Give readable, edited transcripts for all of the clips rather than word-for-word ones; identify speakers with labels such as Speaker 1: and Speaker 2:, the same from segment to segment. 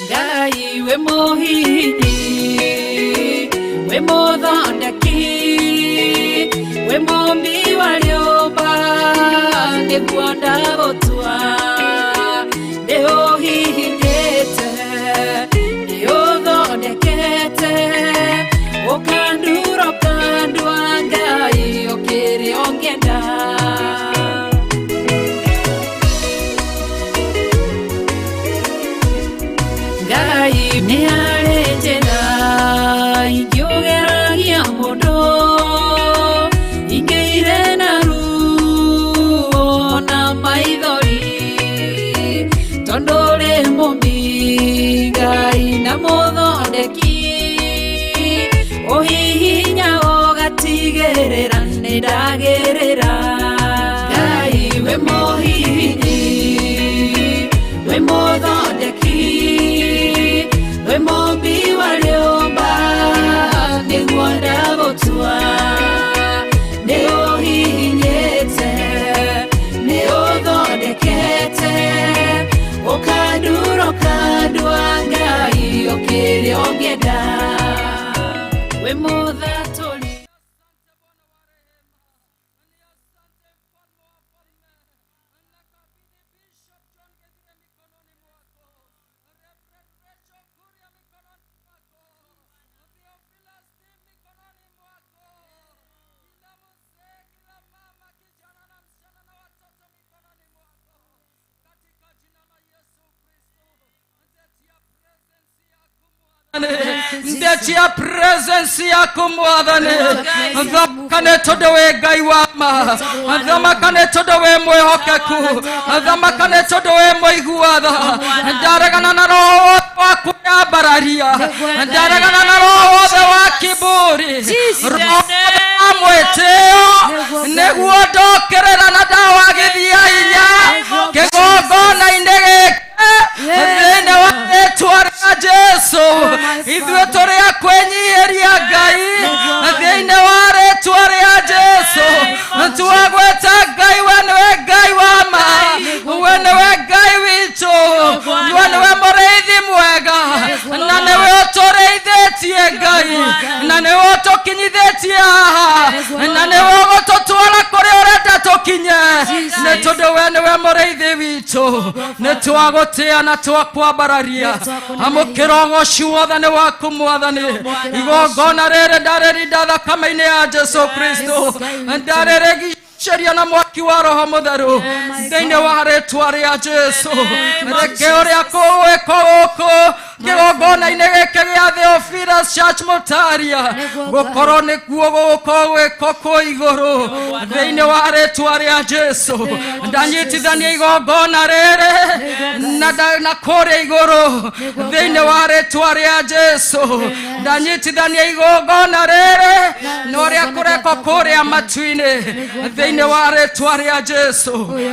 Speaker 1: Ngai we mũhihinyi, we mũthondeki, we mũmbi wa rĩũmba, nĩguo ndagũtua. Nĩ ũhihinyĩte, nĩ ũthondekete, ũkandura ũkandua, Ngai ũkĩrĩ ũngĩenda. Ngai nĩ harĩ njĩra ingĩũgeragia mũndũ, ingĩire na ruo na maithori, tondũ ũrĩ mũmbi Ngai na mũthondeki, ũhihinya ũgatigĩrĩra nĩ ndagĩrĩra. Ngai we mũhihinyi, we mũthondeki, we mũmbi wa rĩũmba, nĩguo ndagũtua. Nĩ ũhihinyĩte, nĩ ũthondekete, ũkandura ũkandua, Ngai ũkĩrĩ ũngĩenda, wĩ mũthatũri.
Speaker 2: Asante Bwana wa rehema, na ni asante mfalme wa falme. Nakabidhi Bishop John Githire mikononi mwako, Reverend Rachel Kuria mikononi mwako, Theophilus Tim mikononi mwako, kila mzee, kila mama, kijana na msichana na watoto mikononi mwako, katika jina la Yesu Kristo. Ndetia presence yako Mwathani, ndetia presence yako Mwathani, thamakane tondu wi Ngai wa ma, thamakane tondu wi mwihokeku, thamakane tondu wi mũigua tha. Ndaregana na roho wothe wa kwĩyambararia, ndaregana na roho wothe wa kiburi, roho wothe wa mwĩtĩo, nĩguo ndokĩrĩra na ndawagithia hinya kĩgongona-inĩ gĩkĩ thĩinĩ wa rĩtwa rĩa Jesu. Ithuĩ tũrĩ a kwĩnyihĩria Ngai thĩinĩ wa rĩtwa rĩa Jesu. Twagwĩta Ngai, we nĩwe Ngai wa ma, we nĩwe Ngai witũ, we nĩwe mũrĩithi mwega, na nĩwe ũtũrĩithĩtie Ngai, na nĩwe ũtũkinyithĩtie haha, na nĩwe ũgũtũtwara kũrĩa ũrenda tũkinye, nĩ tondũ we nĩwe mũrĩithi witũ. Nĩ twagũtĩa na twakwambararia. Amũkĩra ũgoci wothe nĩ waku Mwathani. Igongona rĩrĩ ndarĩrinda thakame-inĩ ya Jesu Kristo, ndarĩrĩgicĩria na mwaki wa Roho Mũtheru thĩinĩ wa rĩtwa rĩa Jesu. Reke ũrĩa kũgwĩkwo gũkũ kĩgongona-inĩ gĩkĩ gĩa Theophilus Church Mũtaria gũkorwo nĩkuo gũgũkorwo gwĩkwo kũ igũrũ thĩinĩ wa rĩtwa rĩa Jesu. Ndanyitithania igongona rĩrĩ na kũrĩa igũrũ thĩinĩ wa rĩtwa rĩa Jesu. Ndanyitithania igongona rĩrĩ na ũrĩa kũrekwo kũrĩa matu-inĩ thĩinĩ wa rĩtwa rĩa Jesu.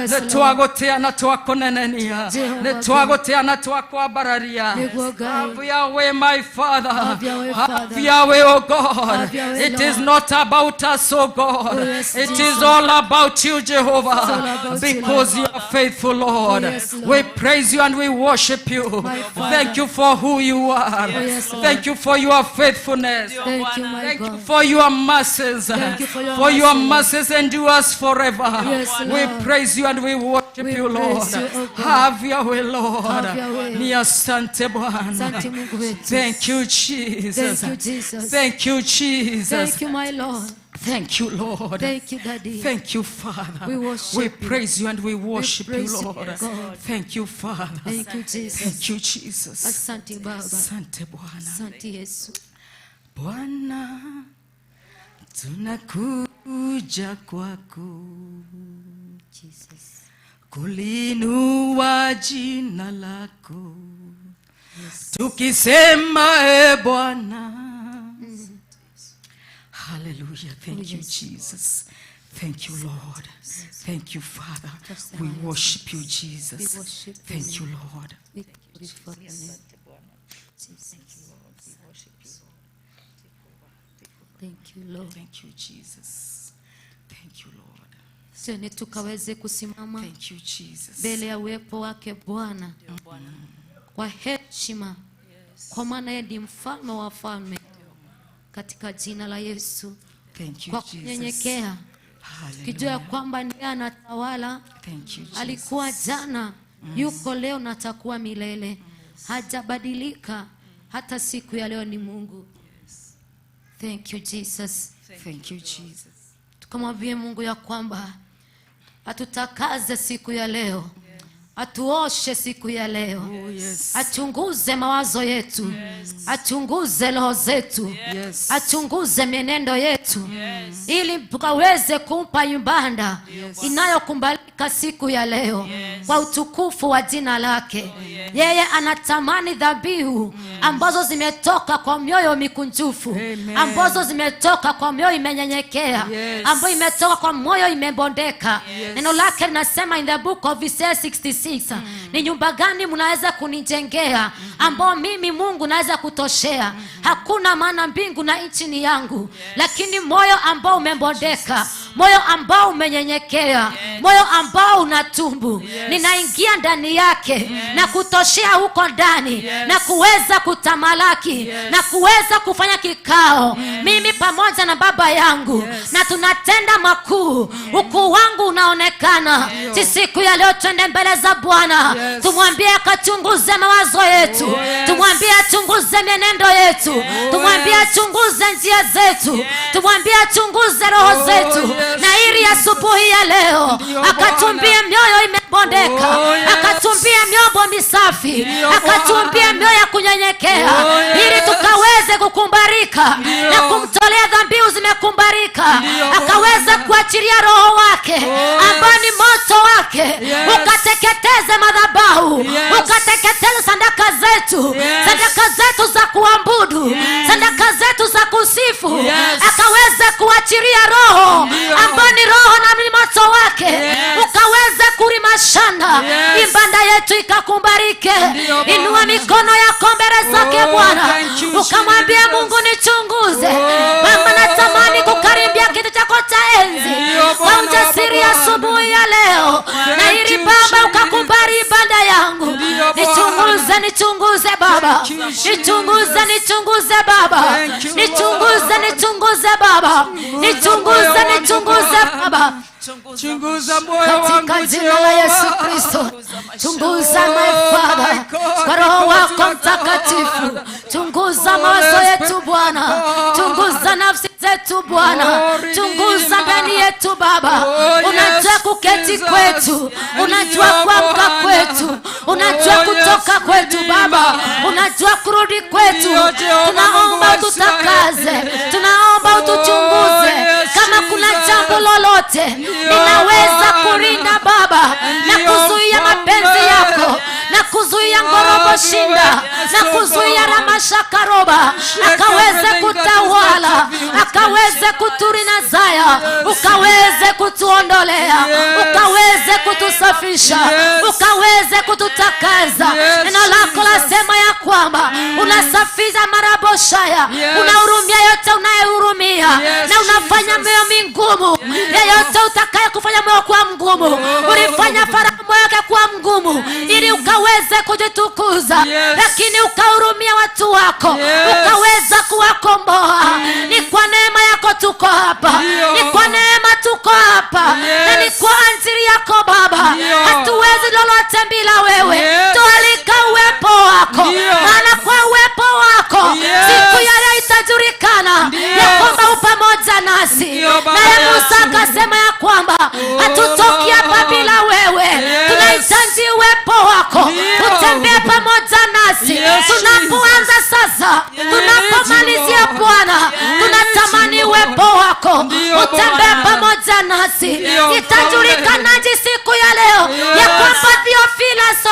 Speaker 2: Nĩ twagũtĩa na twakũnenenia, nĩ twagũtĩa na twakwambararia.
Speaker 3: Nĩguo Ngai.
Speaker 2: Have your way, my Father.
Speaker 3: Have your way,
Speaker 2: Have
Speaker 3: Father.
Speaker 2: your way, oh God.
Speaker 3: Have your way,
Speaker 2: It is
Speaker 3: Lord.
Speaker 2: not about us, oh God.
Speaker 3: Oh, yes,
Speaker 2: It
Speaker 3: Jesus.
Speaker 2: is all about you, Jehovah.
Speaker 3: all about you,
Speaker 2: Because you are faithful, Lord.
Speaker 3: Oh, yes, Lord.
Speaker 2: We praise you and we worship you.
Speaker 3: My Father.
Speaker 2: Thank you for who you are.
Speaker 3: Oh, yes, Lord.
Speaker 2: Thank you for your faithfulness.
Speaker 3: Thank you, my
Speaker 2: Thank you
Speaker 3: God.
Speaker 2: for your mercies.
Speaker 3: Thank you for your
Speaker 2: For your
Speaker 3: mercy, Lord.
Speaker 2: mercies endures forever.
Speaker 3: Yes,
Speaker 2: We
Speaker 3: Lord.
Speaker 2: praise you and we worship
Speaker 3: We
Speaker 2: you, Lord.
Speaker 3: praise you, oh God.
Speaker 2: Have your way, Lord.
Speaker 3: Have your way.
Speaker 2: Ni asante Bwana.
Speaker 3: Asante Mungu wetu.
Speaker 2: Thank you, Jesus.
Speaker 3: Thank you, Jesus.
Speaker 2: Thank you, Jesus.
Speaker 3: Thank you, my Lord.
Speaker 2: Thank you, Lord.
Speaker 3: Thank you, Daddy.
Speaker 2: Thank you, Father.
Speaker 3: We worship
Speaker 2: We
Speaker 3: you.
Speaker 2: praise you and we worship you,
Speaker 3: praise you,
Speaker 2: Lord.
Speaker 3: God.
Speaker 2: Thank you, Father.
Speaker 3: Thank you, Jesus.
Speaker 2: Thank you, Jesus.
Speaker 3: Asante Baba.
Speaker 2: Asante Bwana.
Speaker 3: Asante Yesu.
Speaker 2: Bwana, tunakuja kwako
Speaker 3: Jesus.
Speaker 2: kulinua jina lako, tukisema e Bwana. Hallelujah. Thank you, Jesus. Thank you, Lord. Thank you, Father. We worship you, Jesus.
Speaker 3: We worship you.
Speaker 2: Thank you, Lord.
Speaker 3: We glorify your name. Jesus. Thank you, Lord.
Speaker 2: Thank you, Jesus. Thank you, Lord.
Speaker 3: Sene tukaweze kusimama
Speaker 2: Thank you, Jesus.
Speaker 3: mbele ya uwepo wake Bwana.
Speaker 4: kwa heshima, kwa maana yeye ndiye mfalme wa wafalme. Katika jina la Yesu,
Speaker 3: Thank you,
Speaker 4: kwa
Speaker 3: Jesus.
Speaker 4: kunyenyekea, tukijua ya
Speaker 3: Hallelujah.
Speaker 4: kwamba ndiye anatawala.
Speaker 3: Thank you, Jesus.
Speaker 4: Alikuwa jana, yuko leo na atakuwa milele. Hajabadilika hata siku ya leo, ni Mungu. Thank you, Jesus.
Speaker 3: Thank you, Jesus.
Speaker 4: Tukamwambie Mungu ya kwamba atutakaze siku ya leo, atuoshe siku ya leo,
Speaker 3: Oh, yes.
Speaker 4: achunguze mawazo yetu, achunguze roho zetu,
Speaker 3: Yes.
Speaker 4: achunguze mienendo yetu, ili tukaweze kumpa ibada inayokubalika siku ya leo, kwa utukufu wa jina lake. Yeye anatamani dhabihu ambazo zimetoka kwa mioyo mikunjufu,
Speaker 3: Amen.
Speaker 4: ambazo zimetoka kwa mioyo imenyenyekea,
Speaker 3: Yes.
Speaker 4: ambayo imetoka kwa moyo imebondeka. Neno lake linasema in the book of Isaiah 66, ni nyumba gani mnaweza kunijengea ambao mimi Mungu naweza kutoshea? Hakuna, maana mbingu na nchi ni yangu. Lakini moyo ambao umebondeka, moyo ambao umenyenyekea, moyo ambao unatumbu, ninaingia ndani yake na kutoshea huko ndani na kuweza kutamalaki na kuweza kufanya kikao mimi pamoja na baba yangu, na tunatenda makuu, ukuu wangu unaonekana. Si siku ya leo twende mbele za Bwana, tumwambie akachunguze mawazo yetu, tumwambie achunguze mienendo yetu, tumwambie achunguze njia zetu, tumwambie achunguze roho zetu, na ili asubuhi ya leo akatumbie mioyo imebondeka, akatumbie mioyo misafi, akatumbie mioyo ya kunyenyekea, ili tukaweze kukumbarika na kumtolea dhabihu zimekumbarika, akaweze kuachilia roho wake ambao ni moto wake, ukateketeze madhabahu, ukateketeze sadaka zetu, sadaka zetu za kuabudu, sadaka zetu za kusifu, akaweze kuachilia roho ambao ni roho na ni moto wake, ukaweze kurimashana, ibada yetu ikakumbarike. Inua mikono yako mbele zake Bwana, ukamwambia Mungu, nichunguze Baba, natamani kukaribia kiti chako cha enzi kwa ujasiri asubuhi ya leo, na ili Baba ukakubali ibada yangu. Nichunguze, nichunguze Baba, nichunguze, nichunguze Baba, nichunguze, nichunguze Baba, nichunguze, nichunguze Baba,
Speaker 2: Chunguza moyo wangu
Speaker 4: katika jina la Yesu Kristo. Chunguza my Father, kwa Roho wako Mtakatifu, chunguza mawazo yetu Bwana, chunguza nafsi zetu Bwana, chunguza ndani yetu Baba. Unajua kuketi kwetu, unajua kuamka kwetu, unajua kutoka kwetu Baba, unajua kurudi kwetu. Tunaomba ututakaze, tunaomba utuchunguze, kama kuna jambo lolote ninaweza kurinda Baba na kuzuia mapenzi yako na kuzuia ngorobo shinda na kuzuia ramashakaroba, akaweze kutawala, akaweze kuturinazaya, ukaweze kutuondolea, ukaweze kutusafisha, ukaweze kututakaza. Neno lako lasema ya kwamba unasafisha maraboshaya, unahurumia yote unayehurumia, na unafanya mioyo mingumu. Yeyote utakaye kufanya moyo kuwa mgumu, ulifanya Farao moyo wake kuwa mgumu ili ukaweze kujitukuza, lakini ukahurumia watu wako, ukaweza kuwakomboa. Ni kwa neema yako tuko hapa, ni kwa neema tuko hapa, na ni kwa ajili yako Baba. Hatuwezi lolote bila wewe. Tualika uwepo wako, maana kwa uwepo wako siku ya leo itajulikana ya kwamba u pamoja nasi. Naye Musa akasema ya kwamba hatutoki hapa bila wewe, tunahitaji uwepo wako utembee pamoja nasi tunapoanza sasa, tunapomalizia Bwana, tunatamani uwepo wako utembee pamoja nasi. Itajulikanaje siku ya leo ya kwamba Theophilus,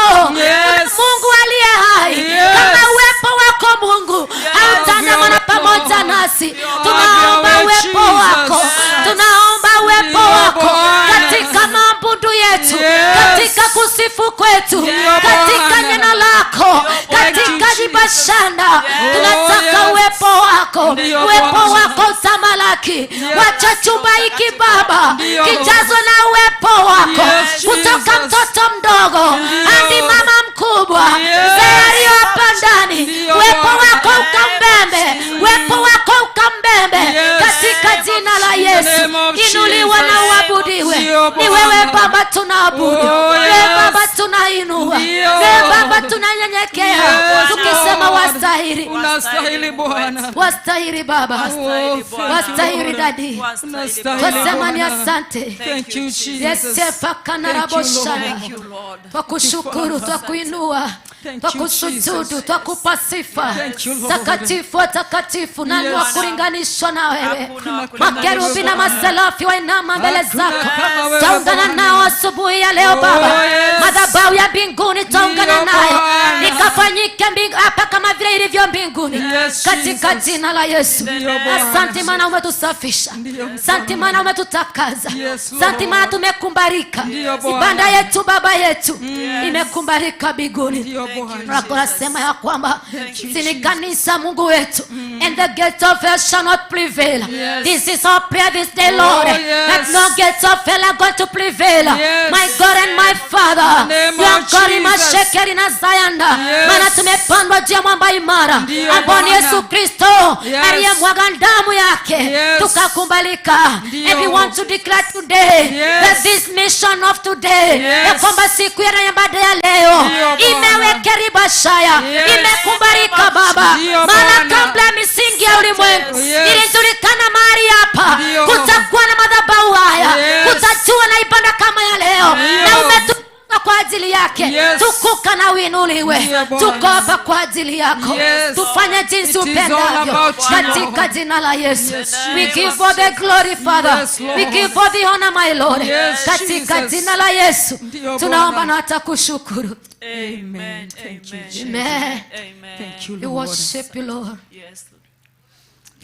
Speaker 4: Mungu aliye hai, kama uwepo wako Mungu hautaandamana pamoja nasi? Tunaomba uwepo wako, tunaomba uwepo wako katika maabudu yetu, katika kusifu kwetu, katika neno lako, katika jibashanda. Tunataka uwepo wako, uwepo wako utamalaki. Wacha chumba hiki Baba kijazwe na uwepo wako, kutoka mtoto mdogo hadi mama mkubwa. mkubwa,
Speaker 2: Yes.
Speaker 4: mzee aliyo hapa ndani,
Speaker 2: Ndiyo,
Speaker 4: uwepo
Speaker 2: Bwana.
Speaker 4: wako ukambembe, uwepo wako ukambembe,
Speaker 2: Yes.
Speaker 4: katika jina la
Speaker 2: In the
Speaker 4: Yesu.
Speaker 2: name of
Speaker 4: Inuliwa na
Speaker 2: Jesus.
Speaker 4: uabudiwe.
Speaker 2: Ndiyo,
Speaker 4: Ni wewe
Speaker 2: Bwana.
Speaker 4: Baba tunaabudu,
Speaker 2: Oh,
Speaker 4: wewe
Speaker 2: yes.
Speaker 4: Baba tunainua,
Speaker 2: Ndiyo.
Speaker 4: wewe Baba tunanyenyekea,
Speaker 2: Yes,
Speaker 4: tukisema
Speaker 2: Lord.
Speaker 4: wastahili,
Speaker 2: Unastahili Bwana.
Speaker 4: wastahili Baba,
Speaker 2: Oh, thank you,
Speaker 4: wastahili
Speaker 2: Lord.
Speaker 4: dadi,
Speaker 2: Unastahili
Speaker 4: twasema ni
Speaker 2: Bwana.
Speaker 4: asante.
Speaker 2: Thank you, Jesus.
Speaker 4: Yesefakanaraboshana.
Speaker 2: Thank you, Lord.
Speaker 4: Twakushukuru, twakuinua,
Speaker 2: Thank you,
Speaker 4: twakusujudu,
Speaker 2: Jesus.
Speaker 4: twakupa sifa.
Speaker 2: Thank you, Lord.
Speaker 4: Takatifu wa takatifu, nani wa
Speaker 2: Yes.
Speaker 4: kulinganishwa na wewe?
Speaker 2: Hakuna
Speaker 4: Makerubi na maserafi wainama mbele
Speaker 2: Hakuna
Speaker 4: zako,
Speaker 2: kama wewe,
Speaker 4: taungana
Speaker 2: Bwana.
Speaker 4: nao asubuhi ya leo
Speaker 2: Oh,
Speaker 4: Baba.
Speaker 2: yes.
Speaker 4: Madhabahu ya mbinguni taungana
Speaker 2: Ndiyo,
Speaker 4: nayo,
Speaker 2: Bwana.
Speaker 4: ikafanyike hapa kama vile ilivyo mbinguni,
Speaker 2: Yes,
Speaker 4: katika
Speaker 2: Jesus.
Speaker 4: jina la Yesu.
Speaker 2: Ndiyo, Bwana.
Speaker 4: Asante maana umetusafisha,
Speaker 2: Ndiyo,
Speaker 4: asante maana umetutakaza,
Speaker 2: Yes,
Speaker 4: asante
Speaker 2: Lord.
Speaker 4: maana tumekubalika.
Speaker 2: Ndiyo, Bwana.
Speaker 4: Ibada yetu Baba yetu imekubalika mbinguni.
Speaker 2: Ndiyo, Bwana.
Speaker 4: Lako nasema ya kwamba
Speaker 2: Thank you,
Speaker 4: si ni kanisa Mungu wetu, and the gates of hell shall not prevail.
Speaker 2: Yes.
Speaker 4: This is our prayer this day, Lord,
Speaker 2: Oh, yes.
Speaker 4: that no gates of hell are going to prevail.
Speaker 2: Yes.
Speaker 4: My God and my Father,
Speaker 2: In the name
Speaker 4: you are
Speaker 2: of
Speaker 4: God in
Speaker 2: Jesus.
Speaker 4: mashekeri na Zayanda,
Speaker 2: Yes.
Speaker 4: maana tumepandwa juu ya mwamba imara
Speaker 2: Ndiyo,
Speaker 4: ambao ni
Speaker 2: Bwana.
Speaker 4: Yesu Kristo
Speaker 2: Yes.
Speaker 4: aliyemwaga damu yake,
Speaker 2: Yes.
Speaker 4: tukakubalika.
Speaker 2: Ndiyo.
Speaker 4: And we want to declare today
Speaker 2: Yes.
Speaker 4: that this mission of today,
Speaker 2: Yes.
Speaker 4: ya kwamba siku ya ibada ya leo
Speaker 2: Ndiyo, Bwana.
Speaker 4: imewekeriba-shaya,
Speaker 2: Yes.
Speaker 4: imekubalika Baba,
Speaker 2: Ndiyo,
Speaker 4: maana
Speaker 2: Bwana.
Speaker 4: kabla ya misingi ya ulimwengu
Speaker 2: Yes.
Speaker 4: ilijulikana mahali hapa
Speaker 2: Ndiyo.
Speaker 4: kutakuwa na madhabahu haya,
Speaker 2: Yes.
Speaker 4: kutakuwa na ibada kama ya leo,
Speaker 2: Ndiyo.
Speaker 4: na umetukuka kwa ajili yake.
Speaker 2: Yes.
Speaker 4: Tukuka na uinuliwe.
Speaker 2: Ndiyo, Bwana.
Speaker 4: Tuko hapa kwa ajili yako,
Speaker 2: Yes.
Speaker 4: tufanye jinsi
Speaker 2: It is all
Speaker 4: upendavyo
Speaker 2: about you,
Speaker 4: katika
Speaker 2: Lord.
Speaker 4: jina la Yesu.
Speaker 2: Yes,
Speaker 4: We give all the glory, Father.
Speaker 2: Yes, Lord.
Speaker 4: We give all the honor, my Lord.
Speaker 2: Yes,
Speaker 4: Katika
Speaker 2: Jesus.
Speaker 4: jina la Yesu
Speaker 2: Ndiyo,
Speaker 4: tunaomba
Speaker 2: Bwana.
Speaker 4: na hata kushukuru.
Speaker 1: Amen.
Speaker 2: Thank you,
Speaker 1: Amen.
Speaker 2: Jesus.
Speaker 4: Amen.
Speaker 1: Amen.
Speaker 2: Thank you,
Speaker 4: We
Speaker 2: Lord.
Speaker 4: worship you, Lord.
Speaker 1: Yes, Lord.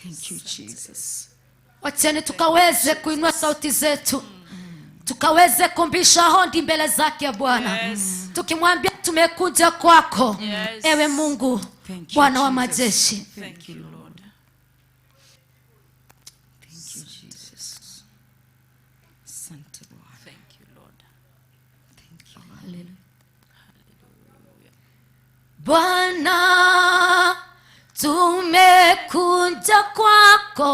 Speaker 2: Thank you, Jesus.
Speaker 4: Wacheni tukaweze kuinua sauti zetu, tukaweze kumbisha hodi mbele zake Bwana,
Speaker 1: Yes.
Speaker 4: tukimwambia tumekuja kwako,
Speaker 1: Yes.
Speaker 4: ewe Mungu
Speaker 2: Thank you,
Speaker 4: Bwana wa
Speaker 2: Jesus.
Speaker 4: majeshi.
Speaker 1: Thank you, Lord.
Speaker 2: Thank you, Jesus. Asante Bwana.
Speaker 1: Thank you, Lord.
Speaker 2: Thank you.
Speaker 4: Hallelujah. Bwana, tumekuja kwako.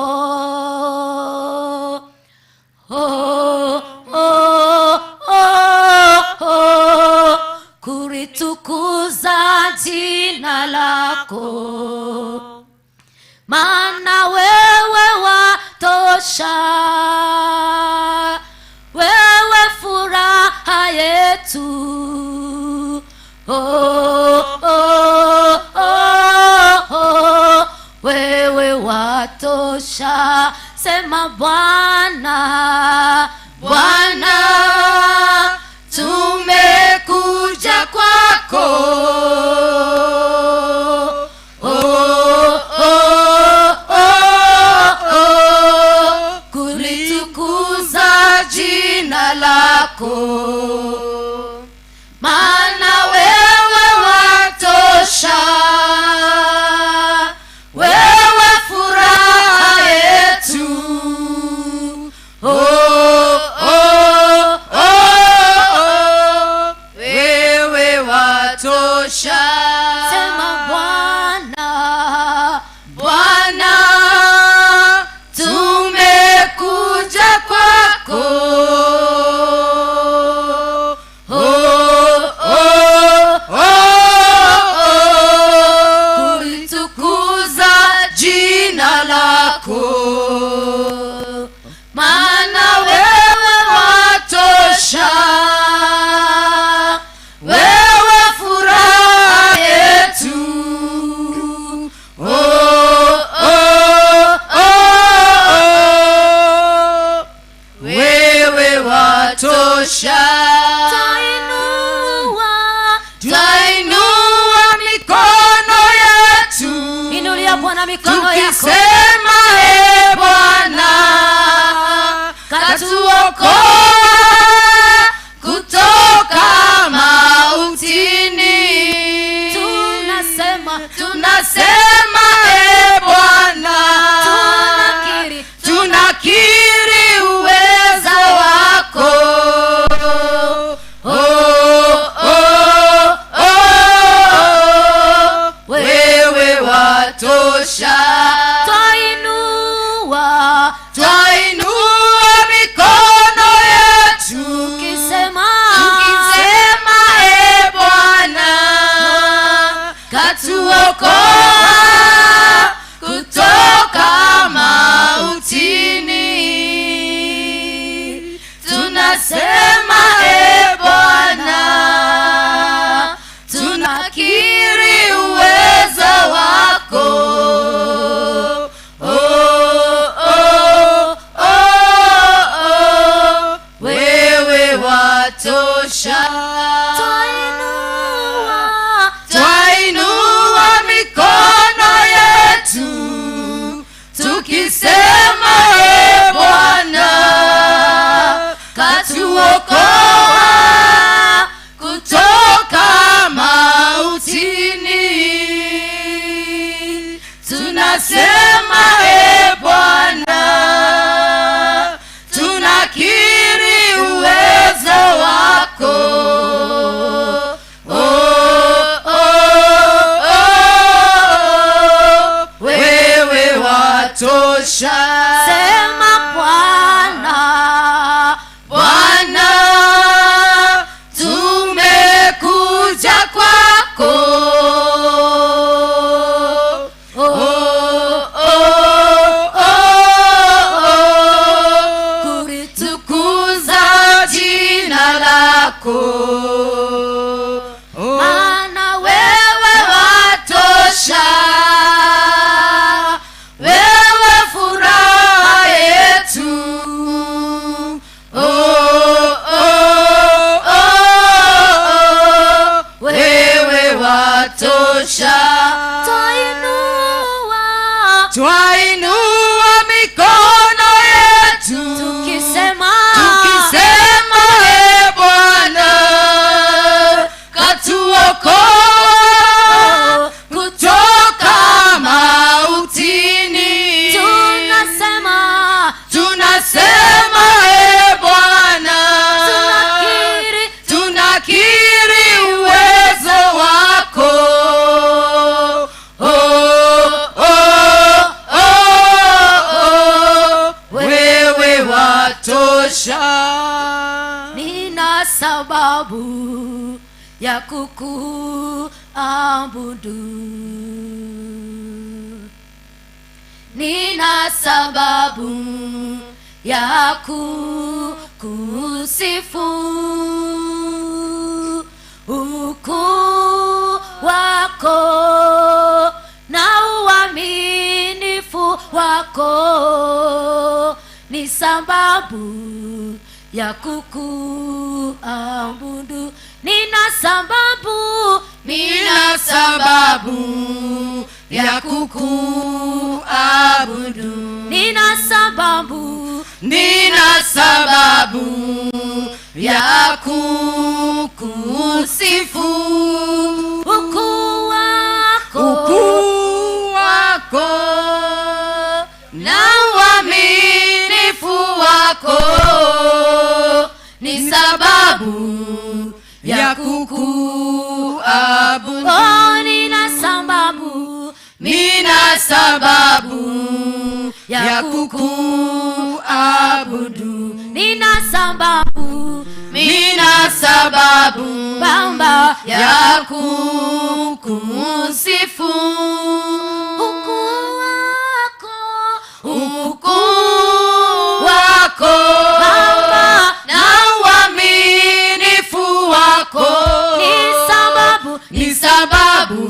Speaker 4: Oh, oh, oh, oh, kulitukuza jina lako, maana wewe watosha, wewe furaha yetu. Oh, oh, oh, oh, wewe watosha. Sema Bwana, Bwana, tumekuja kwako. Oh, oh, oh, oh, kulitukuza jina lako, maana wewe watosha, wewe furaha yetu. Oh, oh, oh, oh,
Speaker 3: Wewe watosha.
Speaker 4: Sema Bwana,
Speaker 3: Bwana, tumekuja kwako. Oh, oh, oh, oh, kulitukuza jina lako, maana wewe watosha, wewe furaha yetu. Oh, oh, oh, oh, wewe watosha.
Speaker 4: Tainua,
Speaker 3: Twainua mikono yetu
Speaker 4: inulia Bwana mikono yako,
Speaker 3: tukisema, e Bwana, katuokoa kutoka mautini.
Speaker 4: Tunasema,
Speaker 3: Tunasema, e Bwana,
Speaker 4: tunakiri,
Speaker 3: tunakiri uweza wako. Oh, oh, oh, oh.
Speaker 1: watosha.
Speaker 4: Twainua,
Speaker 1: Twainua mikono yetu
Speaker 4: tukisema,
Speaker 1: tukisema, e Bwana, katuokoa kutoka mautini. Tunasema, e Bwana, tunakiri uwezo wako. Oh, oh, oh, oh, wewe watosha.
Speaker 4: Twainua,
Speaker 1: Twainua mikono yetu tukisema, e Bwana, katuokoa kutoka mautini. Tunasema, e Bwana, tunakiri uwezo wako. Oh, oh, oh, wewe watosha.
Speaker 4: Sema Bwana,
Speaker 1: Bwana, tumekuja kwako. Oh, oh, oh, oh, kulitukuza jina lako. Oh,
Speaker 4: maana
Speaker 1: wewe watosha, wewe furaha yetu. Oh, oh, oh, oh, wewe watosha.
Speaker 4: Twainua,
Speaker 1: Twainua mikono yetu
Speaker 4: tukisema,
Speaker 1: tukisema, e Bwana, katuokoa kutoka mautini.
Speaker 4: Tunasema,
Speaker 1: Tunasema, e Bwana,
Speaker 4: tunakiri,
Speaker 1: tunakiri uwezo wako. Oh, oh, oh, oh, wewe watosha.
Speaker 4: Nina sababu ya kukuabudu, nina sababu ya kukusifu. Ukuu wako na uaminifu wako ni sababu ya kukuabudu. Nina sababu,
Speaker 1: Nina sababu ya kukuabudu.
Speaker 4: Nina sababu,
Speaker 1: Nina sababu ya kukusifu.
Speaker 4: Ukuu wako,
Speaker 1: Ukuu wako na uaminifu wako ni sababu ya kukuabudu.
Speaker 4: Oh, nina sababu,
Speaker 1: Nina sababu ya kukuabudu.
Speaker 4: Nina sababu,
Speaker 1: Nina sababu
Speaker 4: Baba
Speaker 1: ya kukusifu.
Speaker 4: Ukuu wako,
Speaker 1: Ukuu wako
Speaker 4: Baba
Speaker 1: na uaminifu wako
Speaker 4: ni sababu,
Speaker 1: ni sababu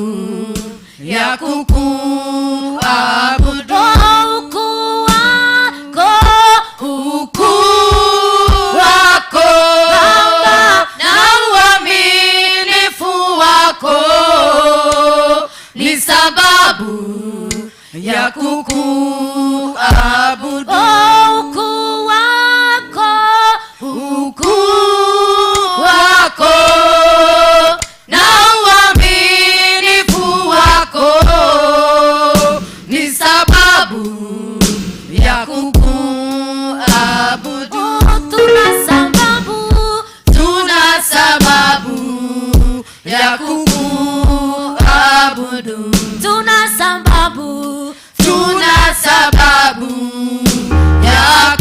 Speaker 1: ya kukuabudu.
Speaker 4: Oh, ukuu wako,
Speaker 1: Ukuu wako
Speaker 4: Baba
Speaker 1: na uaminifu wako ni sababu ya kukuabudu.
Speaker 4: Oh, ukuu wako,
Speaker 1: Ukuu wako na uaminifu wako ni sababu ya kukuabudu.
Speaker 4: Oh, tuna sababu,
Speaker 1: Tuna sababu ya kukuabudu.
Speaker 4: Tuna sababu. sababu,
Speaker 1: Tuna sababu ya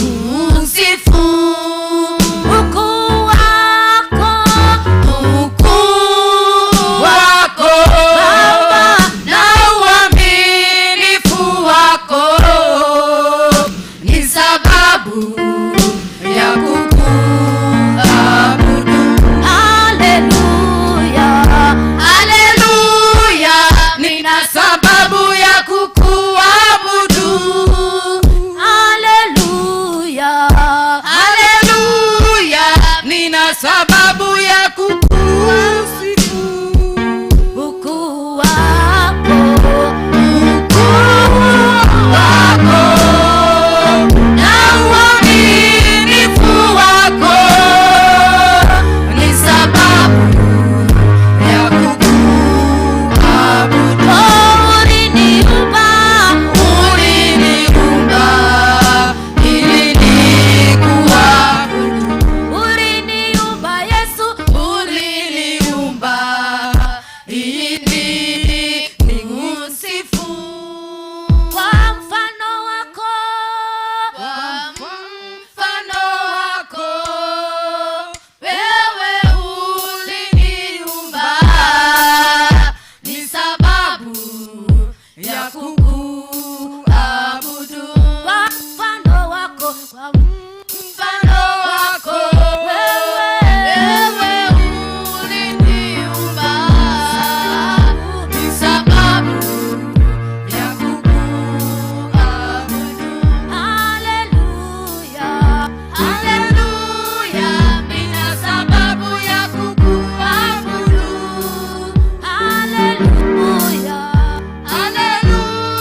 Speaker 1: kukusifu.
Speaker 4: Ukuu wako,
Speaker 1: Ukuu wako
Speaker 4: Baba,
Speaker 1: na uaminifu wako ni sababu ya kukuabudu.
Speaker 4: Haleluya,
Speaker 1: Haleluya, nina sababu ya kukuabudu.
Speaker 4: Haleluya,
Speaker 1: Haleluya, nina sababu ya kukusifu.
Speaker 4: Ukuu wako,
Speaker 1: Ukuu wako na uaminifu wako ni sababu ya kukuabudu.
Speaker 4: Oh, uliniumba,
Speaker 1: Uliniumba ili nikuabudu.
Speaker 4: Uliniumba Yesu,
Speaker 1: Uliniumba ili nikusifu.
Speaker 4: Kwa mfano wako,
Speaker 1: Kwa mfano wako wewe uliniumba, ni sababu ya kukuabudu.
Speaker 4: Kwa mfano wako, kwa
Speaker 1: Mfano wako
Speaker 4: wewe,
Speaker 1: wewe uliniumba, ni sababu ya kukuabudu.
Speaker 4: Haleluya,
Speaker 1: Haleluya, nina sababu ya kukuabudu.
Speaker 4: Haleluya,
Speaker 1: Haleluya,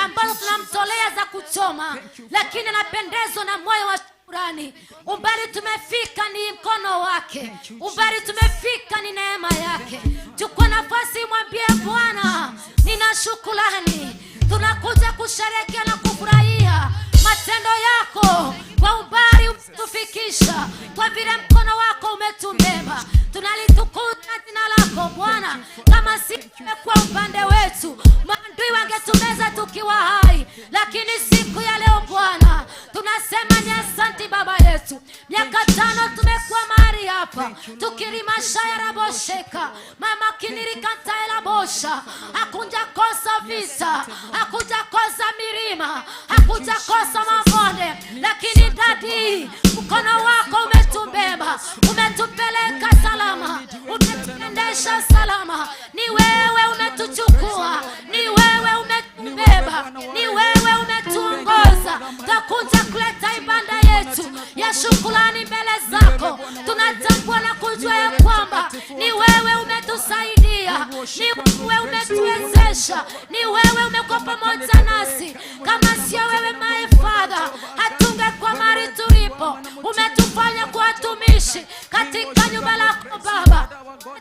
Speaker 4: ambazo tunamtolea za kuchoma, lakini anapendezwa na moyo wa shukrani. Umbali tumefika ni mkono wake, umbali tumefika ni neema yake. Chukua nafasi, mwambie Bwana, nina shukrani. Tunakuja kusherehekea na kufurahia matendo yako kwa umbali umetufikisha, kwa vile mkono wako umetubeba. Tunalitukuza jina lako Bwana. Kama si kwa upande wetu, maadui wangetumeza tukiwa hai, lakini siku ya leo Bwana tunasema ni asante Baba yetu. Miaka 5 tumekuwa mahali hapa tukilima shaya bosheka mama kinirikantaela bosha, hakuja kosa vita, hakuja kosa milima, hakuja kosa mabonde, lakini dadi mkono wako umetubeba, umetupeleka salama, umetuendesha salama. Ni wewe umetuchukua, ni wewe umetubeba, ni wewe umetuongoza. Tutakuja kuleta ibada yetu ya shukrani mbele zako. Tunatambua na kujua ya kwamba ni wewe umetusaidia, ni wewe umetuwezesha, ni wewe umekuwa pamoja nasi. Kama sio wewe my Father, hatungekuwa mahali tulipo. Umetufanya kuwa watumishi katika nyumba lako Baba,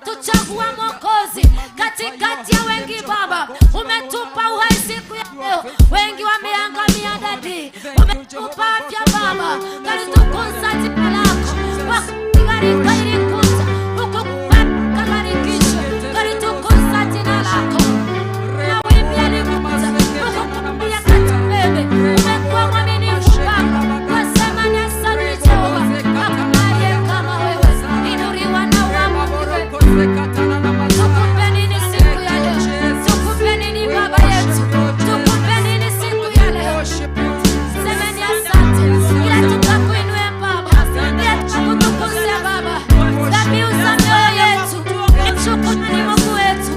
Speaker 4: tuchagua Mwokozi katikati ya wengi Baba. Umetupa uhai siku ya leo, wengi wameangamia dadi. Umetupa afya Baba, kalitukuza jina lako. Wakigarika ilikuta huku kagarikisha, kalitukuza jina lako. Mawimbi yalikuta huku kumbia katubebe. Umekuwa mwaminifu Baba, twasema ni asante Jehova. Hakuna aliye kama wewe, inuliwa na uabudiwe. Tukupe nini siku ya leo? Tukupe nini Baba yetu? Tukupe nini siku ya leo? Semeni asante, ila tutakuinue Baba, ila tutakutukuza Baba. Dhabihu za mioyo yetu ni shukrani Mungu wetu,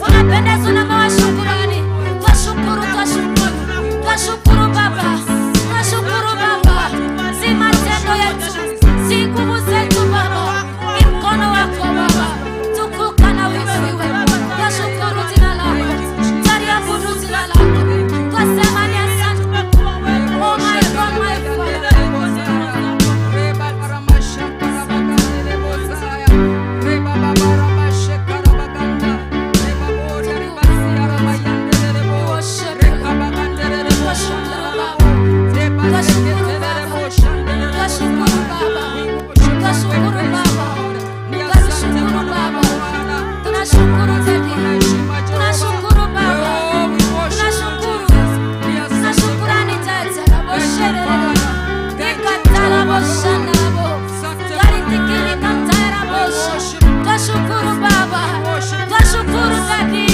Speaker 4: unapendezwa na moyo wa shukrani. Twashukuru, twashukuru, twashukuru Baba, twashukuru Baba. Si matendo yetu, si nguvu zetu Baba, ni mkono wako Baba. Tukuka na uinuliwe. Twashukuru jina lako, twaliabudu jina lako, twasema ni asante. Oh my God, my Father. Twashukuru Baba, twashukuru Baba, twashukuru Baba, tunashukuru Daddy, tunashukuru Baba, tunashukuru, tunashukurani Tata, rabosherere, nikatala boshanabo, twalitikiri kantara bosha. Twashukuru Baba, twashukuru Daddy,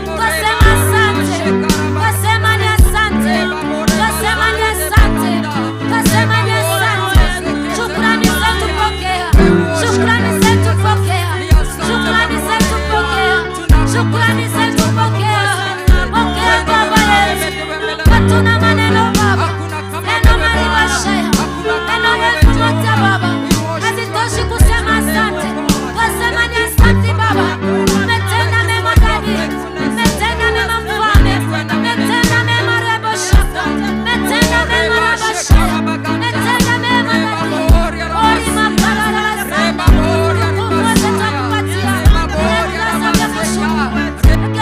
Speaker 4: twasema asante, twasema ni asante, twasema ni asante, twasema ni asante. Shukrani zetu pokea, shukrani zetu pokea, shukrani zetu pokea, shukrani zetu pokea, pokea Baba yetu. Hatuna maneno Baba, neno maliwashaya, neno letu moja Baba, hazitoshi kusema asante. Twasema ni asante Baba, umetenda mema Daddy, umetenda mema Mfalme, umetenda mema Rebo Shaka, umetenda mema Rabo Shaya, umetenda mema Daddy. Ori maparara sana, tukufu wote twakupatia, tunataka kushukuru.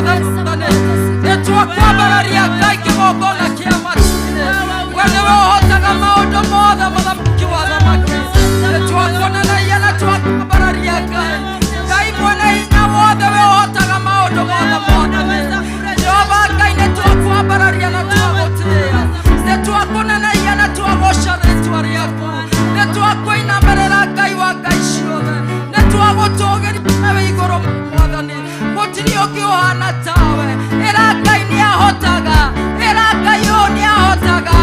Speaker 2: mothe Mwathani. Nĩ twakwambararia Ngai kĩgongona kĩa matu-inĩ. We nĩwe ũhotaga maũndũ mothe, mũthamaki wa thamaki. Nĩ twakuonereria na twakwambararia Ngai. Ngai mwene hinya wothe, we ũhotaga maũndũ mothe Mwathani. Jehova Ngai, nĩ twakwambararia na twagũtĩĩa. Nĩ twakuonereria na twagoca rĩtwa rĩaku. Nĩ twakũinamĩrĩra Ngai wa ngai ciothe. Nĩ twagũtũgĩria wĩ igũrũ Mwathani. Gũtirĩ ũngĩ ũhana tawe. Ĩra Ngai nĩ ahotaga. Ĩra Ngai ũyũ nĩ ahotaga.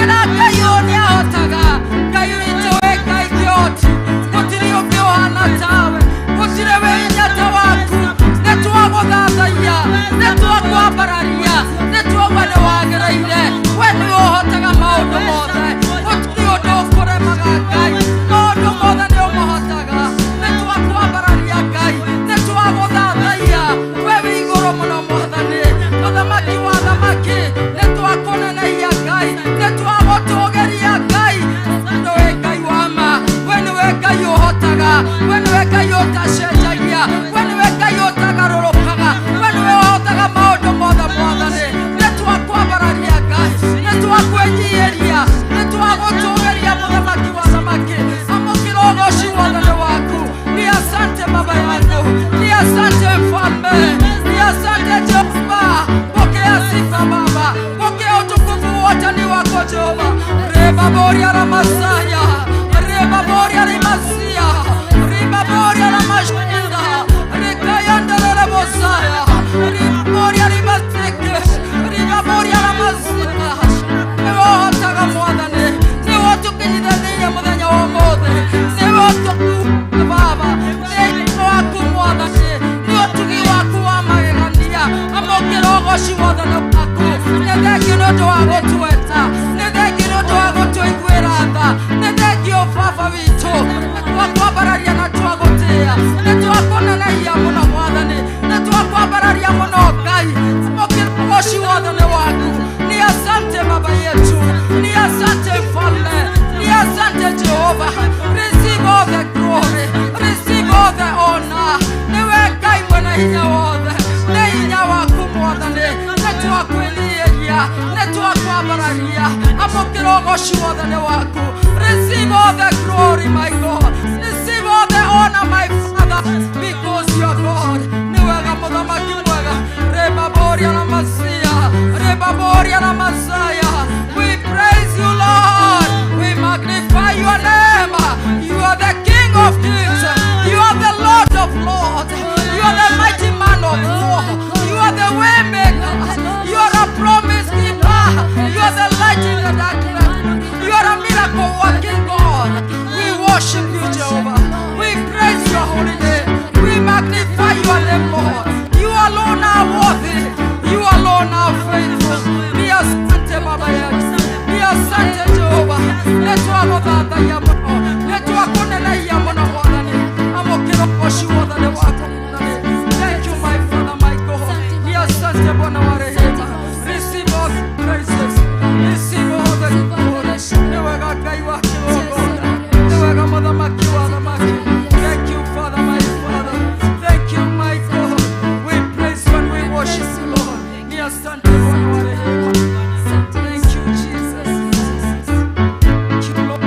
Speaker 2: Ĩra Ngai ũyũ nĩ ahotaga. Ngai witũ wĩ Ngai kĩhoti. Gũtirĩ ũngĩ ũhana tawe. Gũtirĩ wĩ hinya ta waku. Nĩ twagũthathaiya. Nĩ twakwambararia. Nĩ twauga nĩ wagĩrĩire. We nĩwe ũhotaga maũndũ mothe. Gũtirĩ ũndũ ũkũremaga Ngai. Maũndũ mothe nĩ ũmahotaga. Nĩ twakwambararia Ngai. Nĩ twagũthathaiya. We wĩ igũrũ mũno Mwathani. Mũthamaki wa thamaki. Nĩ twakũneneia Ngai. Nĩ twagũtũgĩria Ngai. Tondũ wĩ Ngai wa ma. We nĩwe Ngai ũhotaga. We nĩwe Ngai ũtacenjagia. We nĩwe Ngai ũtagarũrũkaga. We nĩwe ũhotaga maũndũ mothe Mwathani. Nĩ twakwambararia Ngai. Nĩ twakwĩnyiihĩria. Nĩ twagũtũgĩria mũthamaki wa thamaki. Amũkĩra ũgoci wothe nĩ waku. Ni asante baba yangu. Ni asante mfalme. Ni asante Jehova. Pokea sifa Baba. Pokea utukufu wote ni wako Jehova. Reba boria la Masaya. Reba boria la Masia. Reba boria la Mashinda. Rikayandele Bosaya. Reba boria la Masike. Reba boria la Masia. Nĩwe ũhotaga Mwathani. Nĩwe ũtũkinyithĩtie mũthenya wa ũmũthĩ. Nĩwe ũtũkuaga Baba. Nĩ waku Mwathani. Nĩ ũtugi waku wa magegania. Amũkĩra ũgoci wothe nĩ waku. Nĩ thengiũ nĩ ũndũ wa gũtweta. Nĩ thengiũ nĩ ũndũ wa gũtũiguĩra tha. Nĩ thengiũ Baba witũ. Nĩ twakwambararia na twagũtĩĩa. Nĩ twakũneneia mũno Mwathani. Nĩ twakwambararia mũno Ngai. Amũkĩra ũgoci wothe nĩ waku. Ni asante Baba yetu. Ni asante Mfalme. Ni asante Jehova. Receive all the glory. Receive all the honor. Niwe Ngai mwene hinya wothe. Nĩ hinya waku Mwathani. Nĩ twakwĩnyiihĩria. Nĩ twakwambararia. Amũkĩra ũgoci wothe nĩ waku. Receive all the glory, my God. Receive all the honor, my Father, because you are God. Nĩ wega mũthamaki mwega. Reba boria na Masia. Reba boria na Masaya. We praise you, Lord. We magnify your name. You are the King of kings. You are the Lord of lords. You are the mighty man of war. You are the way maker. You are a promise keeper. You are the light in the darkness. You are a miracle working God. We worship you, Jehovah. We praise your holy name. We magnify your name, Lord. You alone are worthy. You alone are faithful. Ni asante Baba yetu. Ni asante Jehovah. Nĩ twagũthathaiya mũno. Nĩ twakũneneia mũno Mwathani. Amũkĩra ũgoci wothe nĩ waku Mwathani. Thank you, my Father, my God. Ni asante Bwana wa rehema. Receive all the praises. Receive all the glory. Nĩ wega Ngai wa kĩgongona. Nĩ wega mũthamaki wa thamaki. Thank you, Father, my Father. Thank you, my God. We praise you and we worship you, Lord. Ni asante Bwana wa rehema. Thank you, Jesus. Thank you, Lord.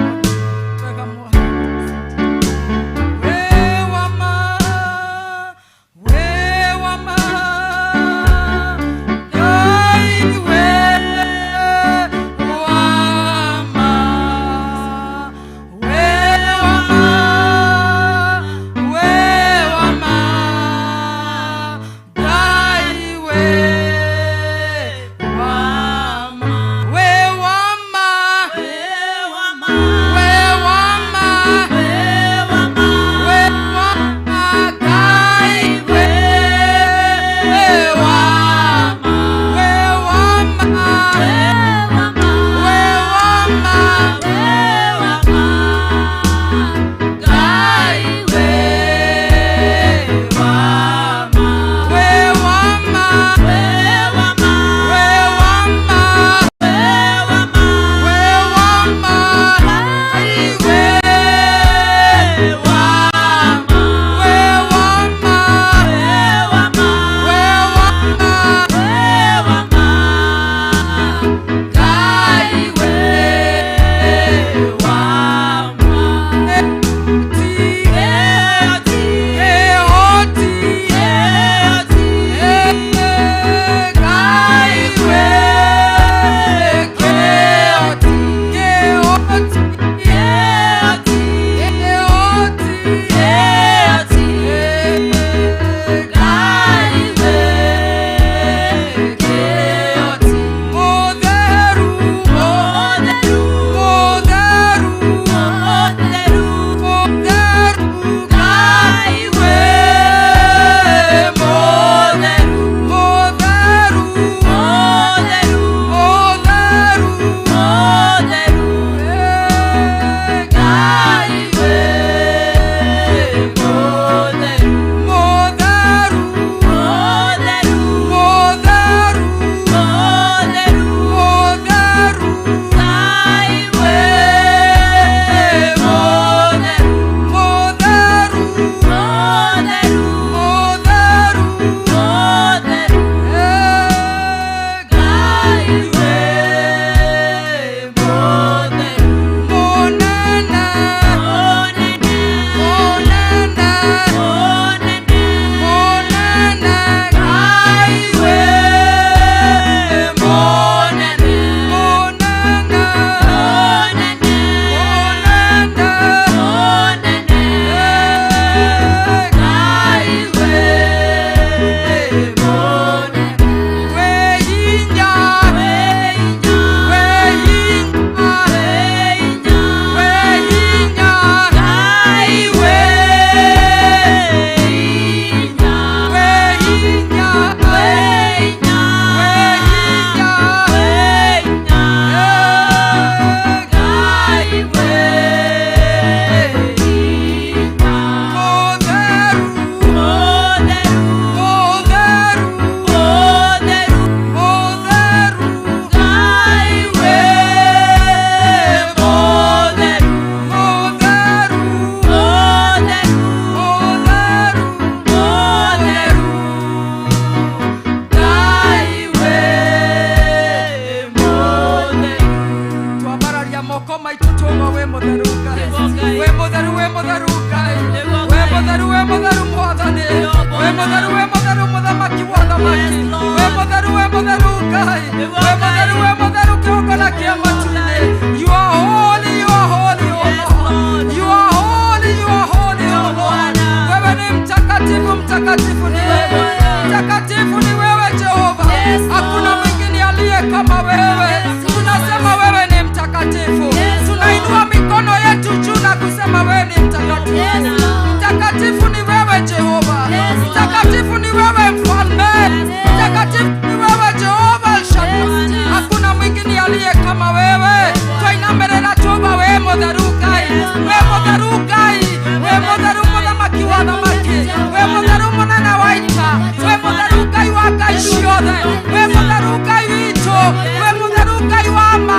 Speaker 2: Moko maitũ tũma wĩ mũtheru Ngai, wĩ mũtheru, wĩ mũtheru Ngai, wĩ mũtheru, wĩ mũtheru Mwathani, wĩ mũtheru, wĩ mũtheru Mũthamaki wa athamaki, wĩ mũtheru, wĩ mũtheru Ngai, wĩ mũtheru, wĩ mũtheru kĩũngana kĩa matu-inĩ. You are holy, you are holy, O Lord. You are holy, you are holy, O Lord. Wewe ni mtakatifu, mtakatifu ni wewe, mtakatifu ni wewe Jehova, hakuna mwingine aliye kama wewe. Tunasema wewe ni mtakatifu, tunainua mikono yetu juu na kusema wewe ni mtakatifu. Mtakatifu ni wewe Jehova, mtakatifu ni wewe Mfalme, mtakatifu ni wewe Jehova El Shaddai, hakuna mwingine aliye kama wewe. Twainamĩrĩra tuba wĩ mũtheru Ngai, wĩ mũtheru Ngai, wĩ mũtheru Mũthamaki wa athamaki, wĩ mũtheru mũnene wa ita, wĩ mũtheru Ngai wa ngai ciothe, wĩ mũtheru Ngai witũ, wĩ mũtheru Ngai wa ma,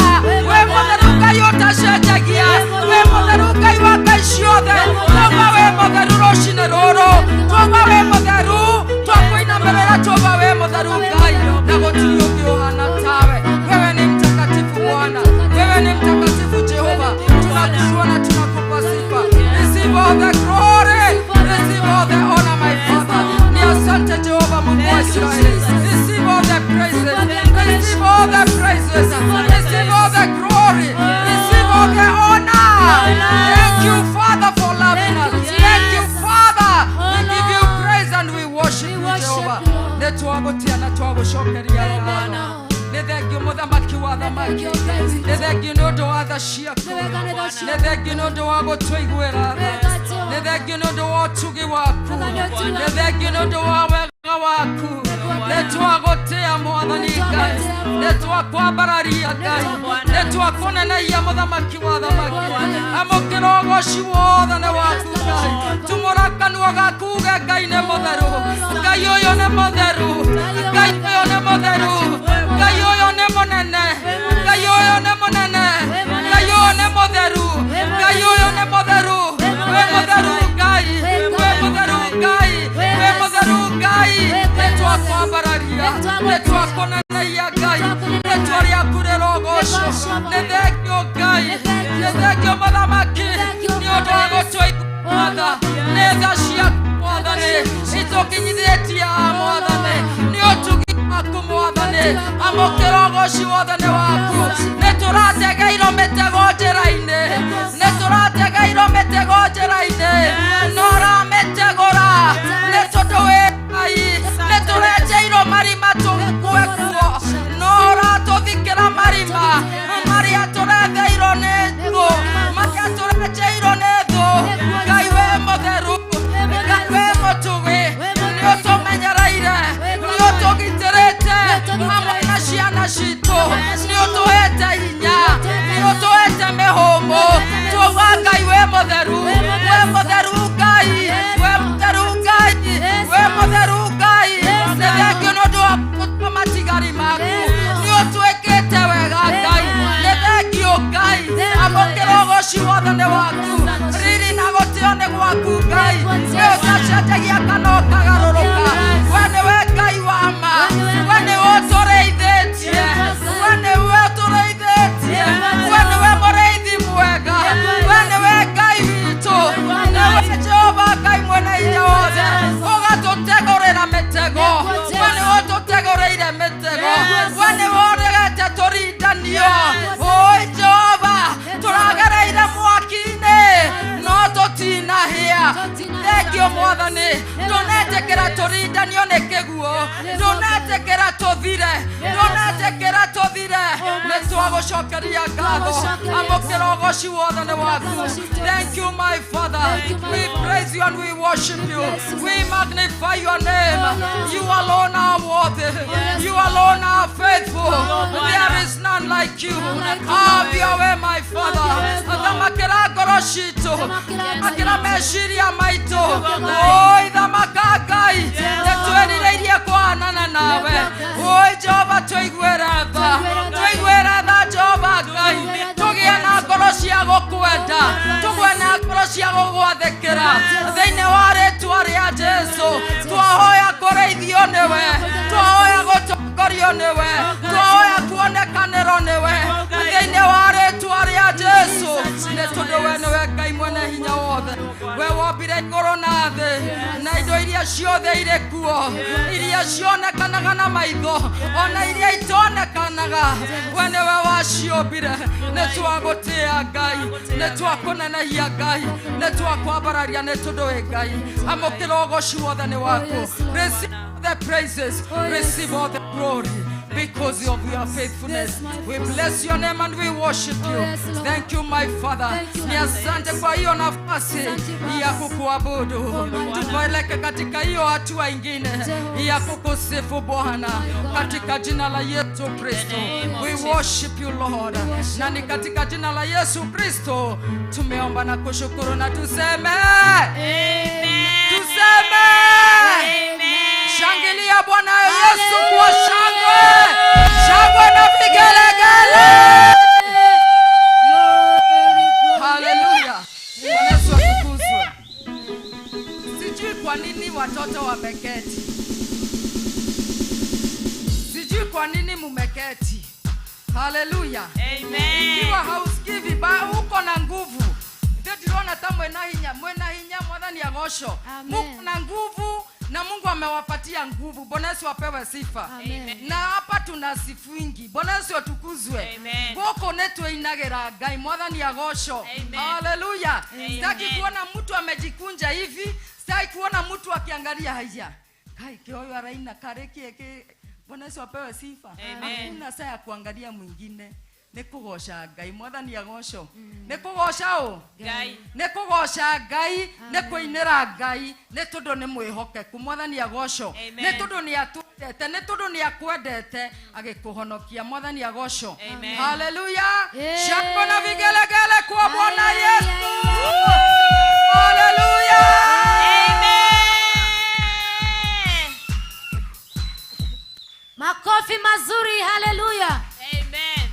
Speaker 2: wĩ mũtheru Ngai ũtacenjagia, wĩ mũtheru Ngai wa ngai ciothe. Twauga wĩ mũtheru rũcinĩ rũrũ, twauga wĩ mũtheru, twakũinamĩrĩra tuba wĩ mũtheru Ngai, na gũtirĩ ũngĩ ũhana tawe. Wewe ni mtakatifu Bwana, wewe ni mtakatifu Jehova, tunakushukuru na tunakupa sifa. Receive all the glory, receive all the honor, my Father. Ni asante Jehova Mungu wa Israeli. Receive all the praises, receive all the praises, receive all the glory, receive all the honor. Thank you, Father, for loving us. Thank you, Father. We give you praise and we worship you, Jehovah. Nĩ twagũtĩa na twagũcokeria ngatho. Nĩ thengio Mũthamaki wa athamaki, nĩ thengio nĩ ũndũ wa tha ciaku, nĩ thengio nĩ ũndũ wa gũtũiguĩra tha, nĩ thengio nĩ ũndũ wa ũtugi waku, nĩ thengio nĩ ũndũ wa wega waku. Nĩ twagũtĩa Mwathani Ngai, nĩ twakwambararia Ngai, nĩ twakũneneia Mũthamaki wa athamaki. Amũkĩra ũgoci wothe nĩ waku Ngai, tumũra kanua gaku uge Ngai nĩ mũtheru, Ngai ũyũ nĩ mũtheru, Ngai ũyũ nĩ mũtheru, Ngai ũyũ nĩ mũnene, Ngai ũyũ nĩ mũnene, Ngai ũyũ nĩ mũtheru, Ngai ũyũ nĩ mũtheru, wĩ mũtheru Ngai, wĩ mũtheru Ngai, wĩ mũtheru Ngai. Nĩ twakwambararia, nĩ twakũneneia Ngai, rĩtwa rĩaku rĩrogocwo. Nĩ thengio Ngai, nĩ thengio Mũthamaki, nĩ ũndũ wa gũtũigua tha, nĩ tha ciaku Mwathani itũkinyithĩtie haha Mwathani, nĩ ũtugi waku Mwathani, amũkĩra ũgoci wothe nĩ waku. Nĩ tũrategeirwo mĩtego njĩra-inĩ, nĩ tũrategeirwo mĩtego njĩra-inĩ, no ũramĩtegũra nĩ tondũ wĩ Ngai. Nĩ tũrenjeirwo marima tũkue kuo, no ũratũthikĩra marima marĩa tũretheirwo nĩ thũ, marĩa tũrenjeirwo nĩ thũ. Ngai wĩ mũtheru, Ngai wĩ mũtugi, nĩ ũtũmenyereire, nĩ ũtũgitĩrĩte hamwe na ciana citũ, nĩ ũtũhete hinya, nĩ ũtũhete mĩhũmũ. Tuauga Ngai wĩ mũtheru, wĩ mũtheru Ngai, wĩ mũtheru Ngai, wĩ mũtheru Ngai. Nĩ thengio nĩ ũndũ wa gũtua matigari maku, nĩ ũtwĩkĩte wega Ngai, nĩ thengio Ngai. Amũkĩra ũgoci wothe nĩ waku, riri na gũtĩo nĩ gwaku Ngai, nĩ ũtacenjagia kana ũkagarũrũka. We nĩwe Ngai wa ma, we nĩwe ũtũrĩithĩtie, we nĩwe ũtũrĩithĩtie, we nĩwe mũrĩithi mwega, we nĩwe Ngai witũ, nĩwe Jehova Ngai mwene hinya wothe, ũgatũtegũrĩra mĩtego, we nĩwe ũtũtegũrĩire mĩtego, we nĩwe ũregete tũrindanio. Oi Jehova, tũragereire mwaki-inĩ no tũtinahĩa. Thengio Mwathani, ndũnetĩkĩra tũrindanio nĩ kĩguũ, ndũnetĩkĩra tũthire, ndũnetĩkĩra tũthire. Nĩ twagũcokeria ngatho, amũkĩra ũgoci wothe nĩ waku. Thank you, my Father. We praise you and we worship you. We magnify your name. You alone are worthy. You alone are faithful. There is none like you. Have your way, my Father. Thamakĩra ngoro citũ, thamakĩra meciria maitũ. Oi thamaka Ngai, nĩ twĩrirĩirie kũhanana nawe. Oi Jehova, tũiguĩre tha, tũiguĩre tha Jehova Ngai, tũgĩe na ngoro cia gũkwenda, tũgĩe na ngoro cia gũgwathĩkĩra thĩinĩ wa rĩtwa rĩa Jesu. Twahoya kũrĩithio nĩwe, twahoya gũtongorio nĩwe, twahoya kuonekanĩrwo nĩwe thĩinĩ wa rĩtwa rĩa Jesu. Ciothe irĩ kuo, iria cionekanaga na maitho ona iria itonekanaga, we nĩwe waciũmbire. Nĩ twagũtĩa Ngai, nĩ twakũnenehia Ngai, nĩ twakwambararia nĩ tondũ wĩ Ngai. Amũkĩra ũgoci wothe nĩ waku. Receive the praises, receive all the glory because of your faithfulness. We bless your name and we worship you. Thank you, my Father. Ni asante kwa hiyo nafasi ya kukuabudu. Tupeleke katika hiyo hatua ingine ya kukusifu Bwana, katika jina la Yesu Kristo. We worship you, Lord. Na ni katika jina la Yesu Kristo tumeomba na kushukuru, na tuseme
Speaker 1: Amen.
Speaker 2: Tuseme
Speaker 1: Amen.
Speaker 2: Shangilia Bwana Yesu kwa shangwe, shangwe na vigelegele. Haleluya. Bwana Yesu atukuzwe. Sijui kwa nini watoto wameketi. Sijui kwa nini mumeketi. Haleluya.
Speaker 1: Amen.
Speaker 2: Ikiwa hausikii vibaya, uko na nguvu. Ndio ndĩrona ta mwena hinya, mwena hinya, Mwathani agocwo.
Speaker 4: Amen.
Speaker 2: Muko na nguvu na Mungu amewapatia nguvu. Bwana Yesu apewe sifa.
Speaker 4: Amen.
Speaker 2: Na hapa tuna sifu ingi. Bwana Yesu atukuzwe.
Speaker 1: Amen.
Speaker 2: Gũkũ nĩ twĩinagĩra Ngai, Mwathani agocwo.
Speaker 1: Amen.
Speaker 2: Haleluya.
Speaker 1: Amen.
Speaker 2: Sitaki kuona mtu amejikunja hivi, sitaki kuona mtu akiangalia haya. Kai kioyo araina kareki eke. Bwana Yesu apewe sifa.
Speaker 1: Amen.
Speaker 2: Hakuna saa ya kuangalia mwingine. Nĩ kũgoca Ngai, Mwathani agocwo. Nĩ kũgoca ũ?
Speaker 1: Ngai.
Speaker 2: Nĩ kũgoca Ngai, nĩ kũinĩra Ngai, nĩ tondũ nĩ mwĩhokeku. Mwathani agocwo.
Speaker 1: Amen.
Speaker 2: Nĩ tondũ nĩ atwendete, nĩ tondũ nĩ akwendete agĩkũhonokia. Mwathani agocwo.
Speaker 1: Amen.
Speaker 2: Haleluya.
Speaker 4: Yeah.
Speaker 2: Shangwe na vigelegele kwa Bwana Yesu.
Speaker 4: Hallelujah.
Speaker 2: Haleluya.
Speaker 1: Amen.
Speaker 4: Makofi mazuri, haleluya.
Speaker 1: Amen.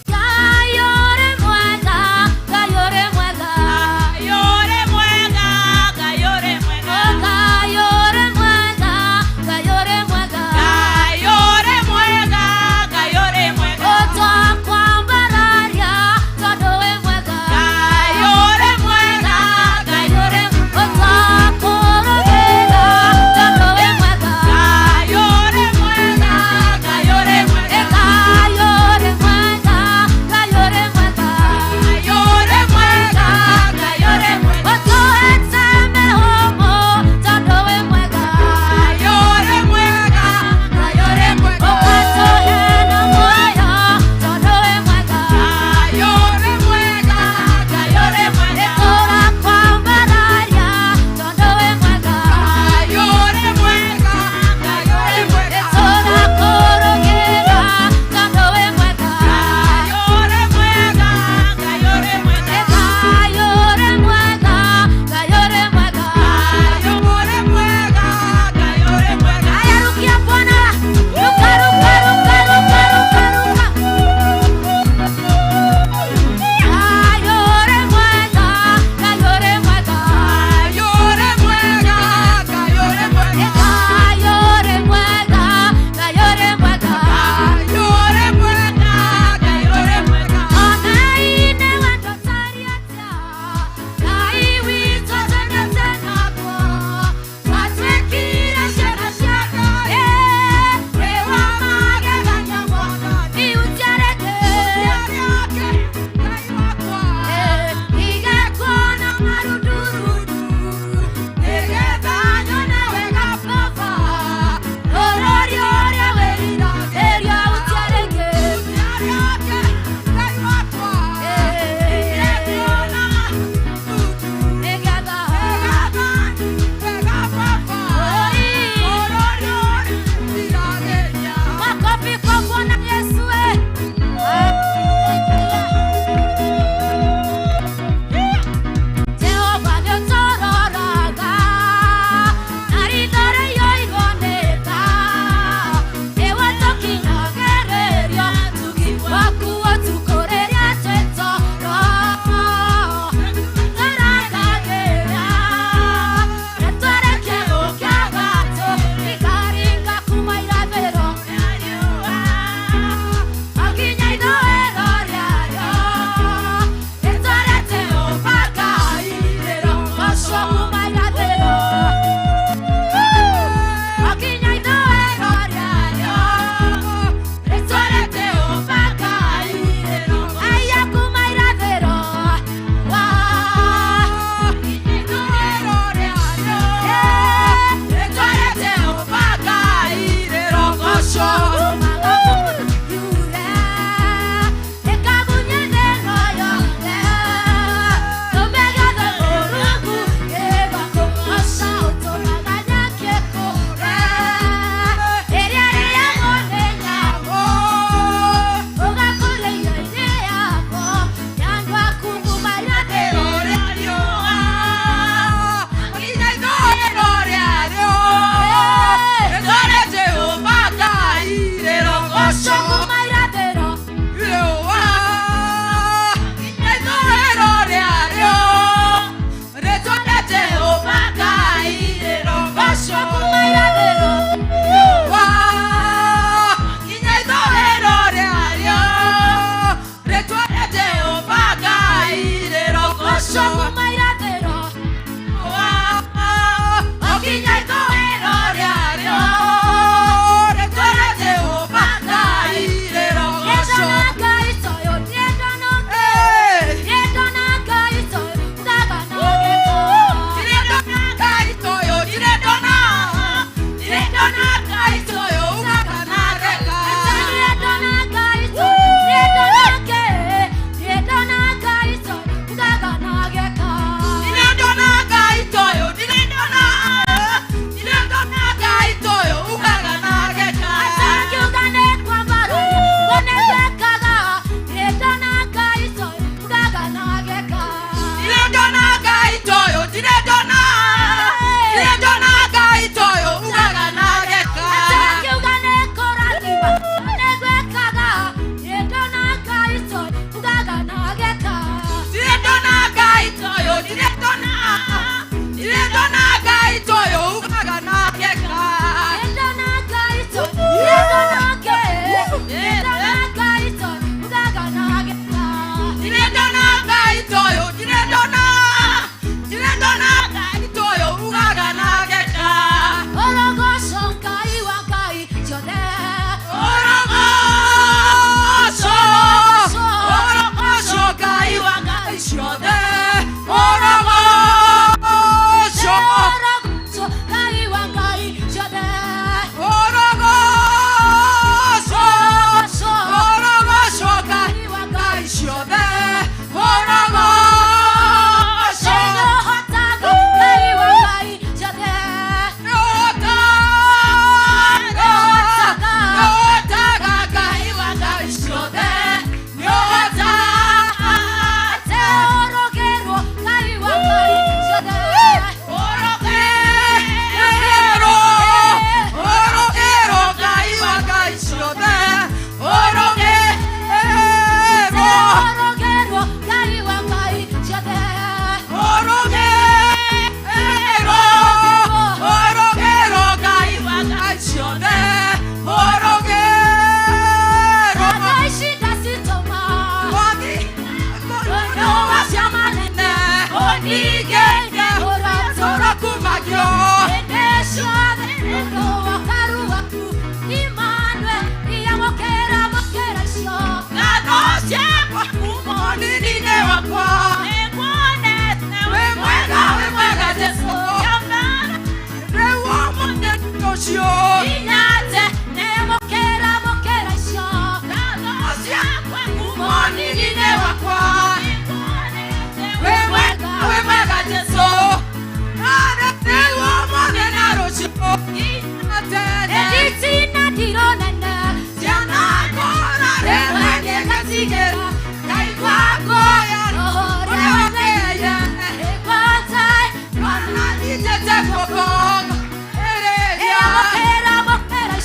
Speaker 4: Ngai ũrĩ mwega, Ngai ũrĩ mwega.
Speaker 1: Ngai ũrĩ mwega, Ngai ũrĩ mwega.
Speaker 4: Ngai ũrĩ mwega, Ngai ũrĩ
Speaker 2: rũciũ.
Speaker 4: Inyate nemokera mokera icio.
Speaker 2: Ciakwa ngumo-inĩ wakwa. Wĩ mwega, wĩ mwega Jesũ. Rĩu ũmũthĩ na rũciũ. Nginya tene.
Speaker 4: Editina ndironene.
Speaker 2: Ciana ngora rĩmwe nĩngatigĩra. Ngaigua ngũya ũrĩa wambĩire.
Speaker 4: Ekwata
Speaker 2: Mwana nyitĩte guoko. Ĩrĩria.
Speaker 4: Emokera mokera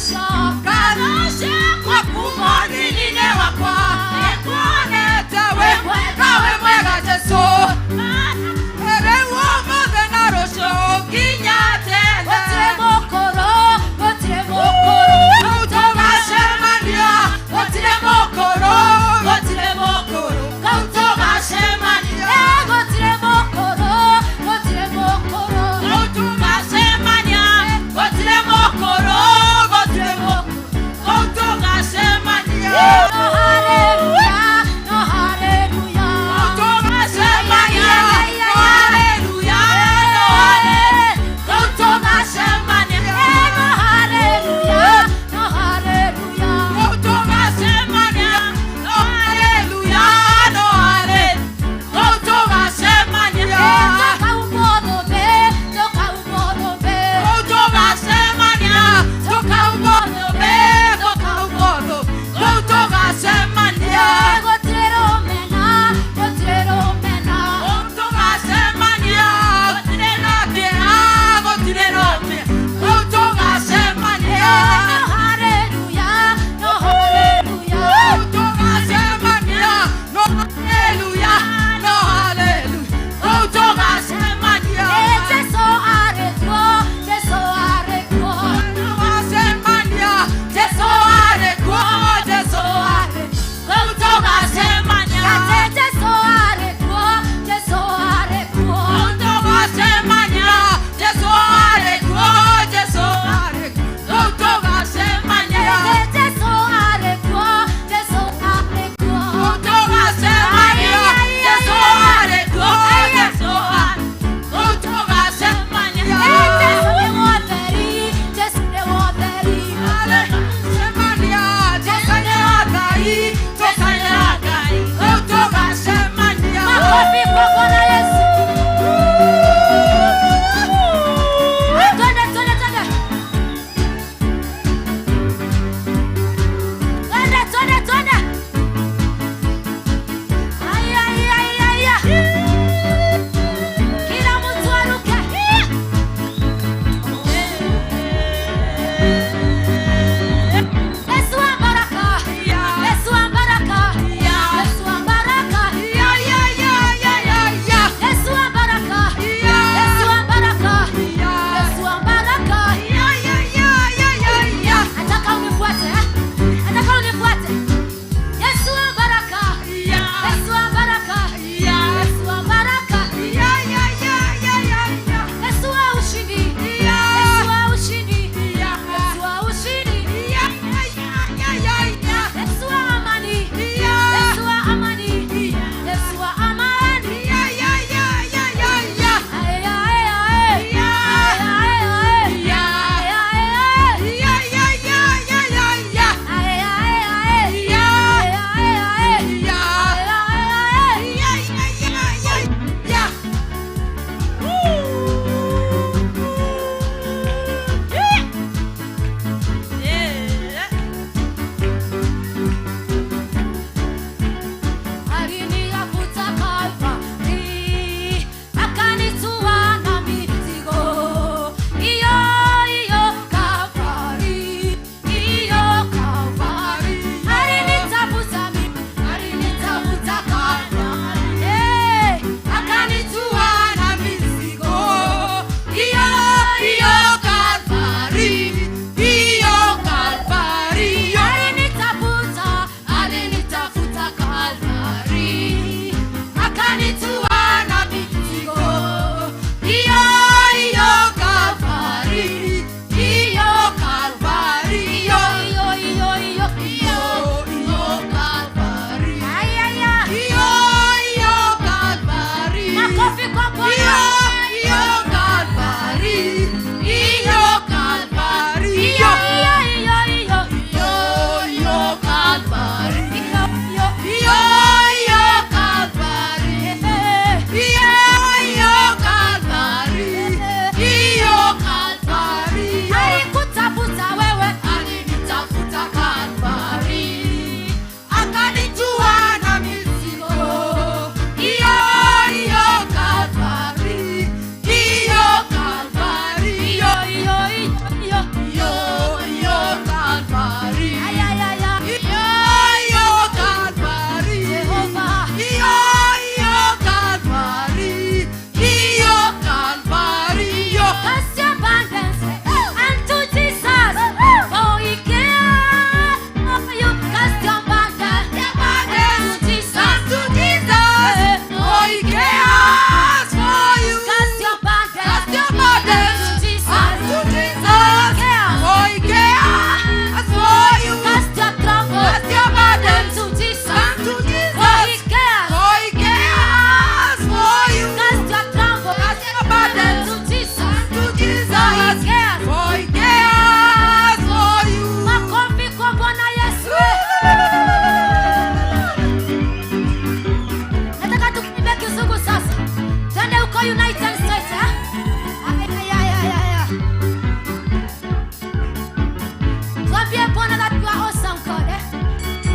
Speaker 4: Mwambie Bwana that you are awesome God. Eh?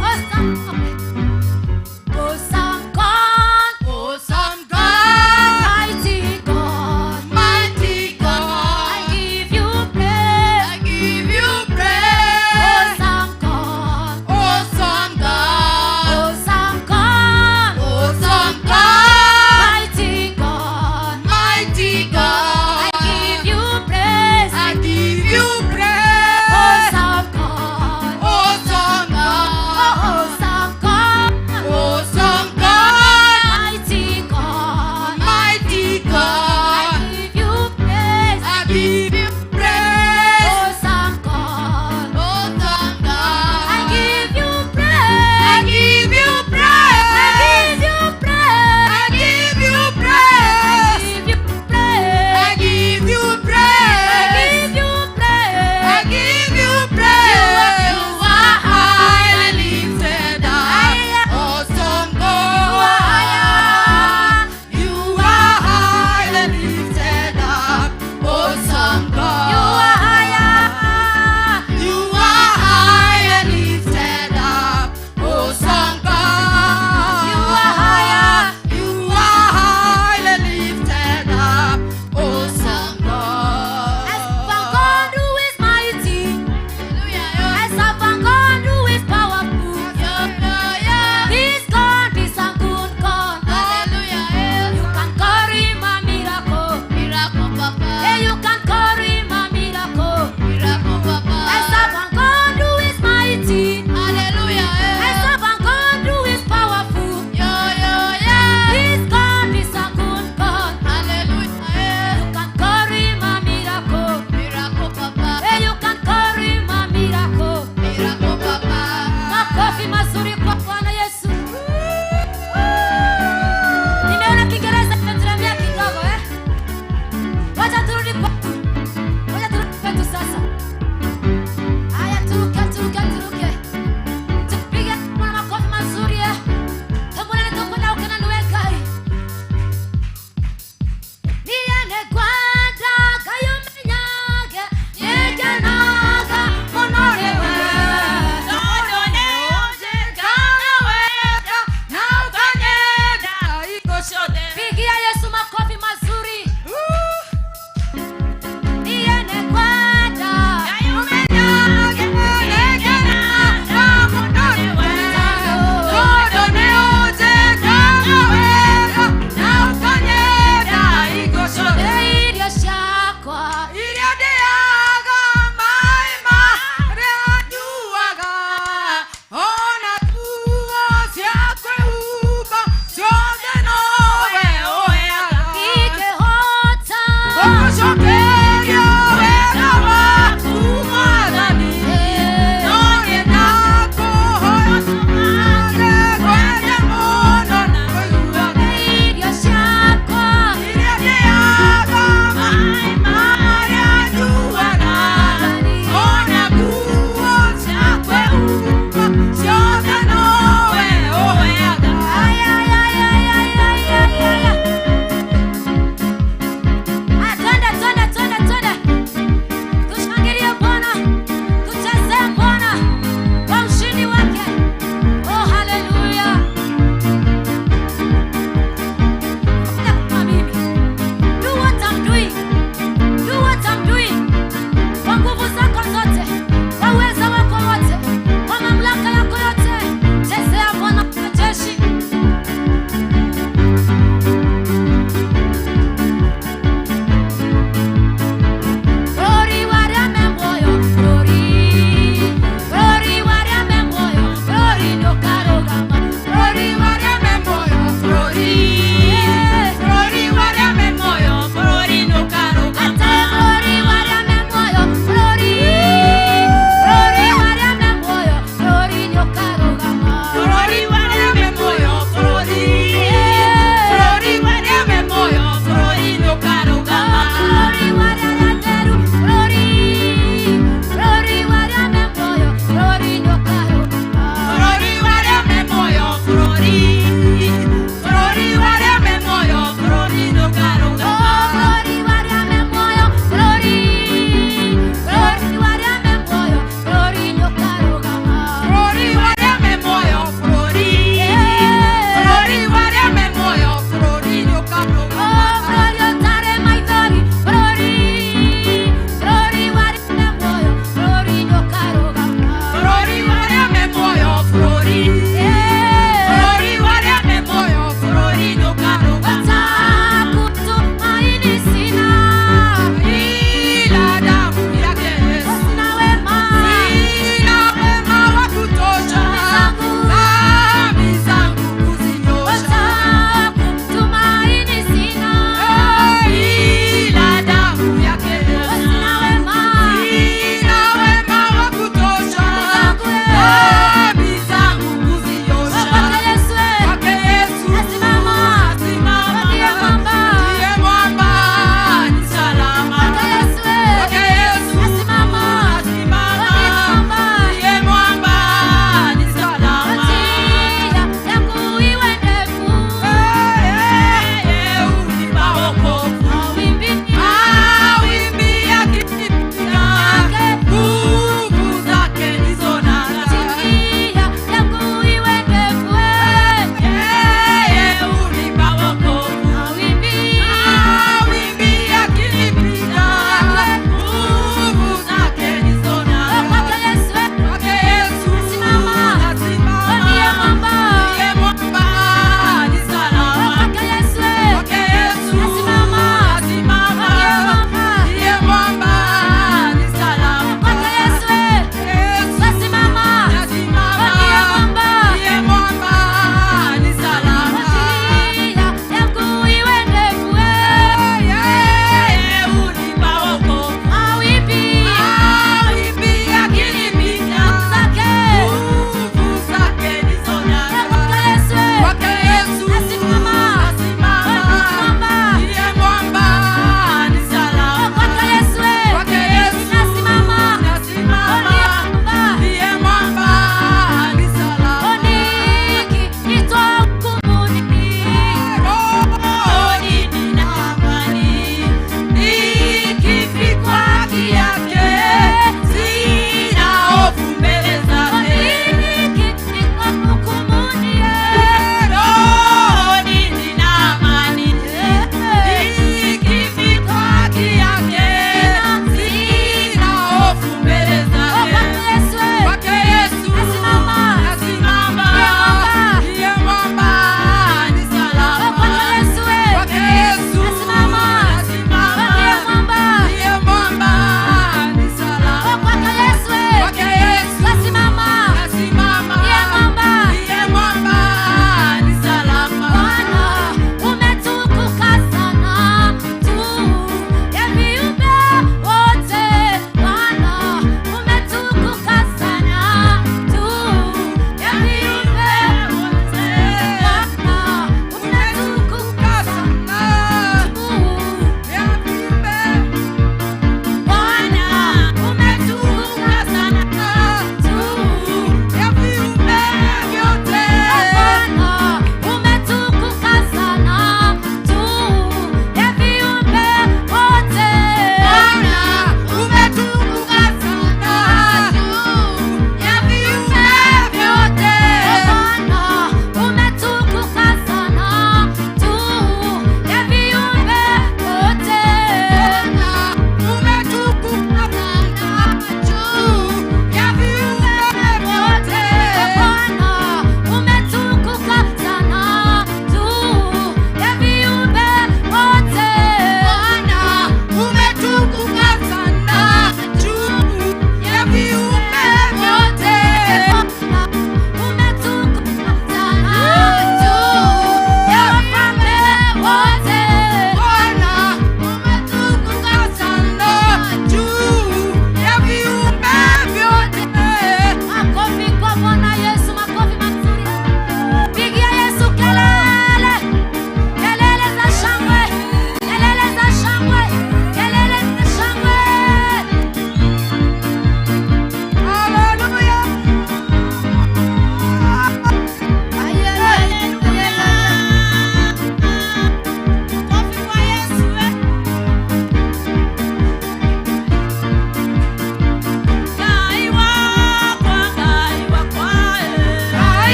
Speaker 4: Awesome God. Awesome God.
Speaker 2: Awesome God,
Speaker 4: Mighty God.
Speaker 2: mighty
Speaker 4: I
Speaker 2: God,
Speaker 4: give you praise.
Speaker 2: I give you praise.
Speaker 4: Awesome God.
Speaker 2: Awesome God,
Speaker 4: Awesome God.
Speaker 2: awesome God,
Speaker 4: Mighty God.
Speaker 2: mighty God,
Speaker 4: I give you praise.
Speaker 2: I give you praise.
Speaker 4: Awesome God.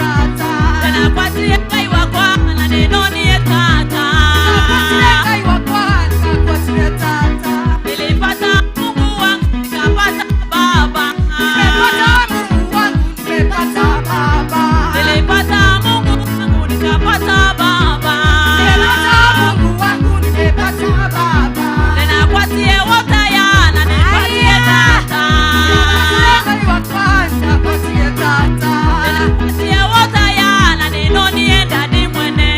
Speaker 2: tata.
Speaker 1: Nakwatire Ngai wakwa na nĩndonire tata.
Speaker 2: Nakwatire Ngai wakwa, nakwatire tata.
Speaker 1: Nilipata Mungu wangu nikapata baba.
Speaker 2: Nimepata Mungu wangu, nimepata baba.
Speaker 1: Nilipata Mungu wangu nikapata baba.
Speaker 2: Nimepata Mungu wangu, nimepata baba.
Speaker 1: Ninapatie wotaya na nipatie tata.
Speaker 2: Nakwatire Ngai wakwa, nakwatire tata.
Speaker 1: Ninapatie wotaya na ninonie ndadi mwene.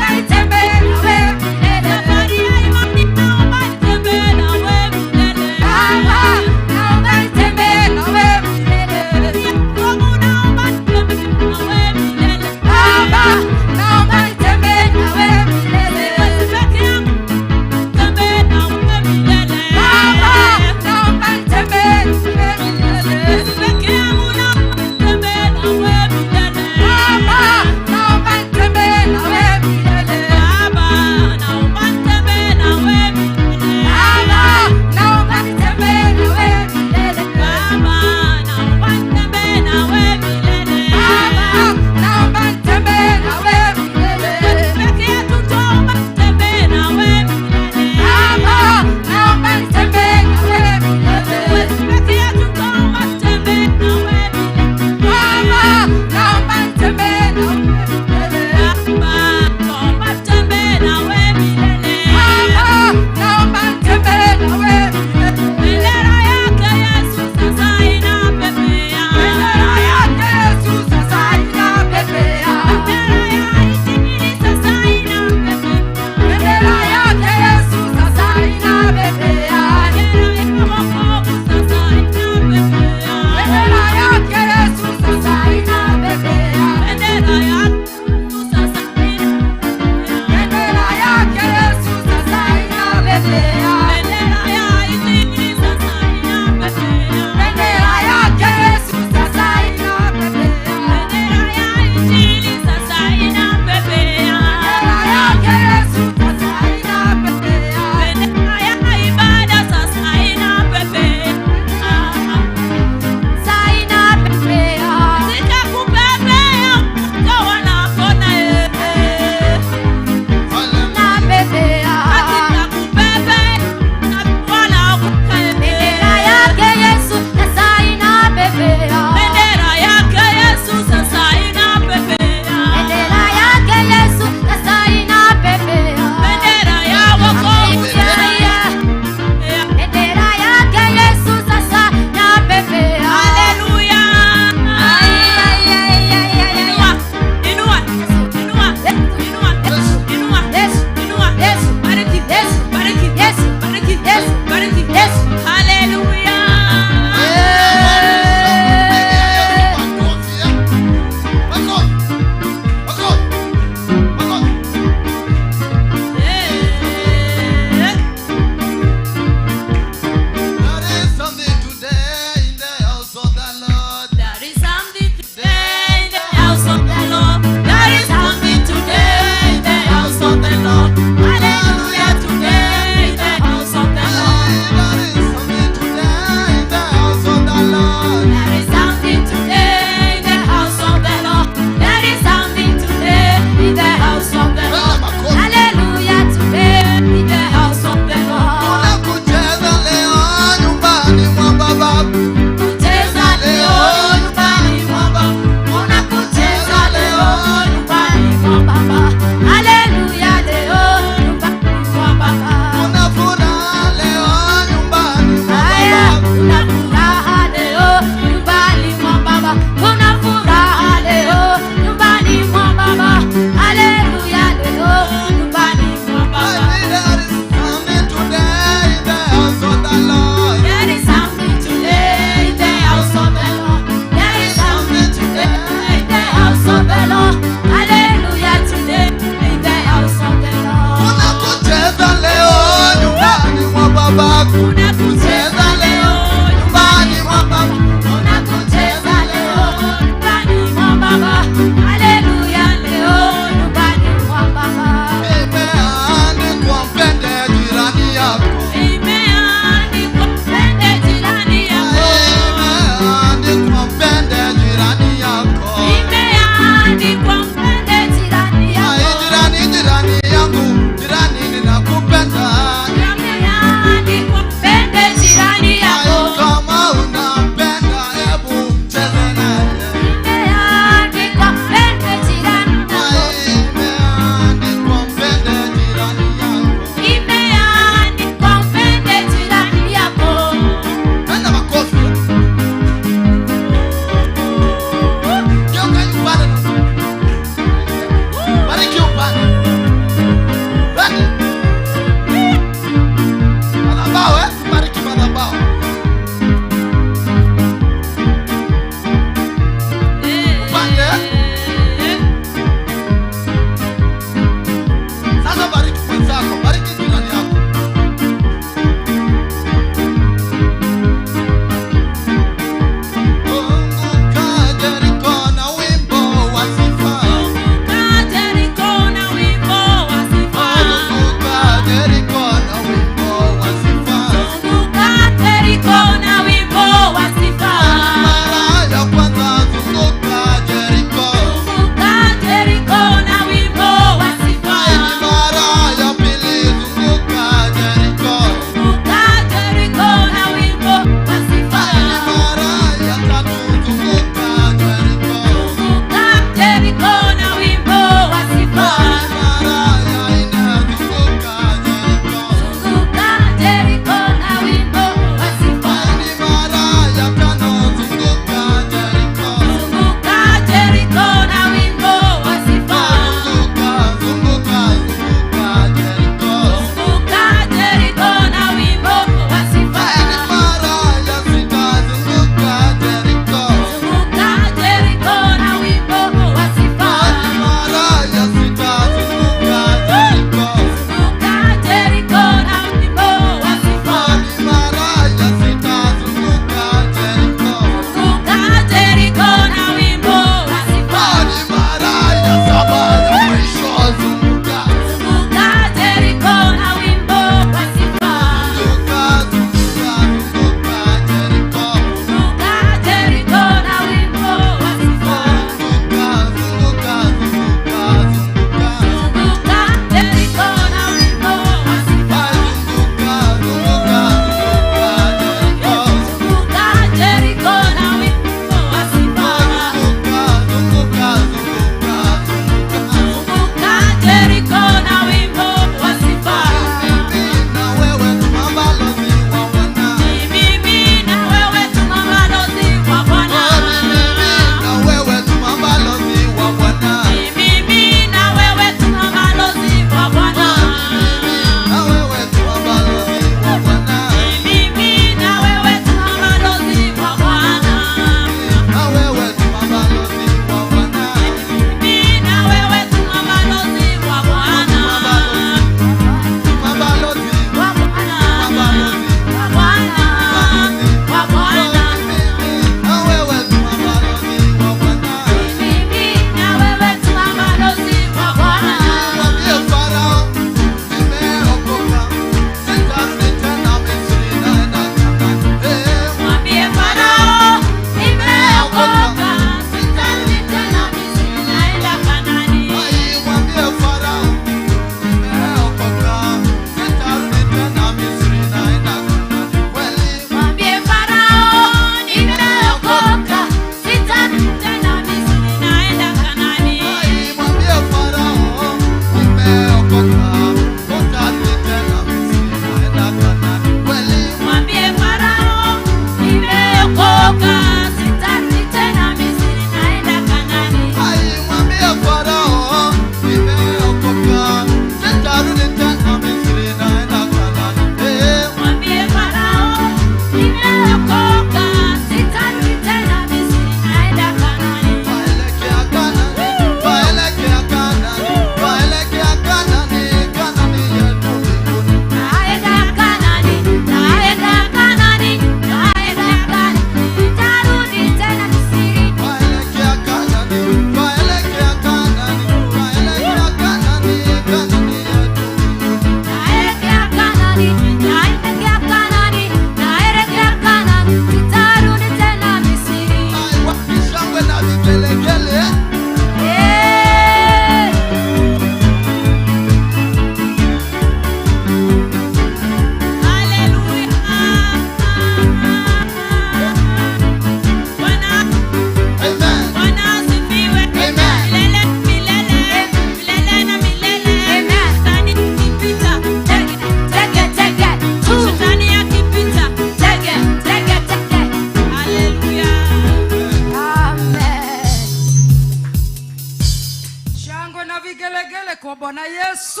Speaker 2: Shangwe na vigelegele kwa Bwana Yesu.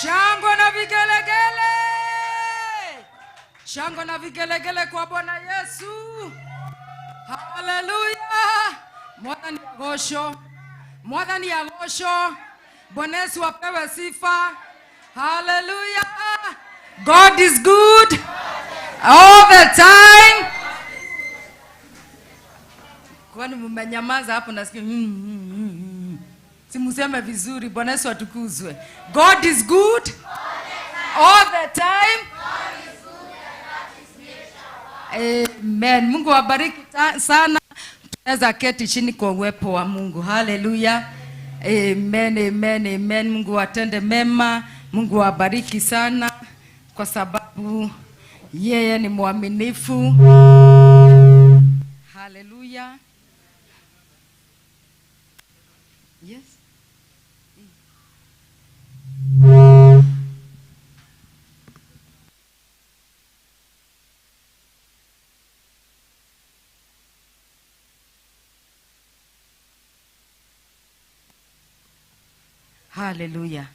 Speaker 2: Shangwe na vigelegele. Shangwe na vigelegele kwa Bwana Yesu. Haleluya. Mwathani agocwo. Mwathani agocwo. Bwana Yesu apewe sifa. Haleluya. God is good all the time. Kwani mmenyamaza hapo? Nasikia Simuseme vizuri. Bwana Yesu atukuzwe. God is good all the time. Amen. Mungu awabariki sana. Tunaweza keti chini kwa uwepo wa Mungu. Haleluya. Amen, amen, amen. Mungu atende mema. Mungu awabariki sana kwa sababu yeye ni mwaminifu. Haleluya. Yes. Haleluya.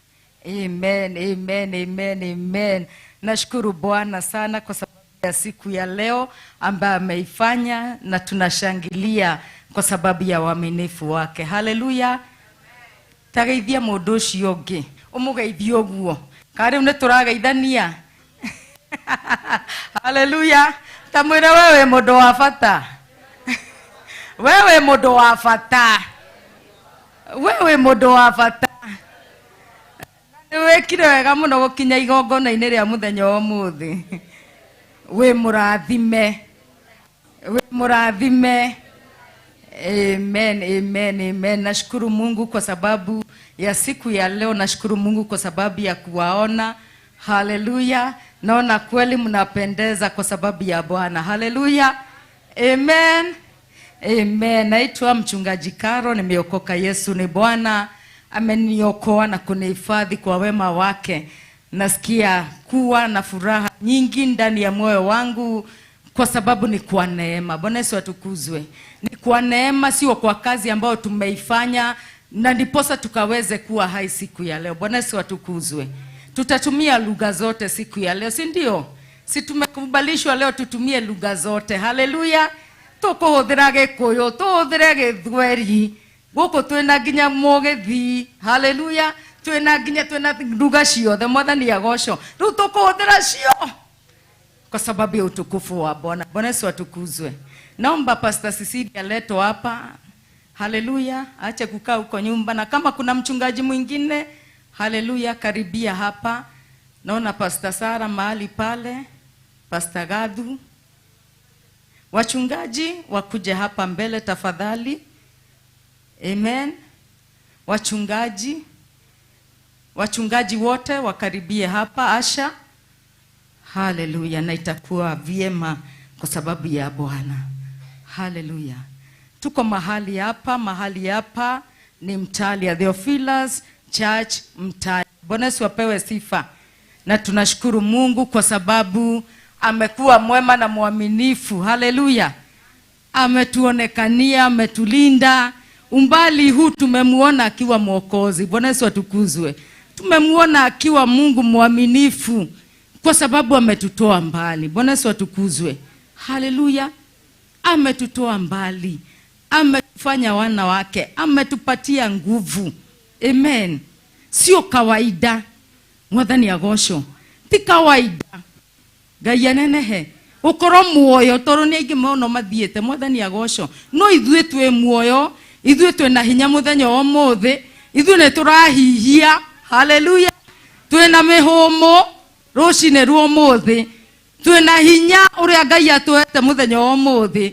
Speaker 2: Amen, amen, amen, amen. Nashukuru Bwana sana kwa sababu ya siku ya leo ambayo ameifanya, na tunashangilia kwa sababu ya uaminifu wake. Haleluya. Tageithia mundu ucio ungi, umugeithie uguo. Ka riu ni turageithania. Haleluya. Tamwire wewe mundu wa bata. Wewe mundu wa bata. Wewe mundu wa bata. Wekire wega muno gukinya igongona-inĩ rĩa mũthenya wa ũmũthĩ. Wĩ mũrathime. Wĩ mũrathime. Amen, amen, amen. Nashukuru Mungu kwa sababu ya siku ya leo. Nashukuru Mungu kwa sababu ya kuwaona. Haleluya. Naona kweli mnapendeza kwa sababu ya Bwana. Haleluya. Amen. Amen. Naitwa Mchungaji Karo, nimeokoka. Yesu ni Bwana. Ameniokoa na kunihifadhi kwa wema wake. Nasikia kuwa na furaha nyingi ndani ya moyo wangu kwa sababu ni kwa neema. Bwana Yesu atukuzwe. Ni kwa neema, sio kwa kazi ambayo tumeifanya, na ndiposa tukaweze kuwa hai siku ya leo. Bwana Yesu atukuzwe. Tutatumia lugha zote siku ya leo, si ndio? Si tumekubalishwa leo tutumie lugha zote. Haleluya. Tukuhuthira Gikuyu, tuhuthire Githweri. Guku twina nginya Mugithi. Haleluya. Twina nginya, twina lugha ciothe. Mwathani agocwo. Riu tukuhuthira cio kwa sababu ya utukufu wa Bwana. Bwana Yesu atukuzwe. Naomba Pastor Cecilia aletwe hapa. Haleluya. Aache kukaa huko nyumba, na kama kuna mchungaji mwingine, haleluya, karibia hapa. Naona Pastor Sara mahali pale, Pastor Gadhu. Wachungaji wakuje hapa mbele tafadhali. Amen. Wachungaji, wachungaji wote wakaribie hapa. Asha. Haleluya. Na itakuwa vyema kwa sababu ya Bwana. Haleluya. Tuko mahali hapa, mahali hapa ni Mtalia, Theophilus Church Mtalia. Bwana Yesu apewe sifa. Na tunashukuru Mungu kwa sababu amekuwa mwema na mwaminifu. Haleluya. Ametuonekania, ametulinda. Umbali huu tumemuona akiwa Mwokozi. Bwana Yesu atukuzwe. Tumemuona akiwa Mungu mwaminifu kwa sababu ametutoa mbali. Bwana Yesu atukuzwe. Haleluya. Ametutoa mbali. Ametufanya wana wake. Ametupatia nguvu. Amen. Sio kawaida. Mwathani agocwo. Ti kawaida. Ngai anenehe. Ukorwo muoyo tondũ nĩ aingĩ mũno mathiĩte. Mwathani agocwo. No ithuĩ twĩ muoyo, ithuĩ twĩna hinya mũthenya wa ũmũthĩ, ithuĩ nĩ tũrahihia. Haleluya. Twĩna mĩhũmũ rũcinĩ rwa ũmũthĩ. Twĩna hinya ũrĩa Ngai atũhete mũthenya wa ũmũthĩ.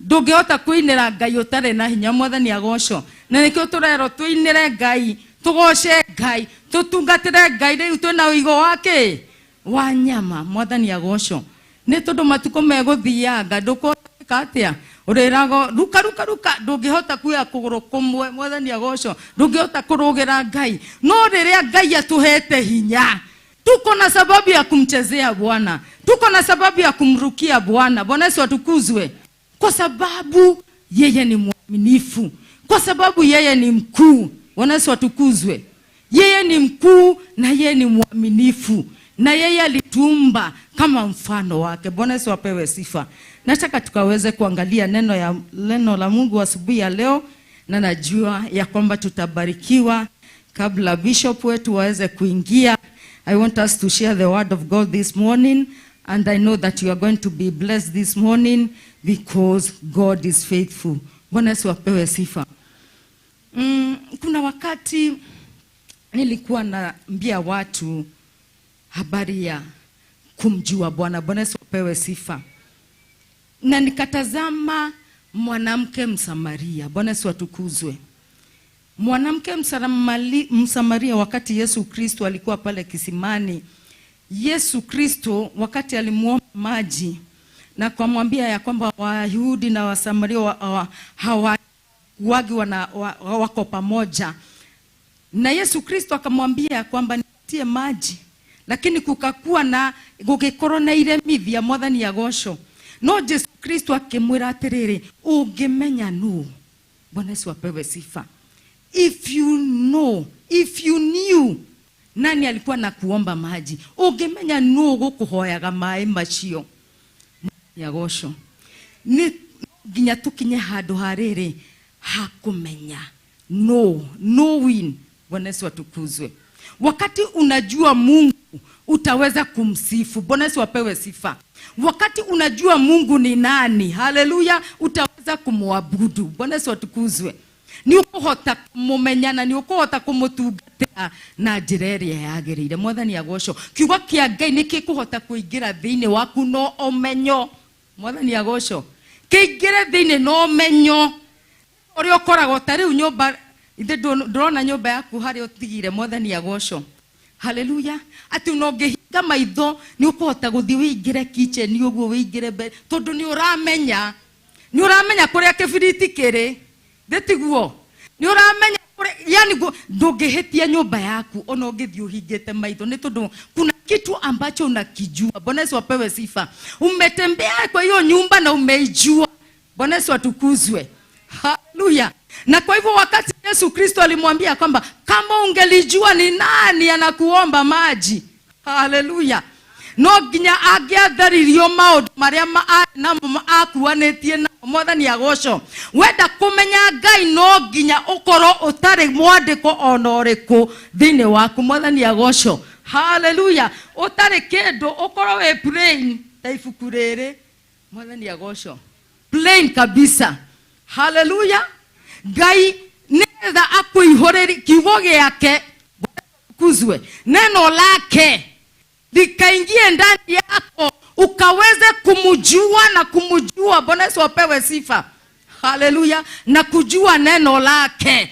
Speaker 2: Ndũngĩhota kũinĩra Ngai ũtarĩ na hinya. Mwathani agocwo. Na nĩkĩo tũrerwo tũinĩre Ngai, tũgoce Ngai, tũtungatĩre Ngai. Rĩu twĩna ũigo wa kĩ? Wa nyama. Mwathani agocwo. Nĩ tondũ matukũ megũthianga, ndũkũhota atĩa? Ũrĩragwo ruka ruka ruka, ndũngĩhota kuoya kũgũrũ kũmwe. Mwathani agocwo. Ndũngĩhota kũrũgĩra Ngai. No rĩrĩa Ngai atũhete hinya, tuko na sababu ya kumchezea Bwana, tuko na sababu ya kumrukia Bwana. Bwana Yesu atukuzwe. Kwa sababu yeye ni mwaminifu, kwa sababu yeye ni mkuu.
Speaker 5: Bwana Yesu atukuzwe. Yeye ni mkuu na yeye ni mwaminifu, na yeye alituumba kama mfano wake. Bwana Yesu apewe sifa. Nataka tukaweze kuangalia neno la Mungu asubuhi ya leo, na najua ya kwamba tutabarikiwa. Kabla bishop wetu waweze kuingia, I want us to share the word of God this morning, and I know that you are going to be blessed this morning because God is faithful. Bwana Yesu apewe sifa. Kuna wakati nilikuwa naambia watu habari ya kumjua Bwana. Bwana Yesu apewe sifa. Na nikatazama mwanamke Msamaria. Bwana Yesu atukuzwe. Mwanamke Msamaria, wakati Yesu Kristo alikuwa pale kisimani, Yesu Kristo wakati alimuomba maji na kumwambia ya kwamba Wayahudi na Wasamaria hawakuwagi wako pamoja, na Yesu Kristo akamwambia kwamba nipatie maji, lakini kukakuwa na gugikorwo na iremithia. Mwathani agocwo. No Jesu Kristo akimwira atiriri, ungimenya nu. Bwana Yesu apewe sifa. If you know, if you knew nani alikuwa na kuomba maji, ungimenya nu gukuhoyaga maĩ macio. Agocwo. Ni nginya tukinye handu hariri hakumenya no knowing. Bwana Yesu atukuzwe. Wakati unajua Mungu utaweza kumsifu. Bwana Yesu apewe sifa. Wakati unajua Mungu ni nani, haleluya, utaweza kumwabudu. Bwana Yesu atukuzwe. Ni ukuhota kumumenyana, ni ukuhota kumutungatira na njira ĩrĩa yagĩrĩire. Mwathani agocwo. Kiugo kĩa Ngai nĩ gĩkũhota kũingĩra thĩinĩ waku no ũmenyo. Mwathani agocwo. Kĩingĩre thĩinĩ no ũmenyo ũrĩa ũkoragwo ta rĩu nyũmba ithe ndũrona nyũmba yaku harĩa ũtigire. Mwathani agocwo. Haleluya. Atĩ ona ũngĩhinga maitho nĩ ũkũhota gũthiĩ wĩingĩre kitchen ũguo, wĩingĩre mbere, tondũ nĩ ũramenya, nĩ ũramenya kũrĩa kĩbiriti kĩrĩ, thĩ tiguo, nĩ ũramenya kũrĩa, yani ndũngĩhĩtia nyũmba yaku ona ũngĩthiĩ ũhingĩte maitho, nĩ tondũ kuna kitu ambacho unakijua. Bwana Yesu apewe sifa. Umetembea kwa hiyo nyumba na umeijua. Bwana Yesu atukuzwe. Haleluya. Na kwa hivyo wakati Yesu Kristo alimwambia kwamba kama ungelijua ni nani anakuomba maji, haleluya, no nginya angĩatheririo maũndũ marĩa namo akuanĩtie namo. Mwathani agocwo. Wenda kũmenya Ngai no nginya ũkorwo ũtarĩ mwandĩko ona ũrĩkũ thĩinĩ waku. Mwathani agocwo. Haleluya. Ũtarĩ kĩndũ, ũkorwo wĩ plain ta ibuku rĩrĩ. Mwathani agocwo. Plain kabisa. Haleluya. Ngai nĩgetha akũihũrĩrie kiugo gĩake, kuzwe neno lake likaingie ndani yako ukaweze kumjua na kumjua. Bwana Yesu apewe sifa. Haleluya. Na kujua neno lake.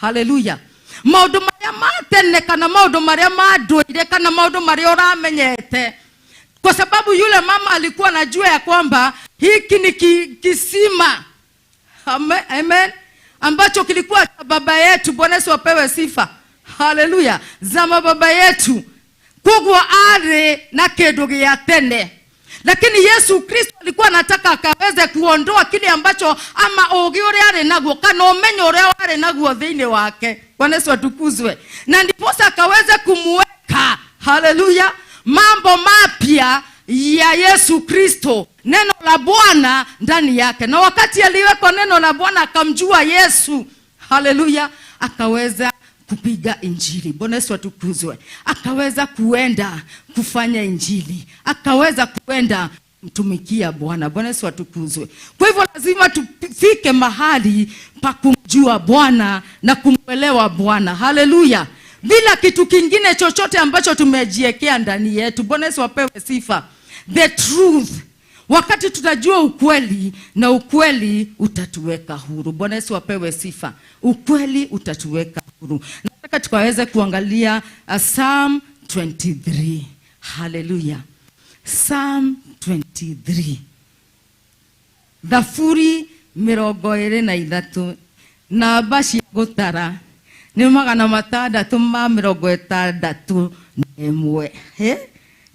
Speaker 5: Haleluya. Maũndũ marĩa ma tene kana maũndũ marĩa ma ndũire kana maũndũ marĩa ũramenyete, kwa sababu yule mama alikuwa anajua ya kwamba hiki ni kisima, amen, amen, ambacho kilikuwa cha baba yetu. Bwana Yesu apewe sifa. Haleluya. Zama baba yetu koguo arĩ na kĩndũ gĩa tene, lakini Yesu Kristo alikuwa anataka akaweze kuondoa kile ambacho ama ũũgĩ ũrĩa arĩ naguo kana ũmenyo ũrĩa warĩ naguo thĩinĩ wake. Bwana Yesu atukuzwe. Na ndiposa akaweze kumuweka, haleluya, mambo mapya ya Yesu Kristo, neno la Bwana ndani yake. Na wakati aliwekwa neno la Bwana akamjua Yesu, haleluya, akaweza kupiga injili. Bwana Yesu atukuzwe. Akaweza kuenda kufanya injili, akaweza kuenda mtumikia Bwana. Bwana Yesu atukuzwe. Kwa hivyo lazima tufike mahali pa kumjua Bwana na kumwelewa Bwana. Haleluya. Bila kitu kingine chochote ambacho tumejiekea ndani yetu. Bwana Yesu apewe sifa. The truth. Wakati tutajua ukweli, na ukweli utatuweka huru. Bwana Yesu apewe sifa. Ukweli utatuweka huru. Nataka tukaweze kuangalia Psalm 23. Haleluya. Psalm 23. Thaburi 23, namba cia gũtara nĩ 661.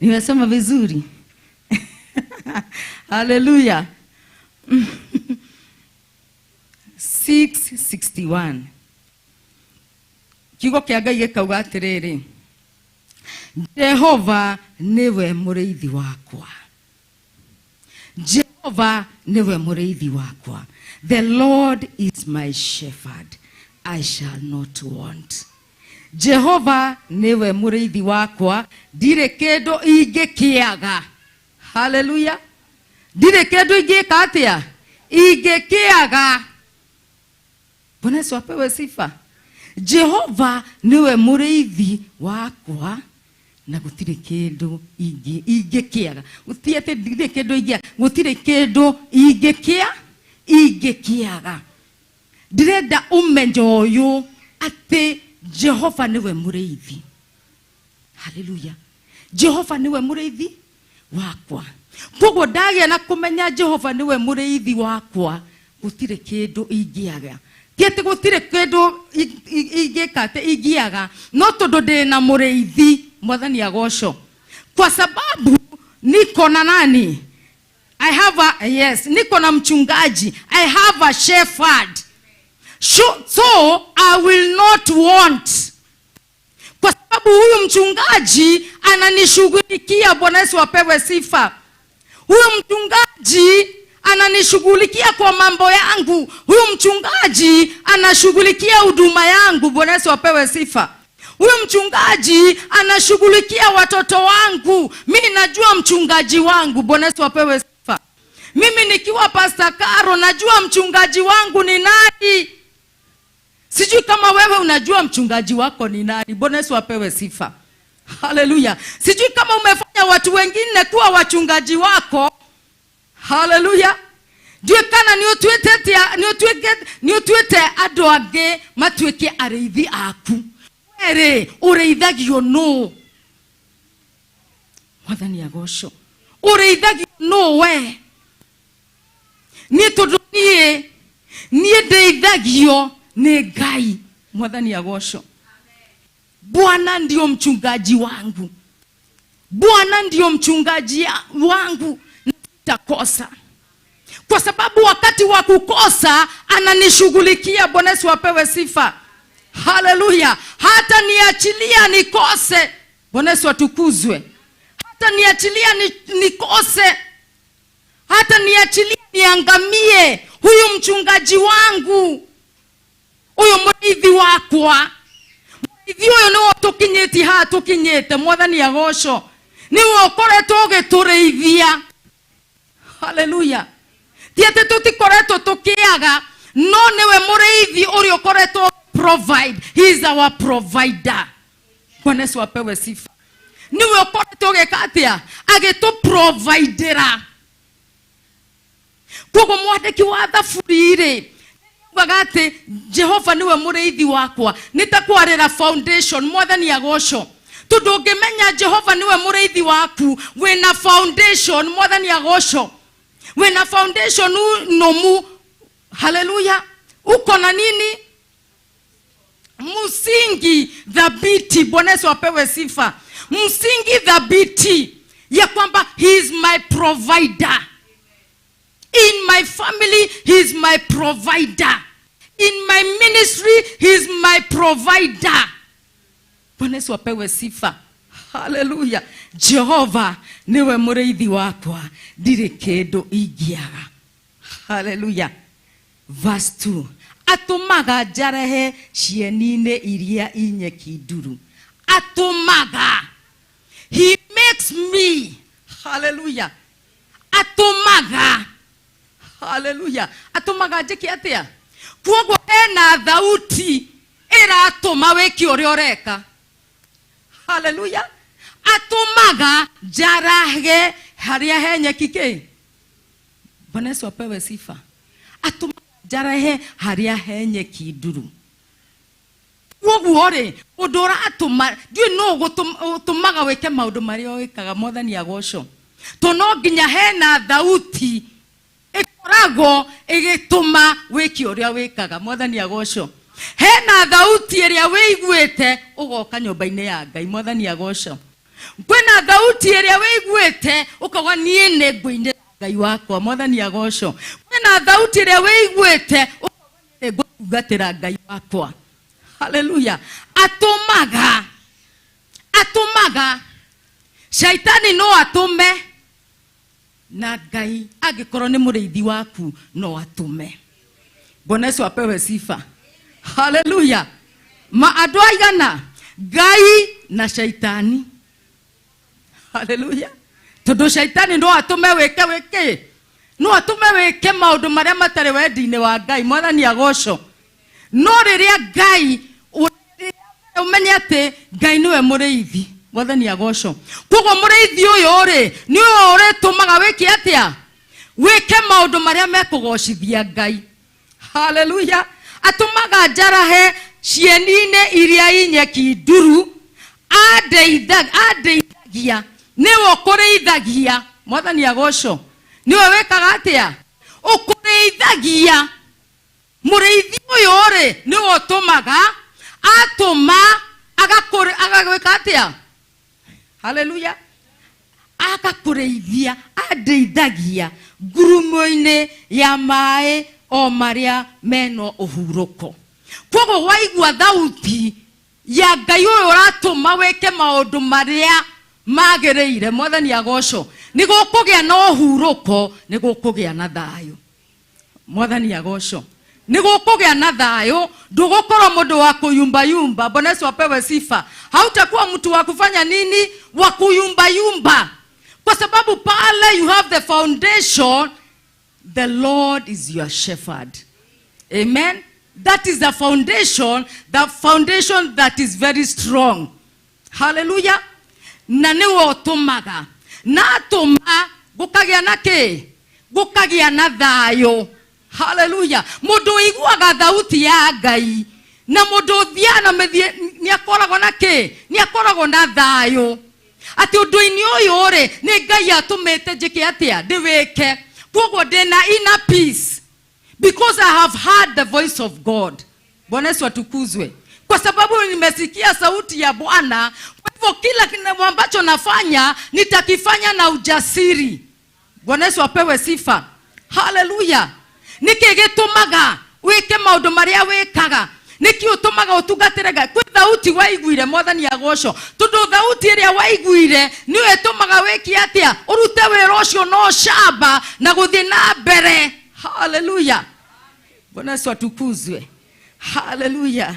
Speaker 5: Nimesema vizuri? Haleluya. 661. Kiugo kĩa Ngai gĩkauga atĩrĩrĩ, Jehova nĩwe mũrĩithi wakwa. Jehova nĩwe mũrĩithi wakwa. The Lord is my shepherd, I shall not want. Jehova nĩwe mũrĩithi wakwa, ndirĩ kĩndũ ingĩkĩaga. Haleluya. Ndirĩ kĩndũ ingĩka atĩa? Ingĩkĩaga. Bwana Yesu apewe sifa. Jehova nĩwe mũrĩithi wakwa na gũtirĩ kĩndũ ingĩkĩaga. Gũtirĩ atĩ ndirĩ kĩndũ ingĩaga, gũtirĩ kĩndũ ingĩkĩaga. Ndĩrenda ũmenyo ũyũ atĩ Jehova nĩwe mũrĩithi. Haleluya. Jehova nĩwe mũrĩithi wakwa. Koguo ndagĩa na kũmenya Jehova nĩwe mũrĩithi wakwa, gũtirĩ kĩndũ ingĩaga. Ti atĩ gũtirĩ kĩndũ ingĩka atĩ ingĩaga, no tondũ ndĩ na mũrĩithi, Mwathani agocwo. Kwa sababu niko na nani? I have a, yes, niko na mchungaji. I have a shepherd. So I will not want. Kwa sababu huyu mchungaji ananishughulikia. Bwana Yesu apewe sifa. Huyu mchungaji ananishughulikia kwa mambo yangu. Huyu mchungaji anashughulikia huduma yangu. Bwana Yesu apewe sifa. Huyu mchungaji anashughulikia watoto wangu. Mimi najua mchungaji wangu. Bwana Yesu apewe sifa. Mimi nikiwa Pastor Caro najua mchungaji wangu ni nani. Sijui kama wewe unajua mchungaji wako ni nani. Bwana Yesu apewe sifa. Haleluya. Sijui kama umefanya watu wengine kuwa wachungaji wako. Haleluya. Ndiũĩ kana nĩ ũtuĩte andũ angĩ matuĩke arĩithi aku. Werĩ ũrĩithagio nũ? Mwathani agocwo. Ũrĩithagio nũ we? Niĩ tondũ niĩ ndĩithagio nĩ Ngai. Mwathani agocwo. Bwana ndio mchungaji wangu. Bwana ndio mchungaji wangu, nitakosa. Kwa sababu wakati wa kukosa ananishughulikia. Bwana Yesu apewe sifa. Haleluya. Hata niachilia nikose. Bwana Yesu atukuzwe. Hata niachilia nikose. Hata niachilia niangamie. Huyu mchungaji wangu, huyu mũrĩithi wakwa, mũrĩithi ũyũ nĩwe ũtũkinyĩtie haha tũkinyĩte. Mwathani agocwo. Nĩwe ũkoretwo ũgĩtũrĩithia. Haleluya. Ti atĩ tũtikoretwo tũkĩaga, no nĩwe mũrĩithi ũrĩa ũkoretwo provide. He is our provider. Bwana Yesu apewe sifa. Nĩwe ũkoretwo ũgĩka atĩa? Agĩtũ-providera. Koguo mwandĩki wa Thaburi rĩ, augaga atĩ Jehova nĩwe mũrĩithi wakwa. Nĩ ta kwarĩra foundation. Mwathani agocwo. Tondũ ũngĩmenya Jehova nĩwe mũrĩithi waku, wĩna foundation. Mwathani agocwo. Wĩna foundation nomu. Haleluya. Uko na nini? Msingi thabiti. Bwana Yesu apewe sifa. Msingi thabiti ya kwamba he is my provider. In my family, he is my provider. In my ministry, he is my provider. Bwana Yesu apewe sifa. Haleluya. Jehova niwe mũrĩithi wakwa, ndirĩ kĩndũ ingĩaga. Haleluya. Verse 2. Atũmaga njarehe cieni-inĩ iria inyeki nduru. Atũmaga. He makes me. Haleluya. Atũmaga. Haleluya. Atũmaga njĩke atĩa? Koguo hena thauti ĩratũma wĩke ũrĩa ũreka. Haleluya. Atũmaga njarage harĩa he nyeki kĩ? Bwana Yesu apewe sifa. Atũmaga njarehe harĩa he nyeki nduru. Koguo rĩ, ũndũ ũratũma, ndiũĩ nũ ũtũmaga wĩke maũndũ marĩa wĩkaga. Mwathani agocwo. To no nginya hena thauti ĩkoragwo ĩgĩtũma wĩke ũrĩa wĩkaga. Mwathani agocwo. Hena thauti ĩrĩa wĩiguĩte ũgoka nyũmba-inĩ ya Ngai. Mwathani agocwo. Kwĩna thauti ĩrĩa wĩiguĩte ũkauga niĩ nĩ ngũinĩra Ngai wakwa. Mwathani agocwo. Kwĩna thauti ĩrĩa wĩiguĩte ũkauga niĩ nĩ ngũtungatĩra Ngai wakwa. Haleluya. Atũmaga, atũmaga shaitani no atũme, na Ngai angĩkorwo nĩ mũrĩithi waku no atũme. Bwana Yesu apewe sifa. Haleluya. Ma andũ aigana Ngai na shaitani. Haleluya. Tondũ shaitani no atũme wĩke wĩke, no atũme wĩke maũndũ marĩa matarĩ wendi-inĩ wa Ngai. Mwathani agocwo. No rĩrĩa Ngai ũmenye atĩ Ngai nĩwe mũrĩithi. Mwathani agocwo. Koguo mũrĩithi ũyũ rĩ nĩwe ũrĩtũmaga wĩke atĩa? Wĩke maũndũ marĩa mekũgocithia Ngai. Haleluya. Atũmaga njarahe cieni-inĩ iria inyeki nduru, andeithagia, nĩwe ũkũrĩithagia. Mwathani agocwo. Nĩwe wĩkaga atĩa? Ũkũrĩithagia. Mũrĩithi ũyũ rĩ nĩwe ũtũmaga, atũma agagwĩka atĩa? Haleluya. Agakũrĩithia, andeithagia ngurumo-inĩ ya maĩ o marĩa mena ũhurũko. Koguo waigua thauti ya Ngai ũyũ ũratũma wĩke maũndũ marĩa magĩrĩire, Mwathani agocwo, nĩ gũkũgĩa na ũhurũko, nĩ gũkũgĩa na thayũ. Mwathani agocwo, nĩ gũkũgĩa na thayũ. Ndũgũkorwo mũndũ wa kuyumbayumba. Bwana Yesu apewe sifa. Hautakuwa mtu wa kufanya nini? Wa kuyumbayumba, kwa sababu pale you have the foundation, the Lord is your shepherd. Amen. That is the foundation, the foundation that is very strong. Hallelujah. Na nĩwe ũtũmaga, na atũma gũkagĩa na kĩ? Gũkagĩa na thayũ. Haleluya. Mũndũ ũiguaga thauti ya Ngai na mũndũ ũthiaga na mĩthiĩ nĩ akoragwo na kĩ? Nĩ akoragwo na thayũ atĩ ũndũ-inĩ ũyũ rĩ nĩ Ngai atũmĩte njĩke atĩa? Ndĩwĩke. Koguo ndĩna inner peace because I have heard the voice of God. Bwana Yesu atukuzwe. Kwa sababu nimesikia sauti ya Bwana, kwa hivyo kila ambacho nafanya nitakifanya na ujasiri. Bwana Yesu apewe sifa. Haleluya. Nĩkĩ gĩtũmaga wĩke maũndũ marĩa wĩkaga? Nĩkĩ ũtũmaga ũtungatĩre Ngai? Kwĩ thauti waiguire. Mwathani agocwo. Tondũ thauti ĩrĩa waiguire nĩyo ĩtũmaga wĩke atĩa? Ũrute wĩra ũcio na ũcamba na gũthiĩ na mbere. Haleluya. Bwana Yesu atukuzwe. Haleluya.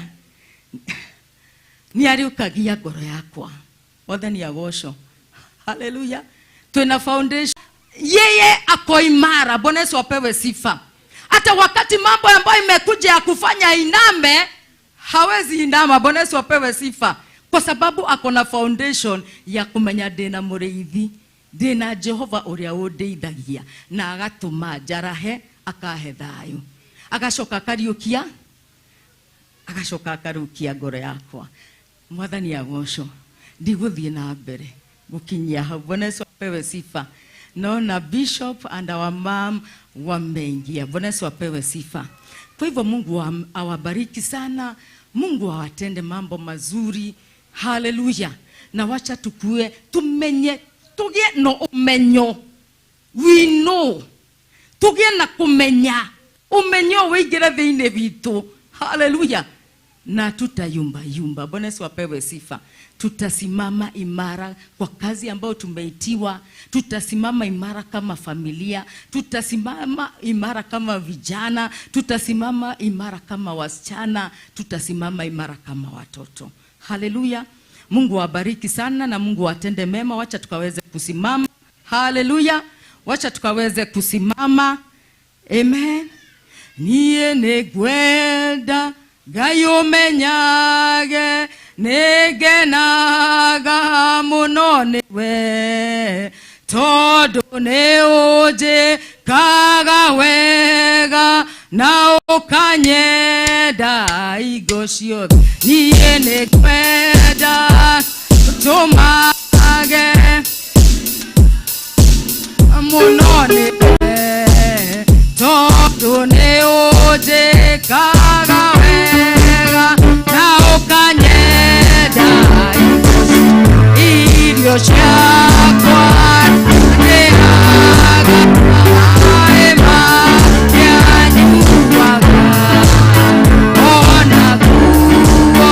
Speaker 5: Nĩ arĩũkagia ngoro yakwa. Mwathani agocwo. Haleluya. Twina foundation, yeye ako imara. Bwana Yesu apewe sifa. Hata wakati mambo ambayo imekuja ya kufanya iname, hawezi inama. Bwana Yesu apewe sifa, kwa sababu ako na foundation ya kumenya ndĩna mũrĩithi, ndĩna Jehova ũrĩa ũndeithagia na agatũma njarahe, akahe thayũ, agacoka akariũkia, agacoka akarũkia ngoro yakwa. Mwathani agocwo. Ndigũthiĩ na mbere gũkinyia hau. Bwana Yesu apewe sifa. Naona Bishop and our mom wameingia. Bwana Yesu apewe sifa. Kwa hivyo Mungu awabariki sana, Mungu awatende mambo mazuri. Haleluya. Na wacha tukue tumenye, tugie no umenyo. We know, tugie na kumenya, umenyo wĩingĩre thĩinĩ witũ. Haleluya. Na tutayumba yumba. Bwana Yesu apewe sifa. Tutasimama imara kwa kazi ambayo tumeitiwa. Tutasimama imara kama familia, tutasimama imara kama vijana, tutasimama imara kama wasichana, tutasimama imara kama watoto. Haleluya. Mungu awabariki sana na Mungu atende mema. Wacha tukaweze kusimama. Haleluya. Wacha tukaweze kusimama. Amen. Niĩ nĩ ngwenda Ngai ũmenyage nĩ ngenaga mũno nĩwe, tondũ nĩ ũnjĩkaga wega na ũkanyenda hingo ciothe. Niĩ nĩ ngwenda tũmage mũno nĩwe, tondũ nĩ ũnjĩkaga wega na ũkanyenda. Irio ciakwa ndĩaga, maĩ marĩa nyuaga, ona nguo.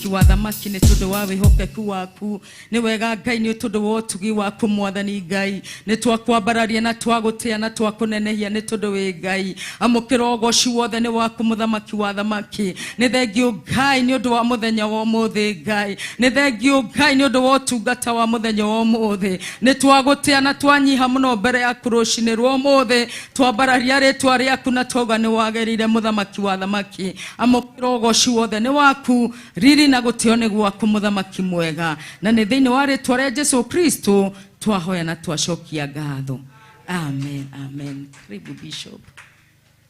Speaker 5: Mũthamaki wa thamaki, nĩ tondũ wa wĩhokeku waku. Nĩ wega Ngai, nĩ tondũ wa ũtugi waku Mwathani Ngai. Nĩ twakwambararia na twagũtĩa na twakũnenehia nĩ tondũ wĩ Ngai. Amũkĩra ũgoci wothe nĩ waku Mũthamaki wa thamaki. Nĩ thengiũ Ngai nĩ ũndũ wa mũthenya wa ũmũthĩ Ngai. Nĩ thengiũ Ngai nĩ ũndũ wa ũtungata wa mũthenya wa ũmũthĩ. Nĩ twagũtĩa na twanyiha mũno mbere yaku rũcinĩ rwa ũmũthĩ. Twambararia rĩtwa rĩaku na twauga nĩ wagĩrĩire Mũthamaki wa thamaki. Amũkĩra ũgoci wothe nĩ waku, riri na gũtĩo nĩ gwaku Mũthamaki mwega. Na nĩ thĩinĩ wa rĩtwa rĩa Jesu Kristo twahoya na twacokia ngatho. Amen, amen. Karibu Bishop.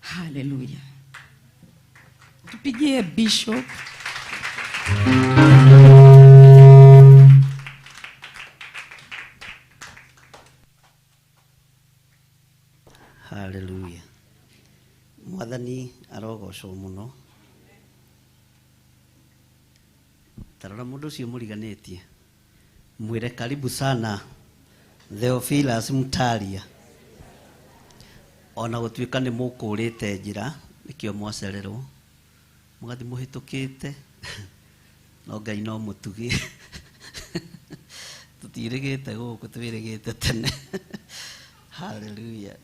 Speaker 5: Hallelujah. Tupigie Bishop.
Speaker 6: Haleluya. Mwathani arogocwo muno. Tarora mundu ucio muriganitie, mwire karibu sana Theophilus Mutaria. Ona gutuika ni mukurite njira nikio mwacererwo, mugathi muhitukite, no Ngai no mutugi. Tutirigite guku, twirigite tene. Haleluya.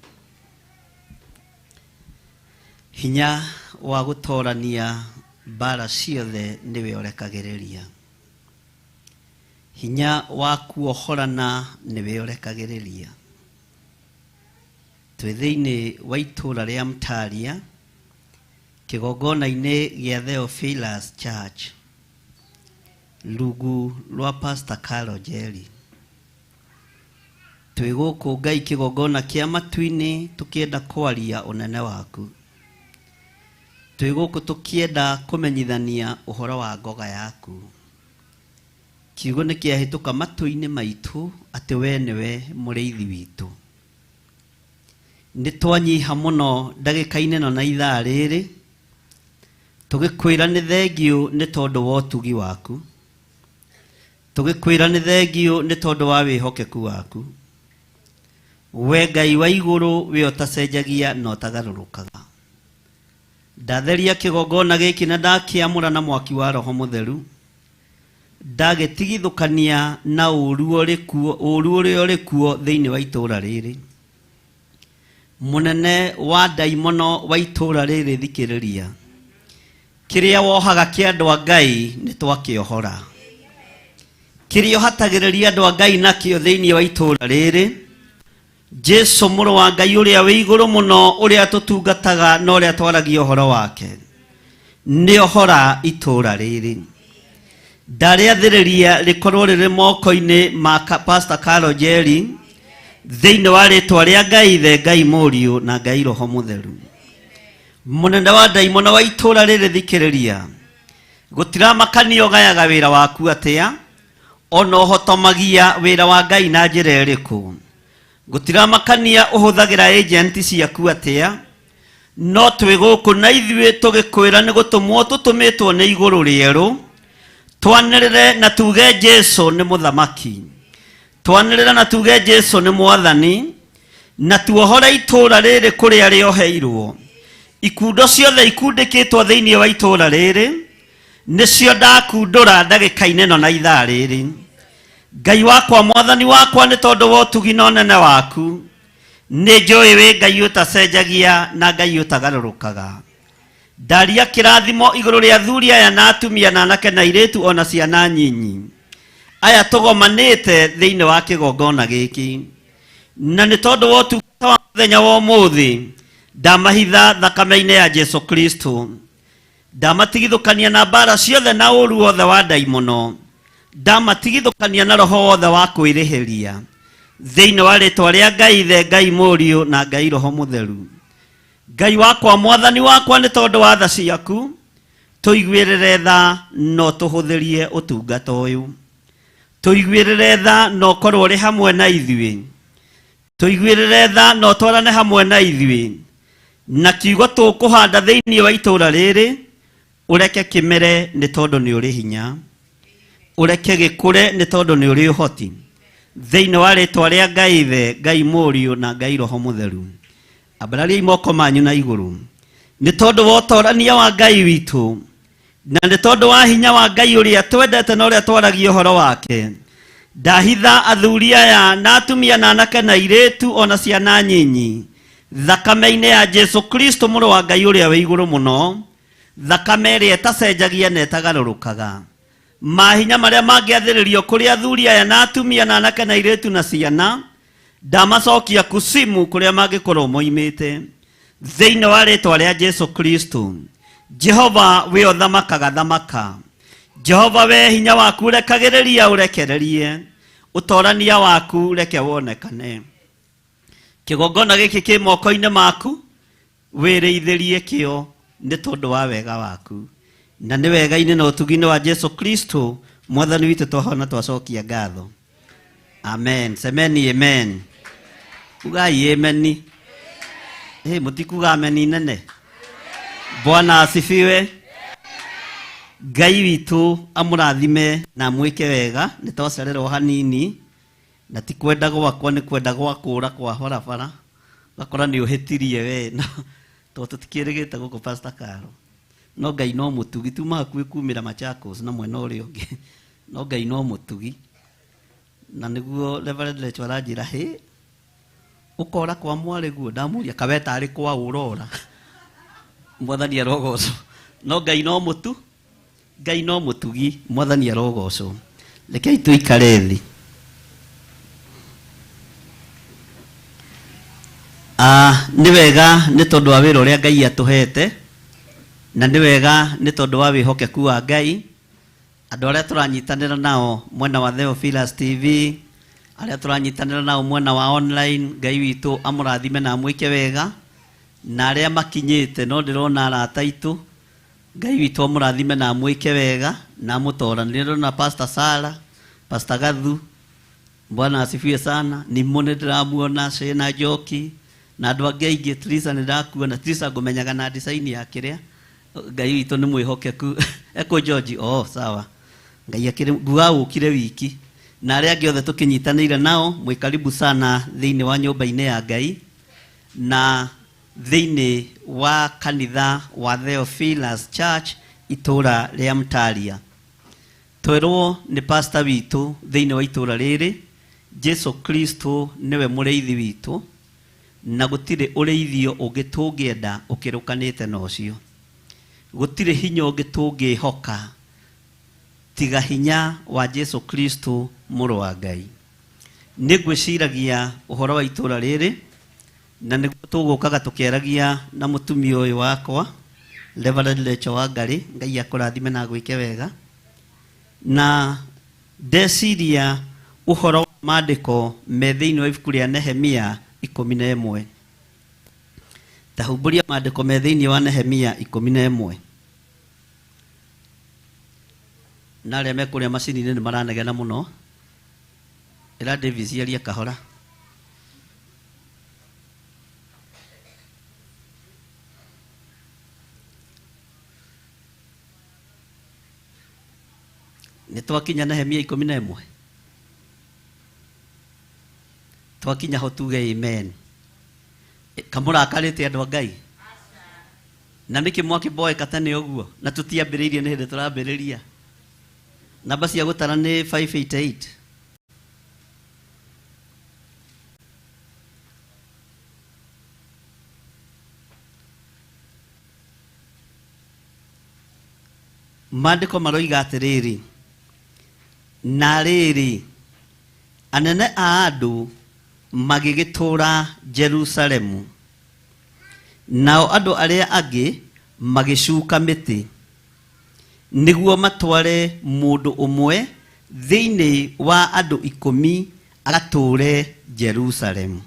Speaker 6: Hinya wa gutorania mbara ciothe niwe ũrekagĩrĩria. Hinya wa kuohorana niwe ũrekagĩrĩria. Twĩ thĩinĩ wa itũũra rĩa Mtaria, kĩgongona-inĩ gĩa Theophilus Church, rungu rwa Pastor Carol Njeri. Twĩ gũkũ Ngai kĩgongona kĩa matu-inĩ tũkĩenda kwaria ũnene waku. Twĩ gũkũ tũkĩenda kũmenyithania ũhoro wa ngoga yaku. Kiugo nĩ kĩahĩtũka matũ-inĩ maitũ atĩ we nĩwe mũrĩithi witũ. Nĩ twanyiha mũno ndagĩka-inĩ ĩno na ithaa rĩrĩ, tũgĩkwĩra nĩ thengiũ nĩ tondũ wa ũtugi waku. Tũgĩkwĩra nĩ thengiũ nĩ tondũ wa wĩhokeku waku. We Ngai wa igũrũ, we ũtacenjagia na ũtagarũrũkaga. Ndatheria kĩgongona gĩkĩ na ndakĩamũra na mwaki wa Roho Mũtheru. Ndagĩtigithũkania na ũũru ũrĩa ũrĩ kuo thĩinĩ wa itũũra rĩrĩ. Mũnene wa ndaimono wa itũũra rĩrĩ, thikĩrĩria. Kĩrĩa wohaga kĩa andũ a Ngai nĩ twakĩohora. Kĩrĩa ũhatagĩrĩria andũ a Ngai nakĩo thĩinĩ wa itũũra rĩrĩ, Jesu mũrũ wa Ngai ũrĩa wĩ igũrũ mũno, ũrĩa tũtungataga na ũrĩa twaragia ũhoro wake, nĩ ohora itũũra rĩrĩ. Ndarĩathĩrĩria rĩkorwo rĩrĩ moko-inĩ ma Pastor Carol Njeri, thĩinĩ wa rĩtwa rĩa Ngai Ithe, Ngai Mũriũ na Ngai Roho Mũtheru. Mũnene wa ndaimono wa itũũra rĩrĩ, thikĩrĩria. Gũtiramakania ũgayaga wĩra waku atĩa, ona ũhotomagia wĩra wa Ngai na njĩra ĩrĩkũ. Gũtiramakania ũhũthagĩra agent ciaku atĩa, no twĩ gũkũ na ithuĩ tũgĩkwĩra nĩ gũtũmwo tũtũmĩtwo nĩ igũrũ rĩerũ. Twanĩrĩre na tuge Jesu nĩ mũthamaki. Twanĩrĩre na tuge Jesu nĩ mwathani, na tuohore itũũra rĩrĩ kũrĩa rĩoheirwo. Ikundo ciothe ikundĩkĩtwo thĩinĩ wa itũũra rĩrĩ, nĩcio ndakundũra ndagĩka-inĩ ĩno na ithaa rĩrĩ. Ngai wakwa, mwathani wakwa, nĩ tondũ wa ũtugi na ũnene waku, nĩ njũĩ wĩ Ngai ũtacenjagia na Ngai ũtagarũrũkaga. Ndaria kĩrathimo igũrũ rĩa athuri aya na atumia na anake na airĩtu ona ciana nyinyi aya tũgomanĩte thĩinĩ wa kĩgongona gĩkĩ. Na nĩ tondũ wa ũtungata wa mũthenya wa ũmũthĩ, ndamahitha thakame-inĩ ya Jesu Kristo. Ndamatigithũkania na mbara ciothe na ũũru wothe wa ndaimono. Ndamatigithũkania na roho wothe wa kwĩrĩhĩria thĩinĩ wa rĩtwa rĩa Ngai Ithe, Ngai Mũriũ na Ngai Roho Mũtheru. Ngai wakwa, mwathani wakwa, nĩ tondũ wa tha ciaku, tũiguĩrĩre tha no tũhũthĩrie ũtungata ũyũ. Tũiguĩrĩre tha na ũkorwo ũrĩ hamwe na ithuĩ. Tũiguĩrĩre tha na ũtwarane hamwe na ithuĩ. Na kiugo tũkũhanda thĩinĩ wa itũũra rĩrĩ, ũreke kĩmere nĩ tondũ nĩ ũrĩ hinya. Ũreke gĩkũre nĩ tondũ nĩ ũrĩ ũhoti. Thĩinĩ wa rĩtwa rĩa Ngai Ithe, Ngai Mũriũ na Ngai Roho Mũtheru. Ambarariai moko manyu na igũrũ. Nĩ tondũ wa ũtorania wa Ngai witũ, Na nĩ tondũ wa hinya wa Ngai ũrĩa twendete na ũrĩa twaragia ũhoro wake, ndahitha athuri aya na atumia na anake na airĩtu ona ciana nyinyi thakame-inĩ ya Jesu Kristo mũrũ wa Ngai ũrĩa wĩ igũrũ mũno, thakame ĩrĩa ĩtacenjagia na ĩtagarũrũkaga. Mahinya marĩa mangĩathĩrĩrio kũrĩ athuri aya na atumia na anake na airĩtu na ciana, ndamacokia kusimu kũrĩa mangĩkorwo moimĩte thĩinĩ wa rĩtwa rĩa Jesu Kristo. Jehova we ũthamakaga thamaka, Jehova we hinya waku rekagĩrĩria ũrekererie, ũtorania waku reke wonekane. Kĩgongona gĩkĩ kĩ moko-inĩ maku, wĩrĩithĩrie kĩo nĩ tondũ wa wega waku, na nĩ wega-inĩ na ũtugi-inĩ wa Jesu Kristo mwathani witũ twahona twacokia ngatho. Amen. Semeni amen. Ugai ameni. Hey, mutikuga ameni nene. Bwana asifiwe. Ngai witũ amũrathime na amwĩke wega. Nĩ twacererwo hanini na ti kwenda gwakwa, nĩ kwenda gwa kũra kwa barabara, ũgakora nĩ ũhĩtirie we, no tondũ tũtikĩrĩgĩte gũkũ Pastor Karo, no Ngai no mũtugi. Tuma hakuhĩ kumĩra Machakos na mwena ũrĩa ũngĩ, no Ngai no mũtugi. Na nĩguo Reverend Lecho aranjĩra, hĩ, ũkora kwa mwarĩ guo, ndamũria kawe tarĩ kwa ũrora. Mwathani arogocwo. No Ngai no mũtu, Ngai no mũtugi, Mwathani arogocwo. Rekei tũikare thĩ. Ah, nĩ wega nĩ tondũ wa wĩra ũrĩa Ngai atũhete, na nĩ wega nĩ tondũ wa wĩhokeku wa Ngai. Andũ arĩa tũranyitanĩra nao mwena wa Theophilus TV, arĩa tũranyitanĩra nao mwena wa online, Ngai witũ amũrathime na amwĩke wega. Na arĩa makinyĩte, no ndĩrona arata aitũ, Ngai witũ amũrathime na amwĩke wega na amũtoranĩrie. Ndĩrona Pastor Sara, Pastor Gathu, Bwana asifiwe sana. Nimo nĩ ndĩramuona, Shena Njoki na andũ angĩ aingĩ. Trisa nĩ ndakuona. Trisa ngũmenyaga na design ya kĩrĩa. Ngai witũ nĩ mwĩhokeku. Eko George, oh sawa. Ngai akĩrĩ nguga ũkire wiki. Na arĩa angĩ othe tũkĩnyitanĩire nao, mwĩ karibu sana thĩinĩ wa nyũmba-inĩ ya Ngai na thĩinĩ wa kanitha wa Theophilus Church itũũra rĩa Mtaria. Twerwo nĩ pastor witũ thĩinĩ wa itũũra rĩrĩ, Jesu Kristo nĩwe mũrĩithi witũ, na gũtirĩ ũrĩithio ũngĩ tũngĩenda ũkĩrũkanĩte na ũcio. Gũtirĩ hinya ũngĩ tũngĩhoka tiga hinya wa Jesu Kristo mũrũ wa Ngai. Nĩ ngwĩciragia ũhoro wa itũũra rĩrĩ, na nĩguo tũgũkaga tũkĩaragia na mũtumia ũyũ wakwa Reverend Rachel Wangari. Ngai akũrathime na agwĩke wega. Na ndeciria ũhoro wa maandĩko me thĩinĩ wa ibuku rĩa Nehemia 11. Ta humbũria maandĩko me thĩinĩ wa Nehemia 11. Na arĩa me kũrĩa macini-inĩ nĩ maranegena mũno. Ĩra Davis arie kahora. Nĩ twakinya Nehemia 11. Twakinya ho tuge amen. Kamũrakarĩte andũ a Ngai? Na nĩkĩ mwakĩmboeka tene ũguo? Na tũtiambĩrĩirie, nĩ hĩndĩ tũrambĩrĩria. Namba cia gũtara nĩ 588. Maandĩko maroiga atĩrĩrĩ, na rĩrĩ, anene a andũ magĩgĩtũũra Jerusalemu, nao andũ arĩa angĩ magĩcuka mĩtĩ nĩguo matware mũndũ ũmwe thĩinĩ wa andũ 10 agatũũre Jerusalemu,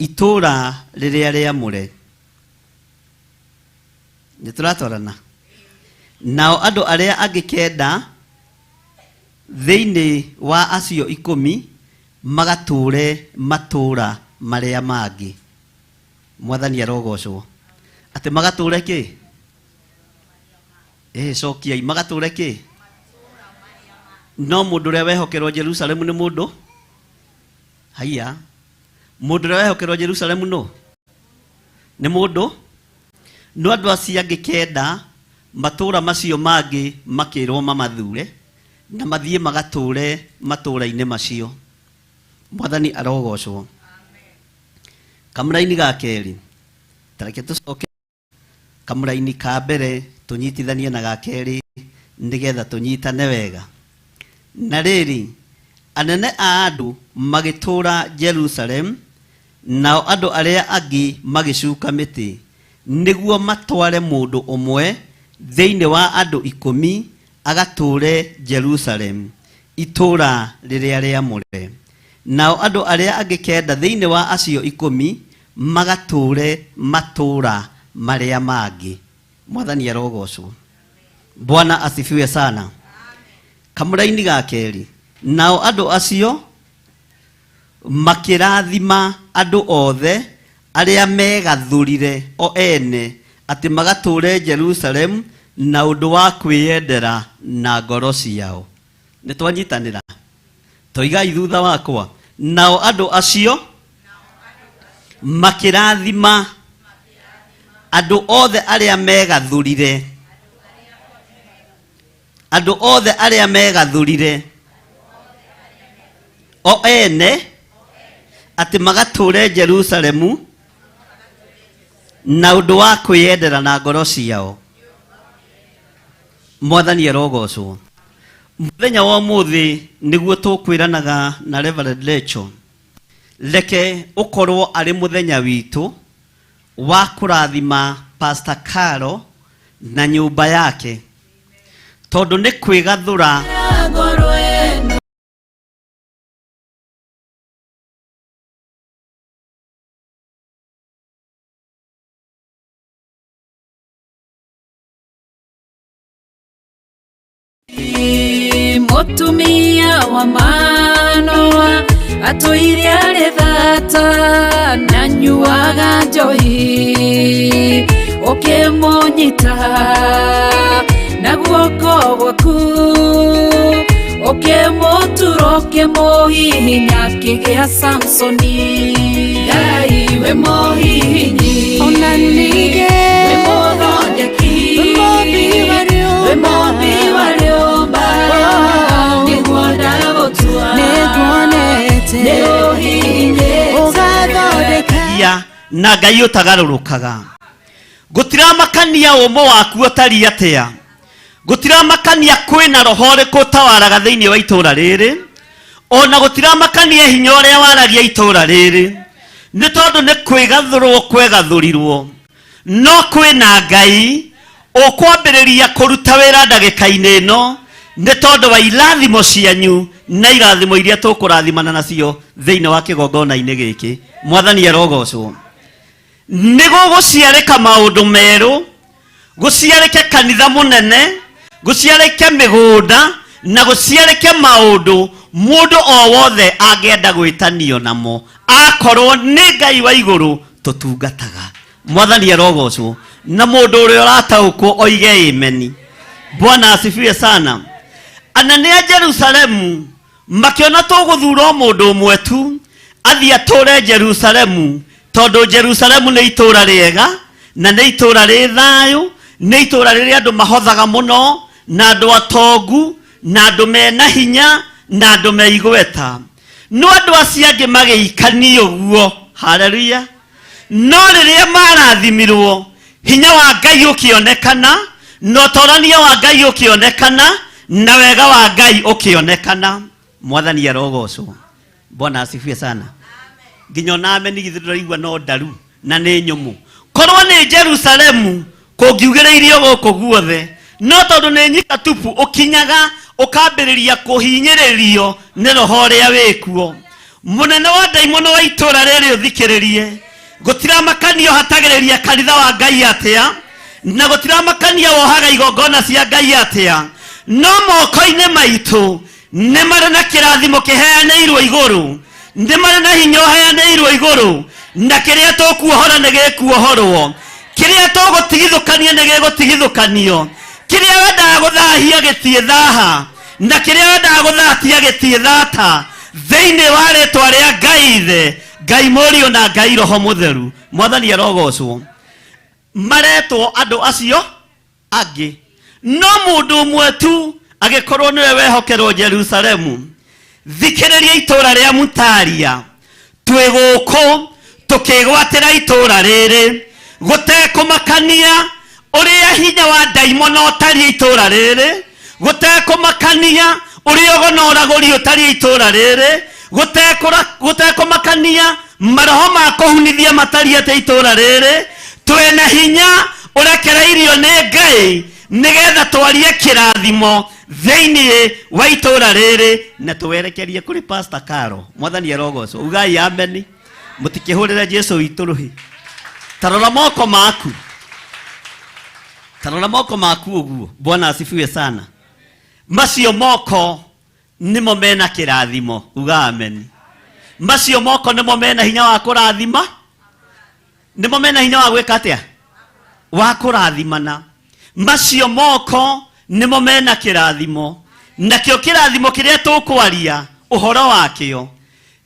Speaker 6: itũũra rĩrĩa rĩamũre. Nĩ tũratwarana. Nao andũ arĩa angĩ 9 thĩinĩ wa acio 10 magatũũre matũũra marĩa mangĩ. Mwathani arogocwo. Atĩ magatũũre kĩ? Cokiai, magatũũre kĩ? No mũndũ ũrĩa wehokerwo Jerusalemu nĩ mũndũ? Haiya. Mũndũ ũrĩa wehokerwo Jerusalemu nũ? Nĩ mũndũ? No andũ acio angĩ 9 Matũũra macio mangĩ makĩrwo mamathure na mathiĩ magatũũre matũũra-inĩ macio. Mwathani arogocwo. Kamũraini ga kerĩ, ta reke tũcoke kamũraini ka mbere tũnyitithanie na ga kerĩ nĩgetha tũnyitane wega. Na rĩrĩ, anene a andũ magĩtũũra Jerusalemu, nao andũ arĩa angĩ magĩcuka mĩtĩ, nĩguo matware mũndũ ũmwe thĩinĩ wa andũ ikũmi agatũũre Jerusalemu, itũũra rĩrĩa rĩamũre. Nao andũ arĩa angĩ kenda thĩinĩ wa acio ikũmi magatũũre matũũra marĩa mangĩ. Mwathani arogocwo. Bwana asifiwe sana. Kamũraini ga kerĩ, nao andũ acio makĩrathima andũ othe arĩa megathũrire o ene atĩ magatũũre Jerusalemu na ũndũ wa kwĩyendera na ngoro ciao. Nĩ twanyitanĩra? Toigai thutha wakwa. Nao andũ acio makĩrathima andũ othe arĩa megathũrire, andũ othe arĩa megathũrire o ene atĩ magatũũre Jerusalemu na ũndũ wa kwĩyendera na ngoro ciao. Mwathani arogocwo. Mũthenya wa ũmũthĩ nĩguo tũkwĩranaga na Reverend Rachel, reke ũkorwo arĩ mũthenya witũ wa kũrathima Pastor Caro na nyũmba yake, tondũ nĩ kwĩgathũra.
Speaker 2: Mũtumia wa Manoa atũire arĩ thata na nyuaga njohi, ũkĩmũnyita na guoko gwaku, ũkĩmũtura, ũkĩmũhihinya, akĩgĩa Samsoni. Ngai wĩ mũhihinyi,
Speaker 7: Ona ningĩ
Speaker 2: wĩ mũthondeki,
Speaker 7: wĩ mũmbi wa rĩũmba.
Speaker 2: Wĩ mũmbi wa rĩũmba, nĩguo ndagũtua.
Speaker 7: Nĩnguonete.
Speaker 2: Nĩ ũhihinyĩte.
Speaker 7: Ũgathondeka.
Speaker 6: Ya na Ngai ũtagarũrũkaga. Gũtiramakania ũmũ waku ũtariĩ atĩa, gũtiramakania kwĩna roho ũrĩkũ ũtawaraga thĩinĩ wa itũũra rĩrĩ, ona gũtiramakania hinya ũrĩa waragia itũũra rĩrĩ, nĩ tondũ nĩ kwĩgathũrwo kwegathũrirwo. No kwĩna Ngai ũkwambĩrĩria kũruta wĩra ndagĩka-inĩ ĩno, nĩ tondũ wa irathimo cianyu na irathimo iria tũkũrathimana nacio thĩinĩ wa kĩgongona-inĩ gĩkĩ. Mwathani arogocwo. Nĩ gũgũciarĩka maũndũ merũ, gũciarĩke kanitha mũnene, gũciarĩke mĩgũnda na gũciarĩke maũndũ mũndũ o wothe angĩenda gwĩtanio namo, akorwo nĩ Ngai wa igũrũ tũtungataga. Mwathani arogocwo. Na mũndũ ũrĩa ũrataũkwo oige ameni. Bwana asifiwe sana. Anene a Jerusalemu makĩona tũgũthura o mũndũ ũmwe tu athiĩ atũre Jerusalemu, tondũ Jerusalemu nĩ itũũra rĩega na nĩ itũũra rĩ thayũ, nĩ itũũra rĩrĩa andũ mahothaga mũno, na andũ atongu na andũ mena hinya na andũ me igweta. No andũ acio angĩ magĩikania ũguo. Haleluya. No rĩrĩa marathimirwo, hinya wa Ngai ũkĩonekana, na ũtorania wa Ngai ũkĩonekana, na wega wa Ngai ũkĩonekana. Mwathani arogocwo. Bwana asifiwe sana. Nginya ona ameni githĩ ndũraigua no ndaru na nĩ nyũmũ. Korwo nĩ Jerusalemu kũngiugĩrĩirio gũkũ guothe, no tondũ nĩ nyika tupu ũkinyaga ũkambĩrĩria kũhinyĩrĩrio nĩ roho ũrĩa wĩkuo. Mũnene wa ndaimono wa itũũra rĩrĩ, ũthikĩrĩrie, gũtiramakania ũhatagĩrĩria kanitha wa Ngai atĩa, na gũtiramakania wohaga igongona cia Ngai atĩa, no moko-inĩ maitũ nĩ marĩ na kĩrathimo kĩheanĩirwo igũrũ, nĩ marĩ na hinya ũheanĩirwo igũrũ, na kĩrĩa tũkuohora nĩ gĩkuohorwo, kĩrĩa tũgũtigithũkania nĩ gĩgũtigithũkanio, kĩrĩa wendaga gũthahia gĩtiĩ thaha, na kĩrĩa wendaga gũthatia gĩtiĩ thata, thĩinĩ wa rĩtwa rĩa Ngai Ithe, Ngai Mũriũ na Ngai Roho Mũtheru. Mwathani arogocwo. Maretwo andũ acio angĩ. No mũndũ ũmwe tu agĩkorwo nĩwe wehokerwo Jerusalemu. Thikĩrĩria itũũra rĩa Mutaria, twĩ gũkũ tũkĩgwatĩra itũũra rĩrĩ gũtekũmakania ũrĩa hinya wa ndaimono ũtariĩ itũũra rĩrĩ, gũtekũmakania ũrĩa ũgonoragũri ũtariĩ itũũra rĩrĩ, gũtekũmakania maroho ma kũhunithia matariĩ atĩa itũũra rĩrĩ, twĩna hinya ũrekereirio nĩ Ngai nĩgetha twarie kĩrathimo thĩinĩ wa itũũra rĩrĩ na tũwerekerie kũrĩ Pastor Caro. Mwathani arogocwo. Ugai ameni. Mũtikĩhũrĩre Jesu witũ rũhĩ. Tarora moko maku, tarora moko maku ũguo. Bwana asifiwe sana. Macio moko nĩmo mena kĩrathimo. Uga ameni. Macio moko nĩmo mena hinya wa kũrathima, nĩmo mena hinya wa gwĩka atĩa? Wa kũrathimana. Macio moko nĩmo mena kĩrathimo, nakĩo kĩrathimo kĩrĩa tũkwaria ũhoro wakĩo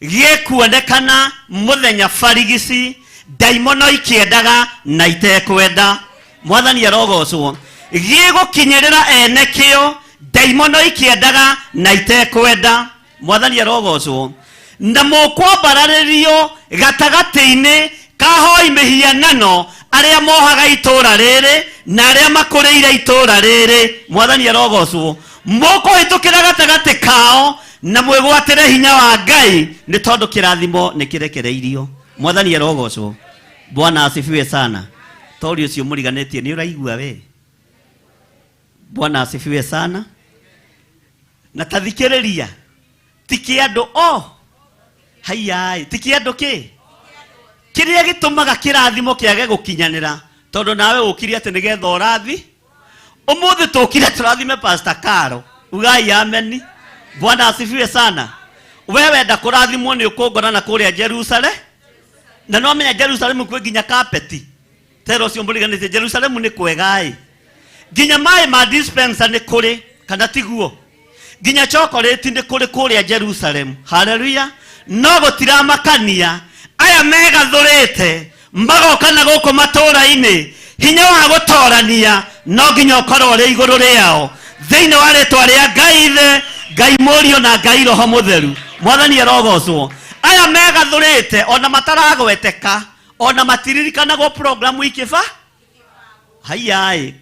Speaker 6: gĩkuonekana mũthenya barigici, ndaimono ikĩendaga na itekwenda. Mwathani arogocwo. Gĩgũkinyĩrĩra ene kĩo, ndaimono ikĩendaga na itekwenda. Mwathani arogocwo. Na mũkwambararĩrio gatagatĩ-inĩ ka hoi mĩhianano arĩa mohaga itũũra rĩrĩ na arĩa makũrĩire itũũra rĩrĩ. Mwathani arogocwo. Mũkũhĩtũkĩra gatagatĩ kao na mwĩgwatĩre hinya wa Ngai, nĩ tondũ kĩrathimo nĩ kĩrekereirio. Mwathani arogocwo. Bwana asifiwe sana. Tori ũcio mũriganĩtie nĩ ũraigua we. Bwana asifiwe sana. Na tathikĩrĩria, ti kĩ andũ o haiyaĩ, ti kĩ andũ kĩ kĩrĩa gĩtũmaga kĩrathimo kĩage gũkinyanĩra, tondũ nawe ũkire atĩ nĩgetha ũrathi ũmũthĩ tũkire tũrathime Pastor Caro. Ugai ameni. Bwana asifiwe sana. We wenda kũrathimwo nĩ ũkũngora na kũrĩa Jerusalem, na no menya Jerusalem kwĩ nginya kapeti tera ũcio mũriganĩtie. Jerusalem nĩ kwega ĩ, nginya maĩ ma dispenser nĩ kũrĩ, kana tiguo? Nginya chocolate nĩ kũrĩ kũrĩa Jerusalem. Haleluya. No gũtiramakania aya megathũrĩte magoka na gũkũ matũũra-inĩ. Hinya wa gũtorania no nginya ũkorwo ũrĩ igũrũ rĩao, thĩinĩ wa rĩtwa rĩa Ngai Ithe, Ngai Mũriũ na Ngai Roho Mũtheru. Mwathani arogocwo. Aya megathũrĩte ona mataragweteka, ona matiririkanagwo programu ikĩba haiyaĩ,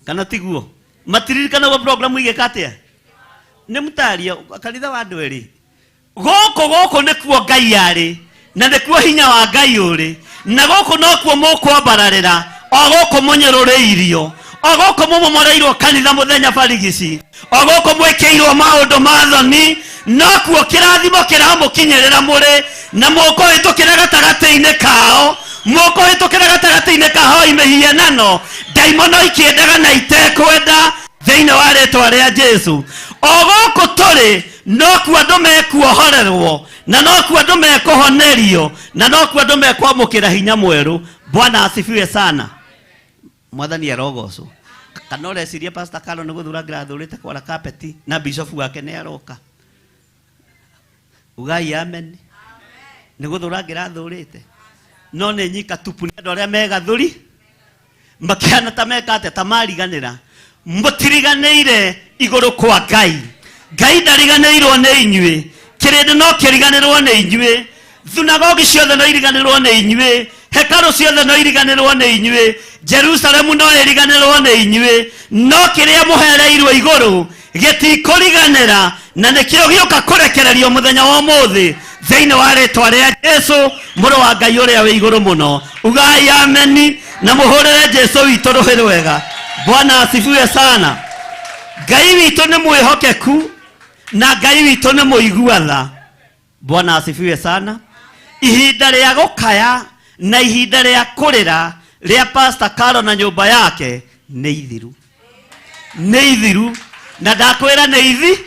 Speaker 6: kana tiguo? Matiririkanagwo programu igĩka atĩa? Nĩ mũtaria kanitha wa andũ erĩ gũkũ. Gũkũ nĩkuo Ngai arĩ na nĩkuo hinya wa Ngai ũrĩ, na gũkũ nokuo mũkwambararĩra, o gũkũ mũnyũrũrĩirio, o gũkũ mũmomoreirwo kanitha mũthenya barigici, o gũkũ mwĩkĩirwo maũndũ ma thoni, nokuo kĩrathimo kĩramũkinyĩrĩra mũrĩ na mũkũhĩtũkĩra gatagatĩ-inĩ kao, mũkũhĩtũkĩra gatagatĩ-inĩ ka hoi mĩhianano, ndaimono ikĩendaga na itekwenda, thĩinĩ wa rĩtwa rĩa Jesu. O gũkũ tũrĩ nokuo andũ mekuohorerwo, na nokuo andũ mekũhonerio, na nokuo andũ mekwamũkĩra hinya mwerũ. Bwana asifiwe sana. Mwathani arogocwo. Kana ũreciria Pastor Carlo nĩ gũthura ngĩrathurĩte kwara kapeti na bishofu wake nĩ aroka? Ugai amen. Nĩ gũthura ngĩrathurĩte, no nĩ nyika tupu nĩ andũ arĩa megathuri makĩhana ta meka atĩa, ta mariganĩra. Mũtiriganĩire igũrũ kwa Ngai. Ngai ndariganĩirwo nĩ inyuĩ. Kĩrĩndĩ no kĩriganĩrwo nĩ inyuĩ, thunagogi ciothe no iriganĩrwo nĩ inyuĩ, hekarũ ciothe no iriganĩrwo nĩ inyuĩ, Jerusalemu no ĩriganĩrwo nĩ inyuĩ, no kĩrĩa mũhereirwo igũrũ gĩtikũriganĩra, na nĩkĩo gĩũka kũrekererio mũthenya wa ũmũthĩ thĩinĩ wa rĩtwa rĩa Jesu, mũrũ wa Ngai ũrĩa wĩ igũrũ mũno. Ugai ameni na mũhũrĩre Jesu witũ rũhĩ rwega. Bwana asifiwe sana. Ngai witũ nĩ mwĩhokeku na Ngai witũ nĩ mũigua tha. Bwana asifiwe sana. Ihinda rĩa gũkaya na ihinda rĩa kũrĩra rĩa Pastor Carol na nyũmba yake nĩ ithiru, nĩ ithiru. Na ndakwĩra nĩ ithi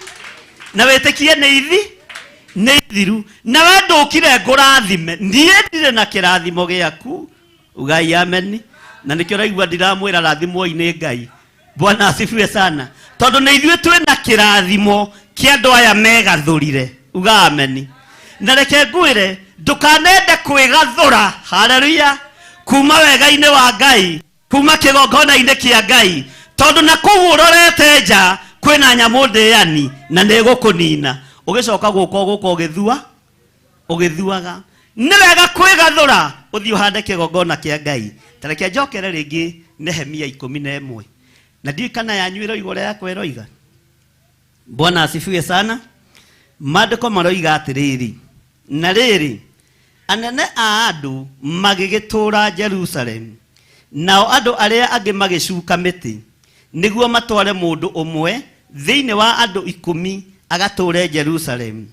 Speaker 6: na wĩtĩkie nĩ ithi, nĩ ithiru. Na we ndũkire ngũrathime, niĩ ndirĩ na kĩrathimo gĩaku. Ugai ameni. Na nĩkĩo ũraigua ndiramwĩra rathimwoi nĩ Ngai. Bwana asifiwe sana. Tondũ nĩ ithuĩ twĩna kĩrathimo kĩa andũ aya megathũrire. Uga ameni. Na reke ngwĩre, ndũkanende kwĩgathũra, haleluya, kuma wega-inĩ wa Ngai, kuma kĩgongona-inĩ kĩa Ngai. Tondũ na kũu ũrorete nja kwĩna nyamũ ndĩani na nĩ ĩgũkũnina. Ũgĩcoka gũka ũgũka ũgĩthua ũgĩthuaga. Nĩ wega kwĩgathũra ũthiĩ ũhande kĩgongona kĩa Ngai. Ta reke njokere rĩngĩ Nehemia 11. Na ndiũĩ kana yanyu ĩroiga ũrĩa yakwa ĩroiga. Bwana asifiwe sana. Maandĩko maroiga atĩrĩrĩ, na rĩrĩ, anene a andũ magĩgĩtũũra Jerusalemu, nao andũ arĩa angĩ magĩcuka mĩtĩ, nĩguo matware mũndũ ũmwe thĩinĩ wa andũ 10 agatũũre Jerusalemu,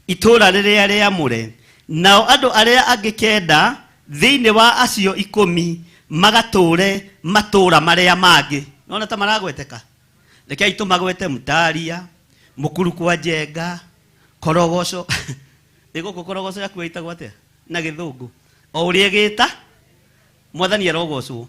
Speaker 6: itũũra rĩrĩa rĩamũre, nao andũ arĩa angĩ 9 thĩinĩ wa acio 10 magatũũre matũũra marĩa mangĩ. Nona ta maragweteka? Rekei tũmagwete: Mtaria, Mũkuru kwa Njenga, Korogoco. Ĩ gũkũ Korogoco yaku ĩtagwo atĩa na gĩthũngũ? O ũrĩa ĩgĩta, Mwathani arogocwo.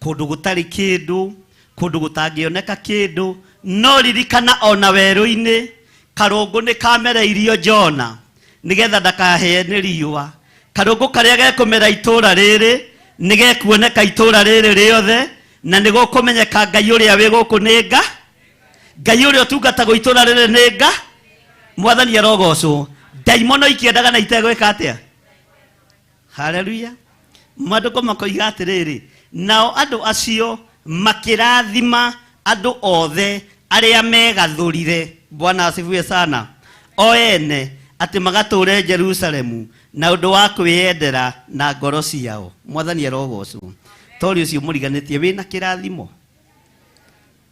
Speaker 6: Kũndũ gũtarĩ kĩndũ, kũndũ gũtangĩoneka kĩndũ. No ririkana ona werũ-inĩ karũngũ nĩ kamereirio Jona nĩgetha ndakahĩe nĩ riũa. Karũngũ karĩa gekũmera itũũra rĩrĩ nĩ gekuoneka itũũra rĩrĩ rĩothe, na nĩ gũkũmenyeka Ngai ũrĩa wĩ gũkũ nĩ nga Ngai ũrĩa ũtungatagwo itũũra rĩrĩ nĩ nga. Mwathani arogocwo. Ndaimono ikĩendaga na itegwĩka atĩa? Haleluya. Maandĩko makoiga atĩrĩrĩ, nao andũ acio makĩrathima andũ othe arĩa megathũrire, Bwana asifiwe sana, o ene atĩ magatũũre Jerusalemu na ũndũ wa kwĩyendera na ngoro ciao. Mwathani arogocwo. Tori ũcio mũriganĩtie wĩna kĩrathimo,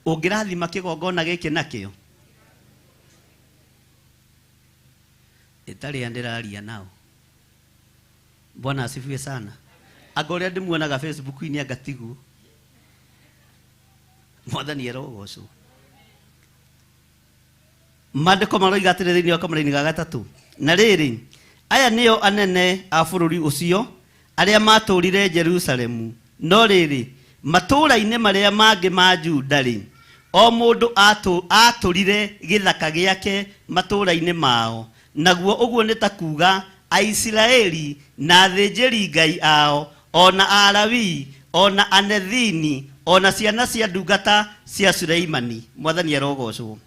Speaker 6: ũngĩrathima kĩgongona gĩkĩ nakĩo ĩtarĩ ndĩraria nao. Bwana asifiwe sana. Anga ũrĩa ndĩmuonaga Facebook-inĩ anga tiguo. Mwathani arogocwo. Maandĩko maroiga atĩrĩ thĩinĩ wa kamũraini ga gatatũ, na rĩrĩ, aya nĩo anene a bũrũri ũcio arĩa matũũrire Jerusalemu, no rĩrĩ, matũũra-inĩ marĩa mangĩ ma Juda-rĩ, o mũndũ aatũrire gĩthaka gĩake matũũra-inĩ mao, naguo ũguo nĩ ta kuuga Aisiraeli na athĩnjĩri-Ngai ao, o na Alawii, o na Anethini, o na ciana cia ndungata cia Suleimani. Mwathani arogocwo.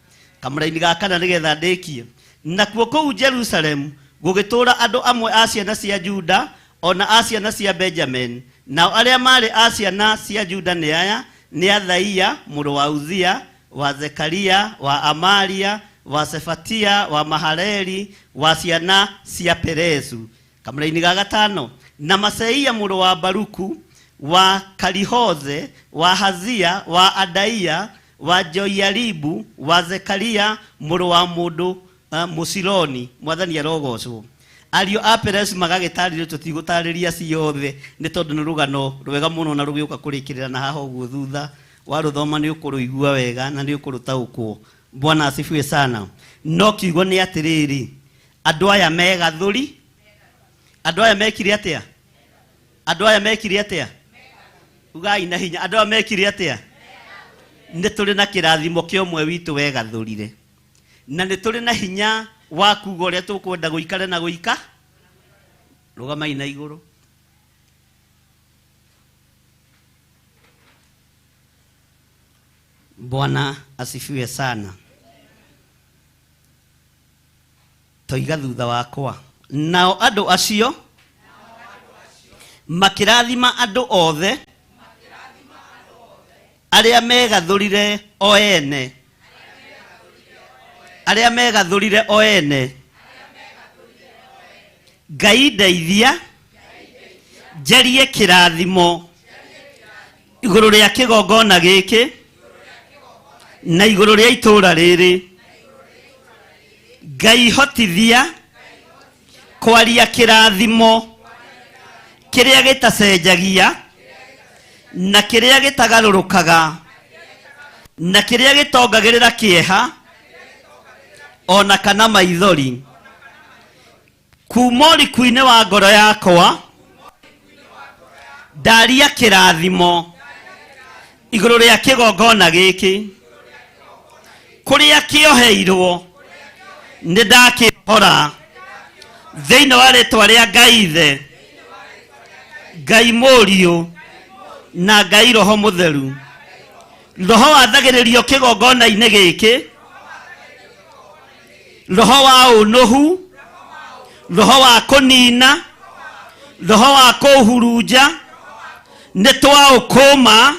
Speaker 6: Kamũraini ga kana nĩgetha ndĩkie. Nakuo kũu Jerusalemu gũgĩtũũra andũ amwe a ciana cia Juda o na a ciana cia Benjamin. Nao arĩa maarĩ a ciana cia Juda nĩ aya: nĩ Athaia mũrũ wa Uzia, wa Zekaria, wa Amaria, wa Sefatia, wa Mahaleli, wa ciana cia Perezu. Kamũraini ga gatano, na Maseia mũrũ wa Baruku, wa Karihoze, wa Hazia, wa Adaia, wa Joiaribu, wa Zekaria mũrũ wa mũndũ Mũsiloni. Mwathani arogocwo. Ariũ a Perezu magagĩtarĩrio, tũtigũtarĩria ciothe nĩ tondũ nĩ rũgano rwega mũno na rũgĩũka kũrĩkĩrĩra na haha ũguo thutha warũthoma nĩ ũkũrũigua wega na nĩ ũkũrũtaũkwo. Bwana asifiwe sana. No kiugo nĩ atĩrĩrĩ, andũ aya megathũri, andũ aya mekire atĩa? Andũ aya mekire atĩa? Ugai na hinya, andũ aya mekire atĩa? Nĩ tũrĩ na kĩrathimo kĩa ũmwe witũ wegathũrire, na nĩ tũrĩ na hinya wa kuga ũrĩa tũkwenda gũikare na gũika. Rũgamai na igũrũ. Bwana asifiwe sana. Toiga thutha wakwa, nao andũ acio makĩrathima andũ othe arĩa megathũrire o ene, arĩa megathũrire o ene. Ngai ndeithia njarie kĩrathimo igũrũ rĩa kĩgongona gĩkĩ na igũrũ rĩa itũũra rĩrĩ. Ngai hotithia kwaria kĩrathimo kĩrĩa gĩtacenjagia na kĩrĩa gĩtagarũrũkaga na kĩrĩa gĩtongagĩrĩra kĩeha ona kana maithori kuma ũriku-inĩ wa ngoro yakwa. Ndaria kĩrathimo igũrũ rĩa kĩgongona gĩkĩ, kũrĩa kĩoheirwo nĩ ndakĩhora thĩinĩ wa rĩtwa rĩa Ngai Ithe, Ngai Mũriũ na Ngai Roho Mũtheru. Roho wathagĩrĩrio kĩgongona-inĩ gĩkĩ, roho wa ũnũhu, roho wa kũnina, roho wa kũhurunja, nĩ twaũkũma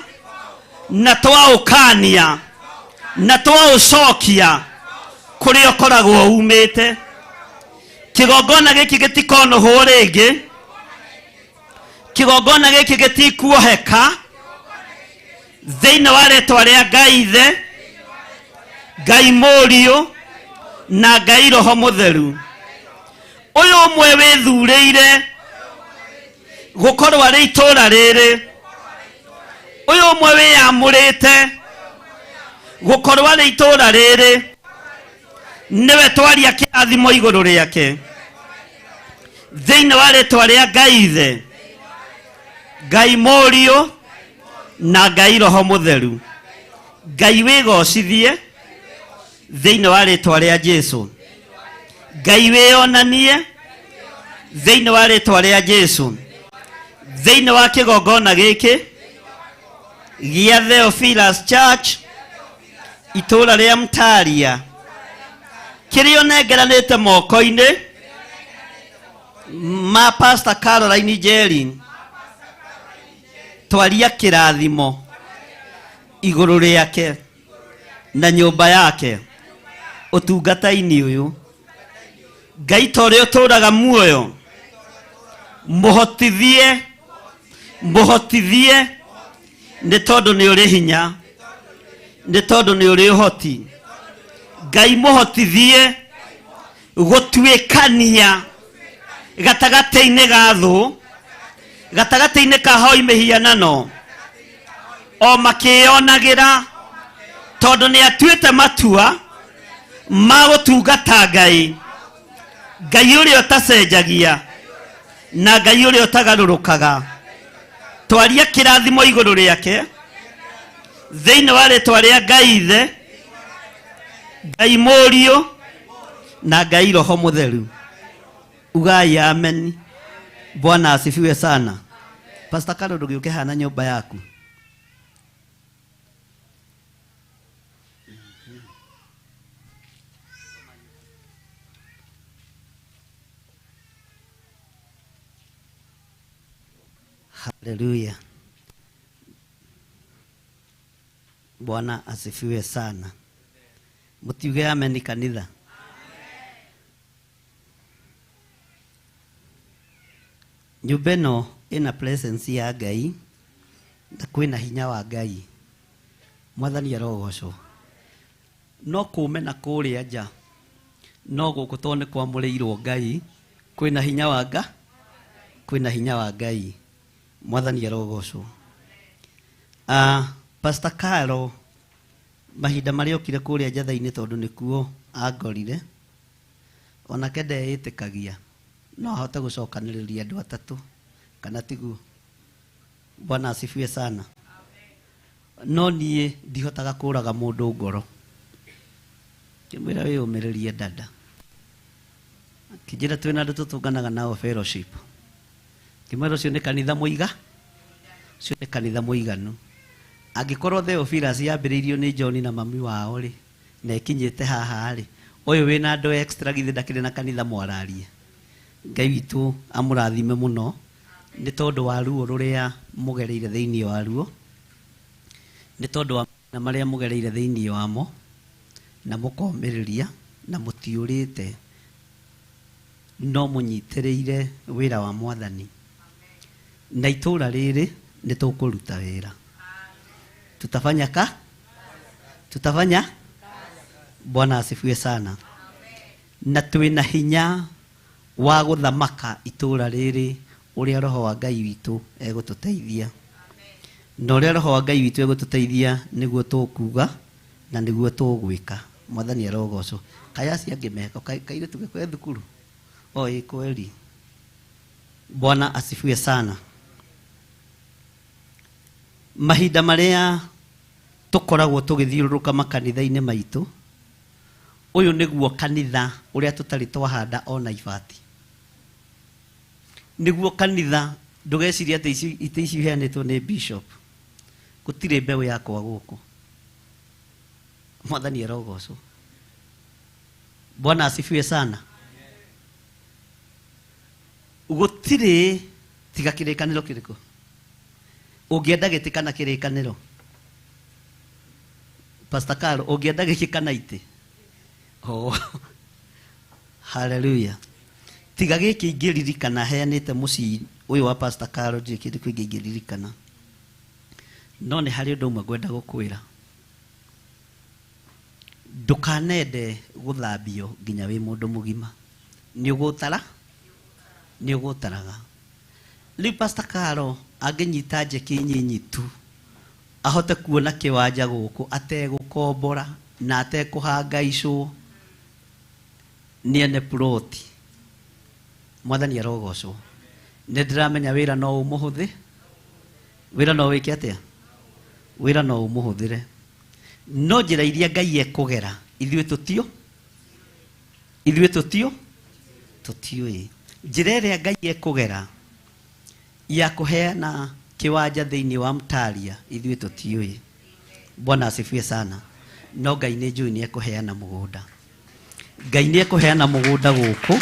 Speaker 6: na twaũkania na twaũcokia kũrĩa ũkoragwo umĩte. Kĩgongona gĩkĩ gĩtikonũhwo rĩngĩ, kĩgongona gĩkĩ gĩtikuoheka thĩinĩ wa rĩtwa rĩa Ngai Ithe, Ngai Mũriũ na Ngai Roho Mũtheru. Ũyũ ũmwe wĩthurĩire gũkorwo arĩ itũũra rĩrĩ, ũyũ ũmwe wĩyamũrĩte gũkorwo arĩ itũũra rĩrĩ, nĩwe twaria kĩrathimo igũrũ rĩake thĩinĩ wa rĩtwa rĩa Ngai Ithe, Ngai Mũriũ na Ngai Roho Mũtheru. Ngai wĩgocithie thĩinĩ wa rĩtwa rĩa Jesu. Ngai wĩonanie thĩinĩ wa rĩtwa rĩa Jesu thĩinĩ wa kĩgongona gĩkĩ gĩa Theophilus Church itũũra rĩa Mtaria kĩrĩa ũnengeranĩte moko-inĩ ma Pastor Caroline Njeri, twaria kĩrathimo igũrũ rĩake na nyũmba yake ũtungata-inĩ ũyũ. Ngai ta ũrĩa ũtũũraga muoyo, mũhotithie, mũhotithie nĩ tondũ nĩ ũrĩ hinya, nĩ tondũ nĩ ũrĩ ũhoti. Ngai mũhotithie gũtuĩkania gatagatĩ-inĩ ga thũ, gatagatĩ-inĩ ka hoi mĩhianano, o makĩyonagĩra, tondũ nĩ atuĩte matua ma gũtungata Ngai, Ngai ũrĩa ũtacenjagia na Ngai ũrĩa ũtagarũrũkaga. Twaria kĩrathimo igũrũ rĩake thĩinĩ wa rĩtwa rĩa Ngai Ithe, Ngai Mũriũ na Ngai Roho Mũtheru. Ugai amen. Bwana asifiwe sana. Pastor Carol, ndũgĩũke haha na nyũmba yaku. Haleluya. Bwana asifiwe sana. Mutiuge amen kanitha. Nyũmba ĩno ĩna presence ya Ngai na kwĩna hinya wa Ngai. Mwathani arogocwo. No kũme na kũrĩa nja, no gũkũ tondũ nĩ kwamũrĩirwo Ngai, kwĩna hinya wa Nga, kwĩna hinya wa Ngai. Mwathani arogocwo. Pastor Caro mahinda marĩa okire kũrĩa njatha-inĩ tondũ nĩkuo angorire, onake ndeĩtĩkagia no ahote gũcokanĩrĩria andũ atatũ kana tiguo. Bwana asifiwe sana. No niĩ ndihotaga kũraga mũndũ ngoro. Ngĩmwĩra wĩyũmĩrĩrie dada. Akĩnjĩra twĩna andũ tũtũnganaga nao fellowship. Ngĩmwĩra ũcio nĩ kanitha mũiga, ũcio nĩ kanitha mũiganu. Angĩkorwo Theophilus yambĩrĩirio nĩ John na mami wao rĩ, na ĩkinyĩte haha rĩ, ũyũ wĩna andũ extra githĩ ndakĩrĩ na kanitha mwararie. Ngai witũ amũrathime mũno nĩ tondũ wa ruo rũrĩa mũgereire thĩinĩ wa ruo, nĩ tondũ wa mathĩna marĩa mũgereire thĩinĩ wamo, na mũkomĩrĩria na mũtiũrĩte, no mũnyitĩrĩire wĩra wa Mwathani. Na itũũra rĩrĩ nĩ tũkũruta wĩra. Tutafanya ka? Tutafanya? Bwana asifiwe sana. Na twĩna hinya wa gũthamaka itũũra rĩrĩ ũrĩa Roho wa Ngai witũ egũtũteithia. Na ũrĩa Roho wa Ngai witũ egũtũteithia nĩguo tũkuga na nĩguo tũgwĩka. Mwathani arogocwo. Kaĩ acio angĩ meko, kairĩtu geko thukuru? O ĩ kweli. Bwana asifiwe sana. Mahinda marĩa tũkoragwo tũgĩthiũrũrũka makanitha-inĩ maitũ, ũyũ nĩguo kanitha ũrĩa tũtarĩ twahanda ona ibati. Nĩguo kanitha, ndũgecirie atĩ itĩ ici iheanĩtwo nĩ bishop. Gũtirĩ mbeũ yakwa gũkũ. Mwathani arogocwo. Bwana asifiwe sana. Gũtirĩ tiga kĩrĩkanĩro kĩrĩkũ ũngĩenda gĩtĩ kana kĩrĩkanĩro. Pastor Carlo, ũngĩenda gĩkĩ kana itĩ? Oh. Hallelujah. Tiga gĩkĩ ingĩririkana heanĩte mũciĩ ũyũ wa Pastor Carlo, ndirĩ kĩndũ kĩngĩ ingĩririkana. No nĩ harĩ ũndũ ũmwe ngwenda gũkwĩra. Ndũkanende gũthambio nginya wĩ mũndũ mũgima. Nĩ ũgũtara? Nĩ ũgũtaraga. Rĩu Pastor Carlo angĩnyita njeki nyinyi tu ahote kuona kĩwanja gũkũ ategũkombora na atekũhangaicwo nĩ ene ploti. Mwathani arogocwo. Nĩ ndĩramenya wĩra no ũmũhũthĩ. Wĩra no wĩke atĩa? Wĩra no ũmũhũthĩre. No njĩra iria Ngai ekũgera ithuĩ tũtio, ithuĩ tũtio, tũtiũĩ. Njĩra ĩrĩa Ngai ekũgera ya kũheana kĩwanja thĩinĩ wa Mtaria ithuĩ tũtiũĩ. Bwana asifiwe sana. No Ngai nĩ njũĩ nĩ ekũheana mũgũnda. Ngai nĩ ekũheana mũgũnda gũkũ.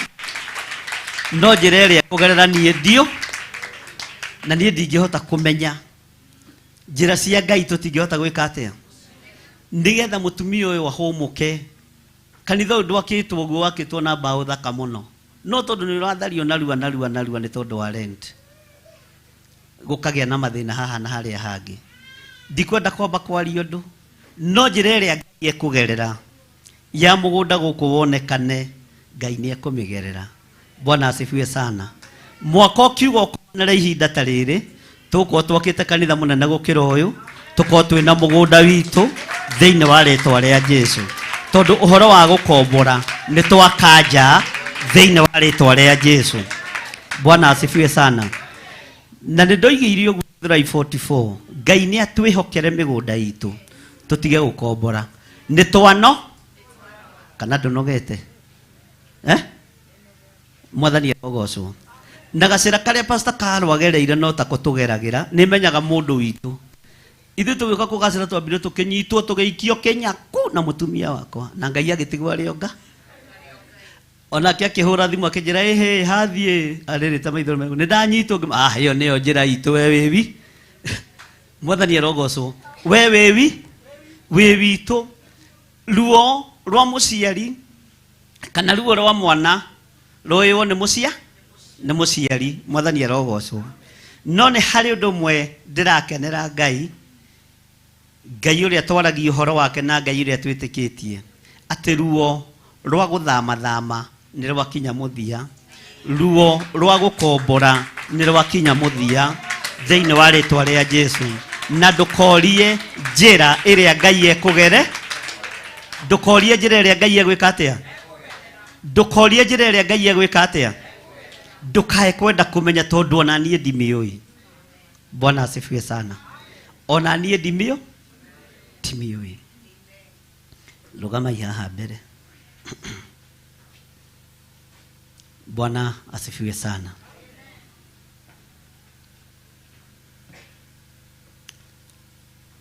Speaker 6: No njĩra ĩrĩa ekũgerera niĩ ndio, na niĩ ndingĩhota kũmenya. Njĩra cia Ngai tũtingĩhota gwĩka atĩa? Nĩgetha mũtumia ũyũ ahũmũke. Kanitha ũyũ ndwakĩtwo ũguo, wakĩtwo na mbaũ thaka mũno. No tondũ nĩ ũrathario narua narua narua nĩ tondũ wa rent. Gũkagĩa na mathĩna haha na harĩa hangĩ. Ndikwenda kwamba kwaria ũndũ, no njĩra ĩrĩa Ngai ekũgerera ya mũgũnda gũkũ wonekane, Ngai nĩ ekũmĩgerera. Bwana asifiwe sana. Mwaka ũkiuga ũkonere ihinda ta rĩrĩ, tũgũkorwo twakĩte kanitha mũnene gũkĩra ũyũ, tũkorwo twĩna mũgũnda witũ thĩinĩ wa rĩtwa rĩa Jesu. Tondũ ũhoro wa gũkombora nĩ twakanja thĩinĩ wa rĩtwa rĩa Jesu. Bwana asifiwe sana. Na nĩ ndoigĩire ũguo Gĩthũrai 44, Ngai nĩ atwĩhokere mĩgũnda itũ tũtige gũkombora. Nĩ twano kana ndũnogete? Mwathani arogocwo. Na gacĩra karĩa Pastor Carlo agereire no tako tũgeragĩra, nĩ menyaga mũndũ witũ. Ithuĩ tũgĩũka kũgacĩra twambire tũkĩnyitwo tũgĩikio kĩnyaku na mũtumia wakwa, na Ngai agĩtigwo arĩ onga. Onake akĩhũra thimũ akĩnjĩra, ĩhĩ, hathiĩ, arĩrĩte maitho megu. Nĩ ndanyitwo, ngĩmwĩra, ah, ĩyo nĩyo njĩra itũ, we wĩwi. Mwathani arogocwo. We wĩwi, wĩ witũ. Ruo rwa mũciari kana ruo rwa mwana rũĩwo nĩ mũcia, nĩ mũciari. Mwathani arogocwo. No nĩ harĩ ũndũ ũmwe ndĩrakenera Ngai, Ngai ũrĩa twaragia ũhoro wake na Ngai ũrĩa twĩtĩkĩtie, atĩ ruo rwa gũthamathama nĩ rwakinya mũthia, ruo rwa gũkombora nĩ rwakinya mũthia thĩinĩ wa rĩtwa rĩa Jesu. Na ndũkorie njĩra ĩrĩa Ngai ekũgere, ndũkorie njĩra ĩrĩa Ngai egwĩka atĩa, ndũkorie njĩra ĩrĩa Ngai egwĩka atĩa, ndũkae kwenda kũmenya tondũ ona niĩ ndimĩũĩ. Bwana asifiwe sana. Ona niĩ ndimĩũ, ndimĩũĩ. Rũgamai haha mbere. Bwana asifiwe sana.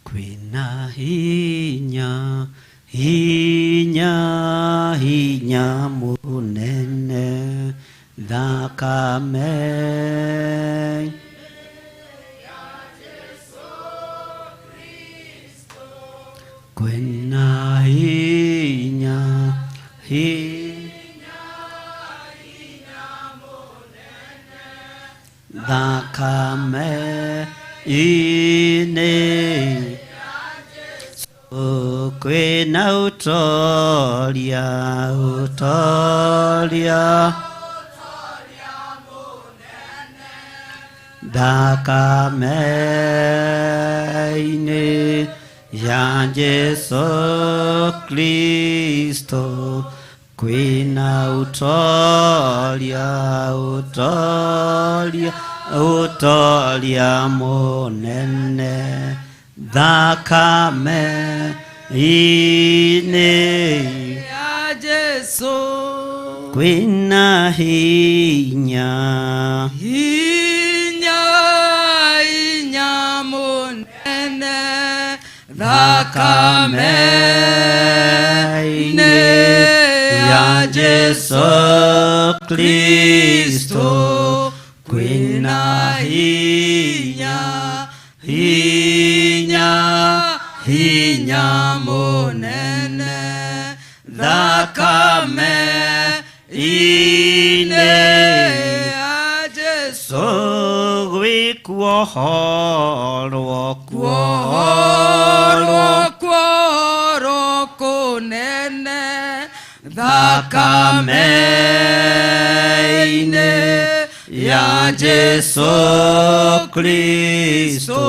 Speaker 6: Kwĩna hinya, hinya, hinya mũnene thakame. Kwĩna hinya, hinya, thakame inĩ. Kwĩna ũtoria, ũtoria thakame-inĩ ya Jesu Kristo. Kwĩna ũtoria, ũtoria, ũtoria mũnene thakame-inĩ
Speaker 2: ya Jesu.
Speaker 6: Kwĩna hinya,
Speaker 2: hinya, hinya mũnene thakame.
Speaker 6: Thakame-inĩ ya Jesu Kristo kwĩna hinya, hinya, hinya mũnene. Thakame-inĩ
Speaker 2: ya Jesu
Speaker 6: so gwĩkuohorwo,
Speaker 2: kuohorwo, kuohorwo kũnene.
Speaker 6: Thakame-inĩ ya Jesu Kristo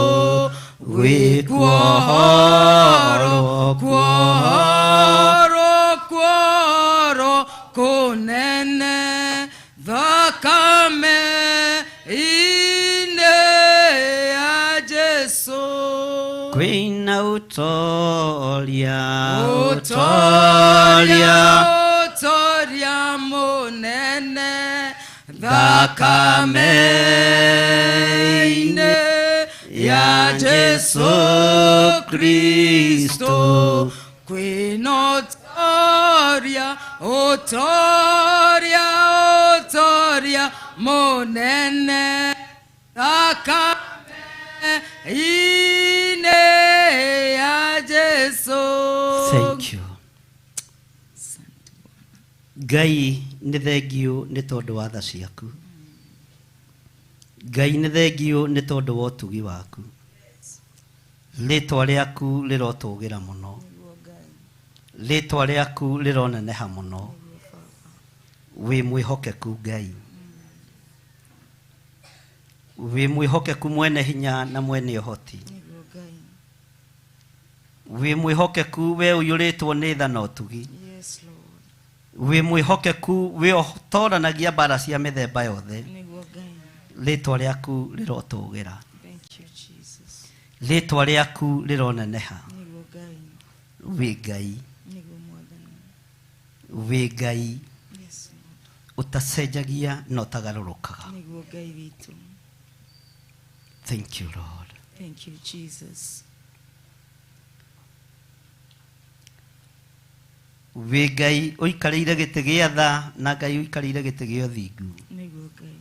Speaker 6: gwĩkuohorwo,
Speaker 2: kuohorwo, kuohorwo kũnene. Thakame-inĩ ya Jesu
Speaker 6: kwĩna ũtoria,
Speaker 2: ũtoria, ũtoria mũnene. Thakame-inĩ ya Jesu
Speaker 6: Kristo
Speaker 2: kwĩna ũtoria, ũtoria, ũtoria mũnene. Thakame-inĩ ya Jesu.
Speaker 6: Thank you. Ngai nĩ thengiũ nĩ tondũ wa tha ciaku. Ngai nĩ thengiũ nĩ tondũ wa ũtugi waku. Rĩtwa rĩaku rĩrotũgĩra mũno. Rĩtwa rĩaku rĩroneneha mũno. Wĩ mwĩhokeku Ngai. Wĩ mwĩhokeku mwene hinya na mwene ũhoti. Wĩ mwĩhokeku we ũiyũrĩtwo nĩ tha na ũtugi.
Speaker 3: Yes, Lord.
Speaker 6: Wĩ mwĩhokeku we ũtoranagia mbara cia mĩthemba yothe.
Speaker 3: Nĩguo Ngai.
Speaker 6: Rĩtwa rĩaku rĩrotũgĩra.
Speaker 3: Thank you, Jesus.
Speaker 6: Rĩtwa rĩaku rĩroneneha.
Speaker 3: Nĩguo Ngai.
Speaker 6: Wĩ Ngai.
Speaker 3: Nĩguo Mwathani.
Speaker 6: Wĩ Ngai
Speaker 3: Yes, Lord.
Speaker 6: ũtacenjagia na ũtagarũrũkaga.
Speaker 3: Nĩguo Ngai witũ.
Speaker 6: Thank you, Lord.
Speaker 3: Thank you, Jesus.
Speaker 6: Wĩ Ngai ũikarĩire gĩtĩ gĩa tha na Ngai ũikarĩire gĩtĩ gĩa ũthingu.
Speaker 3: Nĩguo Ngai.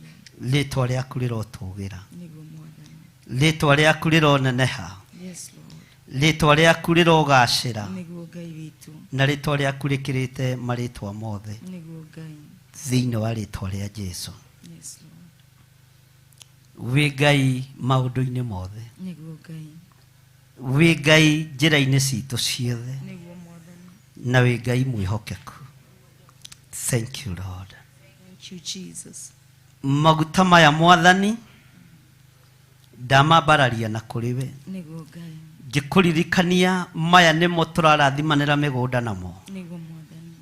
Speaker 6: Rĩtwa rĩaku rĩrotũgĩra.
Speaker 3: Nĩguo Mwathani.
Speaker 6: Rĩtwa rĩaku rĩroneneha.
Speaker 3: Yes, Lord.
Speaker 6: Rĩtwa rĩaku rĩrogacĩra.
Speaker 3: Nĩguo Ngai witũ.
Speaker 6: Na rĩtwa rĩaku rĩkĩrĩte marĩtwa mothe.
Speaker 3: Nĩguo Ngai.
Speaker 6: Thĩinĩ wa rĩtwa rĩa Jesu.
Speaker 3: Yes, Lord.
Speaker 6: Wĩ Ngai maũndũ-inĩ mothe.
Speaker 3: Nĩguo Ngai.
Speaker 6: Wĩ Ngai njĩra-inĩ citũ ciothe.
Speaker 3: Nĩguo Mwathani.
Speaker 6: Na wĩ Ngai mwĩhokeku. Thank you, Lord.
Speaker 3: Thank you, Jesus.
Speaker 6: Maguta maya Mwathani ndamambararia na kũrĩ we.
Speaker 3: Nĩguo Ngai.
Speaker 6: Ngĩkũririkania maya nĩmo tũrarathimanĩra mĩgũnda namo.
Speaker 3: Nĩguo Mwathani.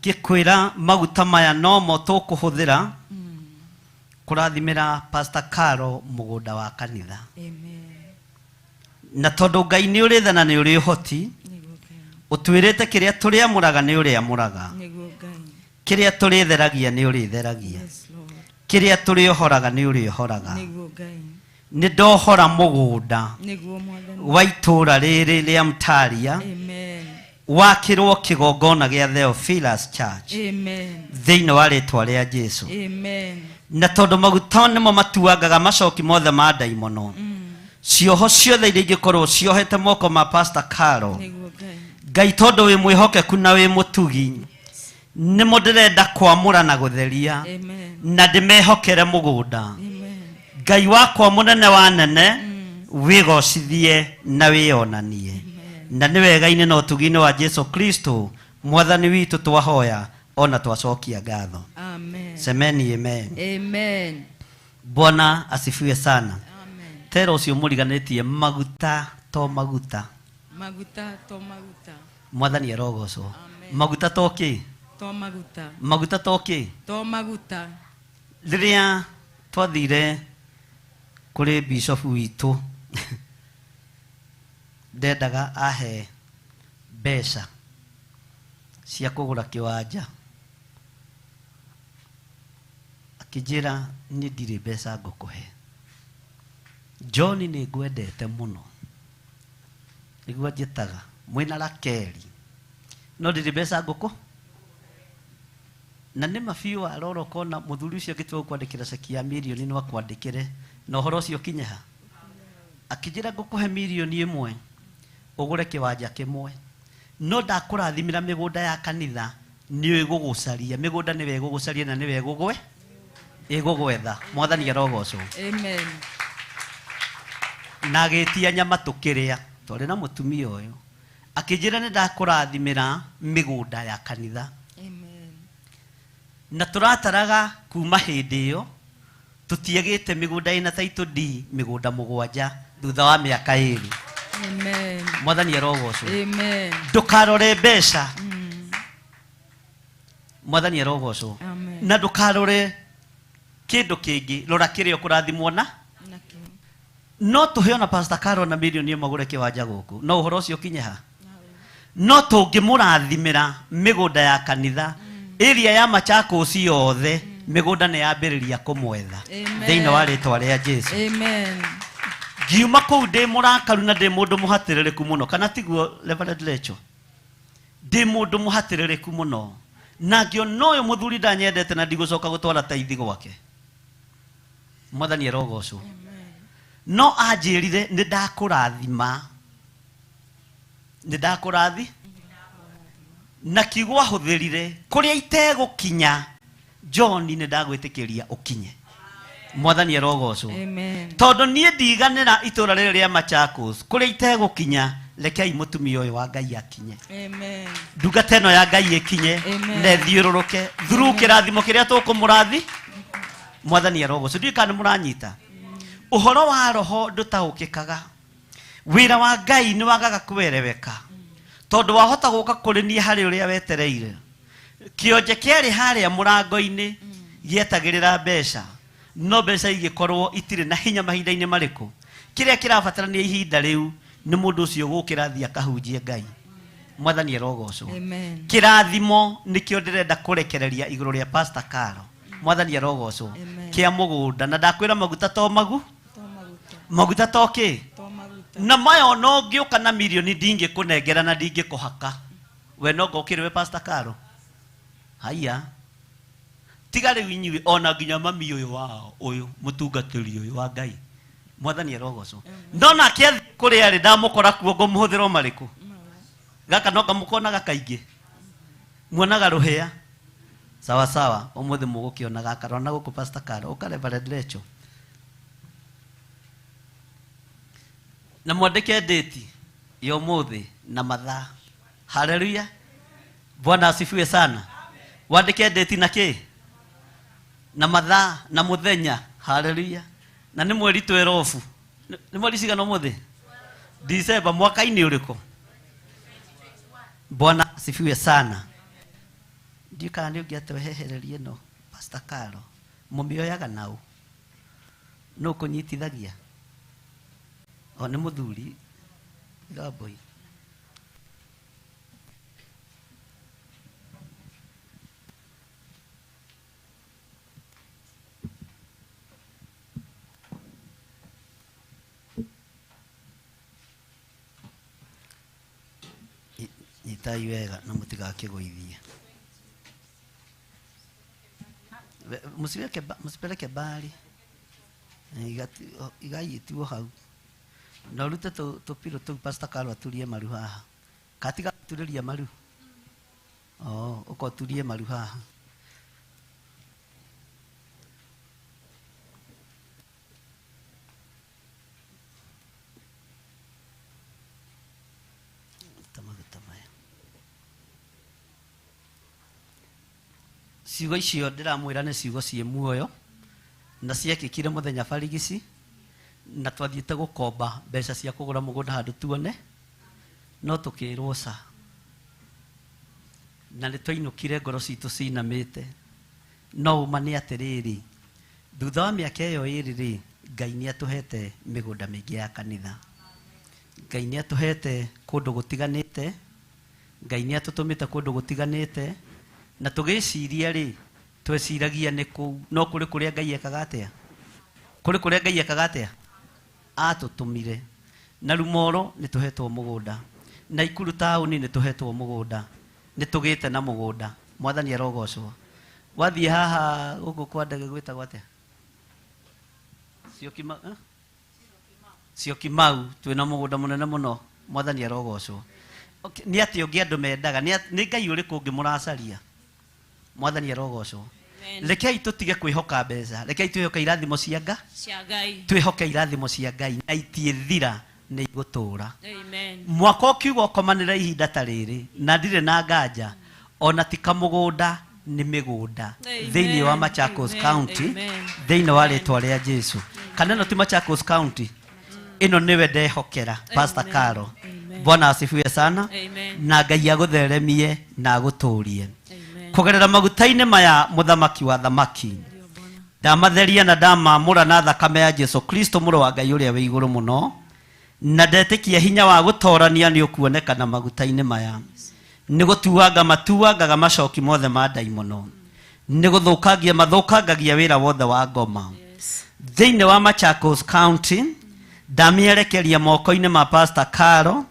Speaker 6: Ngĩkwĩra maguta maya nomo tũkũhũthĩra kũrathimĩra Pastor Caro mũgũnda wa kanitha.
Speaker 3: Amen.
Speaker 6: Na tondũ Ngai nĩ ũrĩ tha na nĩ ũrĩ ũhoti,
Speaker 3: Nĩguo Ngai.
Speaker 6: ũtwĩrĩte kĩrĩa tũrĩamũraga nĩ ũrĩamũraga.
Speaker 3: Nĩguo Ngai.
Speaker 6: Kĩrĩa tũrĩtheragia nĩ ũrĩtheragia.
Speaker 3: Yes, Lord.
Speaker 6: Kĩrĩa tũrĩohoraga nĩ ũrĩohoraga.
Speaker 3: Nĩguo Ngai.
Speaker 6: Nĩ ndohora mũgũnda
Speaker 3: Nĩguo Mwathani.
Speaker 6: wa itũũra rĩrĩ rĩa Mtaria
Speaker 3: Amen.
Speaker 6: wakĩrwo kĩgongona gĩa Theophilus Church
Speaker 3: Amen.
Speaker 6: thĩinĩ wa rĩtwa rĩa Jesu.
Speaker 3: Amen.
Speaker 6: Na tondũ maguta nĩmo matuangaga macoki mothe ma ndaimono, cioho ciothe iria ingĩkorwo ciohete moko ma Pastor Caro,
Speaker 3: Nĩguo Ngai.
Speaker 6: Ngai tondũ wĩ mwĩhokeku na wĩ mũtugi, nĩmo ndĩrenda kwamũra na gũtheria
Speaker 3: Amen.
Speaker 6: na ndĩmehokere mũgũnda.
Speaker 3: Amen.
Speaker 6: Ngai wakwa mũnene wa nene, wĩgocithie na wĩonanie. Na nĩ wega-inĩ na ũtugi-inĩ wa Jesu Kristo Mwathani witũ twahoya ona twacokia ngatho.
Speaker 3: Amen.
Speaker 6: Semeni amen.
Speaker 3: Amen.
Speaker 6: Bwana asifiwe sana.
Speaker 3: Amen.
Speaker 6: Tera ũcio mũriganĩtie maguta to maguta.
Speaker 3: Maguta to maguta.
Speaker 6: Mwathani arogocwo.
Speaker 3: Amen.
Speaker 6: Maguta to kĩ?
Speaker 3: To maguta.
Speaker 6: Maguta to kĩ?
Speaker 3: To maguta.
Speaker 6: Rĩrĩa twathire kũrĩ bishop witũ ndendaga ahe mbeca cia kũgũra kĩwanja, akĩnjĩra niĩ ndirĩ mbeca ngũkũhe. John nĩ ngwendete mũno Nĩguo anjĩtaga mwĩna Rakeli no ndirĩ mbeca ngũkũ na nĩ ma biũ warora ũkona mũthuri ũcio angĩtua gũkwandĩkĩra ceki ya mirioni no akwandĩkĩre na ũhoro ũcio ũkinye ha. Akĩnjĩra ngũkũhe mirioni ĩmwe ũgũre kĩwanja kĩmwe no ndakũrathimĩra mĩgũnda ya kanitha nĩ ĩgũgũcaria mĩgũnda nĩwe ĩgũgũcaria na nĩwe ĩgũgwe ĩgũgwetha. Mwathani arogocwo.
Speaker 5: Amen.
Speaker 6: Na agĩtia nyama tũkĩrĩa twarĩ na mũtumia ũyũ akĩnjĩra nĩ ndakũrathimĩra mĩgũnda ya kanitha.
Speaker 5: Amen.
Speaker 6: Na tũrataraga kuma hĩndĩ ĩyo tũtiagĩte mĩgũnda ĩna title D mĩgũnda mũgwanja thutha wa mĩaka ĩrĩ.
Speaker 5: Amen.
Speaker 6: Mwathani arogocwo.
Speaker 5: Amen.
Speaker 6: Ndũkarore mbeca. Mwathani arogocwo.
Speaker 5: Amen.
Speaker 6: Na ndũkarore kĩndũ kĩngĩ, rora kĩrĩa ũkũrathimwo na
Speaker 5: Nakĩo.
Speaker 6: no tũheo na Pastor Carol na mirioni ĩmwe agũre kĩwanja gũkũ no ũhoro ũcio ũkinye ha. No tũngĩmũrathimĩra mĩgũnda ya kanitha ĩrĩa ya Machakos yothe mĩgũnda nĩ yambĩrĩria kũmwetha
Speaker 5: Amen.
Speaker 6: thĩinĩ wa rĩtwa rĩa Jesu.
Speaker 5: Amen.
Speaker 6: Ngiuma kũu ndĩ mũrakaru na ndĩ mũndũ mũhatĩrĩrĩku mũno, kana tiguo Reverend Rachel? Ndĩ mũndũ mũhatĩrĩrĩku mũno na ngĩona ũyũ mũthuri ndanyendete na ndigũcoka gũtwara taithi gwake. Mwathani arogocwo. No anjĩrire nĩ ndakũrathima, nĩ ndakũrathi na kiugo ahũthĩrire kũrĩa itegũkinya John nĩ ndagwĩtĩkĩria ũkinye. Mwathani arogocwo.
Speaker 5: Amen.
Speaker 6: Tondũ niĩ ndiganĩra itũra rĩrĩ rĩa Machakos kũrĩa itegũkinya, rekei mũtumia ũyũ wa Ngai akinye.
Speaker 5: Amen.
Speaker 6: Ndungata ĩno ya Ngai ĩkinye
Speaker 5: Amen.
Speaker 6: na ĩthiũrũrũke through kĩrathimo kĩrĩa tũkũmũrathi. Mwathani arogocwo. Ndiũĩ kana nĩ mũranyita. Ũhoro wa roho ndũtaũkĩkaga. Wĩra wa Ngai nĩ wagaga kwereweka tondũ wahota gũka kũrĩ niĩ harĩ ũrĩa wetereire. Kĩonje kĩarĩ harĩa mũrango-inĩ gĩetagĩrĩra mbeca, no mbeca igĩkorwo itirĩ na hinya mahinda-inĩ marĩkũ. Kĩrĩa kĩrabatarania ihinda rĩu nĩ mũndũ ũcio gũkĩra athiĩ akahunjie Ngai. Mwathani arogocwo.
Speaker 5: Amen.
Speaker 6: Kĩrathimo nĩkĩo ndĩrenda kũrekereria igũrũ rĩa Pastor Carol. Mwathani arogocwo.
Speaker 5: Amen.
Speaker 6: Kĩa mũgũnda na ndakwĩra maguta to magu
Speaker 5: To maguta.
Speaker 6: maguta to kĩ
Speaker 5: To maguta.
Speaker 6: na maya no ngĩũka na mirioni ndingĩkũnengera na ndingĩkũhaka we no ngokĩrĩ we Pastor Carol. Haiya tiga rĩu inyuĩ ona nginya mami ũyũ wao ũyũ mũtungatĩri ũyũ wa Ngai. Mwathani arogocwo. No nake athiĩ kũrĩa rĩ ndamũkora kuo ngũmũhũthĩra o marĩkũ gaka no ngamũkonaga kaingĩ muonaga rũhĩa sawa sawa ũmũthĩ mũgũkĩona gaka rona gũkũ Pastor Carol ũka Reverend Rachel na mwandĩke date ya ũmũthĩ na mathaa. Haleluya. Bwana asifiwe sana. Wandĩke date na kĩ na mathaa na mũthenya. Haleluya. Na nĩ mweri 12. Nĩ mweri cigana ũmũthĩ? December mwaka-inĩ ũrĩkũ? Bwana asifiwe sana. Ndiũ kana nĩ ũngĩatwehehereria ĩno Pastor Carol. Mũmĩoyaga nau? Nũ ũkũnyitithagia? O nĩ mũthuri Gamboi. Nyitai wega na mũtigakĩgũithie. Mũcipeleke mbari. Igaiĩtwo hau. Na ũrute tũpiro tũu Pastor Carol aturie maru haha. Katiga gũturĩria maru. Oh, ũka ũturie maru haha. Ruta maguta maya. Ciugo icio ndĩramwĩra nĩ ciugo ciĩ muoyo na ciekĩkire mũthenya barigici na twathiĩte gũkomba mbeca cia kũgũra mũgũnda handũ tuone no tũkĩrwo ca na nĩ twainũkire ngoro citũ cinamĩte. No ũma nĩ atĩrĩrĩ, thutha wa mĩaka ĩyo ĩrĩ rĩ, Ngai nĩ atũhete mĩgũnda mĩingĩ ya kanitha. Ngai nĩ atũhete kũndũ gũtiganĩte, Ngai nĩ atũtũmĩte kũndũ gũtiganĩte, na tũgĩciria rĩ, tweciragia nĩ kũu, no kũrĩ kũrĩa Ngai ekaga atĩa? Kũrĩ kũrĩa Ngai ekaga atĩa? Atũtũmire. Na Rumoro nĩ tũhetwo mũgũnda, Naikuru taũni nĩ tũhetwo mũgũnda, nĩ tũgĩte na mũgũnda. Mwathani arogocwo. Wathiĩ haha gũkũ kwa ndege gwĩtagwo atĩa? Syokima, eh? Syokimau twĩna mũgũnda mũnene mũno. Mwathani arogocwo. Okay, nĩ atĩa ũngĩ andũ mendaga? Nĩ Ngai ũrĩkũ ũngĩ mũracaria? Mwathani arogocwo. Rekei tũtige kwĩhoka mbeca, rekei twĩhoke irathimo cia Ngai,
Speaker 1: cia Ngai.
Speaker 6: Twĩhoke irathimo cia Ngai na itiĩthira, nĩ igũtũra.
Speaker 1: Amen.
Speaker 6: Mwaka ũkiuga ũkomanĩra ihinda ta rĩrĩ na ndirĩ na nganja ona ti kamũgũnda, nĩ mĩgũnda
Speaker 1: Amen.
Speaker 6: thĩinĩ wa Machakos
Speaker 1: Amen.
Speaker 6: County.
Speaker 1: Amen.
Speaker 6: Thĩinĩ wa rĩtwa rĩa Jesu. Kana ĩno ti Machakos County, ĩno nĩwe ndehokera Pastor
Speaker 1: Amen.
Speaker 6: Caro.
Speaker 1: Amen.
Speaker 6: Bwana asifiwe sana.
Speaker 1: Amen.
Speaker 6: Na Ngai agũtheremie na agũtũrie
Speaker 1: Amen.
Speaker 6: kũgerera maguta-inĩ maya. Mũthamaki wa thamaki, ndamatheria na ndamamũra na thakame ya Jesu Kristo, mũrũ wa Ngai ũrĩa wĩ igũrũ mũno, na ndetĩkia hinya wa gũtorania nĩ ũkuonekana maguta-inĩ maya. Nĩ gũtuanga matuangaga macoki mothe ma ndaimono, nĩ gũthũkangia mathũkangagia wĩra wothe wa ngoma thĩinĩ wa Machakos County. Ndamĩerekeria moko-inĩ ma Pastor Caro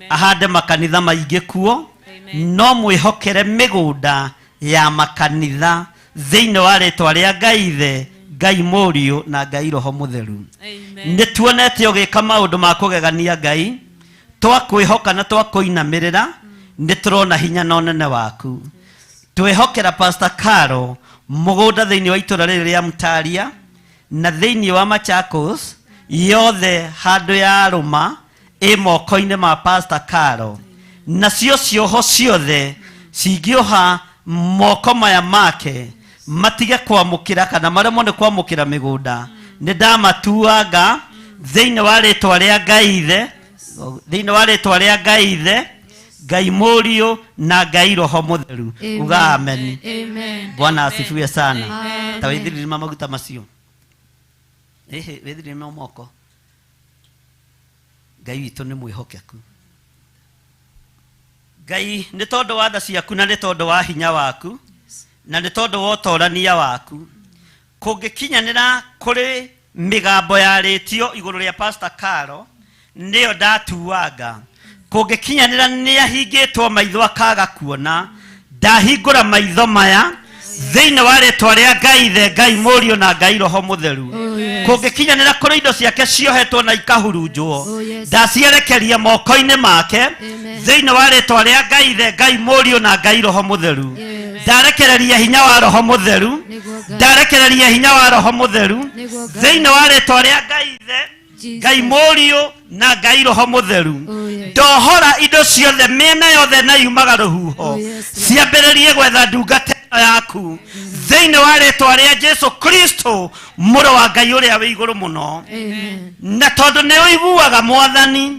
Speaker 6: ahande makanitha maingĩ kuo.
Speaker 1: Amen.
Speaker 6: No mwĩhokere mĩgũnda ya makanitha thĩinĩ wa rĩtwa rĩa Ngai Ithe, Ngai Mũriũ na Ngai Roho Mũtheru.
Speaker 1: Amen.
Speaker 6: Nĩ tuonete ũgĩka maũndũ ma kũgegania. Ngai, twakwihoka na twakũinamĩrĩra, nĩ tũrona hinya na ũnene waku. Twĩhokera Pastor Caro mũgũnda thĩinĩ wa itũra rĩrĩ rĩa Mtaria na thĩinĩ wa Machakos yothe, handũ ya rũma ĩ moko-inĩ ma Pastor Caro, nacio cioho ciothe cingĩoha moko maya make matige kwamũkĩra kana maremwo nĩ kwamũkĩra mĩgũnda, nĩ ndamatuanga thĩinĩ wa rĩtwa rĩa Ngai Ithe, thĩinĩ wa rĩtwa rĩa Ngai Ithe, Ngai Mũriũ na Ngai Roho Mũtheru.
Speaker 4: Amen.
Speaker 6: Uga amen.
Speaker 4: Amen.
Speaker 6: Bwana asifiwe sana.
Speaker 4: Amen.
Speaker 6: Ta wĩthirĩrie maguta macio. Ĩhĩ, wĩthirĩrie moko. Ngai witũ nĩ mwĩhokeku. Ngai, nĩ tondũ wa tha ciaku na nĩ tondũ wa hinya waku na nĩ tondũ wa ũtorania waku, kũngĩkinyanĩra kũrĩ mĩgambo yarĩtio igũrũ rĩa Pastor Caro, nĩyo ndatuanga. Kũngĩkinyanĩra nĩ ahingĩtwo maitho akaga kuona, ndahingũra maitho maya thĩinĩ wa rĩtwa rĩa Ngai Ithe, Ngai Mũriũ na Ngai Roho Mũtheru.
Speaker 4: Oh, yes.
Speaker 6: Kũngĩkinyanĩra kũrĩ indo ciake ciohetwo na ikahurunjwo,
Speaker 4: Oh, yes.
Speaker 6: ndacierekeria moko-inĩ make
Speaker 4: Amen.
Speaker 6: thĩinĩ wa rĩtwa rĩa Ngai Ithe, Ngai Mũriũ na Ngai Roho Mũtheru.
Speaker 4: Yes.
Speaker 6: Ndarekereria hinya wa Roho Mũtheru.
Speaker 4: Nĩguo Ngai.
Speaker 6: Ndarekereria hinya wa Roho Mũtheru
Speaker 4: Nĩguo Ngai.
Speaker 6: thĩinĩ wa rĩtwa rĩa Ngai Ithe,
Speaker 4: Jesus.
Speaker 6: Ngai Mũriũ na Ngai Roho Mũtheru.
Speaker 4: Oh, yes.
Speaker 6: Ndohora indo ciothe mĩena yothe na yumaga rũhuho,
Speaker 4: Oh, yes, Lord.
Speaker 6: ciambĩrĩrie gwetha ndungata ĩno yaku thĩinĩ wa rĩtwa rĩa Jesu Kristo, mũrũ wa Ngai ũrĩa wĩ igũrũ mũno.
Speaker 4: Amen.
Speaker 6: Na tondũ nĩ ũiguaga, Mwathani,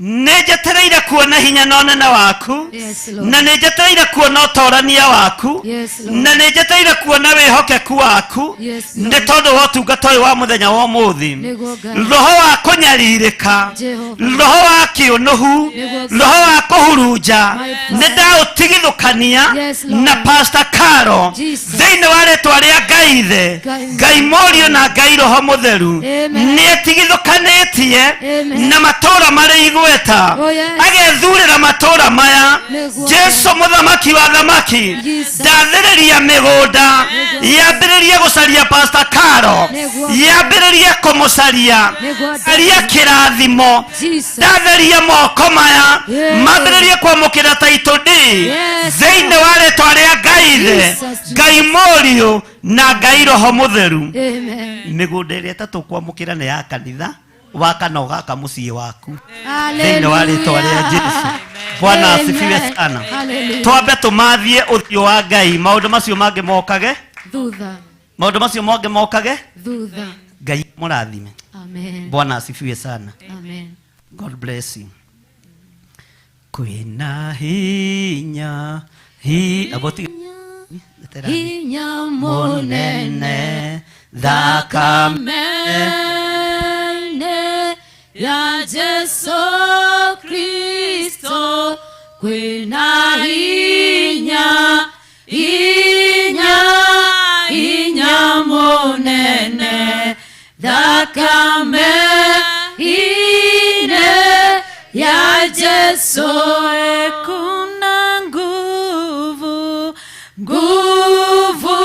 Speaker 6: nĩ njetereire kuona hinya na ũnene waku.
Speaker 4: Yes, Lord.
Speaker 6: Na nĩ njetereire kuona ũtorania waku.
Speaker 4: Yes, Lord.
Speaker 6: Na nĩ njetereire kuona wĩhokeku waku.
Speaker 4: Yes, Lord.
Speaker 6: Nĩ tondũ wa ũtungata ũyũ wa mũthenya wa ũmũthĩ,
Speaker 4: Nĩguo Ngai.
Speaker 6: roho wa kũnyarirĩka,
Speaker 4: Jehova.
Speaker 6: roho wa kĩũnũhu,
Speaker 4: Nĩguo Ngai.
Speaker 6: roho wa kũhurunja,
Speaker 4: My Father.
Speaker 6: nĩ ndaũtigithũkania
Speaker 4: Yes, Lord.
Speaker 6: na Pastor Caro
Speaker 4: Jesus.
Speaker 6: thĩinĩ wa rĩtwa rĩa Ngai Ithe,
Speaker 4: Ngai.
Speaker 6: Ngai Mũriũ na Ngai Roho Mũtheru.
Speaker 4: Amen.
Speaker 6: Nĩ etigithũkanĩtie
Speaker 4: Amen.
Speaker 6: na matũũra marĩ igweta,
Speaker 4: Oh, yes.
Speaker 6: agethurĩra matũũra maya.
Speaker 4: Nĩguo.
Speaker 6: Jesu mũthamaki wa thamaki,
Speaker 4: Jesus.
Speaker 6: ndathĩrĩria mĩgũnda yambĩrĩrie gũcaria Pastor Caro,
Speaker 4: Nĩguo.
Speaker 6: yambĩrĩrie kũmũcaria.
Speaker 4: Nĩguo.
Speaker 6: Caria kĩrathimo.
Speaker 4: Jesus.
Speaker 6: Ndatheria moko maya,
Speaker 4: Yeah.
Speaker 6: mambĩrĩrie kwamũkĩra title deed
Speaker 4: Yes.
Speaker 6: thĩinĩ wa rĩtwa rĩa Ngai Ithe,
Speaker 4: Jesus.
Speaker 6: Ngai Mũriũ na Ngai Roho Mũtheru.
Speaker 4: Amen.
Speaker 6: Mĩgũnda ĩrĩa ĩtatũ kwamũkĩra nĩ ya kanitha waka na ũgaka mũciĩ waku thĩinĩ wa rĩtwa rĩa Jesu. Bwana
Speaker 4: Amen.
Speaker 6: asifiwe sana.
Speaker 4: Hallelujah.
Speaker 6: Twambe tũmathie ũthiũ wa Ngai, maũndũ macio mangĩ mokage.
Speaker 4: Thutha.
Speaker 6: Maũndũ macio mangĩ mokage.
Speaker 4: Thutha.
Speaker 6: Ngai mũrathime.
Speaker 4: Amen.
Speaker 6: Bwana asifiwe sana.
Speaker 4: Amen.
Speaker 6: God bless you. Kwĩna hinya hi aboti.
Speaker 4: Hinya munene
Speaker 6: mũnene thakame
Speaker 4: Mene ya Jesu Kristo, kwina hinya, hinya, hinya munene thakame ine.
Speaker 7: Kristo kuna nguvu, nguvu,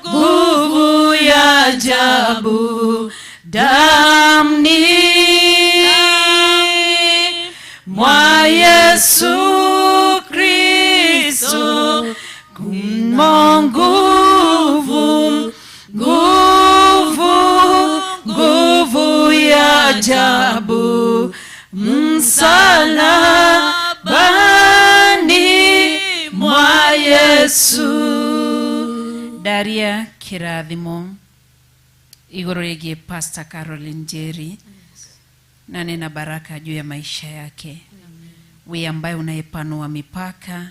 Speaker 7: nguvu ya ajabu damni mwa Yesu Kristo kuna nguvu, nguvu, nguvu ya ajabu msalabani mwa Yesu.
Speaker 3: Ndaria kĩrathimo igũrũ rĩgiĩ Pastor Caroline Njeri na nena baraka juu ya maisha yake. We ambaye unayepanua mipaka,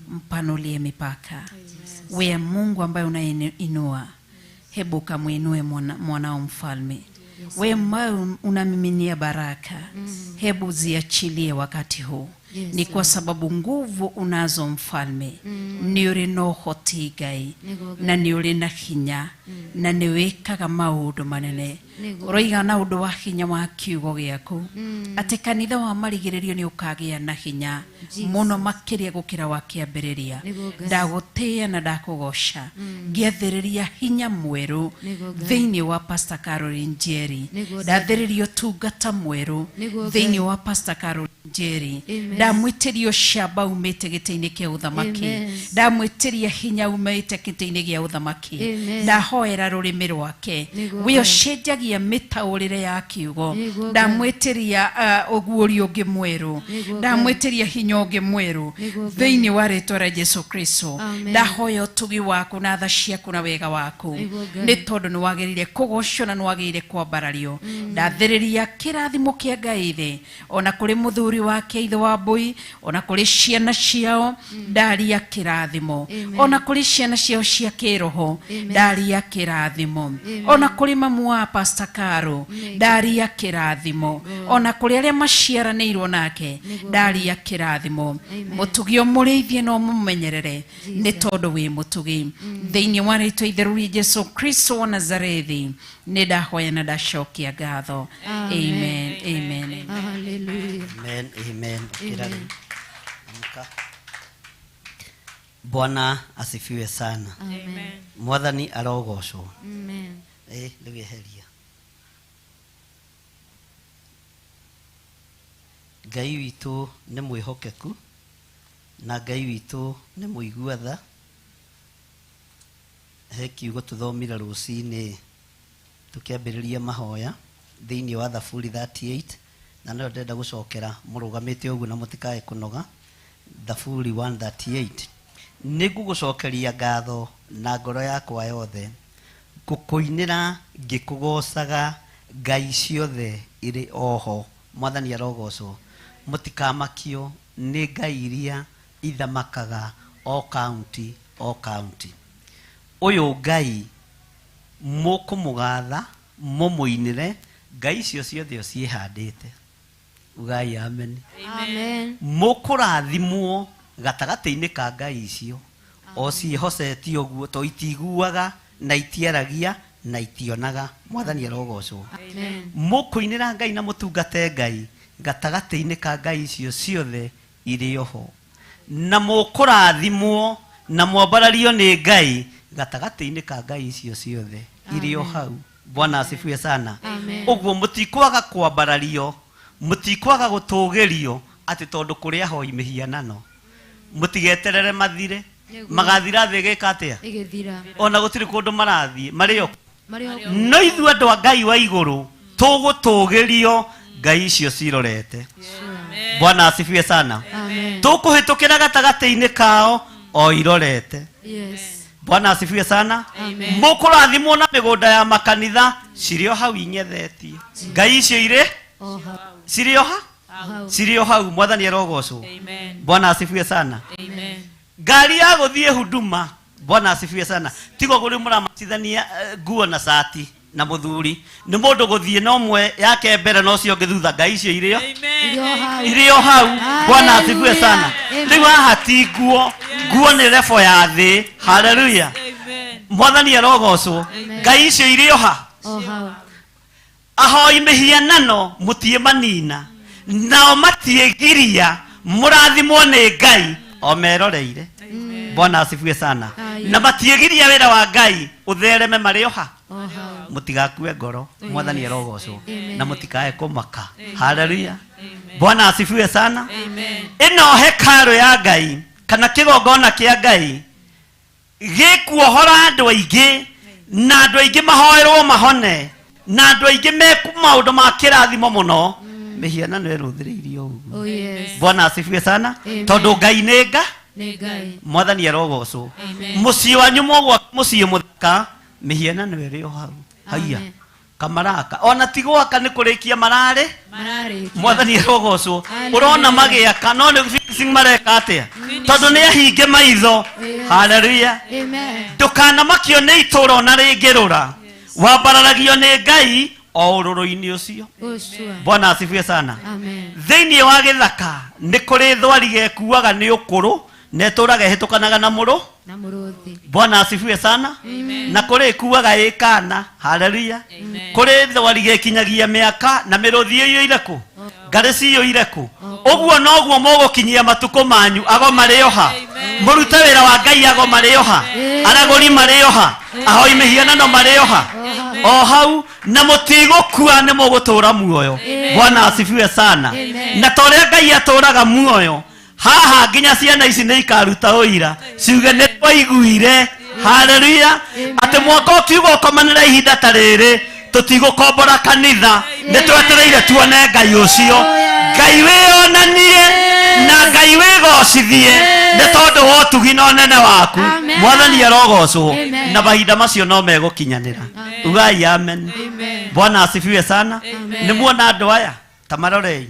Speaker 3: mpanulie mipaka. We Mungu ambaye unayeinua, hebu kamwinue mwanao mfalme. We ambaye unamiminia baraka, hebu ziachilie wakati huu. Ni kwa sababu nguvu unazo mfalme, nĩ ũrĩ na ũhoti Ngai, na nĩ ũrĩ na hinya, na nĩ wĩkaga maũndũ manene. Ũroiga na ũndũ wa hinya wa kiugo gĩaku atĩ kanitha wa marigĩrĩrio nĩ ũkagĩa na hinya mũno makĩria gũkĩra wa kĩambĩrĩria. Ndagũtĩĩa na ndakũgoca ngĩathĩrĩria hinya mwerũ thĩinĩ wa Pastor Caroline Njeri, ndathĩrĩria ũtungata mwerũ thĩinĩ wa Pastor Caroline Njeri, ndamwĩtĩria ũcamba umĩte gĩtĩ-inĩ kĩa ũthamaki, ndamwĩtĩria hinya umĩte gĩtĩ-inĩ gĩa ũthamaki, ndahoera rũrĩmĩ rwake we ũcenjagia mĩtaũrĩre ya kiugo, ndamwĩtĩria ũguũrio ũngĩ mwerũ, ndamwĩtĩria hinya ũngĩ mwerũ thĩinĩ wa rĩtwa rĩa Jesu Kristo. Ndahoya ũtugi waku na tha ciaku na wega waku, nĩ tondũ nĩ wagĩrĩire kũgocwo na nĩ wagĩrĩire kwambarario. Ndathĩrĩria kĩrathimo kĩa Ngai thĩ ona kũrĩ mũthuri wake ithe wa mbui, ona kũrĩ ciana ciao ndaria kĩrathimo, ona kũrĩ ciana ciao cia kĩroho ndaria kĩrathimo, ona kũrĩ mamu wa Pastor Caro ndaria kĩrathimo, ona kũrĩ arĩa maciaranĩirwo nake ndaria kĩrathimo. Mũtugi ũmũrĩithie na ũmũmenyerere nĩ tondũ wĩ mũtugi. Thĩinĩ wa rĩtwa itheru rĩa Jesu Kristo wa Nazarethi nĩ ndahoya na ndacokia ngatho. Amen, amen.
Speaker 4: Hallelujah.
Speaker 6: Amen, amen. Ukira rĩu. Amka. Bwana asifiwe sana.
Speaker 4: Amen.
Speaker 6: Mwathani arogocwo.
Speaker 4: Amen.
Speaker 6: Rĩu eheria. Ngai witũ nĩ mwĩhokeku na Ngai witũ nĩ mũigua tha. He kiugo tũthomire rũcinĩ tũkĩambĩrĩria mahoya thĩinĩ wa Thaburi 38, na no ndĩrenda gũcokera mũrũgamĩte ũguo na mũtikae kũnoga. Thaburi 138, nĩ ngũgũcokeria ngatho na ngoro yakwa yothe, ngũkũinĩra ngĩkũgocaga ngai ciothe irĩ oho. Mwathani arogocwo. Mũtikamakio nĩ ngai iria ithamakaga o kaunti o kaunti. Ũyũ Ngai mũkũmũgatha mũmũinĩre, ngai icio ciothe ũciĩhandĩte. Ugai amen.
Speaker 4: Amen.
Speaker 6: Mũkũrathimwo gatagatĩ-inĩ ka ngai icio o ciĩhocetie ũguo, to itiguaga na itiaragia na itionaga. Mwathani arogocwo.
Speaker 4: Amen.
Speaker 6: Mũkũinĩra Ngai na mũtungate Ngai gatagatĩ-inĩ ka ngai icio ciothe irĩ oho, na mũkũrathimwo na mwambarario nĩ Ngai gatagatĩ-inĩ ka ngai icio ciothe irĩ o hau. Bwana asifiwe sana.
Speaker 4: Amen.
Speaker 6: Ũguo mũtikwaga kwambarario, mũtikwaga gũtũgĩrio atĩ tondũ kũrĩ ahoi mĩhianano. Mũtigeterere mathire, magathira thĩ ĩgĩka atĩa?
Speaker 4: Ĩgĩthira.
Speaker 6: Ona gũtirĩ kũndũ marathiĩ, marĩ o
Speaker 4: Marĩ o
Speaker 6: no ithuĩ andũ a Ngai wa igũrũ tũgũtũgĩrio ngai icio cirorete. Bwana asifiwe sana.
Speaker 4: Amen.
Speaker 6: Tũkũhĩtũkĩra gatagatĩ-inĩ kao o irorete.
Speaker 4: Yes.
Speaker 6: Bwana asifiwe sana.
Speaker 4: Amen.
Speaker 6: Mũkũrathimwo na mĩgũnda ya makanitha cirĩ o hau ing'ethetie. Ngai icio irĩ
Speaker 4: O hau.
Speaker 6: cirĩ o ha
Speaker 4: Hau.
Speaker 6: cirĩ o hau. Mwathani arogocwo.
Speaker 1: Amen.
Speaker 6: Bwana asifiwe sana.
Speaker 1: Amen.
Speaker 6: Ngari ya gũthiĩ huduma. Bwana asifiwe sana. Tigo kũrĩ mũramacithania nguo na cati na mũthuri nĩ mũndũ gũthiĩ na ũmwe yake mbere na ũcio ũngĩ thutha. Ngai icio irĩ o
Speaker 4: Irĩ o hau.
Speaker 6: irĩ o hau. Bwana asifiwe sana.
Speaker 4: Amen.
Speaker 6: Rĩu haha ti nguo, nguo nĩ rebo ya thĩ. Haleluya.
Speaker 1: Amen.
Speaker 6: Mwathani arogocwo. Ngai icio irĩ o ha.
Speaker 4: O hau.
Speaker 6: Ahoi mĩhianano mũtiĩ manina, nao matiĩgiria Mũrathimwo nĩ Ngai o meroreire. Bwana asifiwe sana. Na matiĩgiria wĩra wa Ngai ũthereme marĩ o ha. Mũtigakue ngoro, Mwathani arogocwo, na mũtikae kũmaka. Haleluya. Bwana asifiwe sana. Ĩno hekarũ ya Ngai kana kĩgongona kĩa Ngai gĩkuohora andũ aingĩ, na andũ aingĩ mahoerwo mahone, na andũ aingĩ meku maũndũ ma kĩrathimo mũno. Mĩhianano ĩrũthĩrĩirio ũguo.
Speaker 4: Oh yes.
Speaker 6: Bwana asifiwe sana.
Speaker 4: Amen.
Speaker 6: Tondũ Ngai nĩ nga.
Speaker 4: Nĩ Ngai.
Speaker 6: Mwathani arogocwo. Mũciĩ wanyu mũgwaka mũciĩ mũthaka, mĩhianano ĩrĩ o hau. Haiya.
Speaker 4: Amen.
Speaker 6: Kamaraka ona ti gwaka nĩ kũrĩkia mararĩ.
Speaker 4: Mararĩkia.
Speaker 6: Mwathani arogocwo.
Speaker 4: Hallelujah.
Speaker 6: Ũrona magĩaka no nĩ finishing mareka atĩa? Tondũ nĩ ahinge maitho. Haleluya.
Speaker 4: Amen.
Speaker 6: Ndũkanamakio nĩ itũũra ona rĩngĩrũra, wambararagio nĩ Ngai o ũrũrũ-inĩ ũcio.
Speaker 4: Oh sure.
Speaker 6: Bwana asifiwe sana.
Speaker 4: Amen.
Speaker 6: Thĩinĩ wa gĩthaka nĩ kũrĩ thwariga ĩkuaga nĩ ũkũrũ na ĩtũraga ĩhĩtũkanaga na mũrũ.
Speaker 4: Na mũrũthi.
Speaker 6: Bwana asifiwe sana. Na kũrĩ ĩkuaga ĩkana. Haleluya. Kũrĩ thwariga ĩkinyagia mĩaka na mĩrũthi ĩiyũire kũ, ngarĩ ciyũire kũ. Ũguo noguo mũgũkinyia matukũ manyu. Ago marĩ o ha? Mũrute wĩra wa Ngai. Ago marĩ o ha? Aragũri marĩ o ha? Ahoi mĩhianano marĩ o ha? O hau. Na mũtigũkua, nĩ mũgũtũra muoyo. Bwana asifiwe sana. Na ta ũrĩa Ngai atũraga muoyo haha, nginya ciana ici nĩ ikaruta ũira ciuge nĩ twaiguire. Haleluya. Atĩ mwaka ũkiuga ũkomanĩra ihinda ta rĩrĩ, tũtigũkombora kanitha, nĩ twetereire tuone Ngai ũcio. Ngai wĩonanie na Ngai wĩgocithie nĩ tondũ wa ũtugi na ũnene waku.
Speaker 4: Amen.
Speaker 6: Mwathani arogocwo.
Speaker 4: Amen.
Speaker 6: Na mahinda macio no megũkinyanĩra. Ugai amen. Bwana asifiwe sana. Nĩ muona andũ aya ta marorei,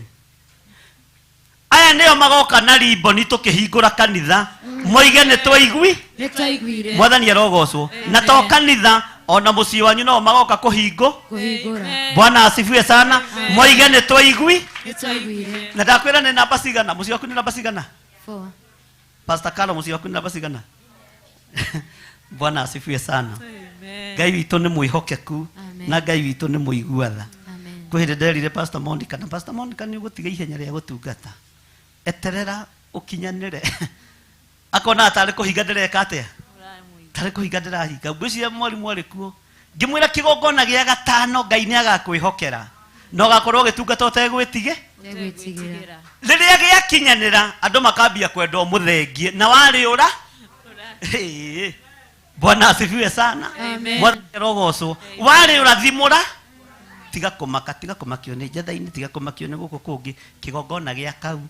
Speaker 6: aya nĩo magoka na rimboni tũkĩhingũra kanitha, moige nĩ twaigui.
Speaker 4: Nĩ twaiguire.
Speaker 6: Mwathani arogocwo. Na to kanitha, ona mũciĩ wanyu no magoka kũhingũ.
Speaker 4: Kũhingũra.
Speaker 6: Bwana asifiwe sana. Moige nĩ twaigui.
Speaker 4: Nĩ twaiguire.
Speaker 6: Na ndakwĩra nĩ namba cigana mũciĩ waku, nĩ namba cigana?
Speaker 4: 4.
Speaker 6: Pastor Carlo, mũciĩ waku nĩ namba cigana? Bwana asifiwe sana. Ngai witũ nĩ mwĩhokeku.
Speaker 4: Amen.
Speaker 6: Na Ngai witũ nĩ mũigua tha.
Speaker 4: Amen.
Speaker 6: Kwĩ hĩndĩ nderire Pastor Monica, na Pastor Monica, nĩ ũgũtiga ihenya rĩa gũtungata, eterera ũkinyanĩre. Akona tarĩ kũhinga ndĩreka atĩa, tarĩ kũhinga ndĩrahinga. Ngwĩciria mwarimũ arĩ kuo, ngĩmwĩra kĩgongona gĩa gatano Ngai nĩ agakwĩhokera na ũgakorwo ũgĩtungata ũtegwĩtige.
Speaker 4: Nĩgwĩtigĩra.
Speaker 6: Rĩrĩa gĩakinyanĩra, andũ makambia kwenda ũmũthengie na warĩ ũra. Ĩĩ. Bwana asifiwe sana. Mwathani arogocwo. Warĩ ũrathimũra, tiga kũmaka, tiga kũmakio nĩ njetha-inĩ, tiga kũmakio nĩ gũkũ kũngĩ. Kĩgongona gĩa kau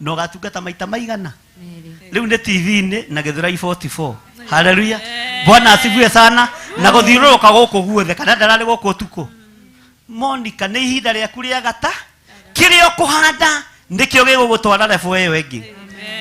Speaker 6: na ũgatungata maita maigana.
Speaker 4: Merĩ.
Speaker 6: Rĩu nĩ TV-inĩ na Gĩthũrai 44. Haleluya. Bwana asifiwe sana. Na gũthiũrũrũka gũkũ guothe, kana ndararĩ gũkũ ũtukũ. Monica, nĩ ihinda rĩaku rĩa gata. Kĩrĩa ũkũhanda nĩkĩo gĩgũgũtwara level ĩyo ĩngĩ.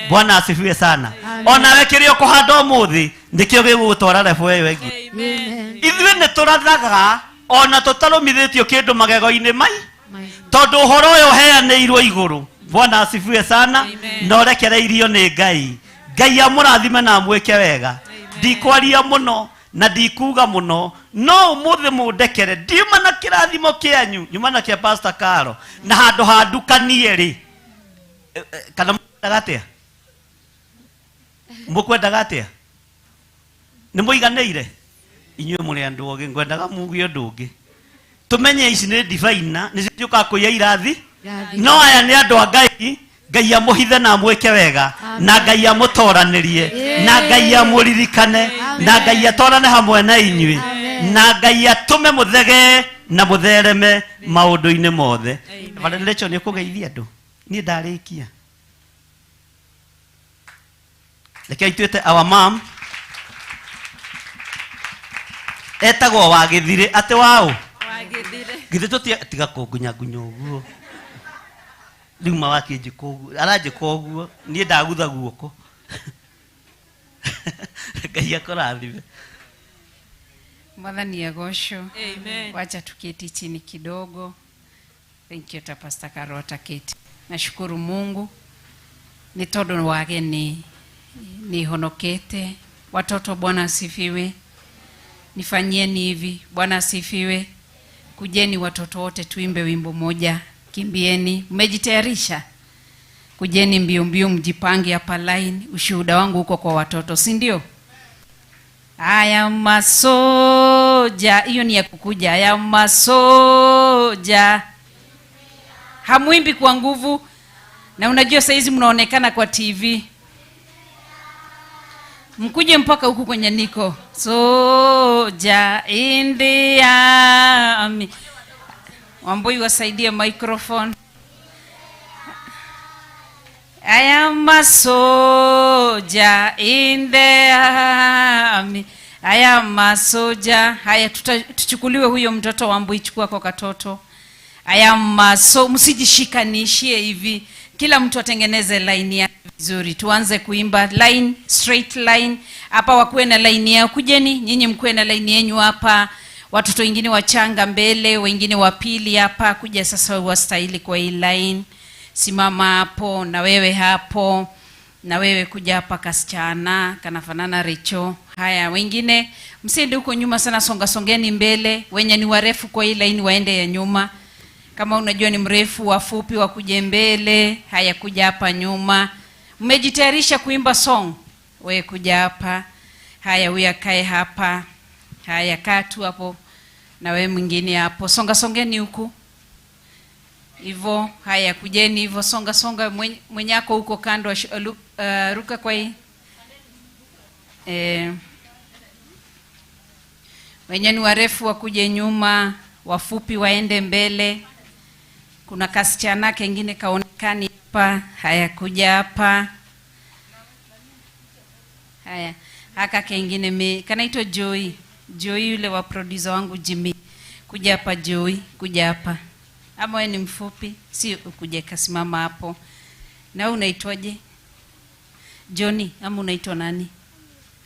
Speaker 6: Bwana asifiwe sana. Onawe kĩrĩa ũkũhanda ũmũthĩ nĩkĩo gĩgũgũtwara level ĩyo ĩngĩ.
Speaker 4: Amen.
Speaker 6: Ithuĩ nĩ tũrathaga ona tũtarũmithĩtio kĩndũ magego-inĩ mai,
Speaker 4: Mai.
Speaker 6: tondũ ũhoro ũyũ ũheanĩirwo igũrũ. Bwana asifiwe sana. Na ũrekereirio nĩ Ngai. Ngai amũrathime na amwĩke wega. Ndikwaria mũno na ndikuga mũno, no ũmũthĩ mũndekere, ndiuma na kĩrathimo kĩanyu, nyuma na kĩa Pastor Caro na handũ handukanie rĩ. Kana mũkwendaga atĩa? Mũkwendaga atĩa? Nĩ mũiganĩire inyuĩ mũrĩ andũ ogĩ. Ngwendaga muge ũndũ ũngĩ, tũmenye ici nĩ divaina nĩcio ciũkaga kũiya irathi.
Speaker 4: Irathi.
Speaker 6: No aya nĩ andũ a Ngai. Ngai amũhithe na amwĩke wega, na Ngai amũtoranĩrie, na Ngai amũririkane, na Ngai atwarane hamwe na inyuĩ, na Ngai atũme mũthegee na mũthereme maũndũ-inĩ mothe. Reverend Rachel, nĩ ũkũgeithia andũ, niĩ ndarĩkia. Reke ituĩte our mom etagwo Wagĩthirĩ atĩ waũ.
Speaker 1: Wagĩthire.
Speaker 6: Githĩ tũtia tiga kũngunyagunya ũguo rĩu ma wakĩnjĩka ũguo, aranjĩka ũguo, niĩ ndagutha guoko. Ngai akũrathime.
Speaker 3: Mwathani agocwo.
Speaker 1: Amen.
Speaker 3: Wacha tuketi chini kidogo. Thank you ta Pastor Caro ataketi. Nashukuru Mungu ni tondu wage ni honokete. Watoto, Bwana asifiwe. Nifanyieni hivi. Bwana asifiwe. Kujeni watoto wote tuimbe wimbo moja. Kimbieni. Mmejitayarisha? Kujeni. Kujeni mbio mbio, mjipange hapa line. Ushuhuda wangu huko kwa watoto, si ndio? Haya masoja, hiyo ni ya kukuja. Haya masoja, hamwimbi kwa nguvu, na unajua saizi mnaonekana kwa TV. Mkuje mpaka huku kwenye niko soja in the army. Wambui wasaidie microphone. I am a soldier in the army. I am a soldier. Haya, tuchukuliwe huyo mtoto Wambui, chukua kwa katoto. I am a so, msijishikanishie hivi. Kila mtu atengeneze line yake vizuri. Tuanze kuimba line, straight line. Hapa wakuwe na line yao. Kujeni nyinyi mkuwe na line yenu hapa. Watoto wengine wachanga mbele, wengine wa pili hapa. Kuja sasa wastahili kwa hii line. Simama hapo na wewe hapo na wewe kuja hapa, kasichana kanafanana Richo. Haya, wengine msiende huko nyuma sana, songa songeni mbele. Wenye ni warefu kwa hii line waende ya nyuma. Kama unajua ni mrefu, wafupi wakuje mbele. Haya, kuja hapa nyuma. Mmejitayarisha kuimba song? Wewe kuja hapa. Haya, huyu akae hapa. Haya, kaa tu hapo na wewe mwingine hapo. Songa songeni huku hivyo. Haya, kujeni hivyo, songa songa. Mwenyako huko kando, ruka kwa hii wenye ni warefu wakuje nyuma, wafupi waende mbele. Kuna kasichana kengine kaonekani hapa. Haya, kuja hapa. Haya, haka kengine kanaitwa Joy. Joy yule wa producer wangu Jimmy. Kuja hapa Joy, kuja hapa. Ama wewe ni mfupi, si ukuje, kasimama hapo. Na wewe unaitwaje? Johnny ama unaitwa nani?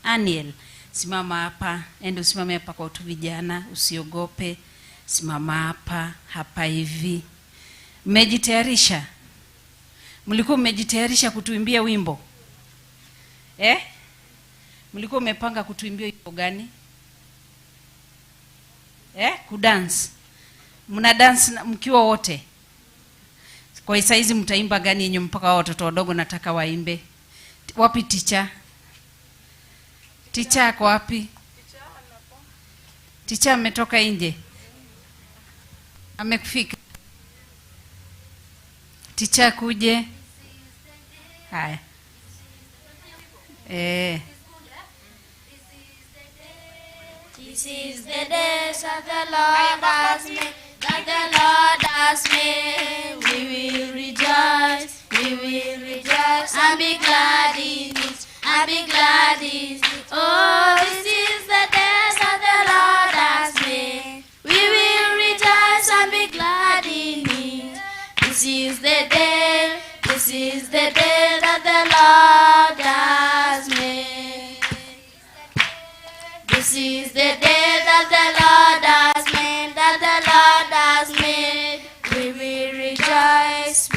Speaker 3: Aniel. Simama hapa, ende usimame hapa kwa watu vijana, usiogope. Simama hapa, hapa hivi. Mmejitayarisha? Mlikuwa mmejitayarisha kutuimbia wimbo? Eh? Mlikuwa mmepanga kutuimbia wimbo gani? Eh? Kudance. Mna dance mkiwa wote? Kwa saizi mtaimba gani yenye mpaka watoto wadogo nataka waimbe? Wapi ticha? Ticha ako wapi? Ticha ametoka nje. Amekufika. Ticha kuje. Haya.
Speaker 8: This is the day that the Lord has made, that the Lord has made. We will rejoice and be glad in it, and be glad in it. Oh, this is the day that the Lord has made. We will rejoice and be glad in it. This is the day, this is the day that the Lord has made. This is the day that the Lord has made, that the Lord has made. We will rejoice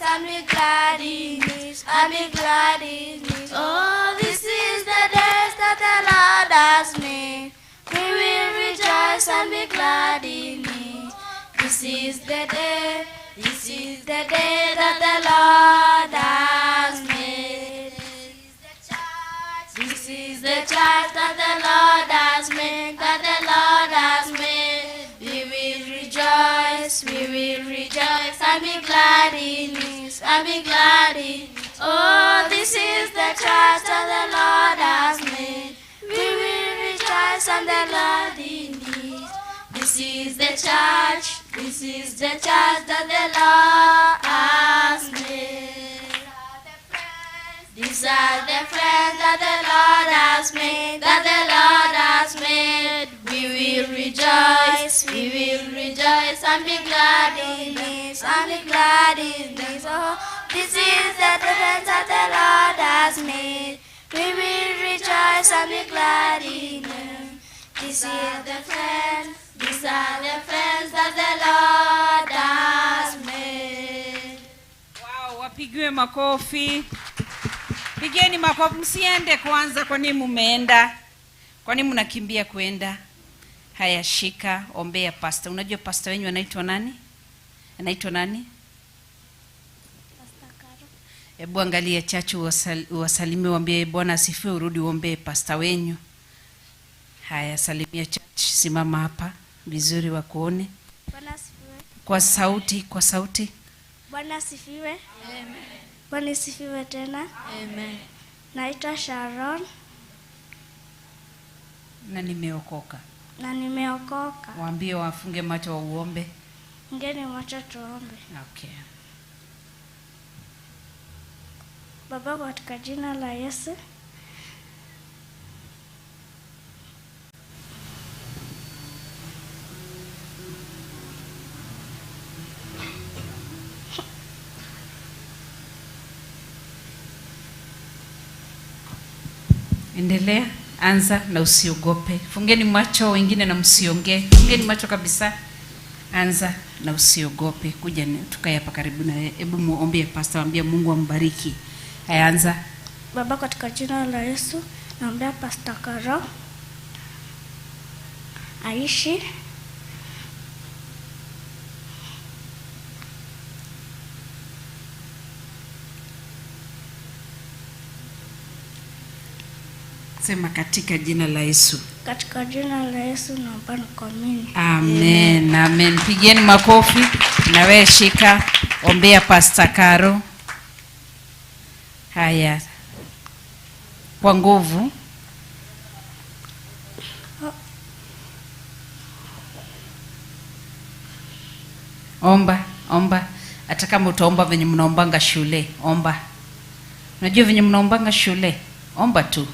Speaker 8: and be glad in it, and be glad in it. Oh, this is the day that the Lord has made. We will rejoice and be glad in it. This is the day, this is the day that the Lord has made. This is the church that the Lord has made, that the Lord has made. We will rejoice and be glad in it, and be glad in it. Oh, this is the church that the Lord has made. We will rejoice and be glad in it. This is the church, this is the church that the Lord has made. These are the friends that the Lord has made, that the Lord has made. We will rejoice and be glad in this, and be glad in this. Oh, this is the difference that the Lord has made. We will rejoice and be glad in them. This is the friends, these are the friends that the Lord has made.
Speaker 3: Wow, wapigiwe makofi. Pigeni makofi, msiende kwanza. Kwa nini mumeenda? Kwa nini mnakimbia kuenda? Haya, shika, ombea pastor. Unajua pastor wenyu anaitwa nani? Anaitwa nani? Hebu angalia chachu, uwasalimie, uambie Bwana asifiwe, urudi uombee pasta wenyu. Haya, salimia church, simama hapa vizuri wakuone.
Speaker 8: Bwana asifiwe.
Speaker 3: Kwa sauti, kwa sauti.
Speaker 8: Bwana asifiwe. Amen. Bwana asifiwe tena.
Speaker 1: Amen.
Speaker 8: Naitwa Sharon
Speaker 3: Na nimeokoka.
Speaker 8: Na nimeokoka.
Speaker 3: Waambie wafunge macho wauombe.
Speaker 8: Ngeni macho tuombe.
Speaker 3: Okay.
Speaker 8: Baba, katika jina la Yesu,
Speaker 3: Endelea, anza na usiogope. Fungeni macho wengine na msiongee. Fungeni macho kabisa. Anza na usiogope. Kuja tukae hapa karibu na wewe. Hebu muombee pastor, mwambie Mungu ambariki. Haya, anza.
Speaker 8: Baba, katika jina la Yesu, naombea Pastor Karo aishi
Speaker 3: Sema katika jina la Yesu.
Speaker 8: Katika jina la Yesu naomba nikuamini.
Speaker 3: Amen, amen. Pigieni makofi. Na wewe shika, ombea Pastor Karo. Haya. Kwa nguvu. Omba, omba. Hata kama utaomba venye mnaombanga shule, omba. Unajua venye mnaombanga shule? Omba tu,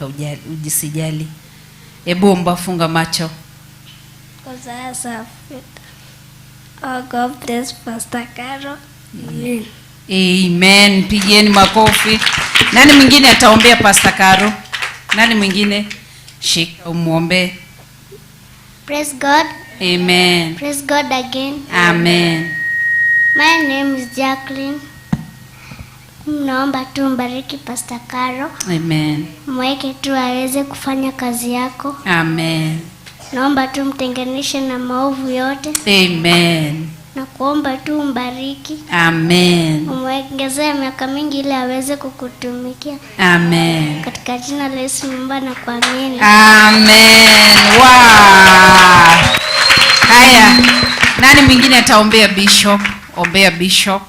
Speaker 3: ujisijali. Ebu omba, funga macho.
Speaker 8: Oh, God bless Pastor Karo. Amen.
Speaker 3: Amen. Pigieni makofi. Nani mwingine ataombea Pastor Karo? Nani mwingine? Shika umuombe.
Speaker 9: Praise God.
Speaker 3: Amen.
Speaker 9: Praise God again.
Speaker 3: Amen.
Speaker 9: My name is Jacqueline. Naomba tu mbariki Pastor Karo.
Speaker 3: Amen.
Speaker 9: Mweke tu aweze kufanya kazi yako.
Speaker 3: Amen.
Speaker 9: Naomba tu mtenganishe na maovu yote.
Speaker 3: Amen.
Speaker 9: Na kuomba tu mbariki.
Speaker 3: Amen.
Speaker 9: Umwongezee miaka mingi ili aweze kukutumikia.
Speaker 3: Amen.
Speaker 9: Katika jina la Yesu naomba na kuamini.
Speaker 3: Amen. Wow. Haya. Nani mwingine ataombea bishop? Ombea bishop.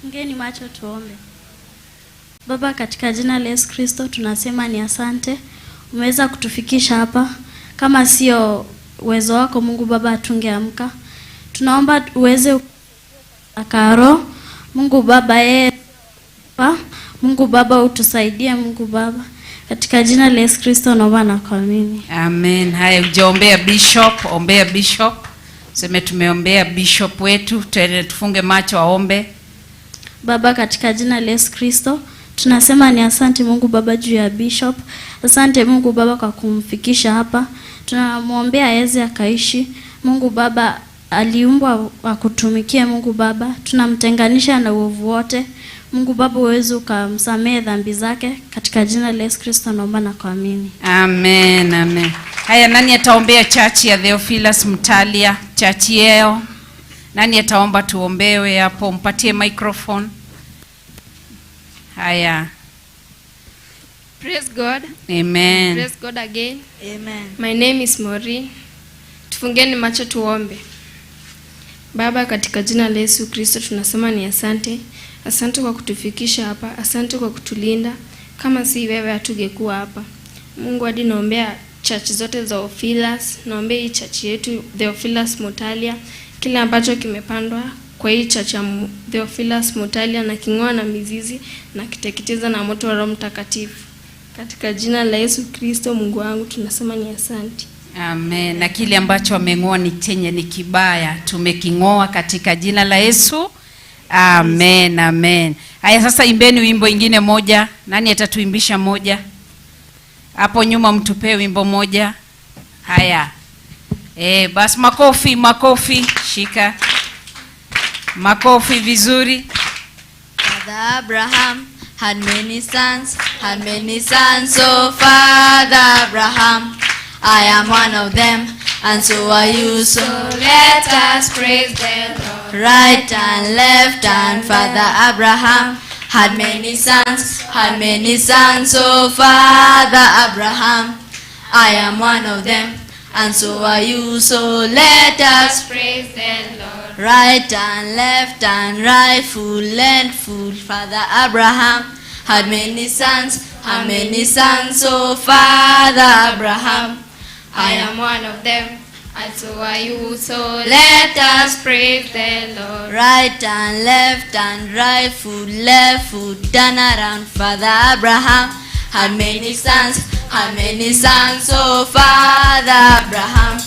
Speaker 10: Ngeni macho tuombe. Baba, katika jina la Yesu Kristo tunasema ni asante. Umeweza kutufikisha hapa. Kama sio uwezo wako Mungu Baba hatungeamka. Tunaomba uweze Karo. Mungu Baba yeye. Mungu Baba utusaidie Mungu Baba. Katika jina la Yesu Kristo naomba na kuamini.
Speaker 3: Amen. Haya, hujaombea bishop, ombea bishop. Sema tumeombea bishop wetu, tufunge macho aombe.
Speaker 10: Baba, katika jina la Yesu Kristo tunasema ni asante Mungu Baba juu ya bishop. Asante Mungu Baba kwa kumfikisha hapa. Tunamwombea aweze akaishi. Mungu Baba aliumbwa akutumikie Mungu Baba. Tunamtenganisha na uovu wote. Mungu Baba uweze ukamsamehe dhambi zake. Katika jina la Yesu Kristo naomba na kuamini.
Speaker 3: Amen, amen. Haya, nani ataombea church ya Theophilus Mutalia, church yeo? Nani ataomba tuombewe hapo? Mpatie microphone. Haya.
Speaker 11: Praise God.
Speaker 3: Amen.
Speaker 11: Praise God again.
Speaker 1: Amen.
Speaker 11: My name is Maureen. Tufungeni macho tuombe. Baba, katika jina la Yesu Kristo tunasema ni asante. Asante kwa kutufikisha hapa, asante kwa kutulinda. Kama si wewe hatungekuwa hapa. Mungu, hadi naombea church zote za Theophilus, naombea hii church yetu Theophilus Mutalia, kila ambacho kimepandwa kwa hii church ya Theophilus Mutalia na kingoa na mizizi na kiteketeza na moto wa Roho Mtakatifu. Katika jina la Yesu Kristo Mungu wangu tunasema ni asante.
Speaker 3: Amen. Na kile ambacho wameng'oa ni chenye ni kibaya, tumeking'oa katika jina la Yesu. Amen, amen. Haya, sasa imbeni wimbo ingine moja. Nani atatuimbisha moja? Hapo nyuma mtupee wimbo moja. Haya. Basi makofi, makofi, shika. Makofi vizuri.
Speaker 1: Father Abraham had many sons, so Father Abraham, I am one of them, and so are you, so let us praise the Lord. Right and left, and Father Abraham had many sons, had many sons, oh Father Abraham, I am one of them, and so are you, so let us
Speaker 11: praise the Lord.
Speaker 1: Right and left and right, full and full. Father Abraham had many sons, had many sons, oh Father Abraham,
Speaker 11: I am one of them, and so are you, so let us praise the Lord.
Speaker 1: Right and left and right, foot, left foot, turn around. Father Abraham had many sons, had many sons, oh Father Abraham,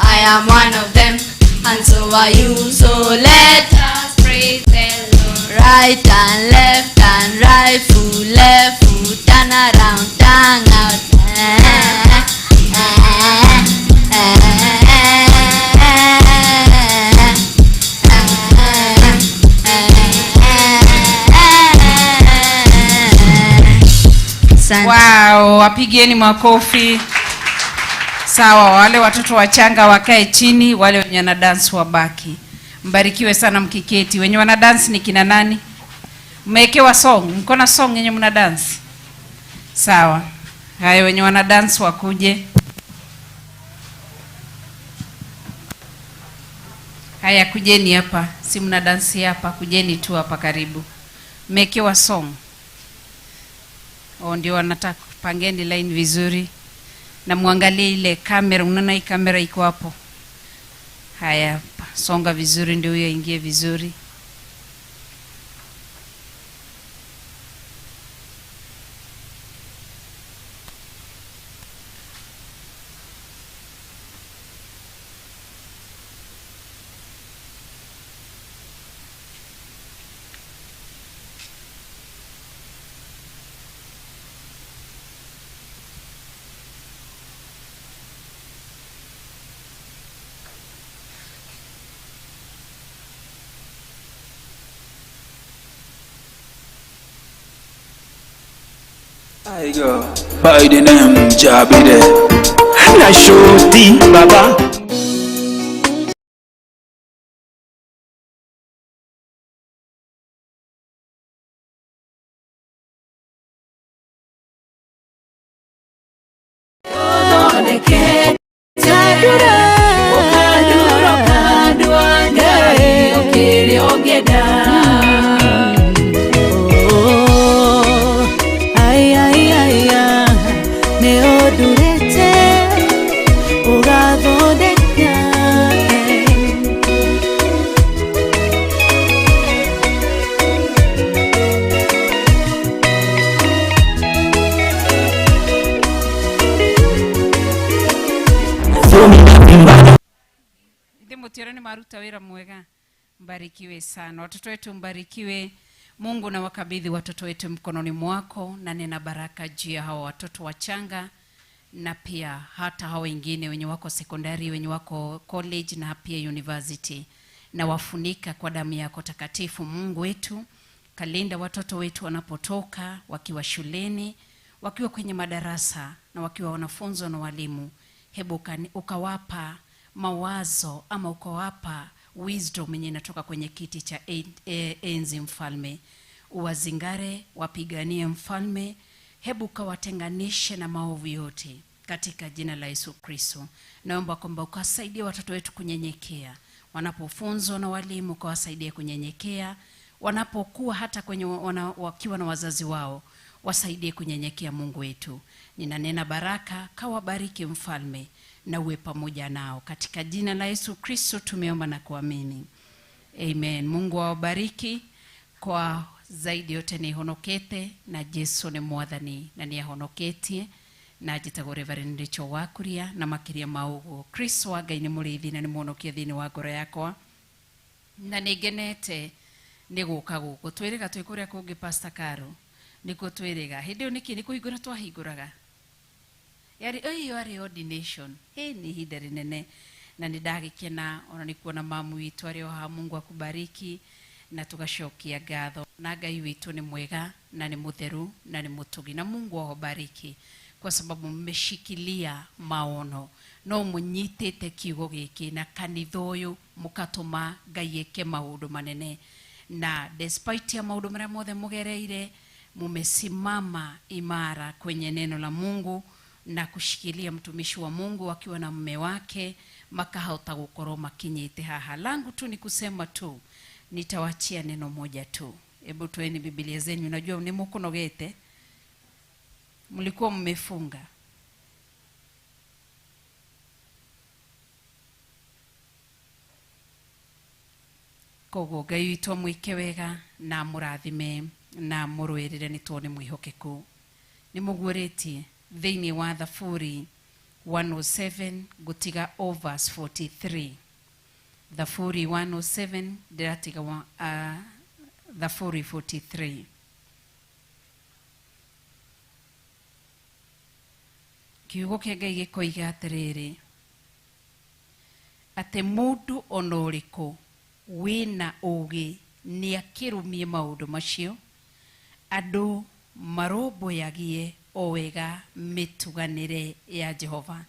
Speaker 1: I am one of them, and so are you, so let
Speaker 11: us praise the Lord.
Speaker 1: Right and left and right foot, left foot, turn around, turn out.
Speaker 3: Wow, wapigieni makofi. Sawa, wale watoto wachanga wakae chini, wale wenye wana dance wabaki. Mbarikiwe sana mkiketi. Wenye wana dance ni kina nani? Mmewekewa song, mko na song yenye mna dance? Sawa. Haya, wenye wana dance wakuje. Haya, kujeni hapa. Si mna dance hapa, kujeni tu hapa karibu. Mmewekewa song. Oh, ndio wanataka pangeni line vizuri. Na muangalie ile kamera, unaona hii kamera iko hapo. Haya, songa vizuri ndio huyo ingie vizuri.
Speaker 12: I go by the name Jabide. Na shoti baba.
Speaker 3: Maruta wira mwega. Mbarikiwe sana watoto wetu, mbarikiwe. Mungu na wakabidhi watoto wetu mkononi mwako, na nena baraka juu ya hawa watoto wachanga na pia hata hawa wengine wenye wako sekondari, wenye wako college na pia university, na wafunika kwa damu yako takatifu. Mungu wetu, kalinda watoto wetu wanapotoka, wakiwa shuleni, wakiwa kwenye madarasa na wakiwa wanafunzi na walimu. Hebu ukawapa mawazo ama ukawapa wisdom yenye inatoka kwenye kiti cha enzi mfalme. Uwazingare, wapiganie mfalme. Hebu kawatenganishe na maovu yote katika jina la Yesu Kristo. Naomba kwamba ukawasaidie watoto wetu kunyenyekea wanapofunzwa na walimu, ukawasaidie kunyenyekea wanapokuwa hata kwenye wakiwa na wazazi wao, wasaidie kunyenyekea. Mungu wetu, ninanena baraka, kawabariki mfalme na uwe pamoja nao katika jina la Yesu Kristo tumeomba na kuamini, amen. Mungu awabariki. Kwa zaidi yote ni honokete na Jesu ni mwathani na ni ahonoketie na njĩtagwo Reverend Rachel Wakuria na makiria ma ũguo Kristo wa Ngai nĩ mũrĩithi na nĩ mũhonokia thĩinĩ wa ngoro yakwa, na nĩ ngenete nĩ gũka gũkũ. Twĩrĩga twĩ kũrĩa kũngĩ Pastor Caro, nĩkuo twĩrĩga hĩndĩ ĩyo nĩkĩ nĩ kũhingũra twahingũraga yari ĩyo yarĩ ordination. Hĩ nĩ ihinda rĩnene na nĩ ndagĩkena ona nĩ kuona mamu witũ arĩ o haha. Mungu akubariki na tugacokia ngatho na Ngai witũ nĩ mwega na nĩ mũtheru na nĩ mũtugi, na Mungu awabariki kwa sababu mmeshikilia maono no mũnyitĩte kiugo gĩkĩ na kanitha ũyũ mũkatũma Ngai eke maũndũ manene. Na despite ya maũndũ marĩa mothe mũgereire, mumesimama imara kwenye neno la Mungu na kushikilia mtumishi wa Mungu akiwa na mume wake makahota gukorwo makinyite haha. Langu tu ni kusema tu, nitawachia neno moja tu. Hebu toeni Biblia zenyu, najua ni mukunogete, mlikuwa mmefunga. Koguo Ngai witũ amwĩke wega na amũrathime na amũrũĩrĩre nĩ tondũ nĩ mwĩhokeku. Nĩ mũguũrĩtie thĩinĩ wa Thaburi 107 ngũtiga o verse 43. Thaburi 107 ndĩratiga Thaburi 43. Kiugo kĩa Ngai gĩkoiga atĩrĩrĩ, atĩ mũndũ ona ũrĩkũ wĩna ũũgĩ nĩ akĩrũmie maũndũ macio, andũ marũmbũyagie o wega mĩtuganĩre ya Jehova.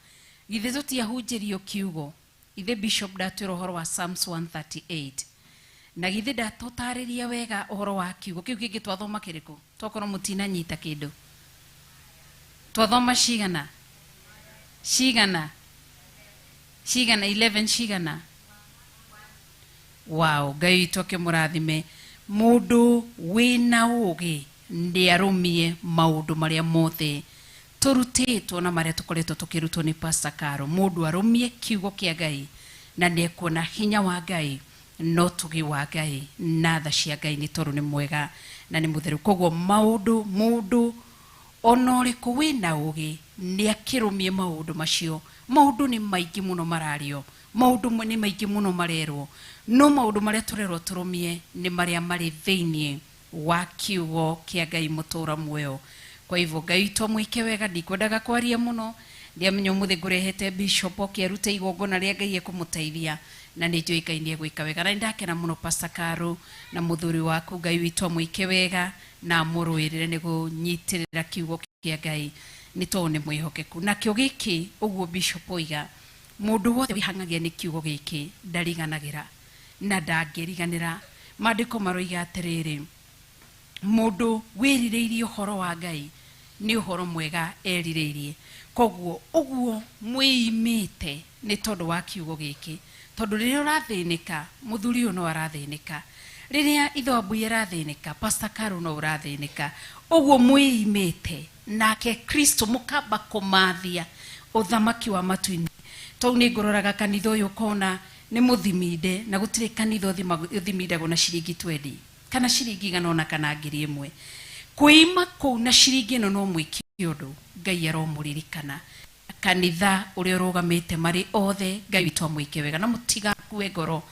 Speaker 3: Githĩ tũtiahunjĩrio kiugo? Ithe Bishop ndatwĩra ũhoro wa Psalms 138, na githĩ ndatũtarĩria wega ũhoro wa kiugo kĩu kĩngĩ twathoma kĩrĩkũ? Tokorwo mũtinanyita kĩndũ. Twathoma cigana? Cigana? Cigana? 11 cigana? Wow, Ngai witũ akĩmũrathime. Mũndũ wĩna ũũgĩ nĩ arũmie maũndũ marĩa mothe tũrutĩtwo na marĩa tũkoretwo tũkĩrutwo nĩ Pastor Caro. Mũndũ arũmie kiugo kĩa Ngai na nĩ ekuona hinya wa Ngai na ũtugi wa Ngai na tha cia Ngai, nĩ tondũ nĩ mwega na nĩ mũtheru. Koguo maũndũ mũndũ ona ũrĩkũ wĩna ũũgĩ nĩ akĩrũmie maũndũ macio. Maũndũ nĩ maingĩ mũno marario, maũndũ nĩ maingĩ mũno marerwo, no maũndũ marĩa tũrerwo tũrũmie nĩ marĩa marĩ thĩinĩ wa kiugo kĩa Ngai mũtũra muoyo. Kwa hivyo Ngai witũ amwĩke wega. Ndikwendaga kwaria mũno, ndiamenya ũmũthĩ ngũrehete bishop oke arute igongona rĩa Ngai ekũmũteithia, na nĩ njũĩ Ngai nĩ egwĩka wega. Na nĩndakena mũno Pastor Caro na mũthuri waku, Ngai witũ amwĩke wega na amũrũĩrĩre nĩ kũnyitĩrĩra kiugo kĩa Ngai, nĩ tondũ nĩ mwĩhokeku. Nakĩo gĩkĩ ũguo bishop oiga, mũndũ wothe wĩhang'agia nĩ kiugo gĩkĩ ndariganagĩra na ndangĩriganĩra. Maandĩko maroiga atĩrĩrĩ, mũndũ wĩrirĩirie ũhoro wa Ngai nĩ ũhoro mwega erirĩirie. Koguo ũguo mwĩimĩte nĩ tondũ wa kiugo gĩkĩ, tondũ rĩrĩa ũrathĩnĩka, mũthuri ũyũ no arathĩnĩka, rĩrĩa ithe wa mbui arathĩnĩka, Pastor Caro no ũrathĩnĩka, ũguo mwĩimĩte nake Kristo mũkamba kũmathia ũthamaki wa matu-inĩ. Tondũ nĩ ngũroraga kanitha ũyũ ũkona nĩ mũthiminde, na gũtirĩ kanitha ũthimindagwo na ciringi 20 kana ciringi igana ona kana ngiri ĩmwe. Kwĩima kũu na ciringi ĩno no mwĩke ũndũ, Ngai aromũririkana. Kanitha ũrĩa ũrũgamĩte marĩ othe, Ngai witũ amwĩke wega na mũtigakue ngoro,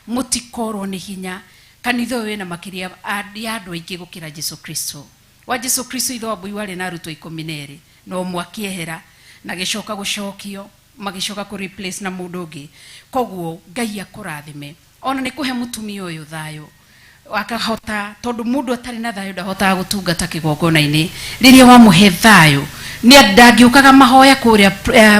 Speaker 3: mũtikorwo nĩ hinya. Kanitha ũyũ wĩna makĩria ya andũ aingĩ gũkĩra Jesu Kristo. Wa Jesu Kristo ithe wa mbui warĩ na arutwo 12, no ũmwe akĩehera na gĩcoka gũcokio, magĩcoka kũ replace na mũndũ ũngĩ. Koguo Ngai akũrathime ona nĩ kũhe mũtumia ũyũ thayũ akahota, tondũ mũndũ atarĩ na thayũ ndahotaga gũtungata kĩgongona-inĩ. Rĩrĩa wamũhe thayũ nĩ ndangĩũkaga mahoya kũrĩa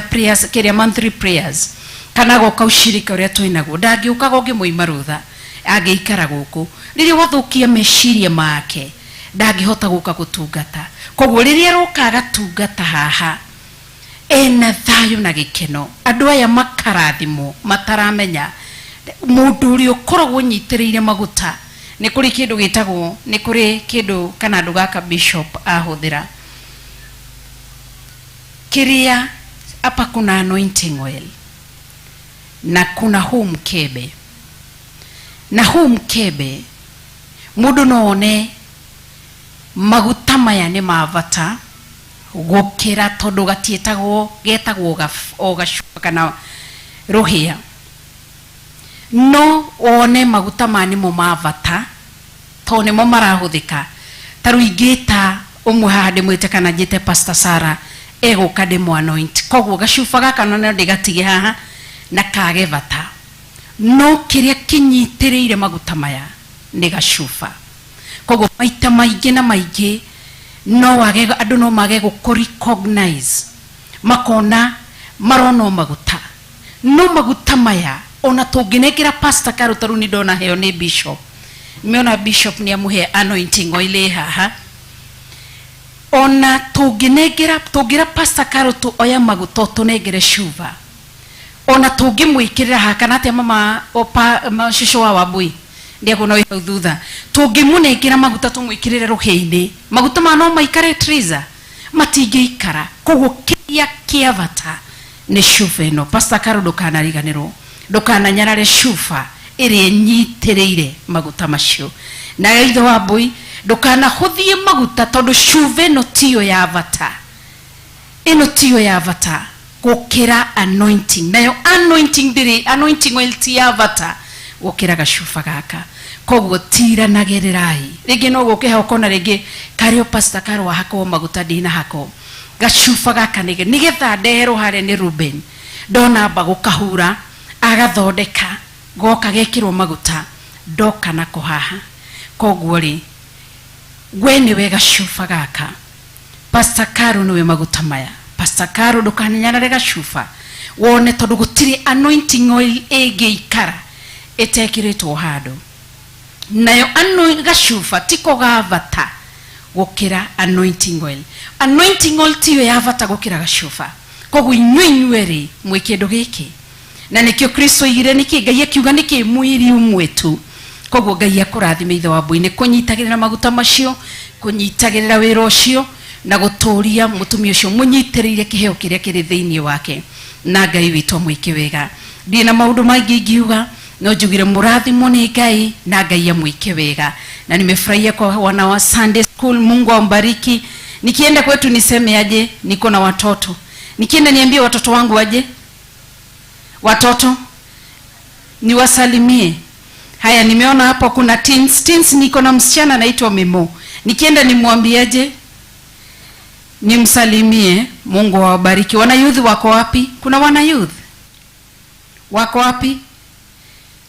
Speaker 3: prayers, kĩrĩa monthly prayers, kana goka ushirika ũrĩa twĩnaguo, ndangĩũkaga ũngĩmũima rũtha, angĩikara gũkũ. Rĩrĩa wathũkia meciria make ndangĩhota gũka gũtungata. Koguo rĩrĩa aroka agatungata haha ena thayũ na gĩkeno, andũ aya makarathimwo mataramenya. Mũndũ ũrĩa ũkoragwo ũnyitĩrĩire maguta, nĩ kũrĩ kĩndũ gĩtagwo, nĩ kũrĩ kĩndũ kana andũ gaka bishop ahũthĩra kĩrĩa hapa kuna anointing oil na kuna huu mkebe, na huu mkebe mũndũ no one maguta maya nĩ ma bata gũkĩra, tondũ gatiĩtagwo, getagwo o gacuba kana rũhĩa, no wone maguta maya nĩmo ma bata tondũ nĩmo marahũthĩka. Ta rĩu ingĩta ũmwe haha ndĩmwĩte kana njĩte Pastor Sarah egũka ndĩmũ anoint, koguo gacuba gaka no ndĩgatige haha na kage bata, no kĩrĩa kĩnyitĩrĩire maguta maya nĩ gacuba. Koguo maita maingĩ na maingĩ no wage, andũ no mage gũkũ recognize, makona marona o maguta, no maguta maya ona tũngĩnengera Pastor Caro, ta rĩu nĩ ndona heo nĩ bishop, Nimeona bishop nĩ amũhe anointing oil ĩ haha. Ona tũngĩnengera, tũngĩra Pastor Carol tũ oya maguta ũtũnengere cuba, ona tũngĩmwĩkĩrĩra haha kana atĩa mama opa ma, cũcũ wa Wambui ndiakuona wĩ hau thutha, tũngĩmũnengera maguta tũmwĩkĩrĩre rũhĩ-inĩ, maguta maya no maikare Triza? Matingĩikara. Koguo kĩrĩa kĩa bata nĩ cuba ĩno. Pastor Carol, ndũkanariganĩrwo, ndũkananyarare cuba ĩrĩa ĩnyitĩrĩire maguta macio. Nawe ithe wa Mbui, ndũkanahũthie maguta tondũ cuba ĩno tiyo ya bata, ĩno tiyo ya bata gũkĩra anointing. Nayo anointing ndĩrĩ, anointing oil ti ya bata gũkĩra gacuba gaka. Koguo tiranagĩrĩrai. Rĩngĩ no gũke ha ũkona rĩngĩ karĩ o Pastor Carol wahakwo maguta, ndinahakwo. Gacuba gaka nĩgetha ndeherwo harĩa nĩ Ruben, ndonamba gũkahura agathondeka goka gekĩrwo maguta, ndoka nako haha. Koguo rĩ, we nĩwe gacuba gaka, Pastor Carol nĩwe maguta maya. Pastor Carol, ndũkananyarare gacuba wone, tondũ gũtirĩ anointing oil ĩngĩikara ĩtekĩrĩtwo handũ. Nayo gacuba tiko ga bata gũkĩra anointing oil. Anointing oil tiyo ya bata gũkĩra gacuba. Koguo inyuĩ inyuerĩ mwĩ kĩndũ gĩkĩ, na nĩkĩo Kristo oigire, nĩkĩ Ngai akiuga nĩkĩ mwĩrĩ ũmwe tu. Koguo Ngai akũrathime ithe wa Mbui nĩ kũnyitagĩrĩra maguta macio, kũnyitagĩrĩra wĩra ũcio, na gũtũria mũtumia ũcio mũnyitĩrĩire kĩheo kĩrĩa kĩrĩ thĩinĩ wake, na Ngai witũ amwĩke wega. Ndirĩ na maũndũ maingĩ ingiuga, no njugire mũrathimwo nĩ Ngai na Ngai amwĩke wega. Na nimefurahia kwa wana wa Sunday school, Mungu ambariki. Nikienda kwetu niseme aje? Niko na watoto. Nikienda niambie watoto wangu aje? Watoto niwasalimie. Haya, nimeona hapo kuna teens. Teens, niko na msichana anaitwa Memo. Nikienda nimwambiaje? Nimsalimie. Mungu awabariki. Wana youth wako wapi? Kuna wana youth wako wapi?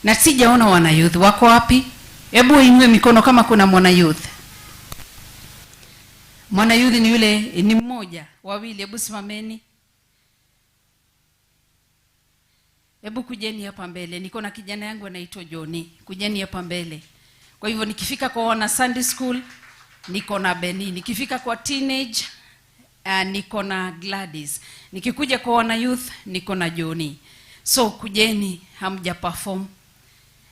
Speaker 3: Na sijaona wana youth wako wapi? Hebu inue mikono kama kuna mwana youth. Mwana youth ni yule, ni mmoja, wawili, hebu simameni. Hebu kujeni hapa mbele. Niko na kijana yangu anaitwa Johnny. Kujeni hapa mbele. Kwa hivyo nikifika kwa wana Sunday school niko na Beni. Nikifika kwa teenage niko na Gladys. Nikikuja kwa wana youth niko na Johnny. So kujeni, hamja perform.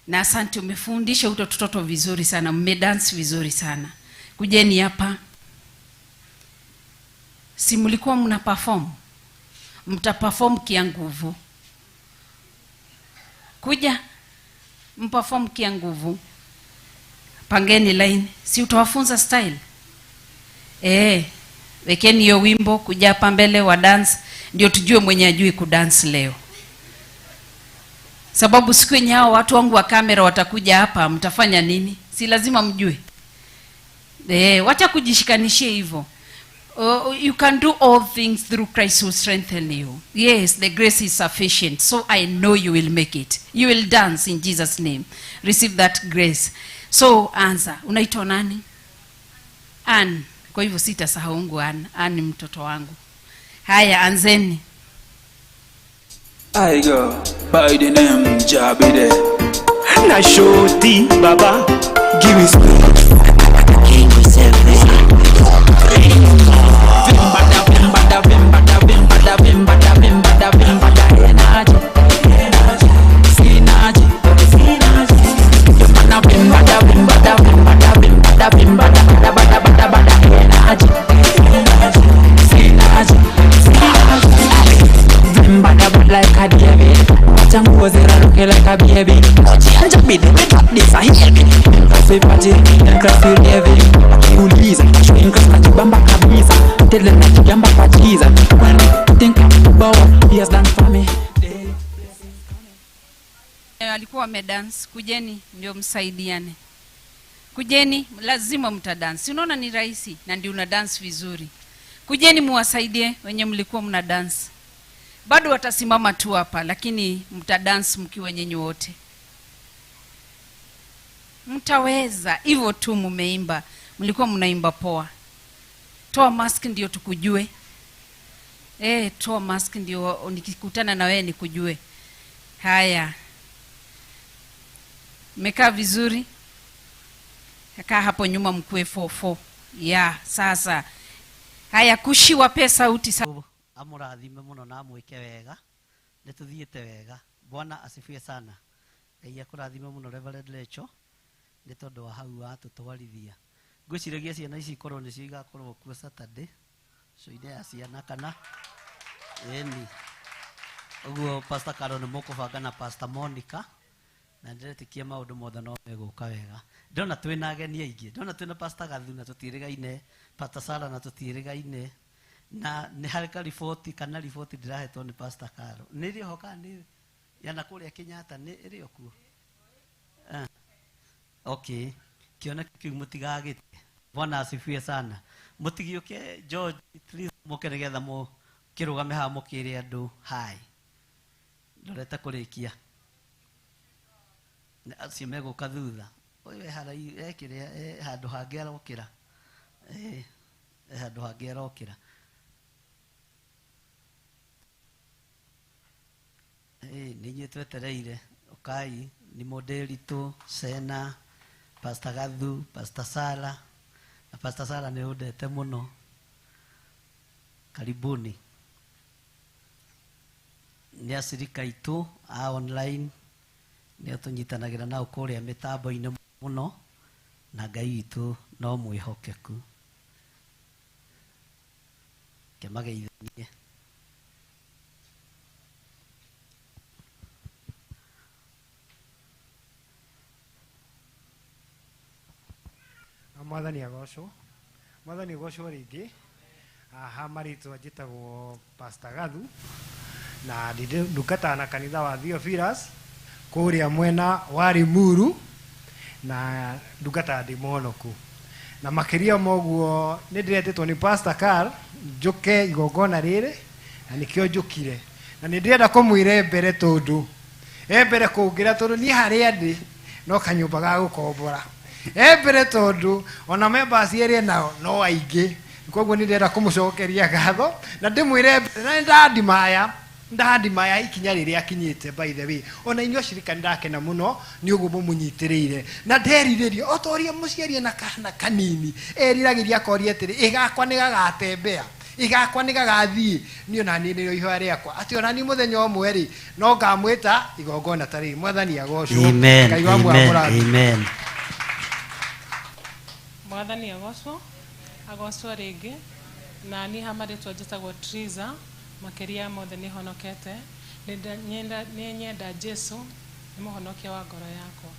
Speaker 3: Na asante, umefundisha huto tutoto vizuri sana, mmedance vizuri sana. Kujeni hapa. Si mlikuwa mna perform? Mta perform kia nguvu. Kuja mperform kia nguvu. Pangeni line. Si utawafunza style? Wekeni hiyo wimbo, kuja hapa mbele wa dance, ndio tujue mwenye ajui kudance leo. Sababu siku yenye hao watu wangu wa kamera watakuja hapa, mtafanya nini? Si lazima mjue. Wacha kujishikanishie hivyo. You can do all things through Christ who strengthens you. Yes, the grace is sufficient. So I know you will make it. You will dance in Jesus' name. Receive that grace. So anza. Unaitwa nani? Ann. Kwa hivyo sitasahau Mungu Ann. Ann ni mtoto wangu. Haya, anzeni.
Speaker 12: I go by the name Jabide. Na shoti baba, give me
Speaker 13: like a baby. Change me, we got this, I hear me. Party, Akiuliza, najibamba kabisa. Tele najigamba kwa Jesus. When I think about what he has done for me.
Speaker 3: Alikuwa amedance. Kujeni ndio msaidiane. Kujeni, lazima mtadance. Unaona ni rahisi na ndio una dance vizuri. Kujeni muwasaidie wenye mlikuwa mna dance. Bado watasimama tu hapa, lakini mtadance mkiwa nyinyi wote. Mtaweza hivyo tu, mumeimba. Mlikuwa mnaimba poa. Toa mask ndio tukujue. Toa mask ndio nikikutana na wewe nikujue. Haya. Mmekaa vizuri? Kaa hapo nyuma mkue 44. Ya, sasa. Haya Kushi wape sauti sa
Speaker 6: Amũrathime mũno na amwĩke wega. Nĩ tũthiĩte wega. Bwana asifiwe sana. Ngai akũrathime mũno Reverend Lecho nĩ tondũ wa hau watũtwarithia. Ngwĩciragia ciana ici ikorwo nĩcio igakorwo kuo Saturday coine ya ciana kana ĩni. Ũguo Pastor Carol nĩ mũkũbanga na Pastor Monica na ndĩretĩkia maũndũ mothe no megũka wega. Ndĩrona twĩna ageni aingĩ, ndĩrona twĩna Pastor Gathu na tũtiĩrĩgaine, Pastor Sarah na tũtiĩrĩgaine, na nĩ harĩ kariboti kana riboti ndĩrahetwo nĩ Pastor Carol. Nĩ ĩrĩ oho kana nĩ yana kũrĩa Kenyatta nĩ ĩrĩ o kuo? Ah. Okay. Kĩoneki kĩu mũtigagĩte. Bwana asifiwe sana. Mũtigĩũke George, please mũke nĩgetha mũkĩrũgame haha mũkĩre andũ hi. Ndorete kũrĩkia. Acio megũka thutha. Ũyũ e haraihu, e kĩrĩa, e handũ hangĩ arokĩra. E handũ hangĩ arokĩra. Nĩ inyuĩ twetereire. Ũkai, nĩ mũndĩritũ, Sena, Pastor Gathu, Pastor Sara. Na Pastor Sara nĩ ũndete mũno. Karibuni. Nĩ acirika aitũ a online, nĩo tũnyitanagĩra nao kũrĩa mĩtambo-inĩ mũno, na Ngai witũ no mwĩhokeku. Kĩmageithanie.
Speaker 14: Mwathani agocwo. Mwathani agocwo rĩngĩ. Haha marĩtwa njĩtagwo Pastor Gathu na ndungataga na kanitha wa Theophilus kũrĩa mwena wa Limuru na ndungataga ndĩ mũhonoku. Na makĩria ma ũguo nĩ ndĩretĩtwo nĩ Pastor Carl njũke igongona rĩrĩ na nĩkĩo njũkire. Na nĩ ndĩrenda kũmwĩra mbere tondũ mbere kũngĩra tondũ niĩ harĩa ndĩ no kanyũmba ga gũkombora. Mbere tondũ ona members erĩa nao no aingĩ. Koguo nĩ ndĩrenda kũmũcokeria ngatho na ndĩmwĩre mbere na nĩndandimaya ndandimaya ikinya rĩrĩa akinyĩte. By the way, ona inyuĩ acirika nĩndakena mũno nĩ ũguo mũmũnyitĩrĩire na nderirĩria o ta ũrĩa mũciari ena kana kanini eriragĩria akoria atĩrĩ, ĩ gakwa nĩ gagatembea, ĩ gakwa nĩ gagathiĩ. Niĩ ona niĩ nĩrĩo ihoya rĩakwa atĩ ona niĩ mũthenya ũmwe rĩ no ngamwĩta igongona ta rĩrĩ. Mwathani agocwo.
Speaker 6: Amen,
Speaker 14: Ngai wa
Speaker 6: amen,
Speaker 14: muoyo.
Speaker 6: Amen.
Speaker 15: Mwathani agocwo, agocwo rĩngĩ. Na niĩ ha marĩtwa njĩtagwo Triza, makĩria ya mothe nĩ honokete. Nĩ nyenda Jesu nĩ mũhonokia wa ngoro yakwa.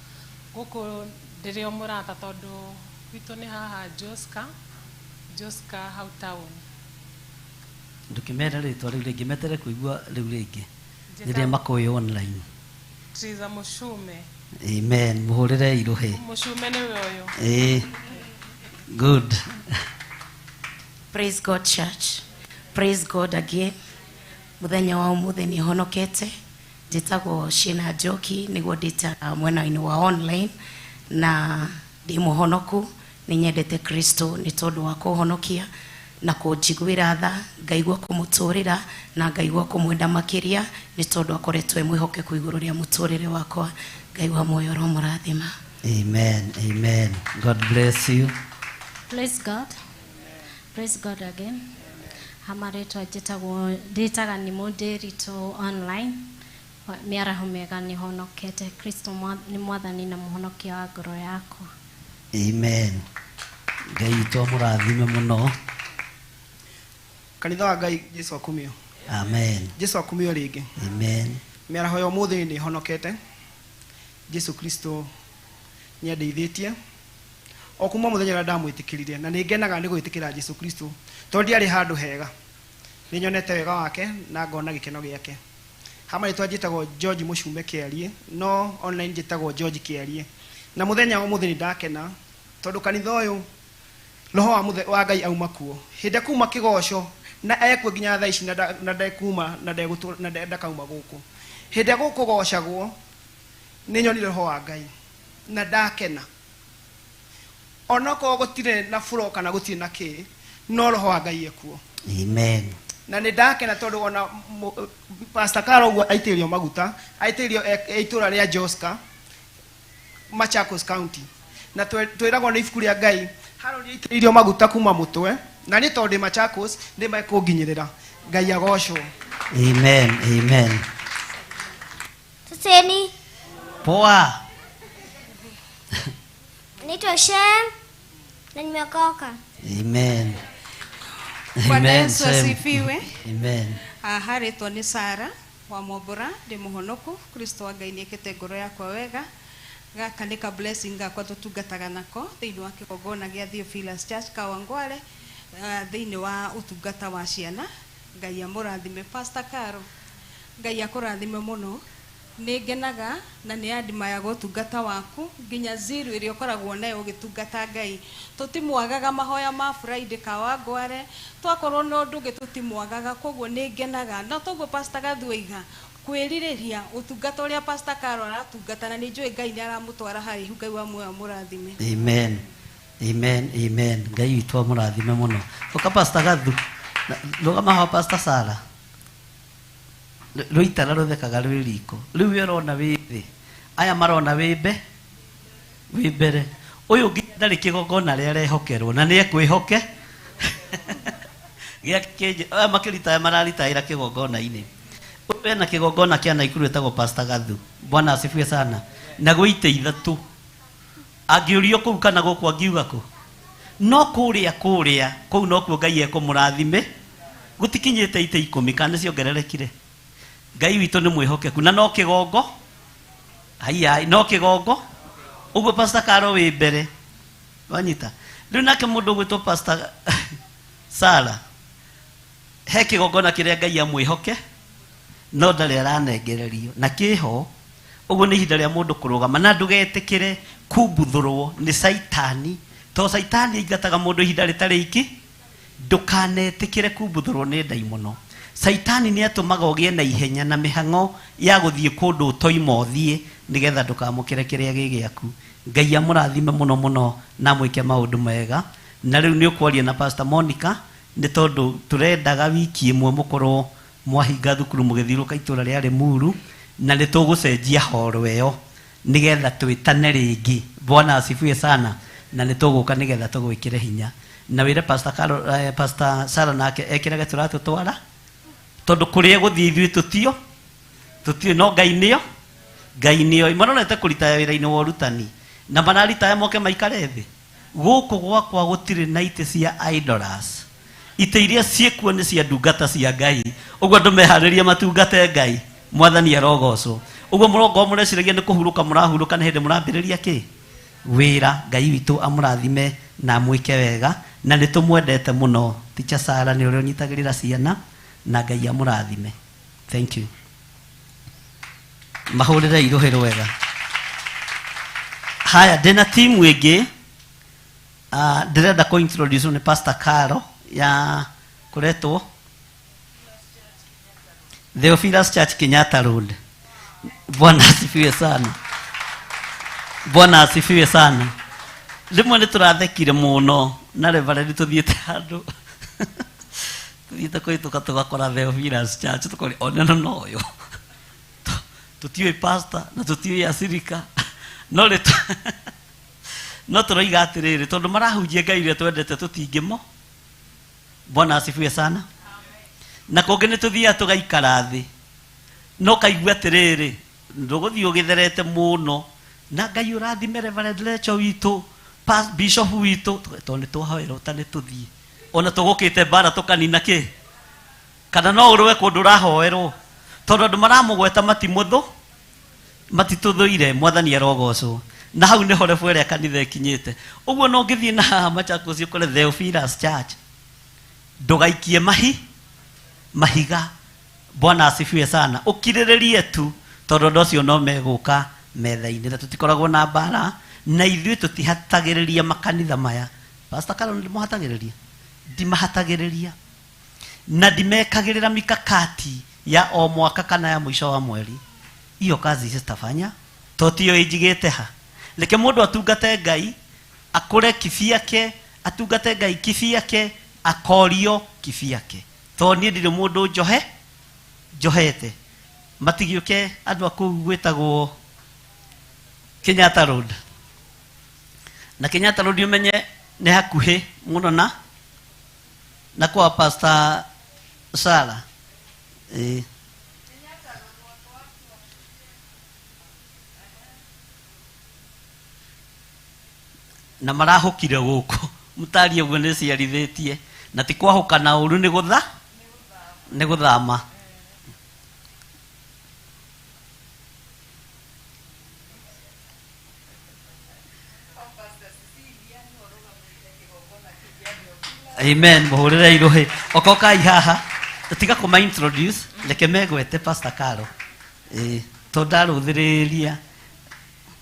Speaker 15: Gũkũ ndĩrĩ o mũrata tondũ gwitũ nĩ haha Joska, Joska hau town.
Speaker 6: Ndũkĩmere rĩtwa rĩu rĩngĩ, metere kũigua rĩu rĩngĩ.
Speaker 15: Njĩtagwo
Speaker 6: Rĩrĩa makũĩ online.
Speaker 15: Triza Mũcume.
Speaker 6: Amen. Mũhũrĩre irũhĩ.
Speaker 15: Mũcume nĩwe ũyũ.
Speaker 6: Good.
Speaker 16: Praise God church. Praise God again. Muthenya wa umuthi ni honokete. Njĩtagwo Shina Njoki nĩguo ndĩtaga mwena-inĩ wa online na ndĩ mũhonoku. Nĩ nyendete Kristo nĩ tondũ wa kũhonokia na kũnjiguĩra tha, ngaigua kũmũtũrĩra na ngaigua kũmwenda makĩria nĩ tondũ akoretwo e mwĩhokeku igũrũ rĩa mũtũrĩre wakwa. Ngai wa muoyo aromũrathima.
Speaker 6: Amen, amen. God bless you.
Speaker 17: Praise God. Praise God again. Hamarĩtwa njĩtagwo ndĩtaga nĩ mũndĩritũ online. Mĩaraho mĩega nĩ honokete. Kristo nĩ mwathani na mũhonokia wa ngoro yakwa.
Speaker 6: Amen. Ngai witũ amũrathime mũno.
Speaker 18: Kanitha wa Ngai Jesu akumio.
Speaker 6: Amen.
Speaker 18: Jesu akumio rĩngĩ.
Speaker 6: Amen.
Speaker 18: Mĩaraho ya ũmũthĩ nĩ honokete. Jesu Kristo nĩ andeithĩtie o kuma mũthenya ũrĩa ndamwĩtĩkĩrire, na nĩ ngenaga nĩ gwĩtĩkĩra Jesu Kristo tondũ ndiarĩ handũ hega. Nĩ nyonete wega wake na ngona gĩkeno gĩake. Ha marĩtwa njĩtagwo George Mũcume Kĩarie, no online njĩtagwo George Kĩarie. Na mũthenya wa ũmũthĩ nĩ ndakena tondũ kanitha ũyũ roho wa muthe wa Ngai auma kuo. Hĩndĩ kuma kĩgoco na ekuo nginya thaa ici na ndekuma na ndegũtũ na ndakauma gũkũ. Hĩndĩ gũkũgocagwo nĩ nyonire roho wa Ngai na ndakena. Onokorwo gũtirĩ na furo kana gũtirĩ na kĩ, no roho wa Ngai ekuo.
Speaker 6: Amen.
Speaker 18: Na nĩ ndakena tondũ ona Pastor Carol ũguo aitĩrĩrio maguta, aitĩrĩrio itũũra rĩa Joska, Machakos County. Na twĩragwo nĩ ibuku rĩa Ngai Harũni aitĩrĩirio maguta kuma mũtwe na nĩ tondũ ndĩ Machakos nĩ mekũnginyĩrĩra. Ngai agocwo.
Speaker 6: Amen, amen.
Speaker 9: Saseni.
Speaker 6: Poa.
Speaker 9: Naitwa Shem na nimeokoka.
Speaker 6: Amen.
Speaker 19: Bwana
Speaker 6: Amen,
Speaker 19: Yesu
Speaker 6: Shem.
Speaker 19: asifiwe.
Speaker 6: Amen.
Speaker 19: Haha rĩtwa nĩ Sara wa Mombora, ndĩ mũhonoku. Kristo wa Ngai nĩekĩte ngoro yakwa wega. Gaka nĩ ka blessing gakwa tũtungataga nako thĩinĩ wa kĩgongona gĩa Theophilus Church Kawangware, thĩinĩ wa ũtungata wa ciana. Ngai amũrathime. Pastor Caro, Ngai akũrathime mũno. Nĩ ngenaga na nĩ andimayaga ũtungata waku nginya zero ĩrĩa ũkoragwo nayo ũgĩtungata Ngai. Tũtimwagaga mahoya ma Friday Kawangware, twakorwo na ũndũ ũngĩ tũtimwagaga, koguo nĩ ngenaga. Na toguo Pastor Gathu oiga, kwĩrirĩria ũtungata ũrĩa Pastor Caro aratungata, na nĩ njũĩ Ngai nĩ aramũtwara haraihu. Ngai wa muoyo amũrathime.
Speaker 6: Amen. Amen, amen. Ngai witũ amũrathime mũno. Ũka Pastor Gathu. Rũgama haha Pastor Sara. Rũitara rũthekaga rwĩ riko. Rĩu we ũrona wĩ thĩ. Aya marona wĩ mbe. Wĩ mbere. Ũyũ nginya ndarĩ kĩgongona rĩa arehokerwo na nĩ ekwĩhoke. Gĩake kĩnje, aya makĩritaya mararitayĩra kĩgongona-inĩ. Ũyũ ena kĩgongona kĩa Naikuru ĩtagwo Pastor Gathu. Bwana asifiwe sana. Na gwĩ itĩ ithatũ. Angĩũrio kũu kana gũkũ angiuga kũ? No kũrĩa kũrĩa, kũu nokuo Ngai ekũmũrathime. Gũtikinyĩte itĩ 10 kana nĩciongererekire. Ngai witũ nĩ mwĩhokeku na no kĩgongo. Haiya, no kĩgongo. Ũguo Pastor Caro wĩ mbere. Wanyita. Rĩu nake mũndũ ũgwĩtwo Pastor Sara, he kĩgongona kĩrĩa Ngai amwĩhoke, no ndarĩ aranengererio. Na kĩho, ũguo nĩ ihinda rĩa mũndũ kũrũgama na ndũgetĩkĩre kumbuthũrwo nĩ Caitani. To Caitani aingataga mũndũ ihinda rĩtarĩ iki, ndũkanetĩkĩre kumbuthũrwo nĩ ndaimono. Caitani nĩ atũmaga ũgĩe na ihenya na mĩhang'o ya gũthiĩ kũndũ ũtoima ũthiĩ nĩgetha ndũkamũkĩre kĩrĩa gĩ gĩaku. Ngai amũrathime mũno mũno na amwĩke maũndũ mega. Na rĩu nĩ ũkwaria na Pastor Monica nĩ tondũ tũrendaga wiki ĩmwe mũkorwo mwahinga thukuru mũgĩthiũrũrũka itũũra rĩa Limuru, na nĩ tũgũcenjia horo ĩyo nĩgetha twĩtane rĩngĩ. Bwana asifiwe sana. Na nĩ tũgũka nĩgetha tũgwĩkĩre hinya. Na wĩre Pastor Carol, Pastor Sarah nake ekĩrage tũratũtwara tondũ kũrĩa gũthiĩ ithuĩ tũtio tũtiũĩ, no Ngai nĩo, Ngai nĩoĩ. Marorete kũritaya wĩra-inĩ wa ũrutani na mararitaya moke maikare thĩ. Gũkũ gwakwa gũtirĩ na itĩ cia idlers. Itĩ iria ciĩkuo nĩ cia ndungata cia Ngai. Ũguo andũ meharĩrie matungate Ngai. Mwathani arogocwo. Ũguo mũrongo mũreciragia nĩ kũhurũka mũrahurũka nĩ hĩndĩ mũrambĩrĩria kĩ? Wĩra. Ngai witũ amũrathime na amwĩke wega. Na nĩ tũmwendete mũno. Teacher Sarah nĩ ũrĩa ũnyitagĩrĩra ciana na Ngai amũrathime. Thank you. Mahũrĩre irũhĩ rwega. Haya, ndĩna timu ĩngĩ. Ndĩrenda kũ introduce nĩ Pastor Caro ya kũretwo Theophilus Church Kenyatta Road. Bwana asifiwe sana. Bwana asifiwe sana. Rĩmwe nĩ tũrathekire mũno na Reverend tũthiĩte handũ. Tũthiĩte kũhĩtũka tũgakora Theophilus Church tũkori onena no ũyũ. Tũtiũĩ pastor na tũtiũĩ acirika. No rĩ no tũroiga atĩrĩrĩ tondũ marahunjia Ngai ũrĩa twendete tũtingĩmo. Bwana asifiwe sana. Na kũngĩ nĩ tũthiaga tũgaikara thĩ. No kaigua atĩrĩrĩ ndũgũthiĩ ũgĩtherete mũno na Ngai ũrathime Reverend Lecho witũ, Bishop witũ, tondũ nĩ twahoerwo ta nĩ tũthiĩ. Ona tũgũkĩte mbara tũkanina kĩ? Kana no ũrũe kũndũ ũrahoerwo? Tondũ andũ maramũgweta matimũthũ, matitũthũire, Mwathani arogocwo. Na hau nĩho level ĩrĩa kanitha ĩkinyĩte. Ũguo no ũngĩthiĩ na haha Machakos ũkore Theophilus Church, ndũgaikie mahiga. Bwana asifiwe sana. Ũkirĩrĩrie tu tondũ andũ acio no megũka metha-inĩ na tũtikoragwo na mbara na ithuĩ tũtihatagĩrĩria makanitha maya. Pastor Carol ndĩmũhatagĩrĩria? Ndimahatagĩrĩria na ndimekagĩrĩra mikakati ya o mwaka kana ya mũico wa mweri. Iyo kazi sitafanya to tiyo ĩnjigĩte ha. Reke mũndũ atungate Ngai, akũre kibiake, atungate Ngai kibiake, akorio kibiake. To niĩ ndirĩ mũndũ njohete. Matigĩũke andũ a kũu gwĩtagwo Kenyatta Road. Na Kenyatta Road umenye nĩ hakuhĩ mũno na kwa Pastor Sara. Na marahũkire gũkũ mũtarie ũguo nĩ ciarithĩtie na ti kwahũka na ũru nĩ gũtha nĩ gũthama. Amen. Mũhũrĩre irũhĩ okokai haha tiga kũma introduce reke megwete Pastor Caro. To ndarũthĩrĩria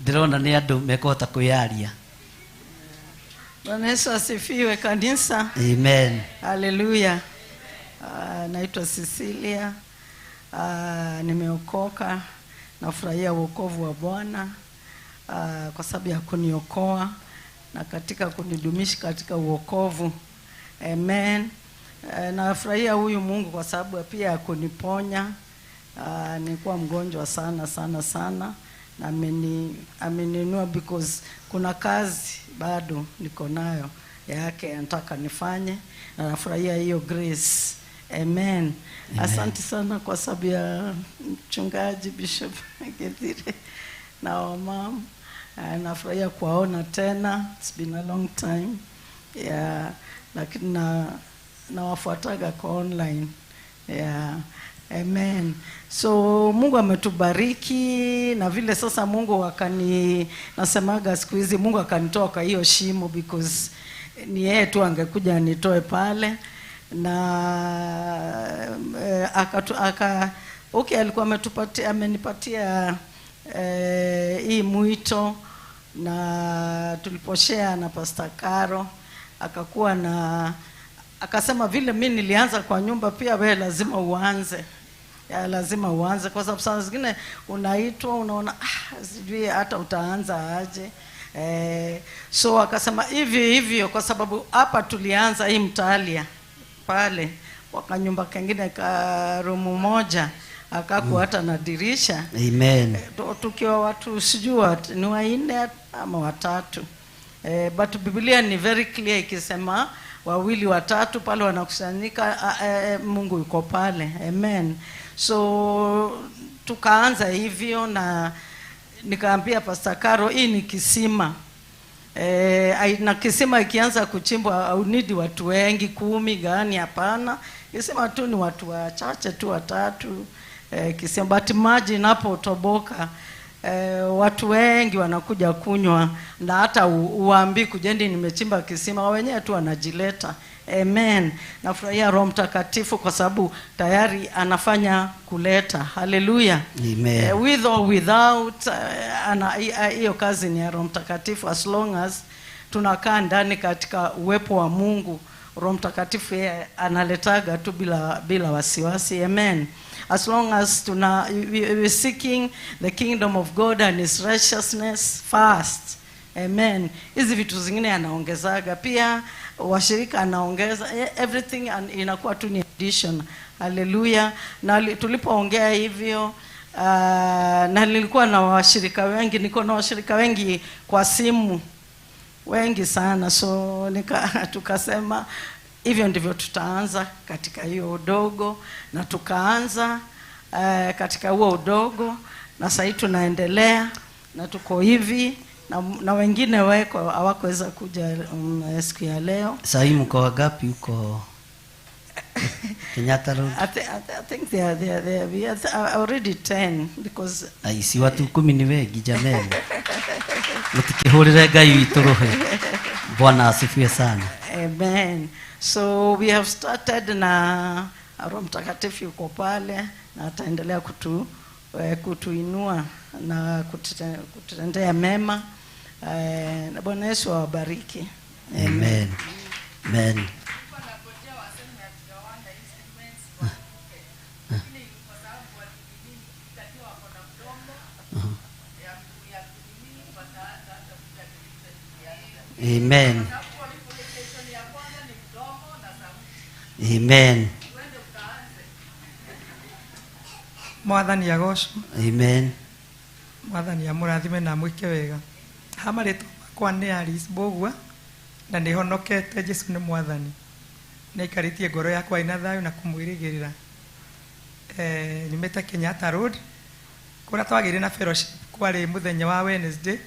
Speaker 6: ndĩrona nĩ andũ mekũhota kwĩyaria.
Speaker 20: Bwana Yesu asifiwe kanisa.
Speaker 6: Amen.
Speaker 20: Haleluya. Naitwa Cecilia. Nimeokoka. Nafurahia wokovu wa Bwana kwa sababu ya kuniokoa na katika kunidumisha katika wokovu. Amen. Nafurahia huyu Mungu kwa sababu pia ya kuniponya. Nilikuwa mgonjwa sana sana sana na ameninua because kuna kazi bado niko nayo yake nataka nifanye na nafurahia hiyo grace. Amen. Amen. Asante sana kwa sababu ya mchungaji Bishop Githire na wamama. Nafurahia kuwaona tena. It's been a long time. Yeah, lakini nawafuataga kwa online. Yeah. Amen. So Mungu ametubariki na vile sasa Mungu akani nasemaga siku hizi Mungu akanitoa kwa hiyo shimo because ni yeye tu angekuja anitoe pale na okay alikuwa ametupatia amenipatia hii mwito na tuliposhare na Pastor Caro akakuwa na akasema vile mimi nilianza kwa nyumba pia wewe lazima uanze. Ya lazima uanze kwa sababu saa zingine unaitwa unaona sijui hata utaanza aje. So akasema hivi hivyo kwa sababu hapa tulianza hii mtalia pale kwa nyumba kingine ka room moja akaku hata na dirisha.
Speaker 6: Amen.
Speaker 20: Tukiwa watu sijui ni wanne ama watatu. But Biblia ni very clear ikisema wawili watatu pale wanakusanyika Mungu yuko pale. Amen. So tukaanza hivyo na nikaambia Pastor Caro hii ni kisima. Na kisima ikianza kuchimbwa au need watu wengi 10 gani hapana. Kisima tu ni watu wachache tu watatu. Kisima but maji inapotoboka watu wengi wanakuja kunywa na hata uambi kujendi nimechimba kisima wenyewe tu wanajileta. Amen. Nafurahia Roho Mtakatifu kwa sababu tayari anafanya kuleta. Hallelujah.
Speaker 6: Amen.
Speaker 20: With or without hiyo kazi ni ya Roho Mtakatifu as long as tunakaa ndani katika uwepo wa Mungu. Roho Mtakatifu yeye analetaga tu bila wasiwasi. Amen. As long as we seeking the kingdom of God and his righteousness first. Amen. Hizi vitu zingine anaongezaga pia washirika anaongeza everything and inakuwa tu ni addition. Hallelujah. Na tulipoongea hivyo na nilikuwa na washirika wengi, niko na washirika wengi kwa simu wengi sana, so tukasema hivyo ndivyo tutaanza katika hiyo udogo na tukaanza katika huo udogo na sasa tunaendelea na tuko hivi na wengine weko hawakuweza kuja siku ya leo.
Speaker 6: Sasa mko wangapi huko Kenyatta Road?
Speaker 20: I think they are we are already 10 because
Speaker 6: si watu 10 ni wengi jamani. Mtikihurire Ngai witu ruhe. Bwana asifiwe sana.
Speaker 20: Amen. So we have started na Roho Mtakatifu yuko pale na ataendelea kutuinua na kututendea mema. Na Bwana Yesu awabariki.
Speaker 6: Amen. Amen. Amen. Amen.
Speaker 21: Mwathani agocwo.
Speaker 6: Amen.
Speaker 21: Mwathani amũrathime na amwĩke wega. Ha marĩtwa Yakwa nĩ Alice Mbũgua na nĩ honokete. Jesu nĩ mwathani, nĩ aikarĩtie ngoro yakwa ĩna thayũ na kũmwĩrĩgĩrĩra. Nyumĩte Kenyatta Road kũrĩa twagĩire na fellowship, kwarĩ mũthenya wa Wednesday.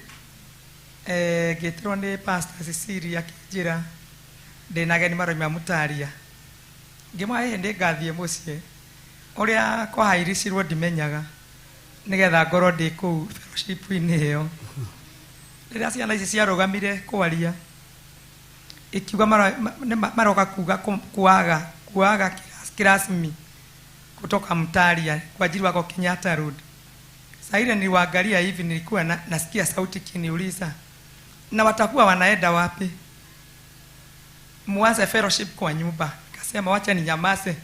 Speaker 21: Ngĩtĩrwo nĩ Pastor Cecilia akĩnjĩra ndĩna ageni maroima Mũtaria. Ngĩmwĩra ĩhĩ, nĩ ngathiĩ mũciĩ. Ũrĩa kwahairicirwo ndimenyaga, nĩgetha ngorwo ndĩ kũu fellowship-inĩ ĩyo. Rĩrĩa ciana ici ciarũgamire kwaria, ikiuga maroka kuga kuaga kirasmi kutoka Mtaria kwa ajili wako Kenyatta Road. Saa ile niliwaangalia hivi, nilikuwa nasikia sauti kiniuliza, na watakuwa wanaenda wapi? Muanze fellowship kwa nyumba. Nikasema wacha ninyamaze,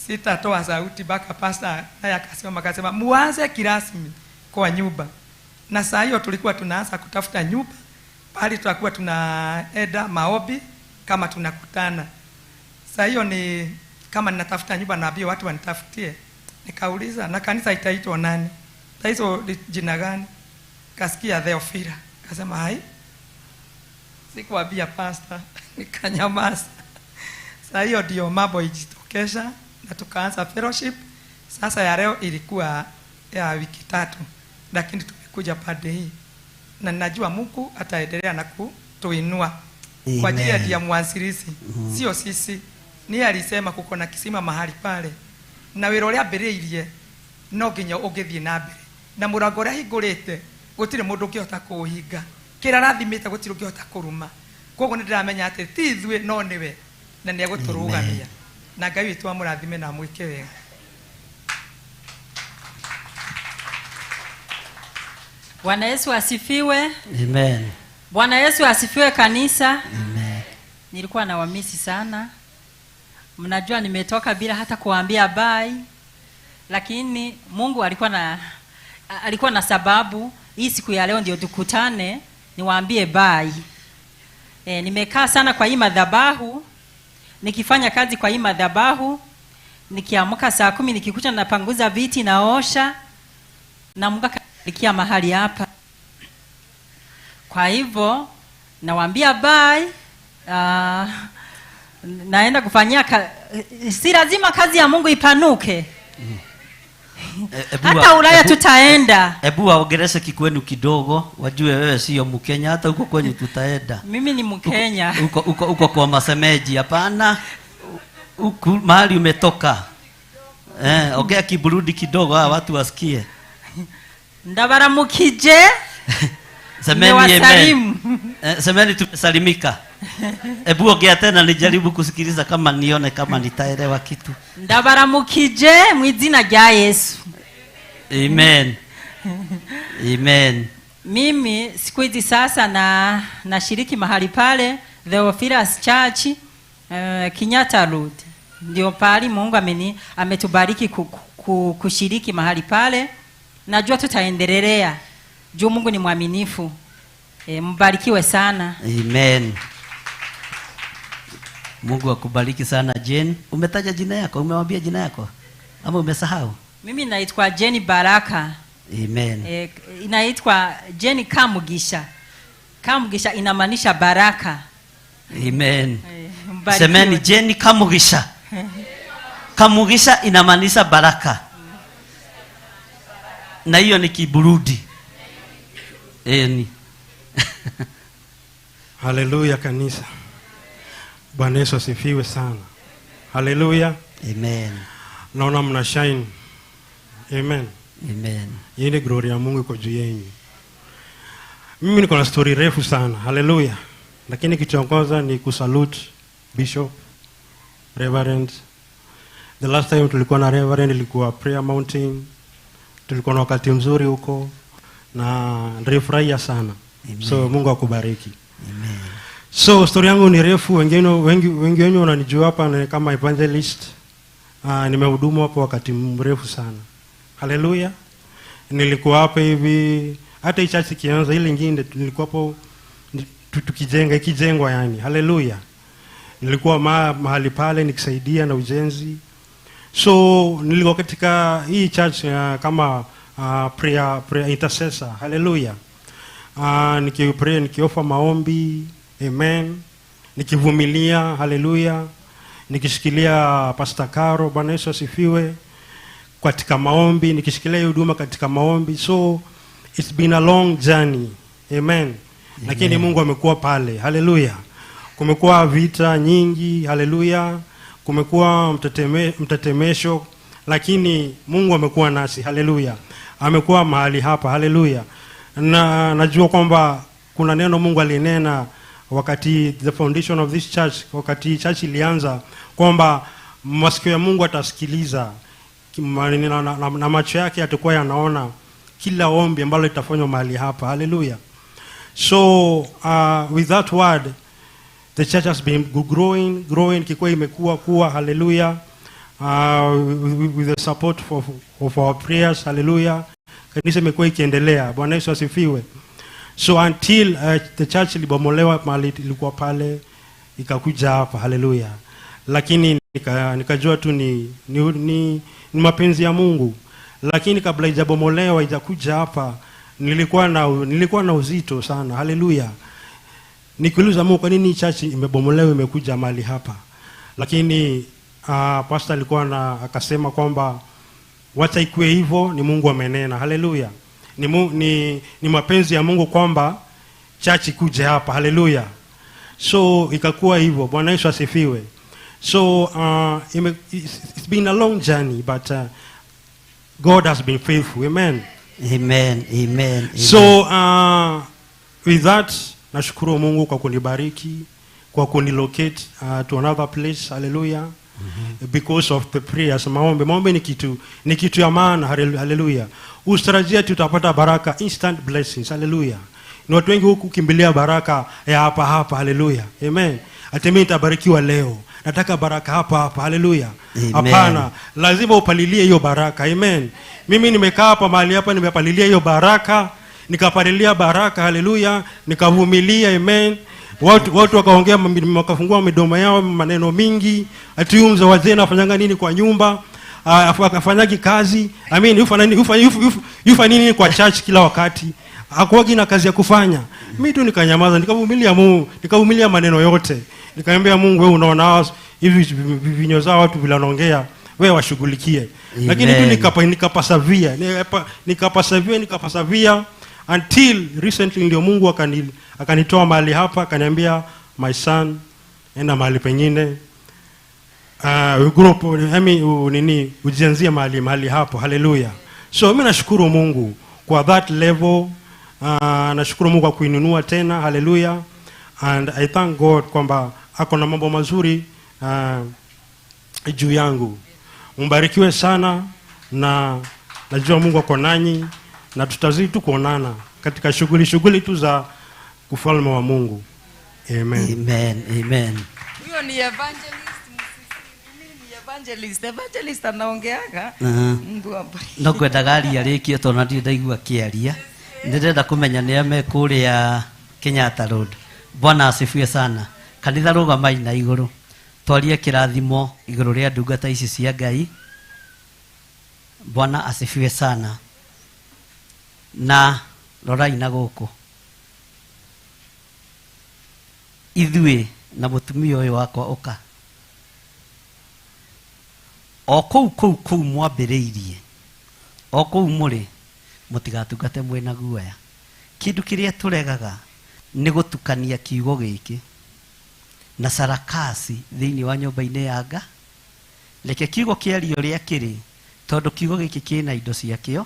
Speaker 21: sitatoa sauti mpaka pastor naye akasema muanze kirasmi kwa nyumba. Na saa hiyo tulikuwa tunaanza kutafuta nyumba pahali tutakuwa tunaenda maombi kama tunakutana. Saa hiyo ni kama ninatafuta nyumba naambia watu wanitafutie. Nikauliza, na kanisa itaitwa nani? Itaitwa jina gani? Kasikia Theophila. Kasema hai. Sikuambia pastor, nikanyamaza. Saa hiyo ndio mambo ijitokesha na tukaanza fellowship. Sasa ya leo ilikuwa ya wiki 3, lakini tumekuja pande hii. Na najua Mungu ataendelea na kutuinua. Kwa ajili ya mwanzilishi, sio sisi. Ni alisema kuko na kisima mahali pale. Na wĩra ũrĩa ambĩrĩirie no nginya ũngĩthiĩ na mbere. Na mũrango ũrĩa hingũrĩte gũtirĩ mũndũ ũngĩhota kũũhinga. Kĩrĩa arathimĩte gũtirĩ ũngĩhota kũruma. Koguo nĩ ndĩramenya atĩ ti ithuĩ no nĩwe, na nĩ egũtũrũgamia. Na Ngai witũ amũrathime na amwĩke wega.
Speaker 22: Bwana Yesu asifiwe.
Speaker 6: Amen.
Speaker 22: Bwana Yesu asifiwe kanisa.
Speaker 6: Amen.
Speaker 22: Nilikuwa na wamisi sana. Mnajua nimetoka bila hata kuambia bye. Lakini Mungu alikuwa na sababu. Hii siku ya leo ndio tukutane niwaambie bye. Nimekaa sana kwa hii madhabahu, nikifanya kazi kwa hii madhabahu, nikiamka saa 10 nikikuta napanguza viti naosha, na Mungu akanikia mahali hapa. Kwa hivyo nawaambia bye. Naenda kufanyia si lazima kazi ya Mungu ipanuke. Hata Ulaya tutaenda.
Speaker 6: Ebu waongereze kikwenu kidogo, wajue wewe sio Mkenya, hata huko kwenyu tutaenda.
Speaker 22: Mimi ni Mkenya.
Speaker 6: Uko kwa masemeji, hapana. Huku mahali umetoka. Ongea Kiburundi kidogo hawa watu wasikie.
Speaker 22: Ndabaramukije.
Speaker 6: Semeni amen. Semeni tumesalimika. Ebu ongea tena nijaribu kusikiliza kama nione kama nitaelewa kitu.
Speaker 22: Ndabaramukije mu izina rya Yesu.
Speaker 6: Amen. Amen.
Speaker 22: Mimi siku hizi sasa na nashiriki mahali pale Theophilus Church, Kenyatta Road. Ndio pale Mungu ametubariki kushiriki mahali pale. Najua tutaendelea. Juu Mungu ni mwaminifu. Mbarikiwe sana.
Speaker 6: Amen. Mungu akubariki sana Jane. Umetaja jina yako? Umewambia jina yako? Ama umesahau?
Speaker 22: Mimi naitwa Jane Baraka.
Speaker 6: Amen.
Speaker 22: Inaitwa Jane Kamugisha. Kamugisha inamaanisha baraka.
Speaker 6: Amen. Semeni Jane Kamugisha. Kamugisha inamaanisha baraka. Na hiyo ni Kiburundi. Ni.
Speaker 23: Haleluya kanisa. Bwana Yesu asifiwe sana. Haleluya.
Speaker 6: Amen.
Speaker 23: Naona mna shine. Amen.
Speaker 6: Amen.
Speaker 23: Yeye glory ya Mungu iko juu yenu. Mimi niko na story refu sana. Haleluya. Lakini kitu cha kwanza ni kusalute Bishop, Reverend. The last time tulikuwa na Reverend ilikuwa Prayer Mountain. Tulikuwa na wakati mzuri huko na nilifurahia sana.
Speaker 6: Amen.
Speaker 23: So Mungu akubariki.
Speaker 6: Amen.
Speaker 23: So story yangu ni refu, wengi wenu wananijua hapa kama evangelist. Nimehudumu hapo wakati mrefu sana. Haleluya. Nilikuwa hapa hivi hata hii church ikianza ile nyingine nilikuwa hapo tukijenga ikijengwa yani. Haleluya. Nilikuwa mahali pale nikisaidia na ujenzi. So nilikuwa katika hii church kama prayer intercessor. Haleluya. Nikipray, nikiofa maombi, amen, nikivumilia, haleluya, nikishikilia Pastor Caro, Bwana Yesu asifiwe, katika maombi, nikishikilia huduma katika maombi. So it's been a long journey, amen. Lakini Mungu amekuwa pale, haleluya. Kumekuwa vita nyingi, haleluya. Kumekuwa mtetemesho, lakini Mungu amekuwa nasi, haleluya. Amekuwa mahali hapa, haleluya. Na najua kwamba kuna neno Mungu alinena wakati the foundation of this church, wakati church ilianza, kwamba masikio ya Mungu atasikiliza na macho yake yatakuwa yanaona kila ombi ambalo litafanywa mahali hapa, haleluya. So with that word the church has been growing, kikuwa imekuwa kuwa, haleluya. With the support of our prayers, haleluya. Kanisa imekuwa ikiendelea, Bwana Yesu asifiwe. So until the church ilibomolewa mahali ilikuwa pale, ikakuja hapa, haleluya. Lakini nikajua tu ni mapenzi ya Mungu. Lakini kabla ijabomolewa ijakuja hapa, nilikuwa na uzito sana, haleluya. Nikiuliza Mungu kwa nini church imebomolewa imekuja mahali hapa. Lakini pastor alikuwa na akasema kwamba wacha ikuwe hivyo, ni Mungu amenena, haleluya. Ni mapenzi ya Mungu kwamba church ikuje hapa, haleluya. So ikakuwa hivyo, Bwana Yesu asifiwe. So it's been a long journey, but God has been faithful, amen.
Speaker 6: Amen, amen, amen.
Speaker 23: So with that, nashukuru Mungu kwa kunibariki, kwa kunilocate to another place, hallelujah. Because of the prayers, maombi. Maombi ni kitu ya maana, hallelujah. Usitarajie tutapata baraka, instant blessings, hallelujah. Ni watu wengi huku kimbilia baraka ya hapa hapa, hallelujah. Amen. Ati mimi nitabarikiwa leo, nataka baraka hapa hapa, hallelujah. Hapana, lazima upalilie hiyo baraka, amen. Mimi nimekaa hapa mahali hapa, nimepalilia hiyo baraka, nikapalilia baraka, hallelujah, nikavumilia, amen. Watu wakaongea, wakafungua midomo yao maneno mingi, ati huyu mzee wazee anafanyanga nini kwa nyumba, afanyagi kazi, I mean yufa nini kwa church kila wakati, hakuwagi na kazi ya kufanya. Mimi tu nikanyamaza, nikavumilia Mungu, nikavumilia maneno yote. Nikamwambia Mungu, wewe unaona hivi vinyo zao watu vile wanaongea, wewe washughulikie. Lakini tu nikapasavia until recently ndio Mungu akanitoa mahali hapa, akaniambia my son, enda mahali pengine. Grow, I mean ujianzie mahali hapo, haleluya. So mimi nashukuru Mungu kwa that level. Nashukuru Mungu kwa kuinunua tena, haleluya. And I thank God kwamba ako na mambo mazuri juu yangu. Mbarikiwe sana, na najua Mungu ako nanyi, na tutazidi tu kuonana katika shughuli tu za ufalme wa Mungu. Amen.
Speaker 6: Amen. Amen.
Speaker 2: Huyo ni evangelist, ni evangelist. Evangelist anaongeaga. Mungu abariki.
Speaker 6: No kwendaga aria rĩkie tondũ ndirĩ ndaigua akĩaria. Nĩndĩrenda kũmenya nĩa me kũrĩa Kenyatta Road. Bwana asifiwe sana. Kanitha rũgamai na igũrũ. Twarie kĩrathimo igũrũ rĩa ndungata ici cia Ngai. Bwana asifiwe sana. Na rorai na gũkũ. Ithuĩ na mũtumia ũyũ wakwa ũka. O kũu kũu kũu mwambĩrĩirie. O kũu mũrĩ mũtigatungate mwĩna guoya. Kĩndũ kĩrĩa tũregaga nĩ gũtukania kiugo gĩkĩ na sarakasi thĩinĩ wa nyũmba-inĩ ya Nga. Reke kiugo kĩario ũrĩa kĩrĩ, tondũ kiugo gĩkĩ kĩna indo ciakĩo,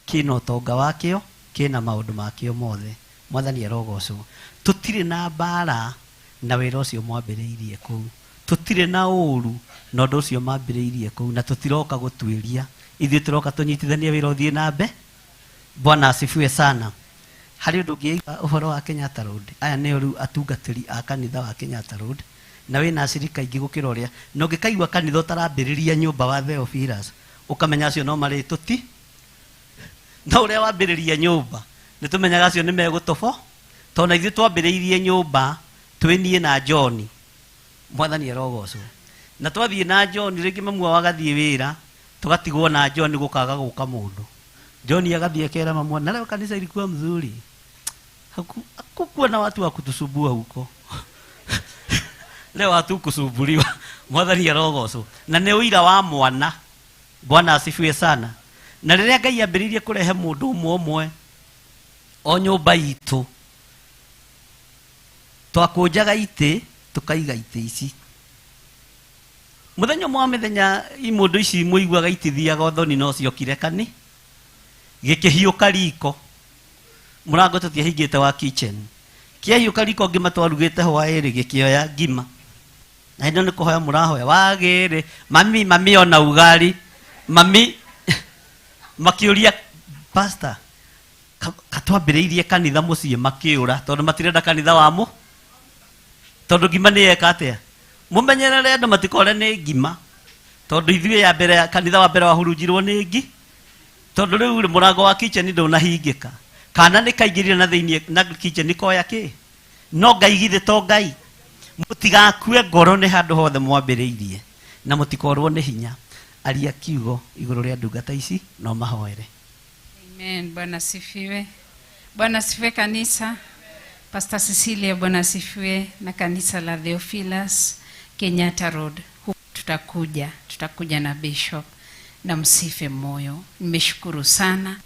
Speaker 6: kĩna ũtonga wakĩo, kĩna maũndũ makĩo mothe. Mwathani arogocwo. Tũtirĩ na mbara na wĩra ũcio mwambĩrĩirie kũu, tũtirĩ na ũru na ũndũ ũcio mambĩrĩirie kũu, na tũtiroka gũtuĩria. Ithuĩ tũroka tũnyitithanie wĩra ũthiĩ na mbere. Bwana asifiwe sana. Harĩ ũndũ ũngĩ ũhoro wa Kenyatta Road. Aya nĩo rĩu atungatĩri a kanitha wa Kenyatta Road, na wĩna acirika aingĩ gũkĩra ũrĩa, na ũngĩkaigua kanitha ũtarambĩrĩria nyũmba wa Theophilus, ũkamenya acio no marĩ tũti, no ũrĩa wambĩrĩria nyũmba nĩtũmenyaga acio nĩ megũtobo, tondũ na ithuĩ twambĩrĩirie nyũmba twĩ niĩ na John. Mwathani arogocwo. Na twathiĩ na John, rĩngĩ mamu wao agathiĩ wĩra, tũgatigwo na John gũkaga gũka mũndũ. John agathiĩ akera mamu, na leo kanisa ilikuwa mzuri. Hakukuwa na watu wa kutusubua huko. Leo hatukusubuliwa. Mwathani arogocwo. Na nĩ ũira wa mwana. Bwana asifiwe sana. Na rĩrĩa Ngai ambĩrĩirie kũrehe mũndũ ũmwe ũmwe o nyũmba itũ, twakũnjaga itĩ tũkaiga itĩ ici. Mũthenya ũmwe wa mĩthenya imũndũ ici mũiguaga itithiaga ũthoni no ciokire kani gĩkĩhiũka riko. Mũrango tũtiahingĩte wa kitchen. Kĩahiũka riko ngima twarugĩte hwaĩrĩ gĩkĩoya ngima. Na hĩndĩ ĩyo nĩ kũhoya mũrahoya wagĩrĩ mami mami ona ugali mami. Makĩũria pastor katwambĩrĩirie kanitha mũciĩ makĩũra tondũ matirenda kanitha wamo tondũ ngima nĩ yeka atĩa. Mũmenyerere andũ matikore nĩ ngima tondũ ithuĩ ya mbere kanitha wa mbere wahurunjirwo nĩ ngi tondũ rĩu mũrango wa kitchen ndũnahingĩka kana nĩ kaingĩrire na thĩinĩ na kitchen koya kĩ. No Ngai githĩ to Ngai. Mũtigakue ngoro nĩ handũ hothe mwambĩrĩirie na mũtikorwo nĩ hinya. Aria kiugo igũrũ rĩa ndungata ici no mahoere.
Speaker 3: Amen. Bwana asifiwe. Bwana asifiwe kanisa. Pastor Cecilia, Bwana asifiwe, na kanisa la Theophilus Kenyatta Road. Tutakuja na bishop na msife moyo. Nimeshukuru sana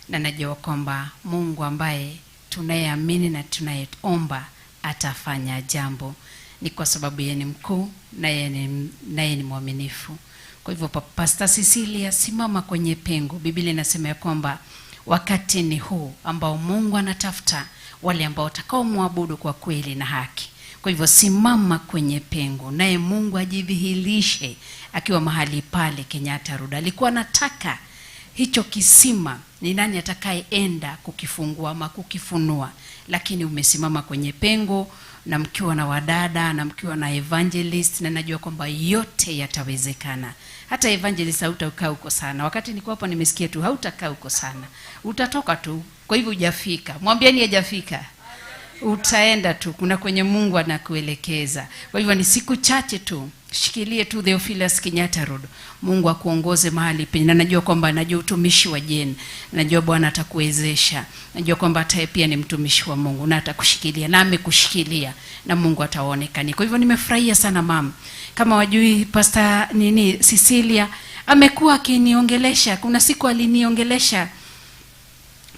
Speaker 3: na najua kwamba Mungu ambaye tunayeamini na tunayeomba atafanya jambo. Ni kwa sababu yeye ni mkuu na yeye ni mwaminifu. Kwa hivyo Pastor Cecilia, simama kwenye pengo. Biblia inasema ya kwamba wakati ni huu ambao Mungu anatafuta wale ambao watakaomwabudu kwa kweli na haki. Kwa hivyo simama kwenye pengo, naye Mungu ajidhihirishe akiwa mahali pale Kenyatta Road. Alikuwa anataka hicho kisima, ni nani atakayeenda kukifungua ama kukifunua? Lakini umesimama kwenye pengo na mkiwa na wadada na mkiwa na evangelist, na najua kwamba yote yatawezekana. Hata evangelist hautakaa huko sana. Wakati niko hapo nimesikia tu hautakaa huko sana. Utatoka tu. Kwa hivyo hujafika. Mwambieni hajafika. Utaenda tu, kuna kwenye Mungu anakuelekeza. Kwa hivyo ni siku chache tu. Shikilie tu Theophilus Kenyatta Road. Mungu akuongoze mahali penye. Na najua kwamba najua utumishi wa Jane. Najua Bwana atakuwezesha. Najua kwamba hata pia ni mtumishi wa Mungu na atakushikilia na amekushikilia na Mungu ataonekana. Kwa hivyo nimefurahia sana mama. Kama wajui Pastor nini Cecilia amekuwa akiniongelesha. Kuna siku aliniongelesha.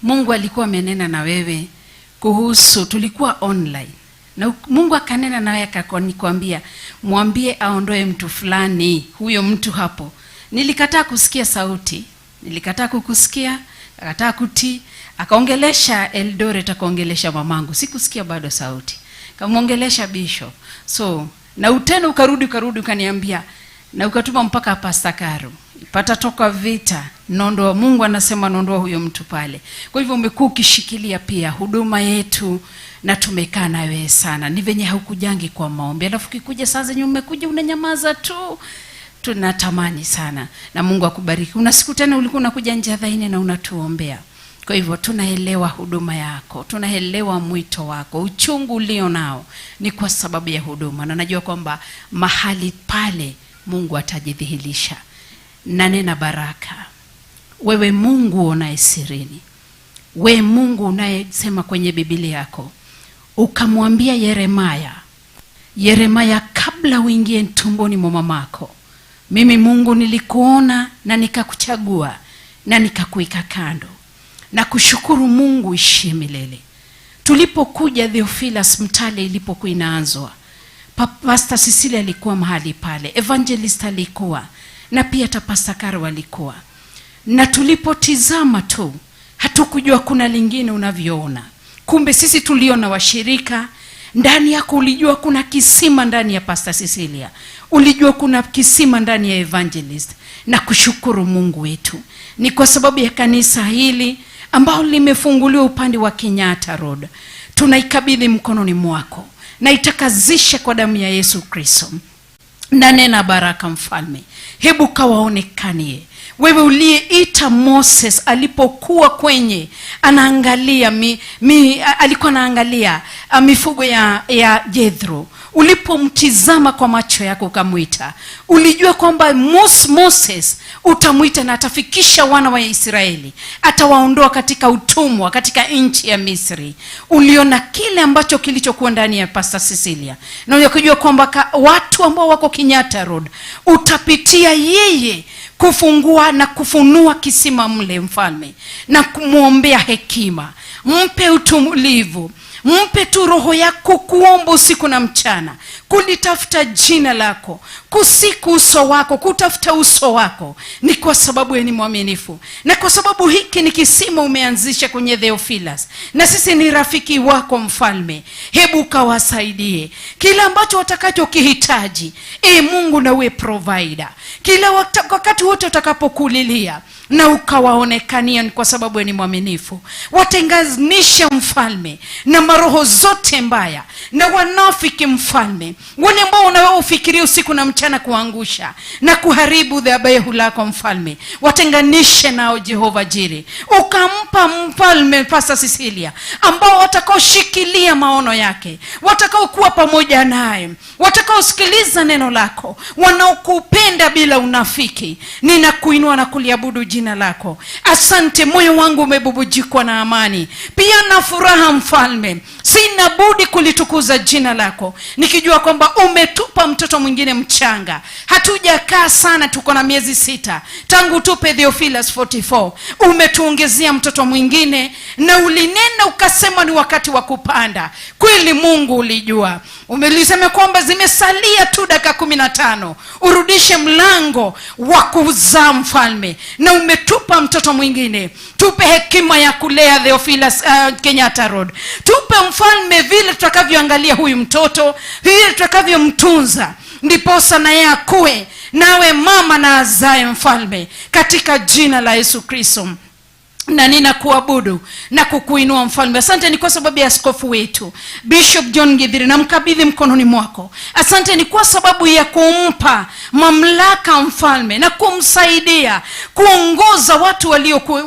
Speaker 3: Mungu alikuwa amenena na wewe kuhusu, tulikuwa online. Na Mungu akanena nawe akanikwambia mwambie aondoe mtu fulani, huyo mtu hapo. Nilikataa kusikia sauti, nilikataa kukusikia, akakataa kutii. Akaongelesha Eldoret, akaongelesha mamangu, sikusikia bado sauti. Kamuongelesha bishop. So, na utena ukarudi ukaniambia na ukatuma mpaka Pastor Karo. Pata toka vita, nondoa, Mungu anasema nondoa huyo mtu pale. Kwa hivyo umekuwa ukishikilia pia huduma yetu na tumekaa na wewe sana. Ni venye haukujangi kwa maombi. Alafu ukikuja saa zenye umekuja unanyamaza tu. Tunatamani sana. Na Mungu akubariki. Una siku tena ulikuwa unakuja nje dhaini na unatuombea. Kwa hivyo tunaelewa huduma yako, tunaelewa mwito wako, uchungu ulio nao ni kwa sababu ya huduma. Na najua kwamba mahali pale Mungu atajidhihirisha. Na nena baraka. Wewe Mungu unaye sirini, we Mungu unayesema kwenye Biblia yako, ukamwambia Yeremaya, Yeremaya, kabla uingie tumboni mwa mamako, mimi Mungu nilikuona na nikakuchagua na nikakuweka kando. Na kushukuru Mungu ishie milele. Tulipokuja Theophilus Mtale ilipokuwa inaanzwa, Pastor Cecilia alikuwa mahali pale, Evangelist alikuwa, na pia hata Pastor Karo alikuwa. Na tulipotizama tu, hatukujua kuna lingine unavyoona. Kumbe sisi tuliona washirika ndani yako, ulijua kuna kisima ndani ya Pastor Cecilia, ulijua kuna kisima ndani ya Evangelist. Na kushukuru Mungu wetu ni kwa sababu ya kanisa hili ambao limefunguliwa upande wa Kenyatta Road. Tunaikabidhi mkononi mwako na itakazisha kwa damu ya Yesu Kristo. Na nena baraka mfalme, hebu kawaonekanie. Wewe uliyeita Moses alipokuwa kwenye anaangalia alikuwa anaangalia mifugo ya Jethro, Ulipomtizama kwa macho yako ukamwita, ulijua kwamba Moses utamwita na atafikisha wana wa Israeli, atawaondoa katika utumwa katika nchi ya Misri. Uliona kile ambacho kilichokuwa ndani ya Pastor Cecilia, na ukajua kwamba watu ambao wako Kenyatta Road utapitia yeye kufungua na kufunua kisima mle, mfalme, na kumwombea hekima. Mpe utulivu, mpe tu roho yako kuomba usiku na mchana, kulitafuta jina lako, kusiku uso wako, kutafuta uso wako. Ni kwa sababu ni mwaminifu, na kwa sababu hiki ni kisima umeanzisha kwenye Theophilus, na sisi ni rafiki wako mfalme. Hebu kawasaidie kila ambacho watakachokihitaji. Mungu, na uwe provider kila wakati wote utakapokulilia, na ukawaonekania, ni kwa sababu ni mwaminifu. Watenganishe mfalme na maroho zote mbaya na wanafiki mfalme, wale ambao wanaofikiria usiku na mchana kuangusha na kuharibu dhabihu lako mfalme, watenganishe nao Jehova Jire. Ukampa mfalme Pastor Cecilia ambao watakaoshikilia maono yake, watakaokuwa pamoja naye, watakaosikiliza neno lako, wanaokupenda bila unafiki. Ninakuinua na kuliabudu jina lako. Asante, moyo wangu umebubujikwa na amani pia na furaha mfalme. Sina budi kulitukuza jina lako, nikijua kwamba umetupa mtoto mwingine mchanga. Hatujakaa sana, tuko na miezi 6 tangu tupe Theophilus 44. Umetuongezea mtoto mwingine, na ulinena ukasema ni wakati wa kupanda. Kweli Mungu ulijua. Umelisema kwamba zimesalia tu dakika 15 urudishe mlango wa kuzaa mfalme, na umetupa mtoto mwingine. Tupe hekima ya kulea Theophilus Kenyatta Road. Tupe mfalme vile tutakavyoangalia huyu mtoto, vile tutakavyomtunza, ndiposa naye akue, nawe mama na azae mfalme, katika jina la Yesu Kristo. Na ninakuabudu na kukuinua mfalme. Asante ni kwa sababu ya askofu wetu Bishop John Githiri, na mkabidhi mkononi mwako. Asante ni kwa sababu ya kumpa mamlaka mfalme na kumsaidia kuongoza watu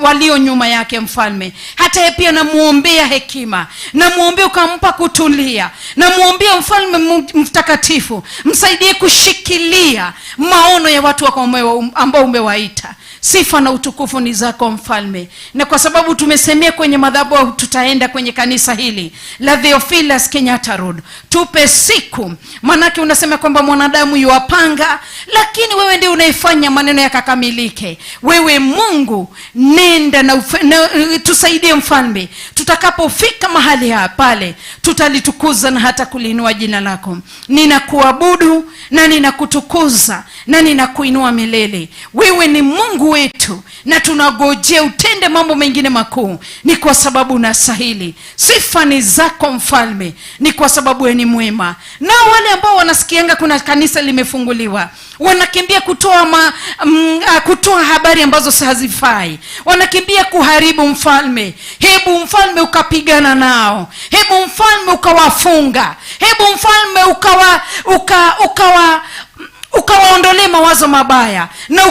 Speaker 3: walio nyuma yake mfalme. Hata yeye pia namuombea hekima, namuombea ukampa kutulia, namuombea mfalme mtakatifu, msaidie kushikilia maono ya watu wako ambao umewaita. Sifa na utukufu ni zako mfalme. Na kwa sababu tumesemea kwenye madhabahu, tutaenda kwenye kanisa hili la Theophilus Kenyatta Road. Tupe siku, manake unasema kwamba mwanadamu yuapanga, lakini wewe ndiye unaifanya maneno yakakamilike. Wewe Mungu, nenda na tusaidie mfalme. Tutakapofika mahali hapa pale, tutalitukuza na hata kuliinua jina lako. Ninakuabudu na ninakutukuza na ninakuinua milele. Wewe ni Mungu wetu, na tunagojea utende mambo mengine makuu. Ni kwa sababu unastahili. Sifa ni zako mfalme, ni kwa sababu wewe ni mwema. Na wale ambao wanasikianga kuna kanisa limefunguliwa, wanakimbia kutoa habari ambazo hazifai, wanakimbia kuharibu mfalme. Hebu mfalme ukapigana nao, hebu mfalme ukawafunga, hebu mfalme ukawaondolee mawazo mabaya, na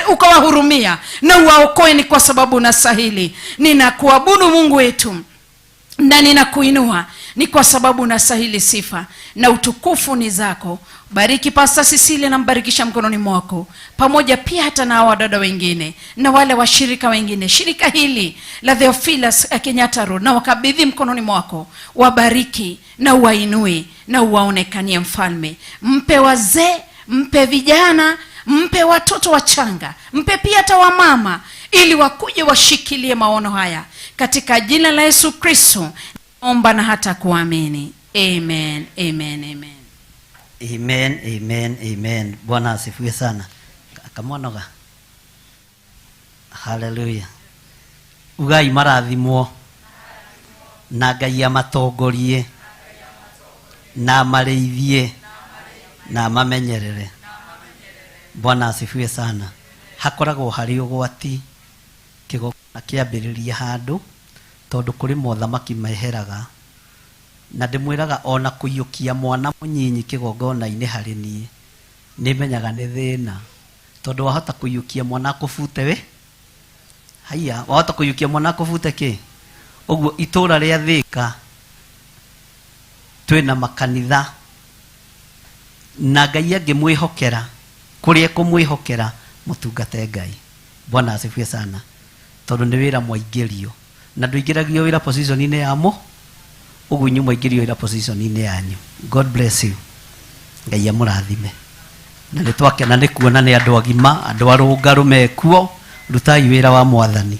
Speaker 3: ukawahurumia na uwaokoe, ni kwa sababu unastahili. Ninakuabudu Mungu wetu na ninakuinua, ni kwa sababu unastahili sifa na utukufu ni zako. Bariki Pastor Cecilia na mbarikisha mkononi mwako, pamoja pia hata na wadada wengine na wale washirika wengine, shirika hili la Theophilus Kenyatta Road, na wakabidhi mkononi mwako. Wabariki na uwainue na uwaonekanie mfalme. Mpe wazee, mpe vijana, mpe watoto wachanga, mpe pia hata wamama, ili wakuje washikilie maono haya. Katika jina la Yesu Kristo omba na hata kuamini. Amen, amen, amen.
Speaker 6: Amen, amen, amen. Bwana asifiwe sana. Kamwanoga. Hallelujah. Ugai marathimwo na Ngai amatongorie na amareithie na amamenyerere. Bwana asifiwe sana. Hakoragwo hari ugwati kigongona kĩambĩrĩria handũ, tondũ kũrĩ mothamaki meheraga, na ndĩmwĩraga ona kũiyũkia mwana mũnyinyi kĩgongona-inĩ harĩ niĩ nĩmenyaga nĩ thĩna, tondũ wahota kũiyũkia mwana akũbute we haiya, wahota kũiyũkia mwana akũbute kĩ. Ũguo itũra rĩa Thĩka Twĩna makanitha na Ngai angĩmwĩhokera kũrĩa ekũmwĩhokera mũtungate Ngai. Bwana asifiwe sana. Tondũ nĩ wĩra mwaingĩrio na ndũingĩragio wĩra position-inĩ ya mũ ũguo inyuĩ mwaingĩrio wĩra position-inĩ yanyu. God bless you. Ngai amũrathime. Na nĩ twakena nĩ kuona nĩ andũ agima, andũ arũngarũ mekuo, rutai wĩra wa mwathani.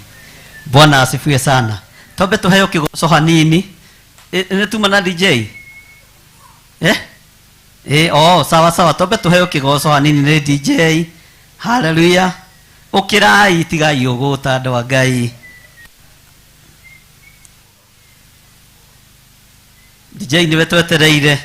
Speaker 6: Bwana asifiwe sana. Twambe tũheo kĩgoco hanini. Nĩ tuma na DJ? Eh? Oh, sawa sawa, twambe tũheo kĩgoco hanini nĩ DJ. Hallelujah. Ũkĩrai tigai ũgũta andũ a Ngai. DJ nĩwe twetereire.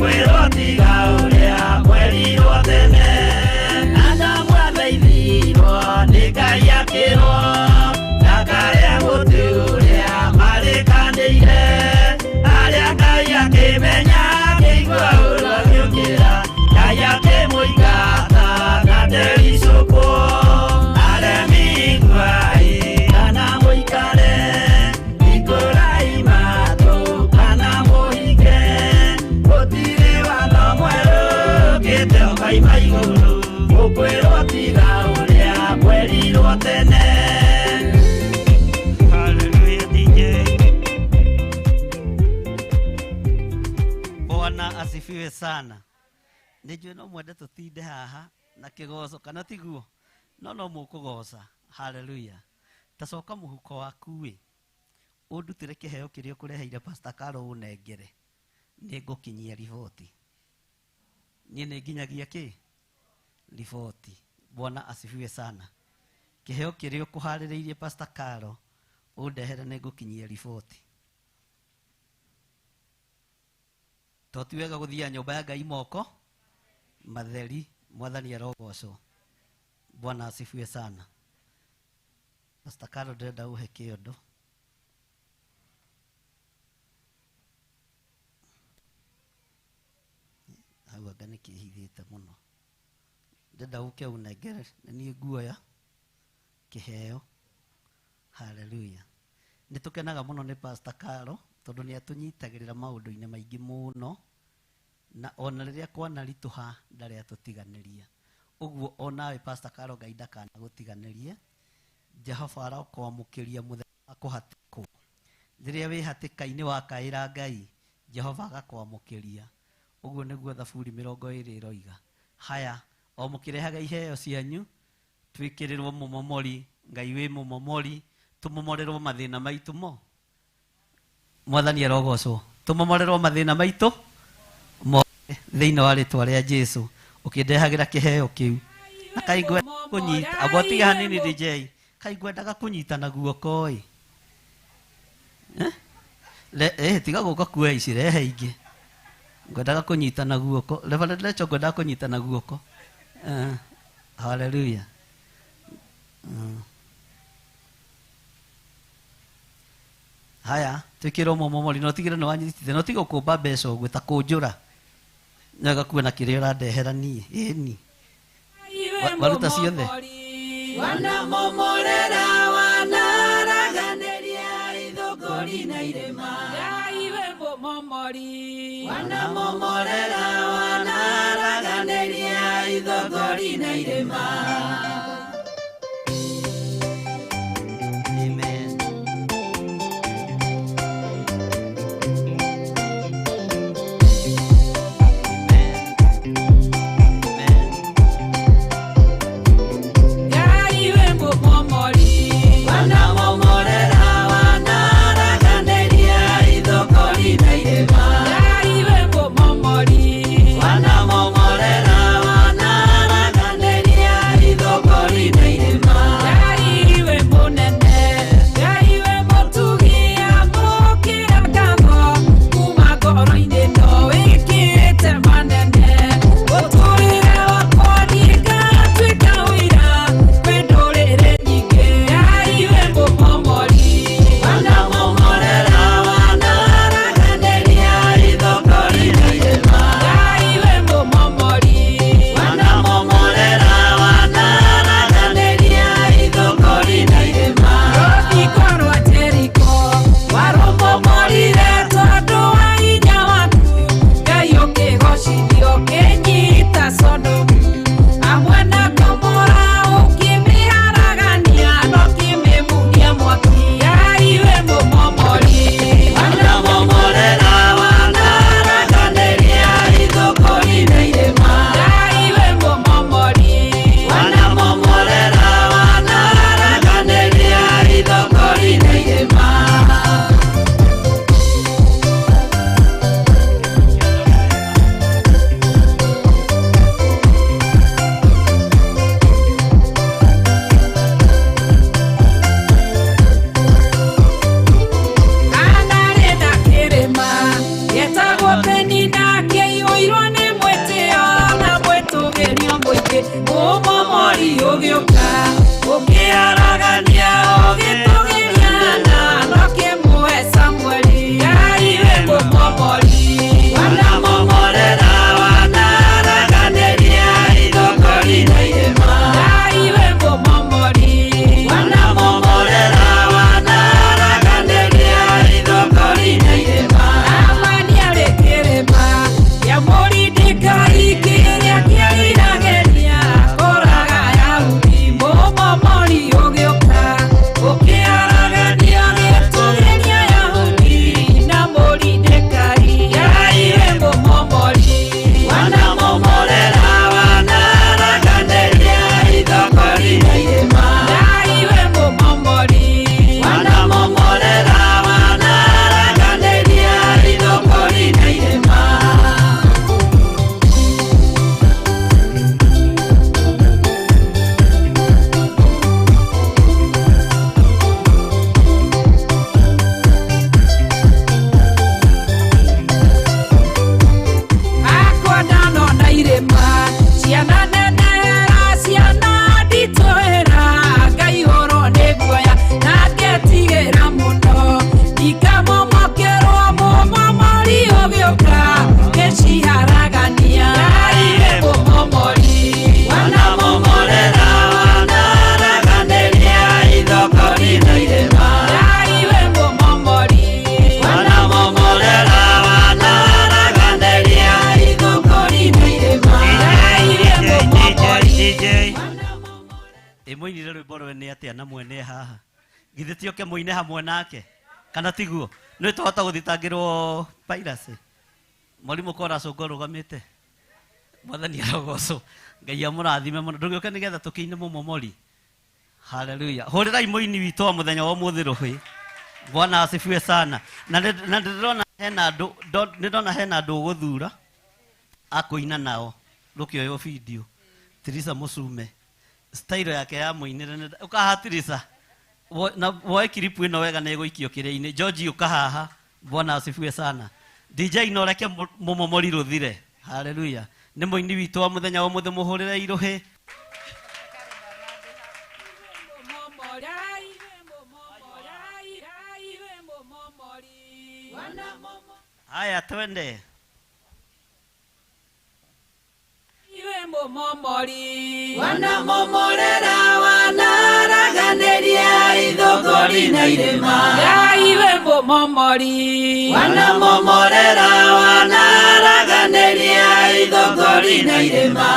Speaker 4: Mũkwĩrwo tiga ũrĩa mwerirwo tene. Adamu athaithirwo nĩ Ngai akĩrwo ndakarĩa mũtĩ ũrĩa marĩkanĩire. Arĩa Ngai akĩmenya akĩigua ũũru agĩũkĩra, Ngai akĩmũingata na ndericũkwo. Aremi iguai kana mũikare, hingũrai matũ kana mũhinge. Gũtirĩ watho mwerũ ũkĩte ũkaima igũrũ, mũkwĩrwo tiga ũrĩa mwerirwo tene.
Speaker 6: Hallelujah, DJ. Bwana asifiwe sana. Nĩnjũĩ no mwende tũtinde haha na kĩgoco kana tiguo, no no mũkũgoca. Hallelujah. Ta coka mũhuko waku ĩ, ũndutĩre kĩheo kĩrĩa ũkũreheire Pastor Carol ũnengere, nĩ ngũkinyia riboti. Niĩ nĩ nginyagia kĩ? Riboti. Bwana asifiwe sana. Kĩheo kĩrĩa ũkũharĩrĩirie Pastor Carol ũndehere nĩ ngũkinyia riboti. To ti wega gũthiaga nyũmba ya Ngai moko matheri. Mwathani arogocwo. Bwana asifiwe sana. Pastor Carol ndĩrenda ũhe kĩondo. Hau anga nĩ kĩhithĩte mũno. Ndĩrenda ũke ũnengere nĩ niĩ nguoya kĩheo. Hallelujah. Nĩ tũkenaga mũno nĩ Pastor Carol tondũ nĩ atũnyitagĩrĩra maũndũ-inĩ maingĩ mũno, na ona rĩrĩa kwanaritũha ndarĩ atũtiganĩria. Ũguo onawe Pastor Carol Ngai ndakanagũtiganĩrie. Jehova arokwamũkĩria mũthenya wa kũhatĩkwo. Rĩrĩa wĩ hatĩka-inĩ wakaĩra Ngai, Jehova agakwamũkĩria. Ũguo nĩguo Thaburi 20 ĩroiga. Haya, o mũkĩrehaga iheo cianyu, twĩkĩrĩrwo mũmomori, Ngai wĩ mũmomori, tũmomorerwo mathĩna maitũ mo. Mwathani arogocwo. Tũmomorerwo mathĩna maitũ mothe thĩinĩ wa rĩtwa rĩa Jesu. Ũkĩndehagĩra kĩheo kĩu. Na kaĩ ngwenda kũnyita, amba ũtige hanini DJ. Kaĩ ngwendaga kũnyita na guoko ĩ. Tiga gũka kuoya ici, rehe ingĩ. Ngwendaga kũnyita na guoko. Reverend Lecho ngwendaga kũnyita na guoko. Hallelujah. Haya, twĩkĩrwo mũmomori, no tigĩre nĩ wanyitĩte, no tiga gũkũmba mbeca ũguo ta kũnjũra. Nyoga kuona kĩrĩa ũrandehera niĩ. Ĩni. Waruta ciothe.
Speaker 4: Wanamomorera wanaraganĩria ithũngũri na irĩma. Ngai we mũmomori. Wanamomorera wanaraganĩria ithũngũri na irĩma.
Speaker 6: Amen.
Speaker 4: Ngai we mũmomori. Wanamomorera wanaraganĩria ithũngũri na irĩma. Ngai we mũmomori. Wanamomorera wanaraganĩria ithũngũri.
Speaker 6: Rwĩmbo rwene atĩa na mwene haha? Githĩ ti oke mũine hamwe nake? Kana tiguo? Nĩ twahota gũthitangĩrwo piracy? Mwarimũ ko aracũnga ũrũgamĩte? Mwathani arogocwo. Ngai amũrathime mũno. Ndũgĩũke nĩgetha tũkĩine mũmomori. Haleluya. Hũrĩrai mũini witũ wa mũthenya wa ũmũthĩ rũhĩ. Bwana asifiwe sana. Na ndĩrona hena andũ, nĩndona hena andũ ũgũthura akũina nao rũkĩoywo video. Tirisa Mũcume. Style yake ya mũinĩre nĩ ũkaha Tirisa. Na woe kiripu ĩno wega nĩ ĩgũikio kĩrĩa-inĩ. George ũkahaha. Bwana asifiwe sana. DJ no reke mũmomori rũthire. Haleluya. Nĩ mũini witũ wa mũthenya wa ũmũthĩ, mũhũrĩre irũhĩ. Haya, twende.
Speaker 4: Iwe momomori wanamomorera wanaraganĩria ithogori na irĩma. Ngai we momomori wanamomorera wanaraganĩria ithogori na irĩma.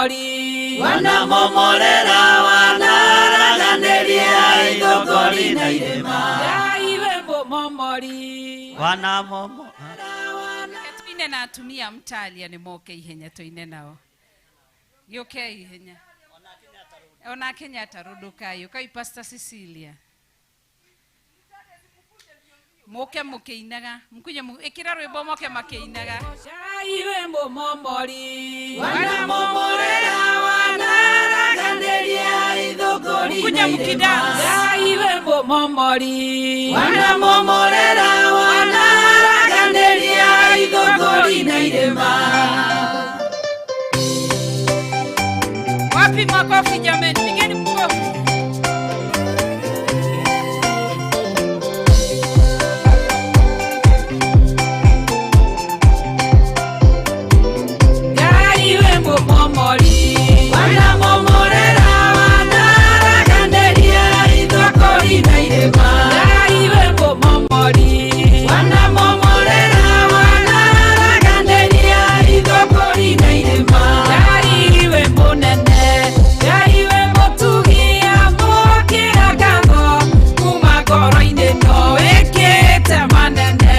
Speaker 4: Momori
Speaker 5: Wanamomorera wanaraganĩria ithũngũri na irĩma.
Speaker 4: Ngai we mũmomori.
Speaker 6: Wanamomo.
Speaker 3: Tuine na atumia mtalia nĩ moke ihenya tuine nao. Gĩũke ihenya. Ona Kenyatta rũndũkai ũkai Pastor Cecilia. Moke mũkĩinaga mkunye ĩkĩra rwĩmbo moke makĩinaga.
Speaker 4: Ngai we mũmomori.
Speaker 5: Wanamomorera wanaraganĩria ithũngũri
Speaker 3: Mkunye
Speaker 5: na irĩma.
Speaker 3: mkidance.
Speaker 4: Ngai we mũmomori.
Speaker 5: Wanamomorera wanaraganĩria ithũngũri na irĩma.
Speaker 3: Wapi makofi jameni? Pigeni makofi.
Speaker 4: Ngai we mũmomori.
Speaker 5: Wanamomorera wanaraganĩria ithũngũri na irĩma.
Speaker 4: Ngai we mũmomori.
Speaker 5: Wanamomorera wanaraganĩria ithũngũri na irĩma.
Speaker 4: Ngai we mũnene, Ngai we mũtugi, amũkĩra ngatho kuma ngoro-inĩ no wĩkĩte manene.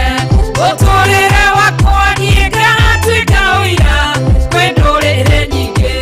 Speaker 4: Mũtũrĩre wakwa niĩ ngatuĩka ũira kwĩ ndũrĩrĩ nyingĩ.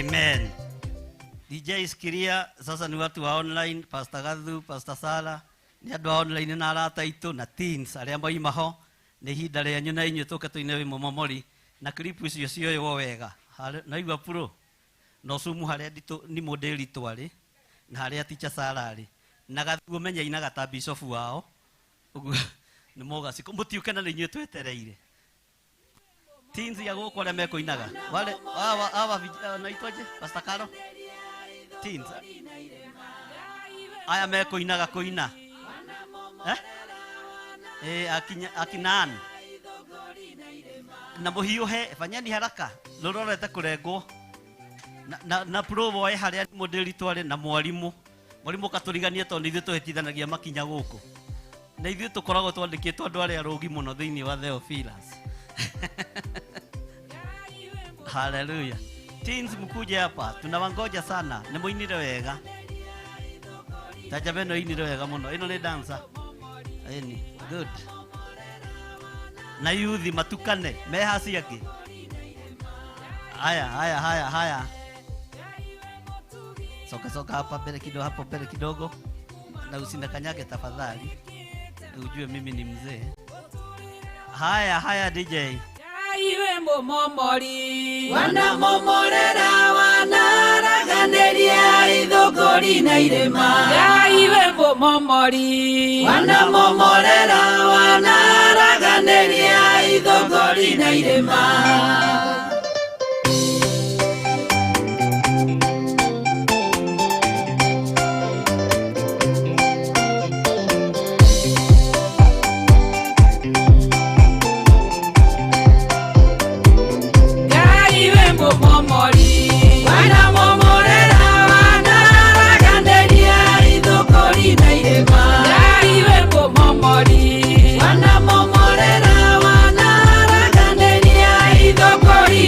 Speaker 6: Amen. DJ Sikiria, sasa ni watu wa online, Pastor Gathu, Pastor Sara, ni andũ a online na arata aitũ na teens arĩa moima ho, nĩ ihinda rĩanyu na inyuĩ tũke tũine wĩ mũmomori na clip icio cioywo wega. Naigua pro no sumu harĩa nditũ ni mũndĩritũ arĩ na harĩa teacher Sara arĩ na Gathu ũmenye ainaga ta bishop wao ũguo nĩ mũgacikũ mũtiũke na nĩ inyuĩ twetereire. Teens ya gũkũ arĩa mekũinaga wale hawa naitwaje Pastor Karo teens aya mekũinaga kũina akinan na mũhiũhe fanyeni haraka rũrorete kũrengwo na pro woe harĩa mũndĩritũ arĩ na mwarimũ mwarimũ katũriganie tondũ ithuĩ tũhĩtithanagia makinya gũkũ na ithuĩ tũkoragwo twandĩkĩtwo andũ arĩa arũgi mũno thĩinĩ wa Theophilus. Hallelujah. Teens mkuje hapa, tunawangoja sana. Nĩ mũinire wega. Tajabeno inire wega mũno. Ĩno nĩ dancer. Ĩni, good. Na yuthi matukane, meha ciake. Haya, haya, haya, haya. Soka soka hapa mbele kidogo, hapo mbele kidogo. Na usinakanyage tafadhali. Ujue mimi ni mzee. Haya, haya DJ.
Speaker 4: Iwe momomori wanamomorera wanaraganĩria ithũngũri na irĩma. Ngai we momomori wanamomorera wanaraganĩria ithũngũri na irĩma. Wanamomorera wanaraganĩria ithũngũri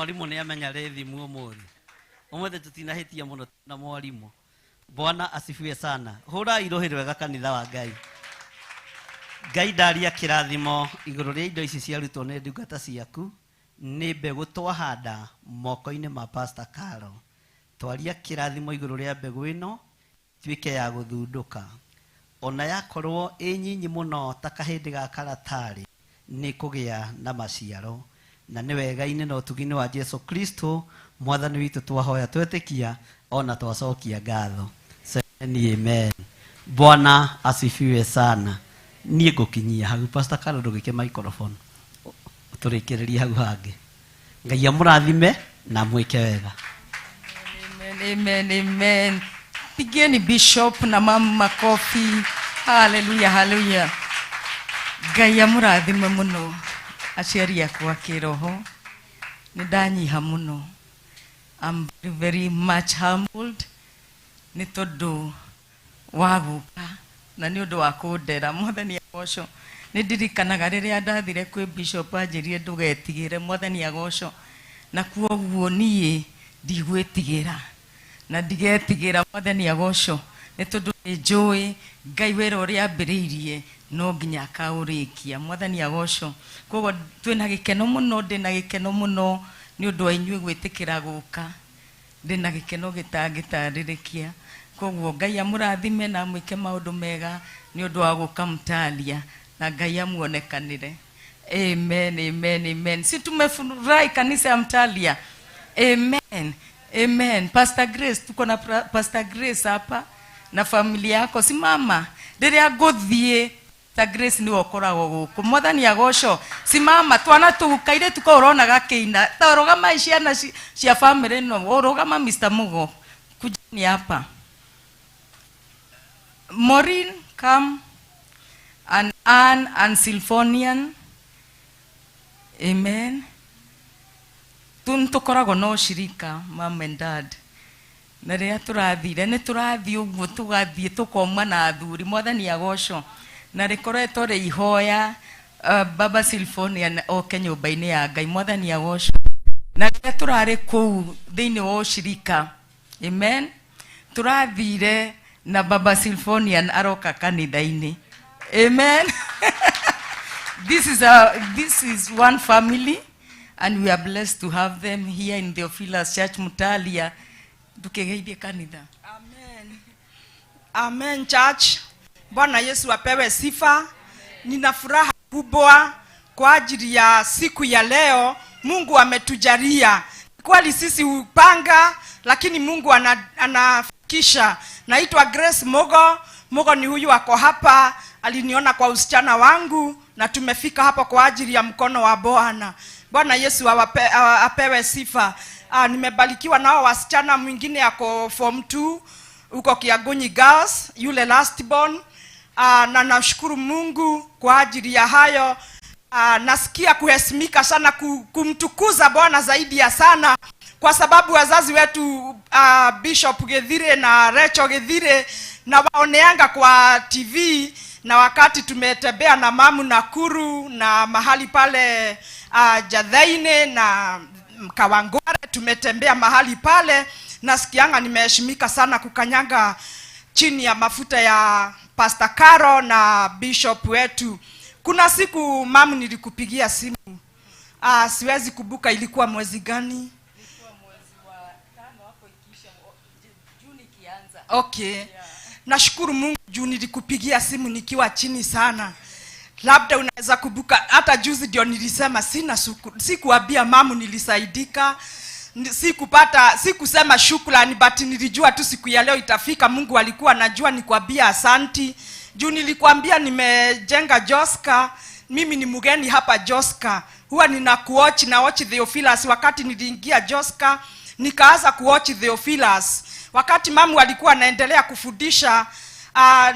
Speaker 6: Mwarimũ nĩ amenya rĩthimu ũmũthĩ. Ũmũthĩ tũtinahĩtia mũno na mwarimũ. Bwana asifiwe sana. Hũrai rũhĩ rwega kanitha wa Ngai. Ngai ndaria kĩrathimo igũrũ rĩa indo ici ciarutwo nĩ ndungata ciaku, nĩ mbegũ twahanda moko-inĩ ma Pastor Carol. Twaria kĩrathimo igũrũ rĩa mbegũ ĩno tuĩke ya gũthundũka. Ona yakorwo ĩ nyinyi mũno ta kahĩndĩ ga karatarĩ, nĩ kũgĩa na maciaro. Na nĩ wega-inĩ na ũtugi-inĩ wa Jesu Kristo mwathani witũ twahoya twetĩkia ona twacokia ngatho. Semeni amen. Bwana asifiwe sana. Niĩ ngũkinyia hau. Pastor Carol ndũgĩke microphone tũrĩkĩrĩrie hau hangĩ. Ngai amũrathime na mwĩke wega.
Speaker 2: Amen, amen, amen. Pigieni Bishop na mama makofi. Haleluya, haleluya. Ngai amũrathime mũno aciari akwa kĩroho. Nĩ ndanyiha mũno. I'm very, very much humbled nĩ tondũ wa gũka na nĩ ũndũ wa kũndera. Mwathani agocwo. Nĩ ndirikanaga rĩrĩa ndathire kwĩ Bishop anjĩrire ndũgetigĩre. Mwathani agocwo. Na kwoguo niĩ ndigwĩtigĩra na ndigetigĩra. Mwathani agocwo nĩ tondũ nĩ njũĩ Ngai wĩra ũrĩa ambĩrĩirie no nginya akaũrĩkia. Mwathani agocwo. Koguo twĩna gĩkeno mũno, ndĩna gĩkeno mũno nĩ ũndũ wa inyuĩ gwĩtĩkĩra gũka. Ndĩna gĩkeno gĩtangĩtarĩrĩkia. Koguo Ngai amũrathime na amwĩke maũndũ mega nĩ ũndũ wa gũka Mtalia, na Ngai amuonekanĩre. Amen, amen, amen. Si tumefurahi kanisa ya Mtalia? Amen, amen. Pastor Grace, tuko na Pastor Grace hapa na familia yako. Simama. Rĩrĩa ngũthiĩ, Pastor Grace nĩwe ũkoragwo gũkũ. Mwathani agocwo. Simama, twana tũu kairĩtu kau ũrona gakĩina. Ta rũgama ciana cia family ĩno. Ũrũgama Mr. Mugo. Kujeni hapa. Maureen, come. And Ann and Sylphonian. Amen. Tũkoragwo na ũcirika, mom and dad. Na rĩrĩa tũrathire, nĩ tũrathiĩ ũguo tũgathiĩ tũkoma na athuri. Mwathani agocwo. Na rĩkoretwo rĩ ihoya, Baba Sylphonian oke nyũmba-inĩ ya Ngai. Mwathani agocwo. Na rĩrĩa tũrarĩ kũu thĩinĩ wa ũcirika, amen, tũrathire na Baba Sylphonian aroka kanitha-inĩ. Amen. This is one family, and we are blessed to have them here in Theophilus Church Mutalia. Tukigeithie kanitha.
Speaker 7: Amen. Amen church. Bwana Yesu apewe sifa. Nina furaha kubwa kwa ajili ya siku ya leo. Mungu ametujalia. Kweli sisi hupanga, lakini Mungu anafikisha. Naitwa Grace Mogo. Mogo ni huyu ako hapa, aliniona kwa usichana wangu na tumefika hapa kwa ajili ya mkono wa Bwana. Bwana Yesu apewe sifa. Nimebarikiwa nao wasichana, mwingine ako form 2 huko Kiagunyi Girls, yule last born. Na nashukuru Mungu kwa ajili ya hayo. Nasikia kuheshimika sana, kumtukuza Bwana zaidi ya sana, kwa sababu wazazi wetu, Bishop Githire na Rachel Githire, na waoneanga kwa TV, na wakati tumetembea na mamu Nakuru na mahali pale, Jathaine na Kawangware, tumetembea mahali pale. Nasikianga nimeheshimika sana kukanyanga chini ya mafuta ya Pastor Caro na Bishop wetu. Kuna siku mamu nilikupigia simu. Siwezi kubuka ilikuwa mwezi gani?
Speaker 2: Ilikuwa mwezi wa 5 hapo ikiisha, Juni ikianza.
Speaker 7: Okay. Yeah. Nashukuru Mungu juu nilikupigia simu nikiwa chini sana. Labda unaweza kubuka hata juzi ndio nilisema sina sikuambia mamu nilisaidika. Sikupata, sikusema shukrani, but nilijua tu siku ya leo itafika. Mungu alikuwa anajua nikwambia asanti. Juu nilikwambia nimejenga Joska, mimi ni mgeni hapa Joska. Huwa ninakuwatch na watch Theophilus. Wakati niliingia Joska, nikaanza kuwatch Theophilus. Wakati mamu alikuwa anaendelea kufundisha,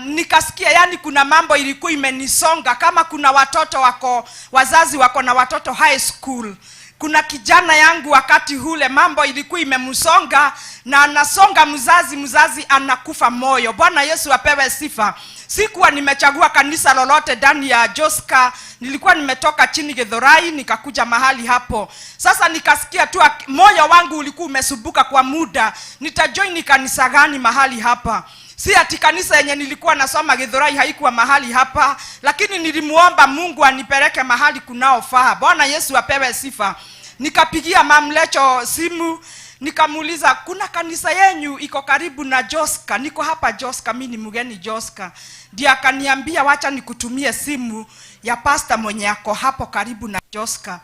Speaker 7: nikasikia yani kuna mambo ilikuwa imenisonga. Kama kuna watoto wako, wazazi wako na watoto high school, Kuna kijana yangu wakati hule mambo ilikuwa imemsonga na anasonga mzazi, mzazi anakufa moyo. Bwana Yesu apewe sifa. Sikuwa nimechagua kanisa lolote ndani ya Joska, nilikuwa nimetoka chini Githurai nikakuja mahali hapo. Sasa nikasikia tu moyo wangu ulikuwa umesumbuka kwa muda, nitajoin kanisa gani mahali hapa? Si ati kanisa yenye nilikuwa nasoma Githurai haikuwa mahali hapa, lakini nilimuomba Mungu anipeleke mahali kunaofaa. Bwana Yesu apewe sifa. Nikapigia Mamlecho simu, nikamuuliza kuna kanisa yenyu iko karibu na Joska? Niko hapa Joska, mimi ni mgeni Joska. Ndiye akaniambia wacha nikutumie simu ya pastor mwenye ako hapo karibu na Joska.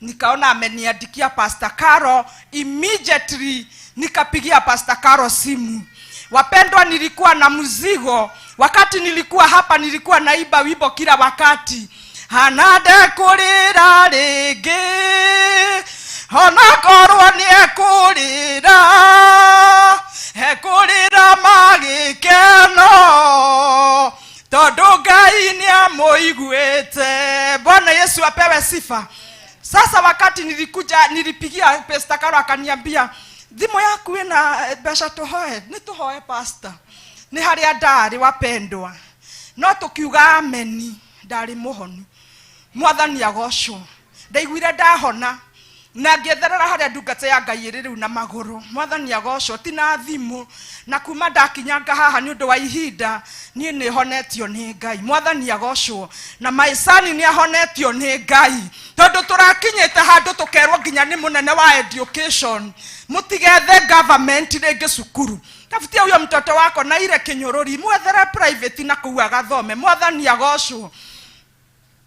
Speaker 7: Nikaona ameniandikia Pastor Caro, immediately nikapigia Pastor Caro simu. Wapendwa, nilikuwa na mzigo. Wakati nilikuwa hapa nilikuwa naiba wimbo kila wakati. Hanade kurira rĩngĩ, onakorwo nĩekũrĩra, ekũrĩra magĩkeno, tondũ Ngai nĩamũiguĩte. Bwana Yesu apewe sifa. Sasa wakati nilikuja nilipigia Pastor Caro akaniambia thimũ yaku ĩna mbeca tũhoe, nĩ tũhoe pastor. Nĩ harĩa ndarĩ wapendwa, no tũkiuga ameni, ndarĩ mũhonu. Mwathani agocwo. Ndaiguire ndahona na ngĩetherera harĩa ndungata ya Ngai ĩrĩ rĩu na magũrũ. Mwathani agocwo, ti na thimũ. Na kuma ndakinyanga haha nĩ ũndũ wa ihinda, niĩ nĩ honetio nĩ Ngai. Mwathani agocwo. Na maicani nĩ ahonetio nĩ Ngai, tondũ tũrakinyĩte handũ tũkerwo nginya nĩ mũnene wa education, mũtigethe government rĩngĩ cukuru. Tafutia huyo mtoto wako na ile kinyũrũri, mwethere private na kũu agathome. Mwathani agocwo.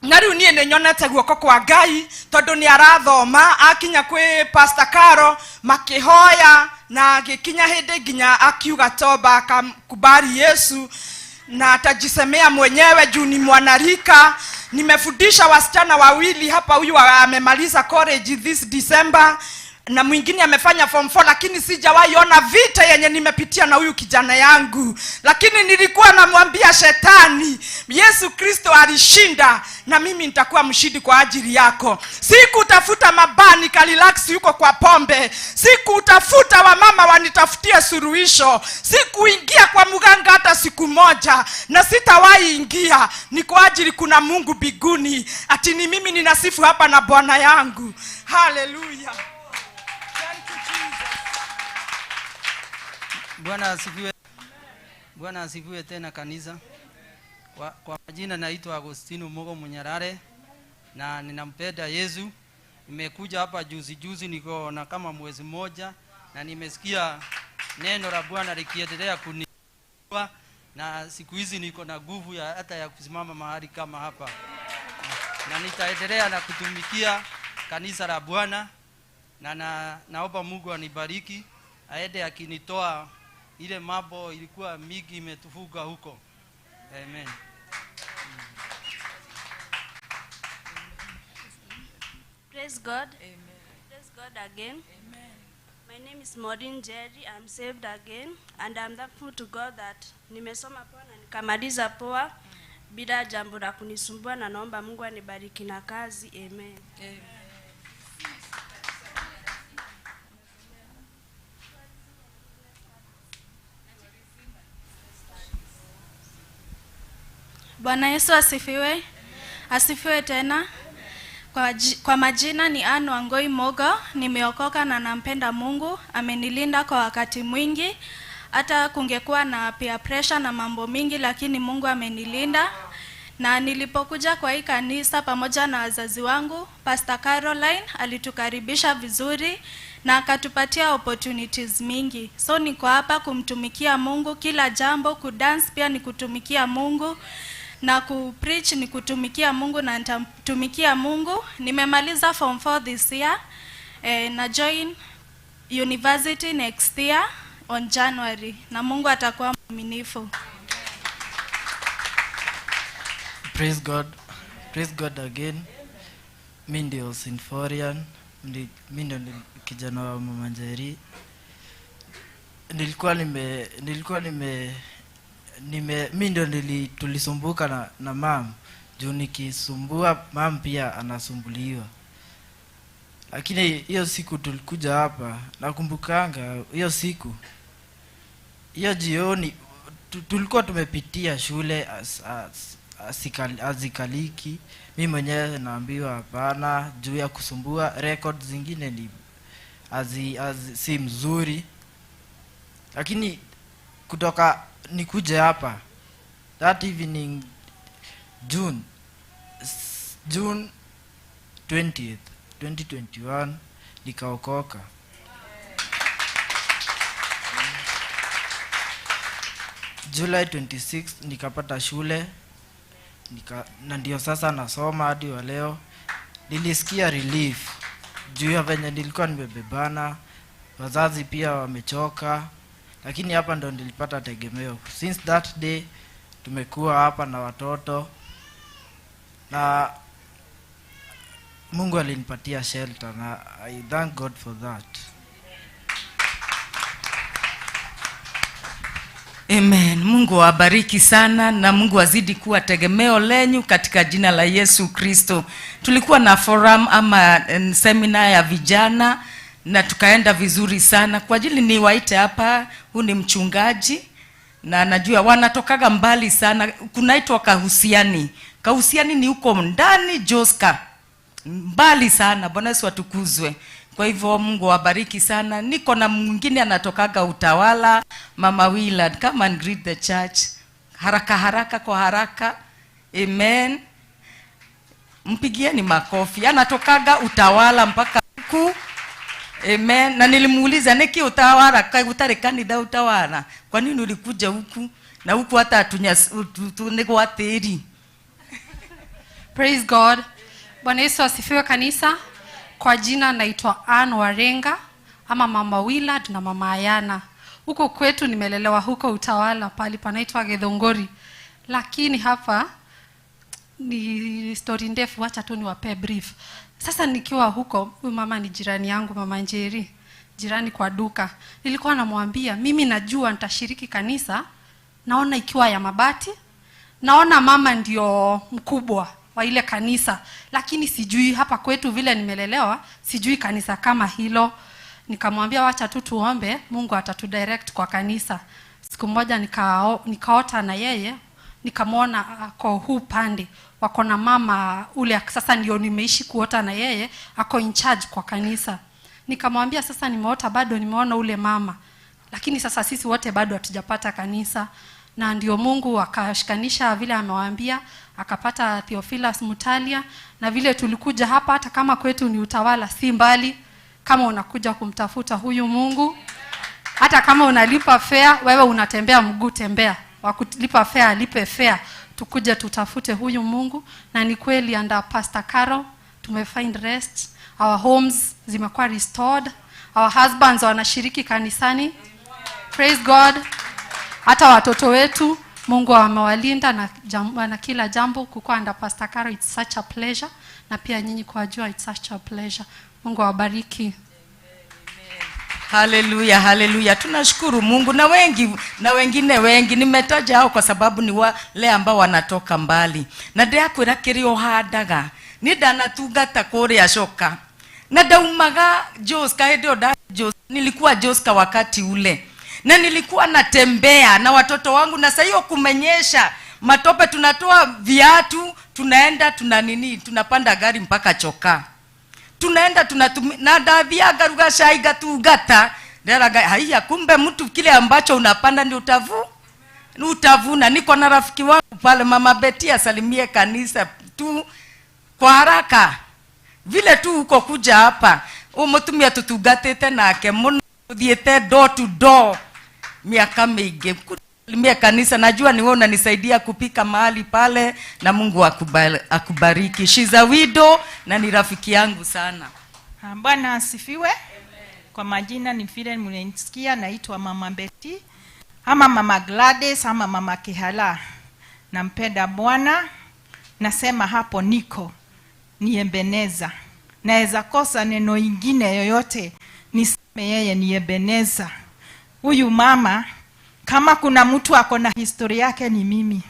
Speaker 7: Na rĩu niĩ nĩ nyonete guoko kwa Ngai, tondũ nĩ arathoma, akinya kwĩ Pastor Caro makĩhoya, na agĩkinya hĩndĩ nginya akiuga toba, akamkubali Yesu na atajisemea mwenyewe juu ni mwanarika. Nimefundisha wasichana wawili hapa, huyu amemaliza college this December na mwingine amefanya form 4, lakini sijawahi ona vita yenye nimepitia na huyu kijana yangu. Lakini nilikuwa namwambia shetani, Yesu Kristo alishinda na mimi nitakuwa mshindi kwa ajili yako. Sikutafuta mabani nikarelax yuko kwa pombe, sikutafuta wamama wanitafutie suluhisho, sikuingia kwa mganga hata siku moja, na sitawahi ingia. Ni kwa ajili kuna Mungu mbinguni, ati ni mimi ninasifu hapa na Bwana yangu. Hallelujah.
Speaker 8: Bwana asifiwe. Bwana asifiwe tena kanisa. Kwa majina naitwa Agostino Mogo Munyarare na ninampenda Yesu. Nimekuja hapa juzi juzi, niko na kama mwezi mmoja, na nimesikia neno la Bwana likiendelea kuniua, na siku hizi niko na nguvu ya hata ya kusimama mahali kama hapa, na nitaendelea na kutumikia kanisa la Bwana, na naomba Mungu anibariki aende akinitoa ile mambo ilikuwa mingi imetufuga huko. Amen.
Speaker 10: Praise God. Amen. Praise God again. Amen. My name is Maureen Jerry. I'm saved again and I'm thankful to God that nimesoma poa na nikamaliza poa bila jambo la kunisumbua, na naomba Mungu anibariki na kazi. Amen. Amen.
Speaker 11: Bwana Yesu asifiwe. Asifiwe tena. Kwa majina ni Ann Wangoi Mogo, nimeokoka na nampenda Mungu, amenilinda kwa wakati mwingi. Hata kungekuwa na peer pressure na mambo mingi, lakini Mungu amenilinda. Na nilipokuja kwa hii kanisa pamoja na wazazi wangu, Pastor Caroline alitukaribisha vizuri na akatupatia opportunities mingi. So niko hapa kumtumikia Mungu kila jambo, kudance pia ni kutumikia Mungu, na kupreach ni kutumikia Mungu, na nitamtumikia Mungu. Nimemaliza form 4 this year, na join university next year on January, na Mungu atakuwa mwaminifu.
Speaker 24: Praise God. Praise God again. Mimi ndio Sinforian, mimi ndio kijana wa Mama Njeri. Mimi ndio tulisumbuka na mam. Juu nikisumbua mam pia anasumbuliwa. Lakini hiyo siku tulikuja hapa, nakumbukanga hiyo siku. Hiyo jioni tulikuwa tumepitia shule azikaliki. Mimi mwenyewe naambiwa hapana juu ya kusumbua, records zingine ni si mzuri. Lakini kutoka nikuje hapa that evening June 20th 2021 nikaokoka. July 26 nikapata shule, na ndio sasa nasoma hadi wa leo. Nilisikia relief juu ya venye nilikuwa nimebebana, wazazi pia wamechoka, lakini hapa ndo nilipata tegemeo. Since that day tumekuwa hapa na watoto, na Mungu alinipatia shelter, na I thank God for that.
Speaker 2: Amen. Mungu awabariki sana na Mungu azidi kuwa tegemeo lenyu katika jina la Yesu Kristo. Tulikuwa na forum ama seminar ya vijana na tukaenda vizuri sana. Kwa ajili niwaite hapa, huu ni mchungaji na najua wanatokaga mbali sana. Kunaitwa Kahusiani. Kahusiani ni huko ndani Joska. Mbali sana. Bwana Yesu atukuzwe. Kwa hivyo Mungu awabariki sana. Niko na mwingine anatokaga Utawala, Mama Willard. Come and greet the church. Haraka haraka kwa haraka. Amen. Mpigieni makofi. Anatokaga Utawala mpaka huku. Amen. Na nilimuuliza niki Utawala, utare kanitha Utawala. Kwa nini ulikuja huku? Na huku hata tunigwa tĩri.
Speaker 1: Praise God. Bwana Yesu asifiwe kanisa. Kwa jina naitwa Ann Warenga ama Mama Willard na Mama Ayana. Huko kwetu nimelelewa huko Utawala pali panaitwa Githunguri. Lakini hapa ni story ndefu, acha tu niwape brief. Sasa nikiwa huko, huyu mama ni jirani yangu, Mama Njeri, jirani kwa duka. Nilikuwa namwambia mimi najua nitashiriki kanisa, naona ikiwa ya mabati, naona mama ndio mkubwa wa ile kanisa, lakini sijui hapa kwetu vile nimelelewa, sijui kanisa kama hilo. Nikamwambia wacha tu tuombe, Mungu atatudirect kwa kanisa. Siku moja nikaota na yeye, nikamwona ako huu pande, wako na mama ule sasa ndio nimeishi kuota na yeye, ako in charge kwa kanisa. Nikamwambia sasa nimeota bado nimeona ule mama, lakini sasa sisi wote bado hatujapata kanisa. Na ndio Mungu akashikanisha vile amewaambia, akapata Theophilus Mutalia, na vile tulikuja hapa, hata kama kwetu ni Utawala si mbali, kama unakuja kumtafuta huyu Mungu, hata kama unalipa fare, wewe unatembea mguu tembea, wakulipa fare alipe fare, tukuje tutafute huyu Mungu. Na ni kweli under Pastor Carol tumefind rest, our homes zimekuwa restored, our husbands wanashiriki kanisani. Praise God. Hata watoto wetu Mungu amewalinda na kila jambo. Kukuwa under Pastor Carol it's such a pleasure, na pia nyinyi kuwajua it's such a pleasure. Mungu awabariki.
Speaker 2: Haleluya, haleluya. Tunashukuru Mungu. Na wengi na wengine wengi nimetaja hao kwa sababu ni wale ambao wanatoka mbali. Na ndiakwira kiria uhandaga ni ndanatungata kuria coka. Na ndaumaga Joska hindi yo nilikuwa Joska wakati ule. Na nilikuwa natembea na watoto wangu, na sasa hiyo kumenyesha matope, tunatoa viatu, tunaenda tuna nini, tunapanda gari mpaka Choka. Tunaenda tunatumia na ndathiaga ruga cai ngatungata. Nderaga haiya, kumbe mtu kile ambacho unapanda ndio utavuna. Niko na rafiki wangu pale, Mama Betty, asalimie kanisa tu kwa haraka. Vile tu uko kuja hapa, umutumia tutungatite nake muno, tuthiete door to door miaka mingi. Kusalimia kanisa, najua ni wewe unanisaidia kupika mahali pale, na Mungu akubariki. She's a widow na ni rafiki yangu sana.
Speaker 12: Bwana asifiwe. Kwa majina ni vile mnanisikia, naitwa Mama Betty ama Mama Gladys ama Mama Kihala. Nampenda Bwana, nasema hapo niko ni Ebeneza. Naweza kosa neno ingine yoyote, niseme yeye ni Ebeneza. Huyu mama, kama kuna mtu ako na historia yake ni mimi.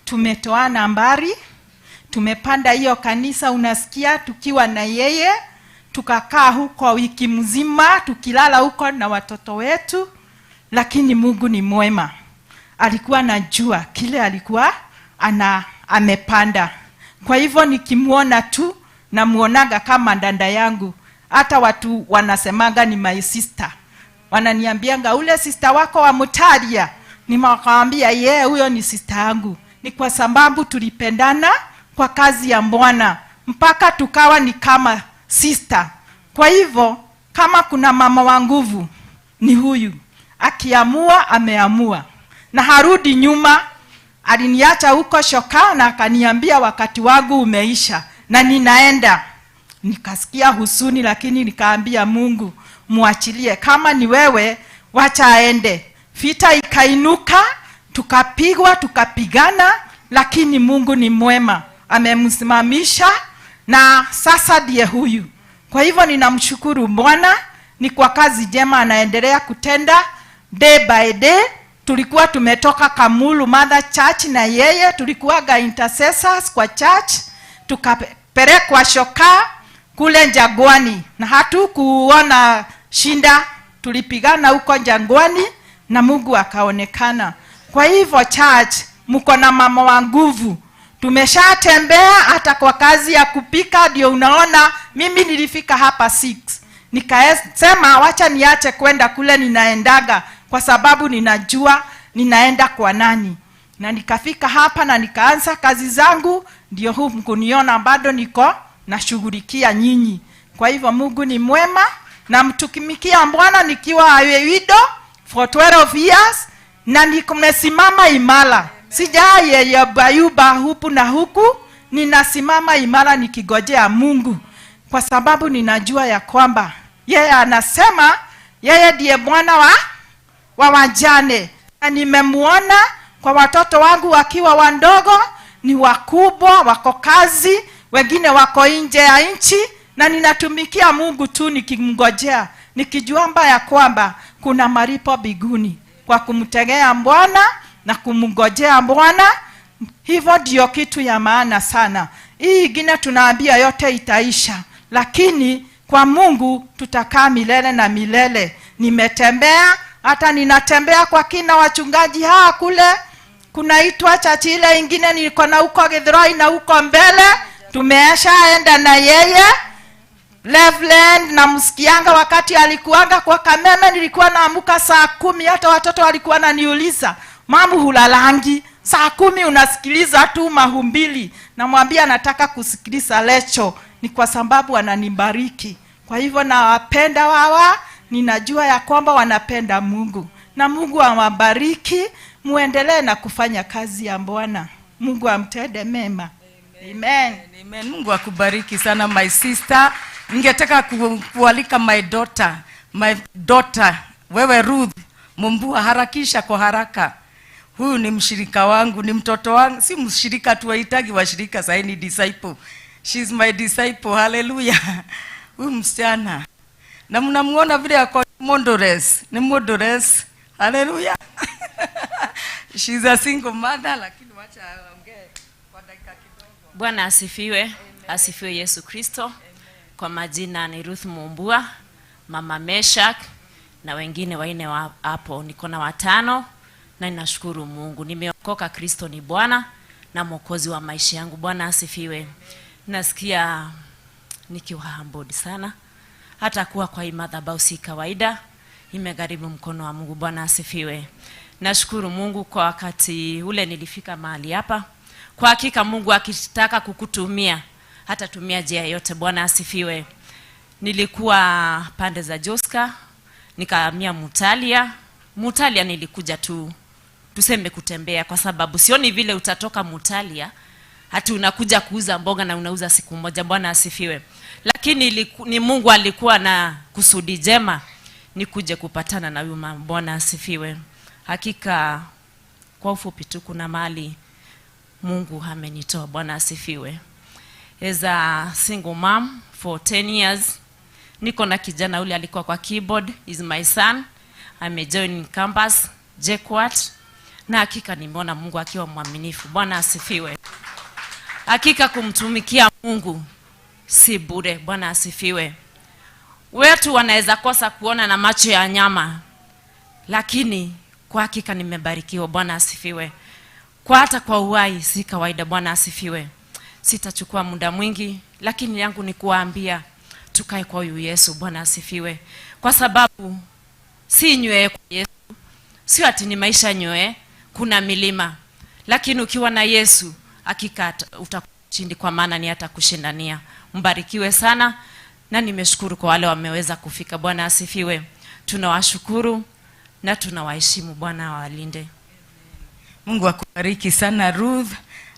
Speaker 12: Tumetoana mbali, tumepanda hiyo kanisa, unasikia, tukiwa na yeye, Tukakaa huko wiki mzima, tukilala huko na watoto wetu, lakini Mungu ni mwema. Alikuwa anajua kile alikuwa amepanda. Kwa hivyo nikimuona tu namuonaga kama dada yangu. Hata watu wanasemaga ni my sister. Wananiambianga ule sister wako wa Mutaria. Nimewakaambia yeye huyo ni sister yangu. Ni kwa sababu tulipendana kwa kazi ya Bwana mpaka tukawa ni kama sister. Kwa hivyo kama kuna mama wa nguvu ni huyu. Akiamua ameamua na harudi nyuma. Aliniacha huko Shoka na akaniambia wakati wangu umeisha na ninaenda. Nikasikia husuni, lakini nikaambia Mungu muachilie, kama ni wewe wacha aende. Vita ikainuka, tukapigwa, tukapigana, lakini Mungu ni mwema, amemsimamisha na sasa ndiye huyu. Kwa hivyo ninamshukuru Bwana ni kwa kazi jema anaendelea kutenda day by day. Tulikuwa tumetoka Kamulu Mother Church na yeye, tulikuwaga intercessors kwa church, tukapelekwa Shoka kule Jangwani na hatukuona shinda, tulipigana huko Jangwani na Mungu akaonekana. Kwa hivyo church, mko na mama wa nguvu. Tumeshatembea hata kwa kazi ya kupika, ndio unaona mimi nilifika hapa 6. Nikasema wacha niache kwenda kule ninaendaga kwa sababu ninajua ninaenda kwa nani. Na nikafika hapa na nikaanza kazi zangu, ndio huu mkuniona bado niko nashughulikia nyinyi. Kwa hivyo Mungu ni mwema, na mtumikia Bwana nikiwa widow for 12 years na nimesimama imara. Sijayeyubayuba huku na huku, ninasimama imara nikigojea Mungu, kwa sababu ninajua ya kwamba yeye anasema yeye ndiye Bwana wa wajane. Na nimemuona kwa watoto wangu wakiwa wandogo, ni wakubwa, wako kazi, wengine wako nje ya nchi, na ninatumikia Mungu tu nikimngojea, nikijua ya kwamba kuna malipo mbinguni kwa kumtegea Bwana na kumngojea Bwana. Hivyo ndio kitu ya maana sana. Hii ingine tunaambia yote itaisha, lakini kwa Mungu tutakaa milele na milele. Nimetembea, hata ninatembea kwa kina wachungaji hawa kule kunaitwa chachi ile ingine, niko na huko Githurai na huko mbele tumeshaenda na yeye Loveland, na msikianga wakati alikuanga kwa Kameme, nilikuwa naamuka 10:00, hata watoto walikuwa wananiuliza mamu hulalangi 10:00 unasikiliza tu mahumbili? Namwambia nataka kusikiliza lecho, ni kwa sababu ananibariki. Kwa hivyo nawapenda wawa, ninajua ya kwamba wanapenda Mungu, na Mungu awabariki, muendelee na kufanya kazi ya Bwana. Mungu amtende mema. Amen.
Speaker 2: Amen. Mungu akubariki sana my sister. Ningetaka kualika my daughter. My daughter, wewe Ruth Mumbua, harakisha kwa haraka. Huyu ni mshirika wangu, ni mtoto wangu, si mshirika tu, wahitaji washirika sasa ni disciple. She's my disciple. Hallelujah. Huyu msichana. Na mnamuona vile ako Mondores, ni Mondores. Hallelujah. She's a single mother, lakini wacha aongee kwa dakika kidogo.
Speaker 13: Bwana asifiwe. Asifiwe Yesu Kristo. Kwa majina ni Ruth Mumbua, Mama Meshak na wengine waine hapo, niko na 5 na ninashukuru Mungu. Nimeokoka, Kristo ni Bwana na Mwokozi wa maisha yangu. Bwana asifiwe. Nasikia nikiwa humbled sana. Hata kuwa kwa hii madhabahu si kawaida, imegharimu mkono wa Mungu. Bwana asifiwe. Nashukuru Mungu kwa wakati ule nilifika mahali hapa. Kwa hakika Mungu akitaka kukutumia hatatumia njia yote. Bwana asifiwe. Nilikuwa pande za Joska, nikahamia Mutalia. Mutalia nilikuja tu tuseme kutembea, kwa sababu sioni vile utatoka Mutalia hati unakuja kuuza mboga na unauza siku moja. Bwana asifiwe. Lakini ni Mungu alikuwa na kusudi jema nikuje kupatana na huyu mama. Bwana asifiwe. Hakika kwa ufupi tu kuna mahali Mungu amenitoa. Bwana asifiwe. As a single mom for 10 years, niko na kijana ule alikuwa kwa keyboard, is my son. Amejoin campus JKUAT, na hakika nimeona Mungu akiwa mwaminifu. Bwana asifiwe. Hakika kumtumikia Mungu si bure. Bwana asifiwe. Wetu wanaweza kosa kuona na macho ya nyama, lakini kwa hakika nimebarikiwa. Bwana asifiwe. Kwa hata kwa uhai si kawaida. Bwana asifiwe. Sitachukua muda mwingi, lakini yangu ni kuwaambia tukae kwa huyu Yesu. Bwana asifiwe. Kwa sababu si nywee kwa Yesu, sio ati ni maisha nywee, kuna milima, lakini ukiwa na Yesu hakika utakuwa mshindi, kwa maana ni atakushindania. Mbarikiwe sana, na nimeshukuru kwa wale wameweza kufika. Bwana asifiwe. Tunawashukuru na tunawaheshimu. Bwana awalinde.
Speaker 2: Mungu akubariki sana Ruth,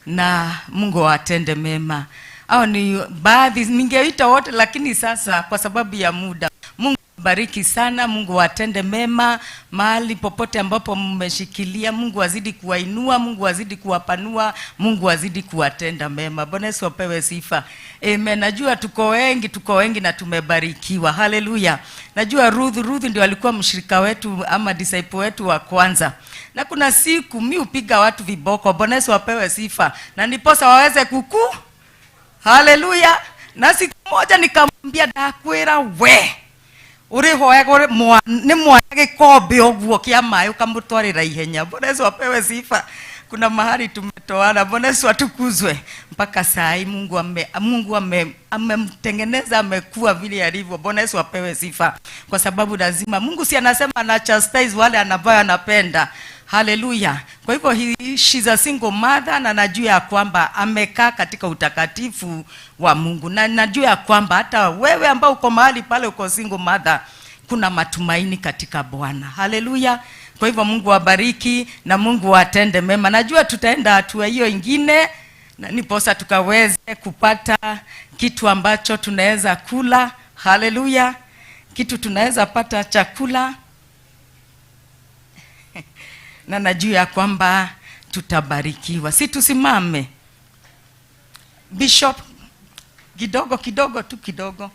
Speaker 2: na Mungu awatende mema. Hao ni baadhi, ningeita wote lakini sasa kwa sababu ya muda. Mungu bariki sana, Mungu atende mema mahali popote ambapo mmeshikilia. Mungu azidi kuwainua, Mungu azidi kuwapanua, Mungu azidi kuwatenda mema. Bwana Yesu apewe sifa. Amen. Najua tuko wengi na tumebarikiwa. Haleluya. Najua Ruth ndio alikuwa mshirika wetu ama disciple wetu wa kwanza. Na kuna siku mi upiga watu viboko. Bwana Yesu apewe sifa. Na ndiposa waweze kuku. Haleluya. Na siku moja nikamwambia ndakwira we urihoyaga ni mwana gikombe uguo kia maĩ ukamutwarira ihenya. Bwana Yesu apewe sifa. Kuna mahali tumetoana. Bwana Yesu atukuzwe. Mpaka saa hii Mungu amemtengeneza, amekuwa vile alivyo. Bwana Yesu apewe sifa. Kwa sababu lazima Mungu si anasema ana chastise wale ambao anapenda. Haleluya. Kwa hivyo she's a single mother, na najua ya kwamba amekaa katika utakatifu wa Mungu. Na najua ya kwamba hata wewe ambao uko mahali pale uko single mother, kuna matumaini katika Bwana. Haleluya. Kwa hivyo Mungu awabariki na Mungu atende mema. Najua tutaenda hatua hiyo ingine, na niposa tukaweze kupata kitu ambacho tunaweza kula. Haleluya. Kitu tunaweza pata chakula. Na najua ya kwamba tutabarikiwa. Si tusimame. Bishop, kidogo kidogo tu kidogo.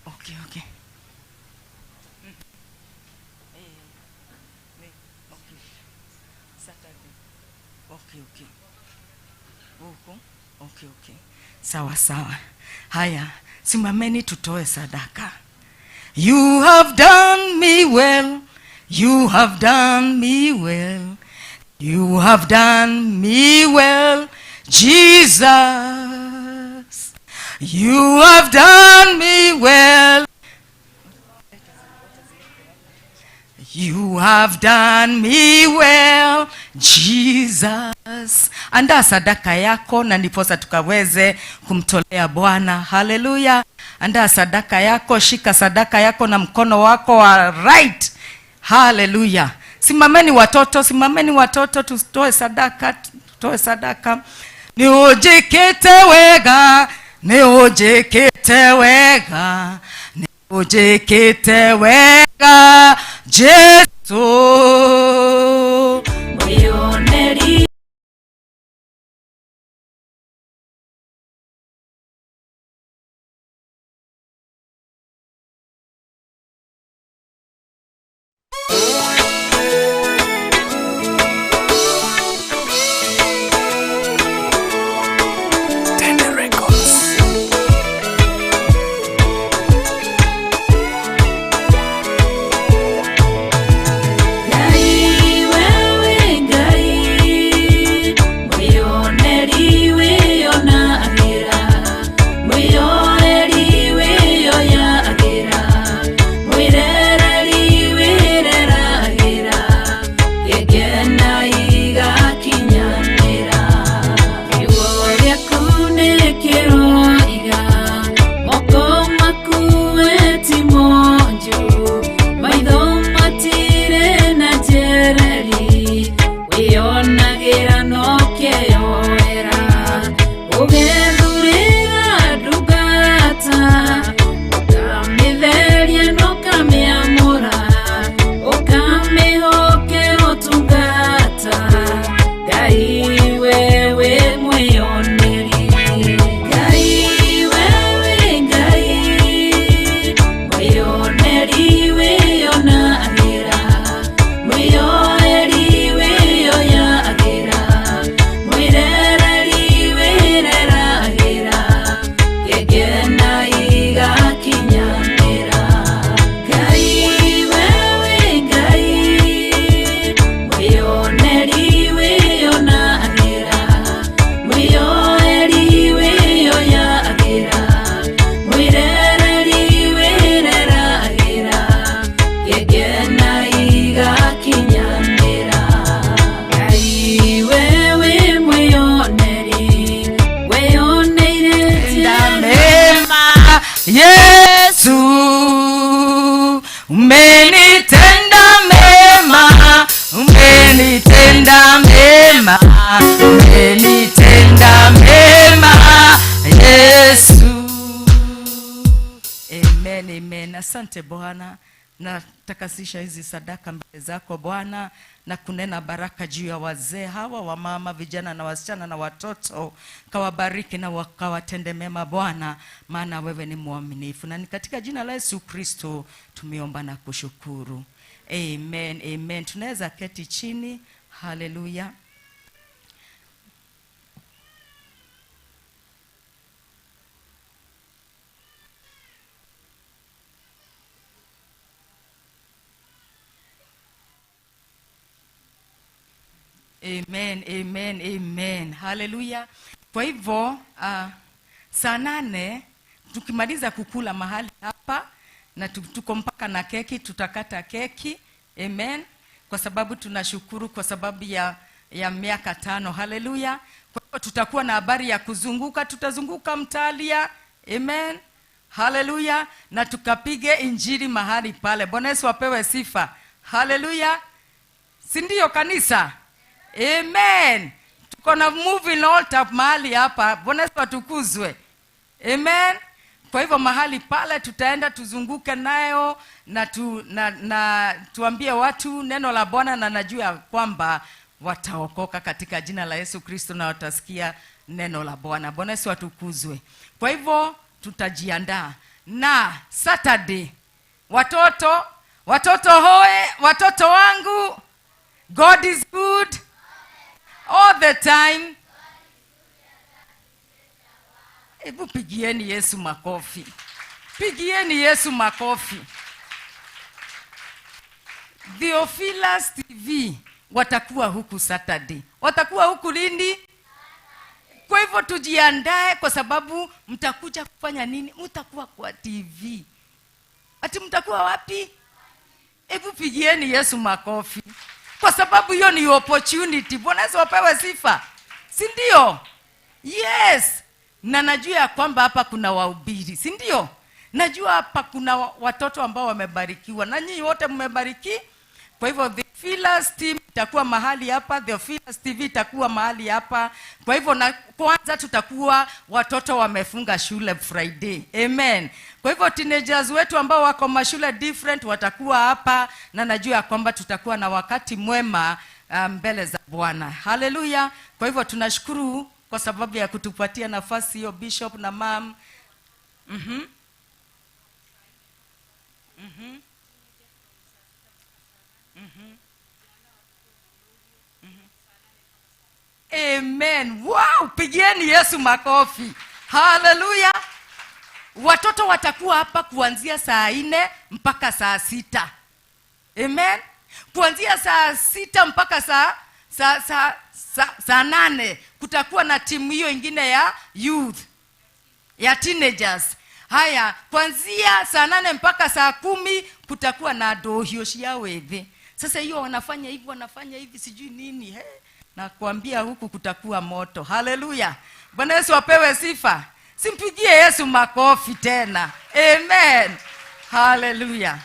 Speaker 2: Okay, okay. Okay, okay. Okay, okay. Sawa sawa. Haya, simameni tutoe sadaka. You have done me well. You have done me well. You have done me well, Jesus. You have done me well. You have done me well, Jesus. Andaa sadaka yako na ndiposa tukaweze kumtolea Bwana. Haleluya. Andaa sadaka yako, shika sadaka yako na mkono wako wa right. Haleluya. Simameni watoto, simameni watoto, tutoe sadaka, tutoe sadaka. Ni ujikite wega, ni ujikite wega, ni ujikite wega, Jesu.
Speaker 4: Mwioneri.
Speaker 2: Umenitenda mema, umenitenda mema, umenitenda mema Yesu. Amen, amen. Asante Bwana, natakasisha hizi sadaka mbele zako Bwana, na kunena baraka juu ya wazee hawa, wamama, vijana na wasichana na watoto. Kawabariki na wakawatende mema Bwana, maana wewe ni mwaminifu. Na ni katika jina la Yesu Kristo tumeomba na kushukuru. Amen, amen. Tunaweza keti chini. Haleluya. Amen, amen, amen. Haleluya. Kwa hivyo saa 8 tukimaliza kukula mahali hapa na tuko mpaka na keki, tutakata keki. Amen. Kwa sababu tunashukuru kwa sababu ya miaka 5. Haleluya. Kwa hivyo tutakuwa na habari ya kuzunguka, tutazunguka Mtalia. Amen. Haleluya. Na tukapige injili mahali pale. Bwana Yesu apewe sifa. Haleluya. Si ndio kanisa? Amen. Tuko na moving altar mahali hapa. Bwana Yesu atukuzwe. Amen. Kwa hivyo mahali pale tutaenda tuzunguke nayo na tuambie watu neno la Bwana, na najua kwamba wataokoka katika jina la Yesu Kristo na watasikia neno la Bwana. Bwana Yesu atukuzwe. Kwa hivyo tutajiandaa. Na Saturday watoto hoe, watoto wangu, God is good all the time. Hebu pigieni Yesu makofi. Pigieni Yesu makofi. Theophilus TV watakuwa huku Saturday. Watakuwa huku lini? Kwa hivyo tujiandae, kwa sababu mtakuja kufanya nini? Mtakuwa kwa TV. Ati mtakuwa wapi? Hebu pigieni Yesu makofi. Kwa sababu hiyo ni opportunity. Bwana Yesu apewe sifa. Si ndio? Yes. Na najua ya kwamba hapa kuna wahubiri, si ndio? Najua hapa kuna watoto ambao wamebarikiwa, na nyinyi wote mmebariki. Kwa hivyo Theophilus team itakuwa mahali hapa, Theophilus TV itakuwa mahali hapa. Kwa hivyo na kwanza tutakuwa watoto wamefunga shule Friday. Amen. Kwa hivyo teenagers wetu ambao wako mashule different watakuwa hapa, na najua kwamba tutakuwa na wakati mwema mbele za Bwana. Haleluya. Kwa hivyo tunashukuru kwa sababu ya kutupatia nafasi hiyo, Bishop na mam. Amen. Wow, pigieni Yesu makofi. Hallelujah. Watoto watakuwa hapa kuanzia saa 4 mpaka saa 6. Amen. Kuanzia saa 6 mpaka saa 8 kutakuwa na timu hiyo ingine ya youth, ya teenagers. Haya, kuanzia saa 8 mpaka saa 10 kutakuwa na dohio shiawethe. Sasa hiyo wanafanya hivi, wanafanya hivi, sijui nini. He? Na kuambia huku kutakuwa moto. Haleluya. Bwana Yesu apewe sifa. Simpigie Yesu makofi tena. Amen. Haleluya.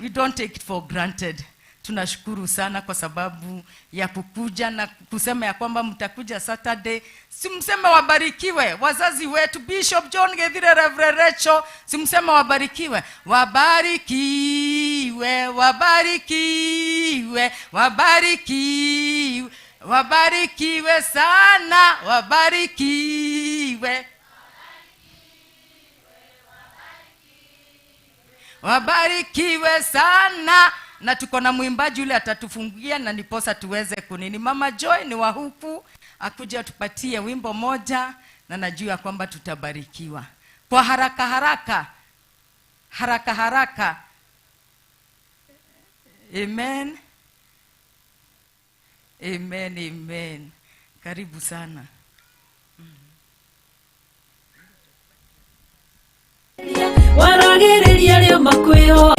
Speaker 2: We don't take it for granted. Tunashukuru sana kwa sababu ya kukuja na kusema ya kwamba mtakuja Saturday. Simseme wabarikiwe wazazi wetu, Bishop John Gethire, Reverend Rachel, simseme wabarikiwe. Wabarikiwe, wabarikiwe, wabarikiwe, wabarikiwe sana, wabarikiwe. Wabarikiwe sana. Na tuko na mwimbaji yule atatufungia na niposa tuweze kunini. Mama Joy ni wa huku, akuja atupatie wimbo moja, na najua kwamba tutabarikiwa. Kwa haraka haraka. Haraka haraka. Amen. Amen, amen. Karibu sana.
Speaker 4: Waragereria leo makweo.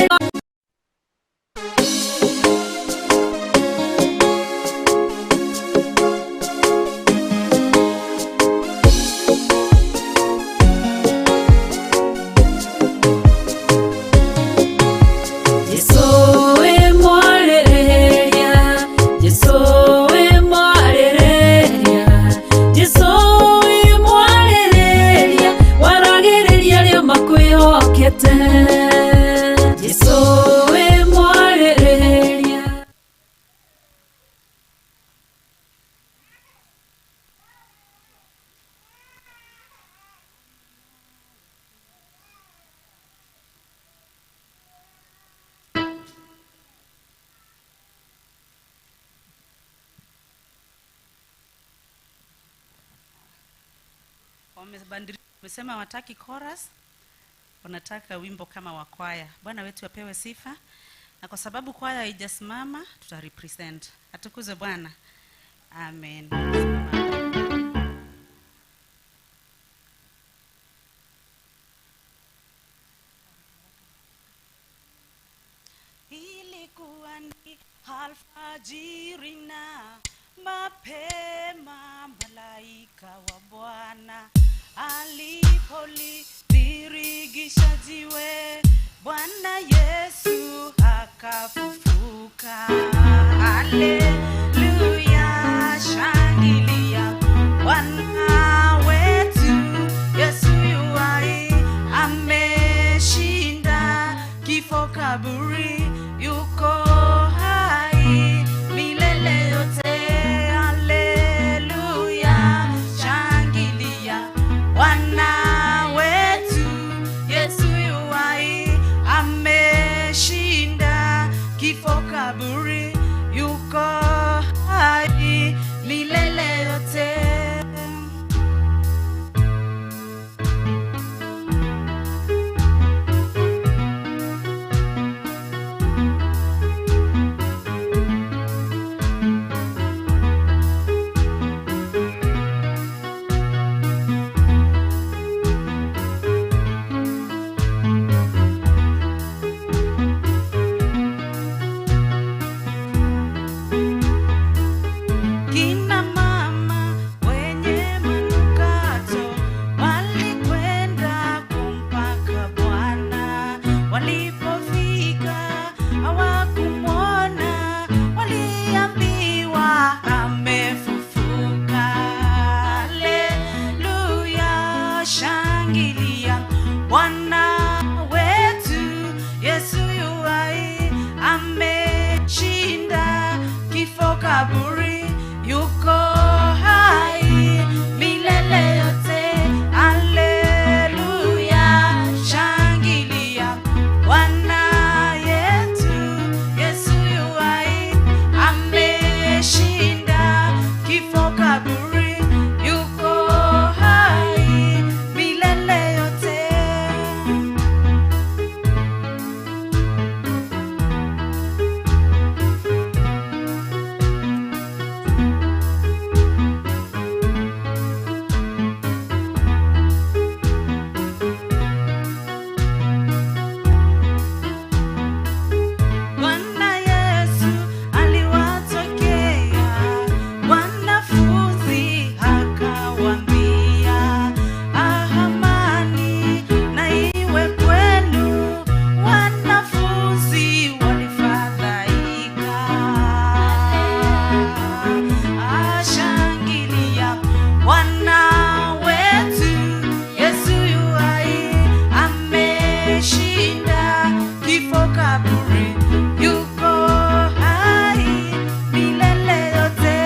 Speaker 4: Jesu we mwarĩrĩria, Jesu we mwarĩrĩria, Jesu we mwarĩrĩria, waragĩrĩria arĩa makwĩhokete. Jesu we mwarĩrĩria.
Speaker 14: Wamesema wataki chorus, wanataka wimbo kama wa kwaya. Bwana wetu apewe sifa. Na kwa sababu kwaya haijasimama, tuta represent. Atukuzwe Bwana. Amen.
Speaker 15: Ilikuwa ni alfajiri na mapema, malaika wa Bwana alipolibirigisha jiwe, Bwana Yesu akafufuka. Haleluya, shangilia Bwana wetu Yesu yu hai, ameshinda kifo, kaburi, yuko hai milele yote. Haleluya, shangilia Bwana wetu Yesu yu hai, ameshinda kifo, kaburi, yuko hai milele yote. Kina mama wenye manukato walikwenda kumpaka Bwana, walipofika hawakumwona, waliambiwa amefufuka. Haleluya, shangilia Bwana wetu Yesu yu hai, ameshinda kifo, kaburi, yuko hai milele yote. Haleluya, shangilia Bwana yetu Yesu yu hai, ameshinda kifo, kaburi, yuko hai milele yote. Bwana Yesu aliwatokea wanafunzi akawaambia, amani na iwe kwenu. Wanafunzi walifadhaika. Ashangilia Bwana wetu Yesu yu hai, ameshinda kifo, kaburi, yuko hai milele yote.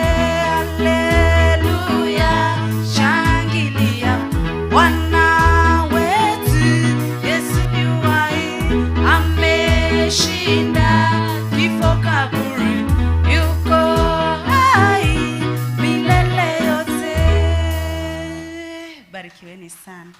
Speaker 15: Haleluya, shangilia Bwana wetu Yesu yu hai, ameshinda kifo, kaburi, yuko hai milele yote.
Speaker 14: Barikiweni sana.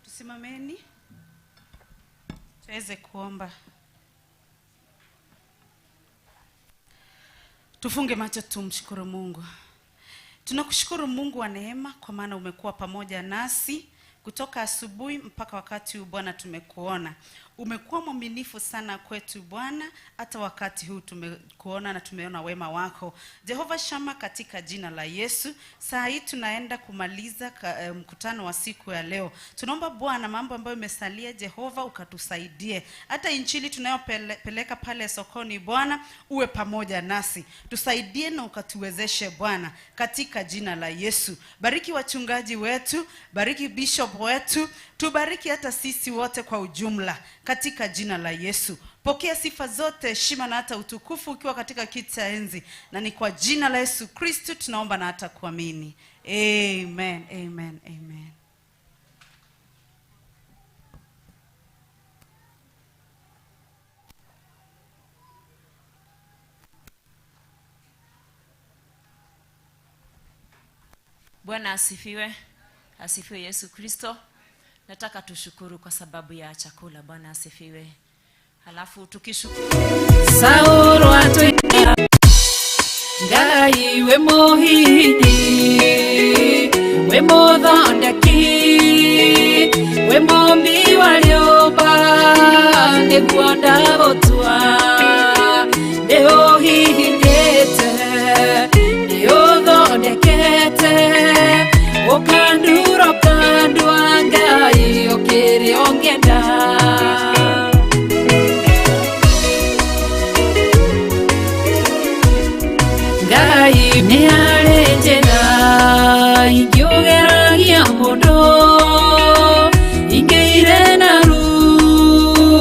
Speaker 14: Tusimameni tuweze kuomba. Tufunge macho tumshukuru Mungu. Tunakushukuru Mungu wa neema kwa maana umekuwa pamoja nasi kutoka asubuhi mpaka wakati huu Bwana tumekuona. Umekuwa mwaminifu sana kwetu Bwana, hata wakati huu tumekuona na tumeona wema wako. Jehova Shama, katika jina la Yesu, saa hii tunaenda kumaliza mkutano wa siku ya leo. Tunaomba Bwana mambo ambayo imesalia Jehova ukatusaidie. Hata injili tunayopeleka pale sokoni Bwana, uwe pamoja nasi. Tusaidie na ukatuwezeshe Bwana, katika jina la Yesu. Bariki wachungaji wetu, bariki bishop wetu, tubariki hata sisi wote kwa ujumla, katika jina la Yesu. Pokea sifa zote, heshima na hata utukufu ukiwa katika kiti cha enzi, na ni kwa jina la Yesu Kristo tunaomba na hata kuamini. Amen, amen, amen.
Speaker 13: Bwana asifiwe. Asifiwe Yesu Kristo. Nataka tushukuru kwa sababu ya chakula. Bwana asifiwe. Halafu tukishukuru
Speaker 4: Sauro atoia Ngai we muhidi, we muthondeki, we mumbi wa rĩũmba, nĩguo ndagũtua. Nĩũhihinyĩte, nĩũthondekete, ũkandura ũkandua, Ngai ũkĩrĩ ũngĩenda. Ngai nĩ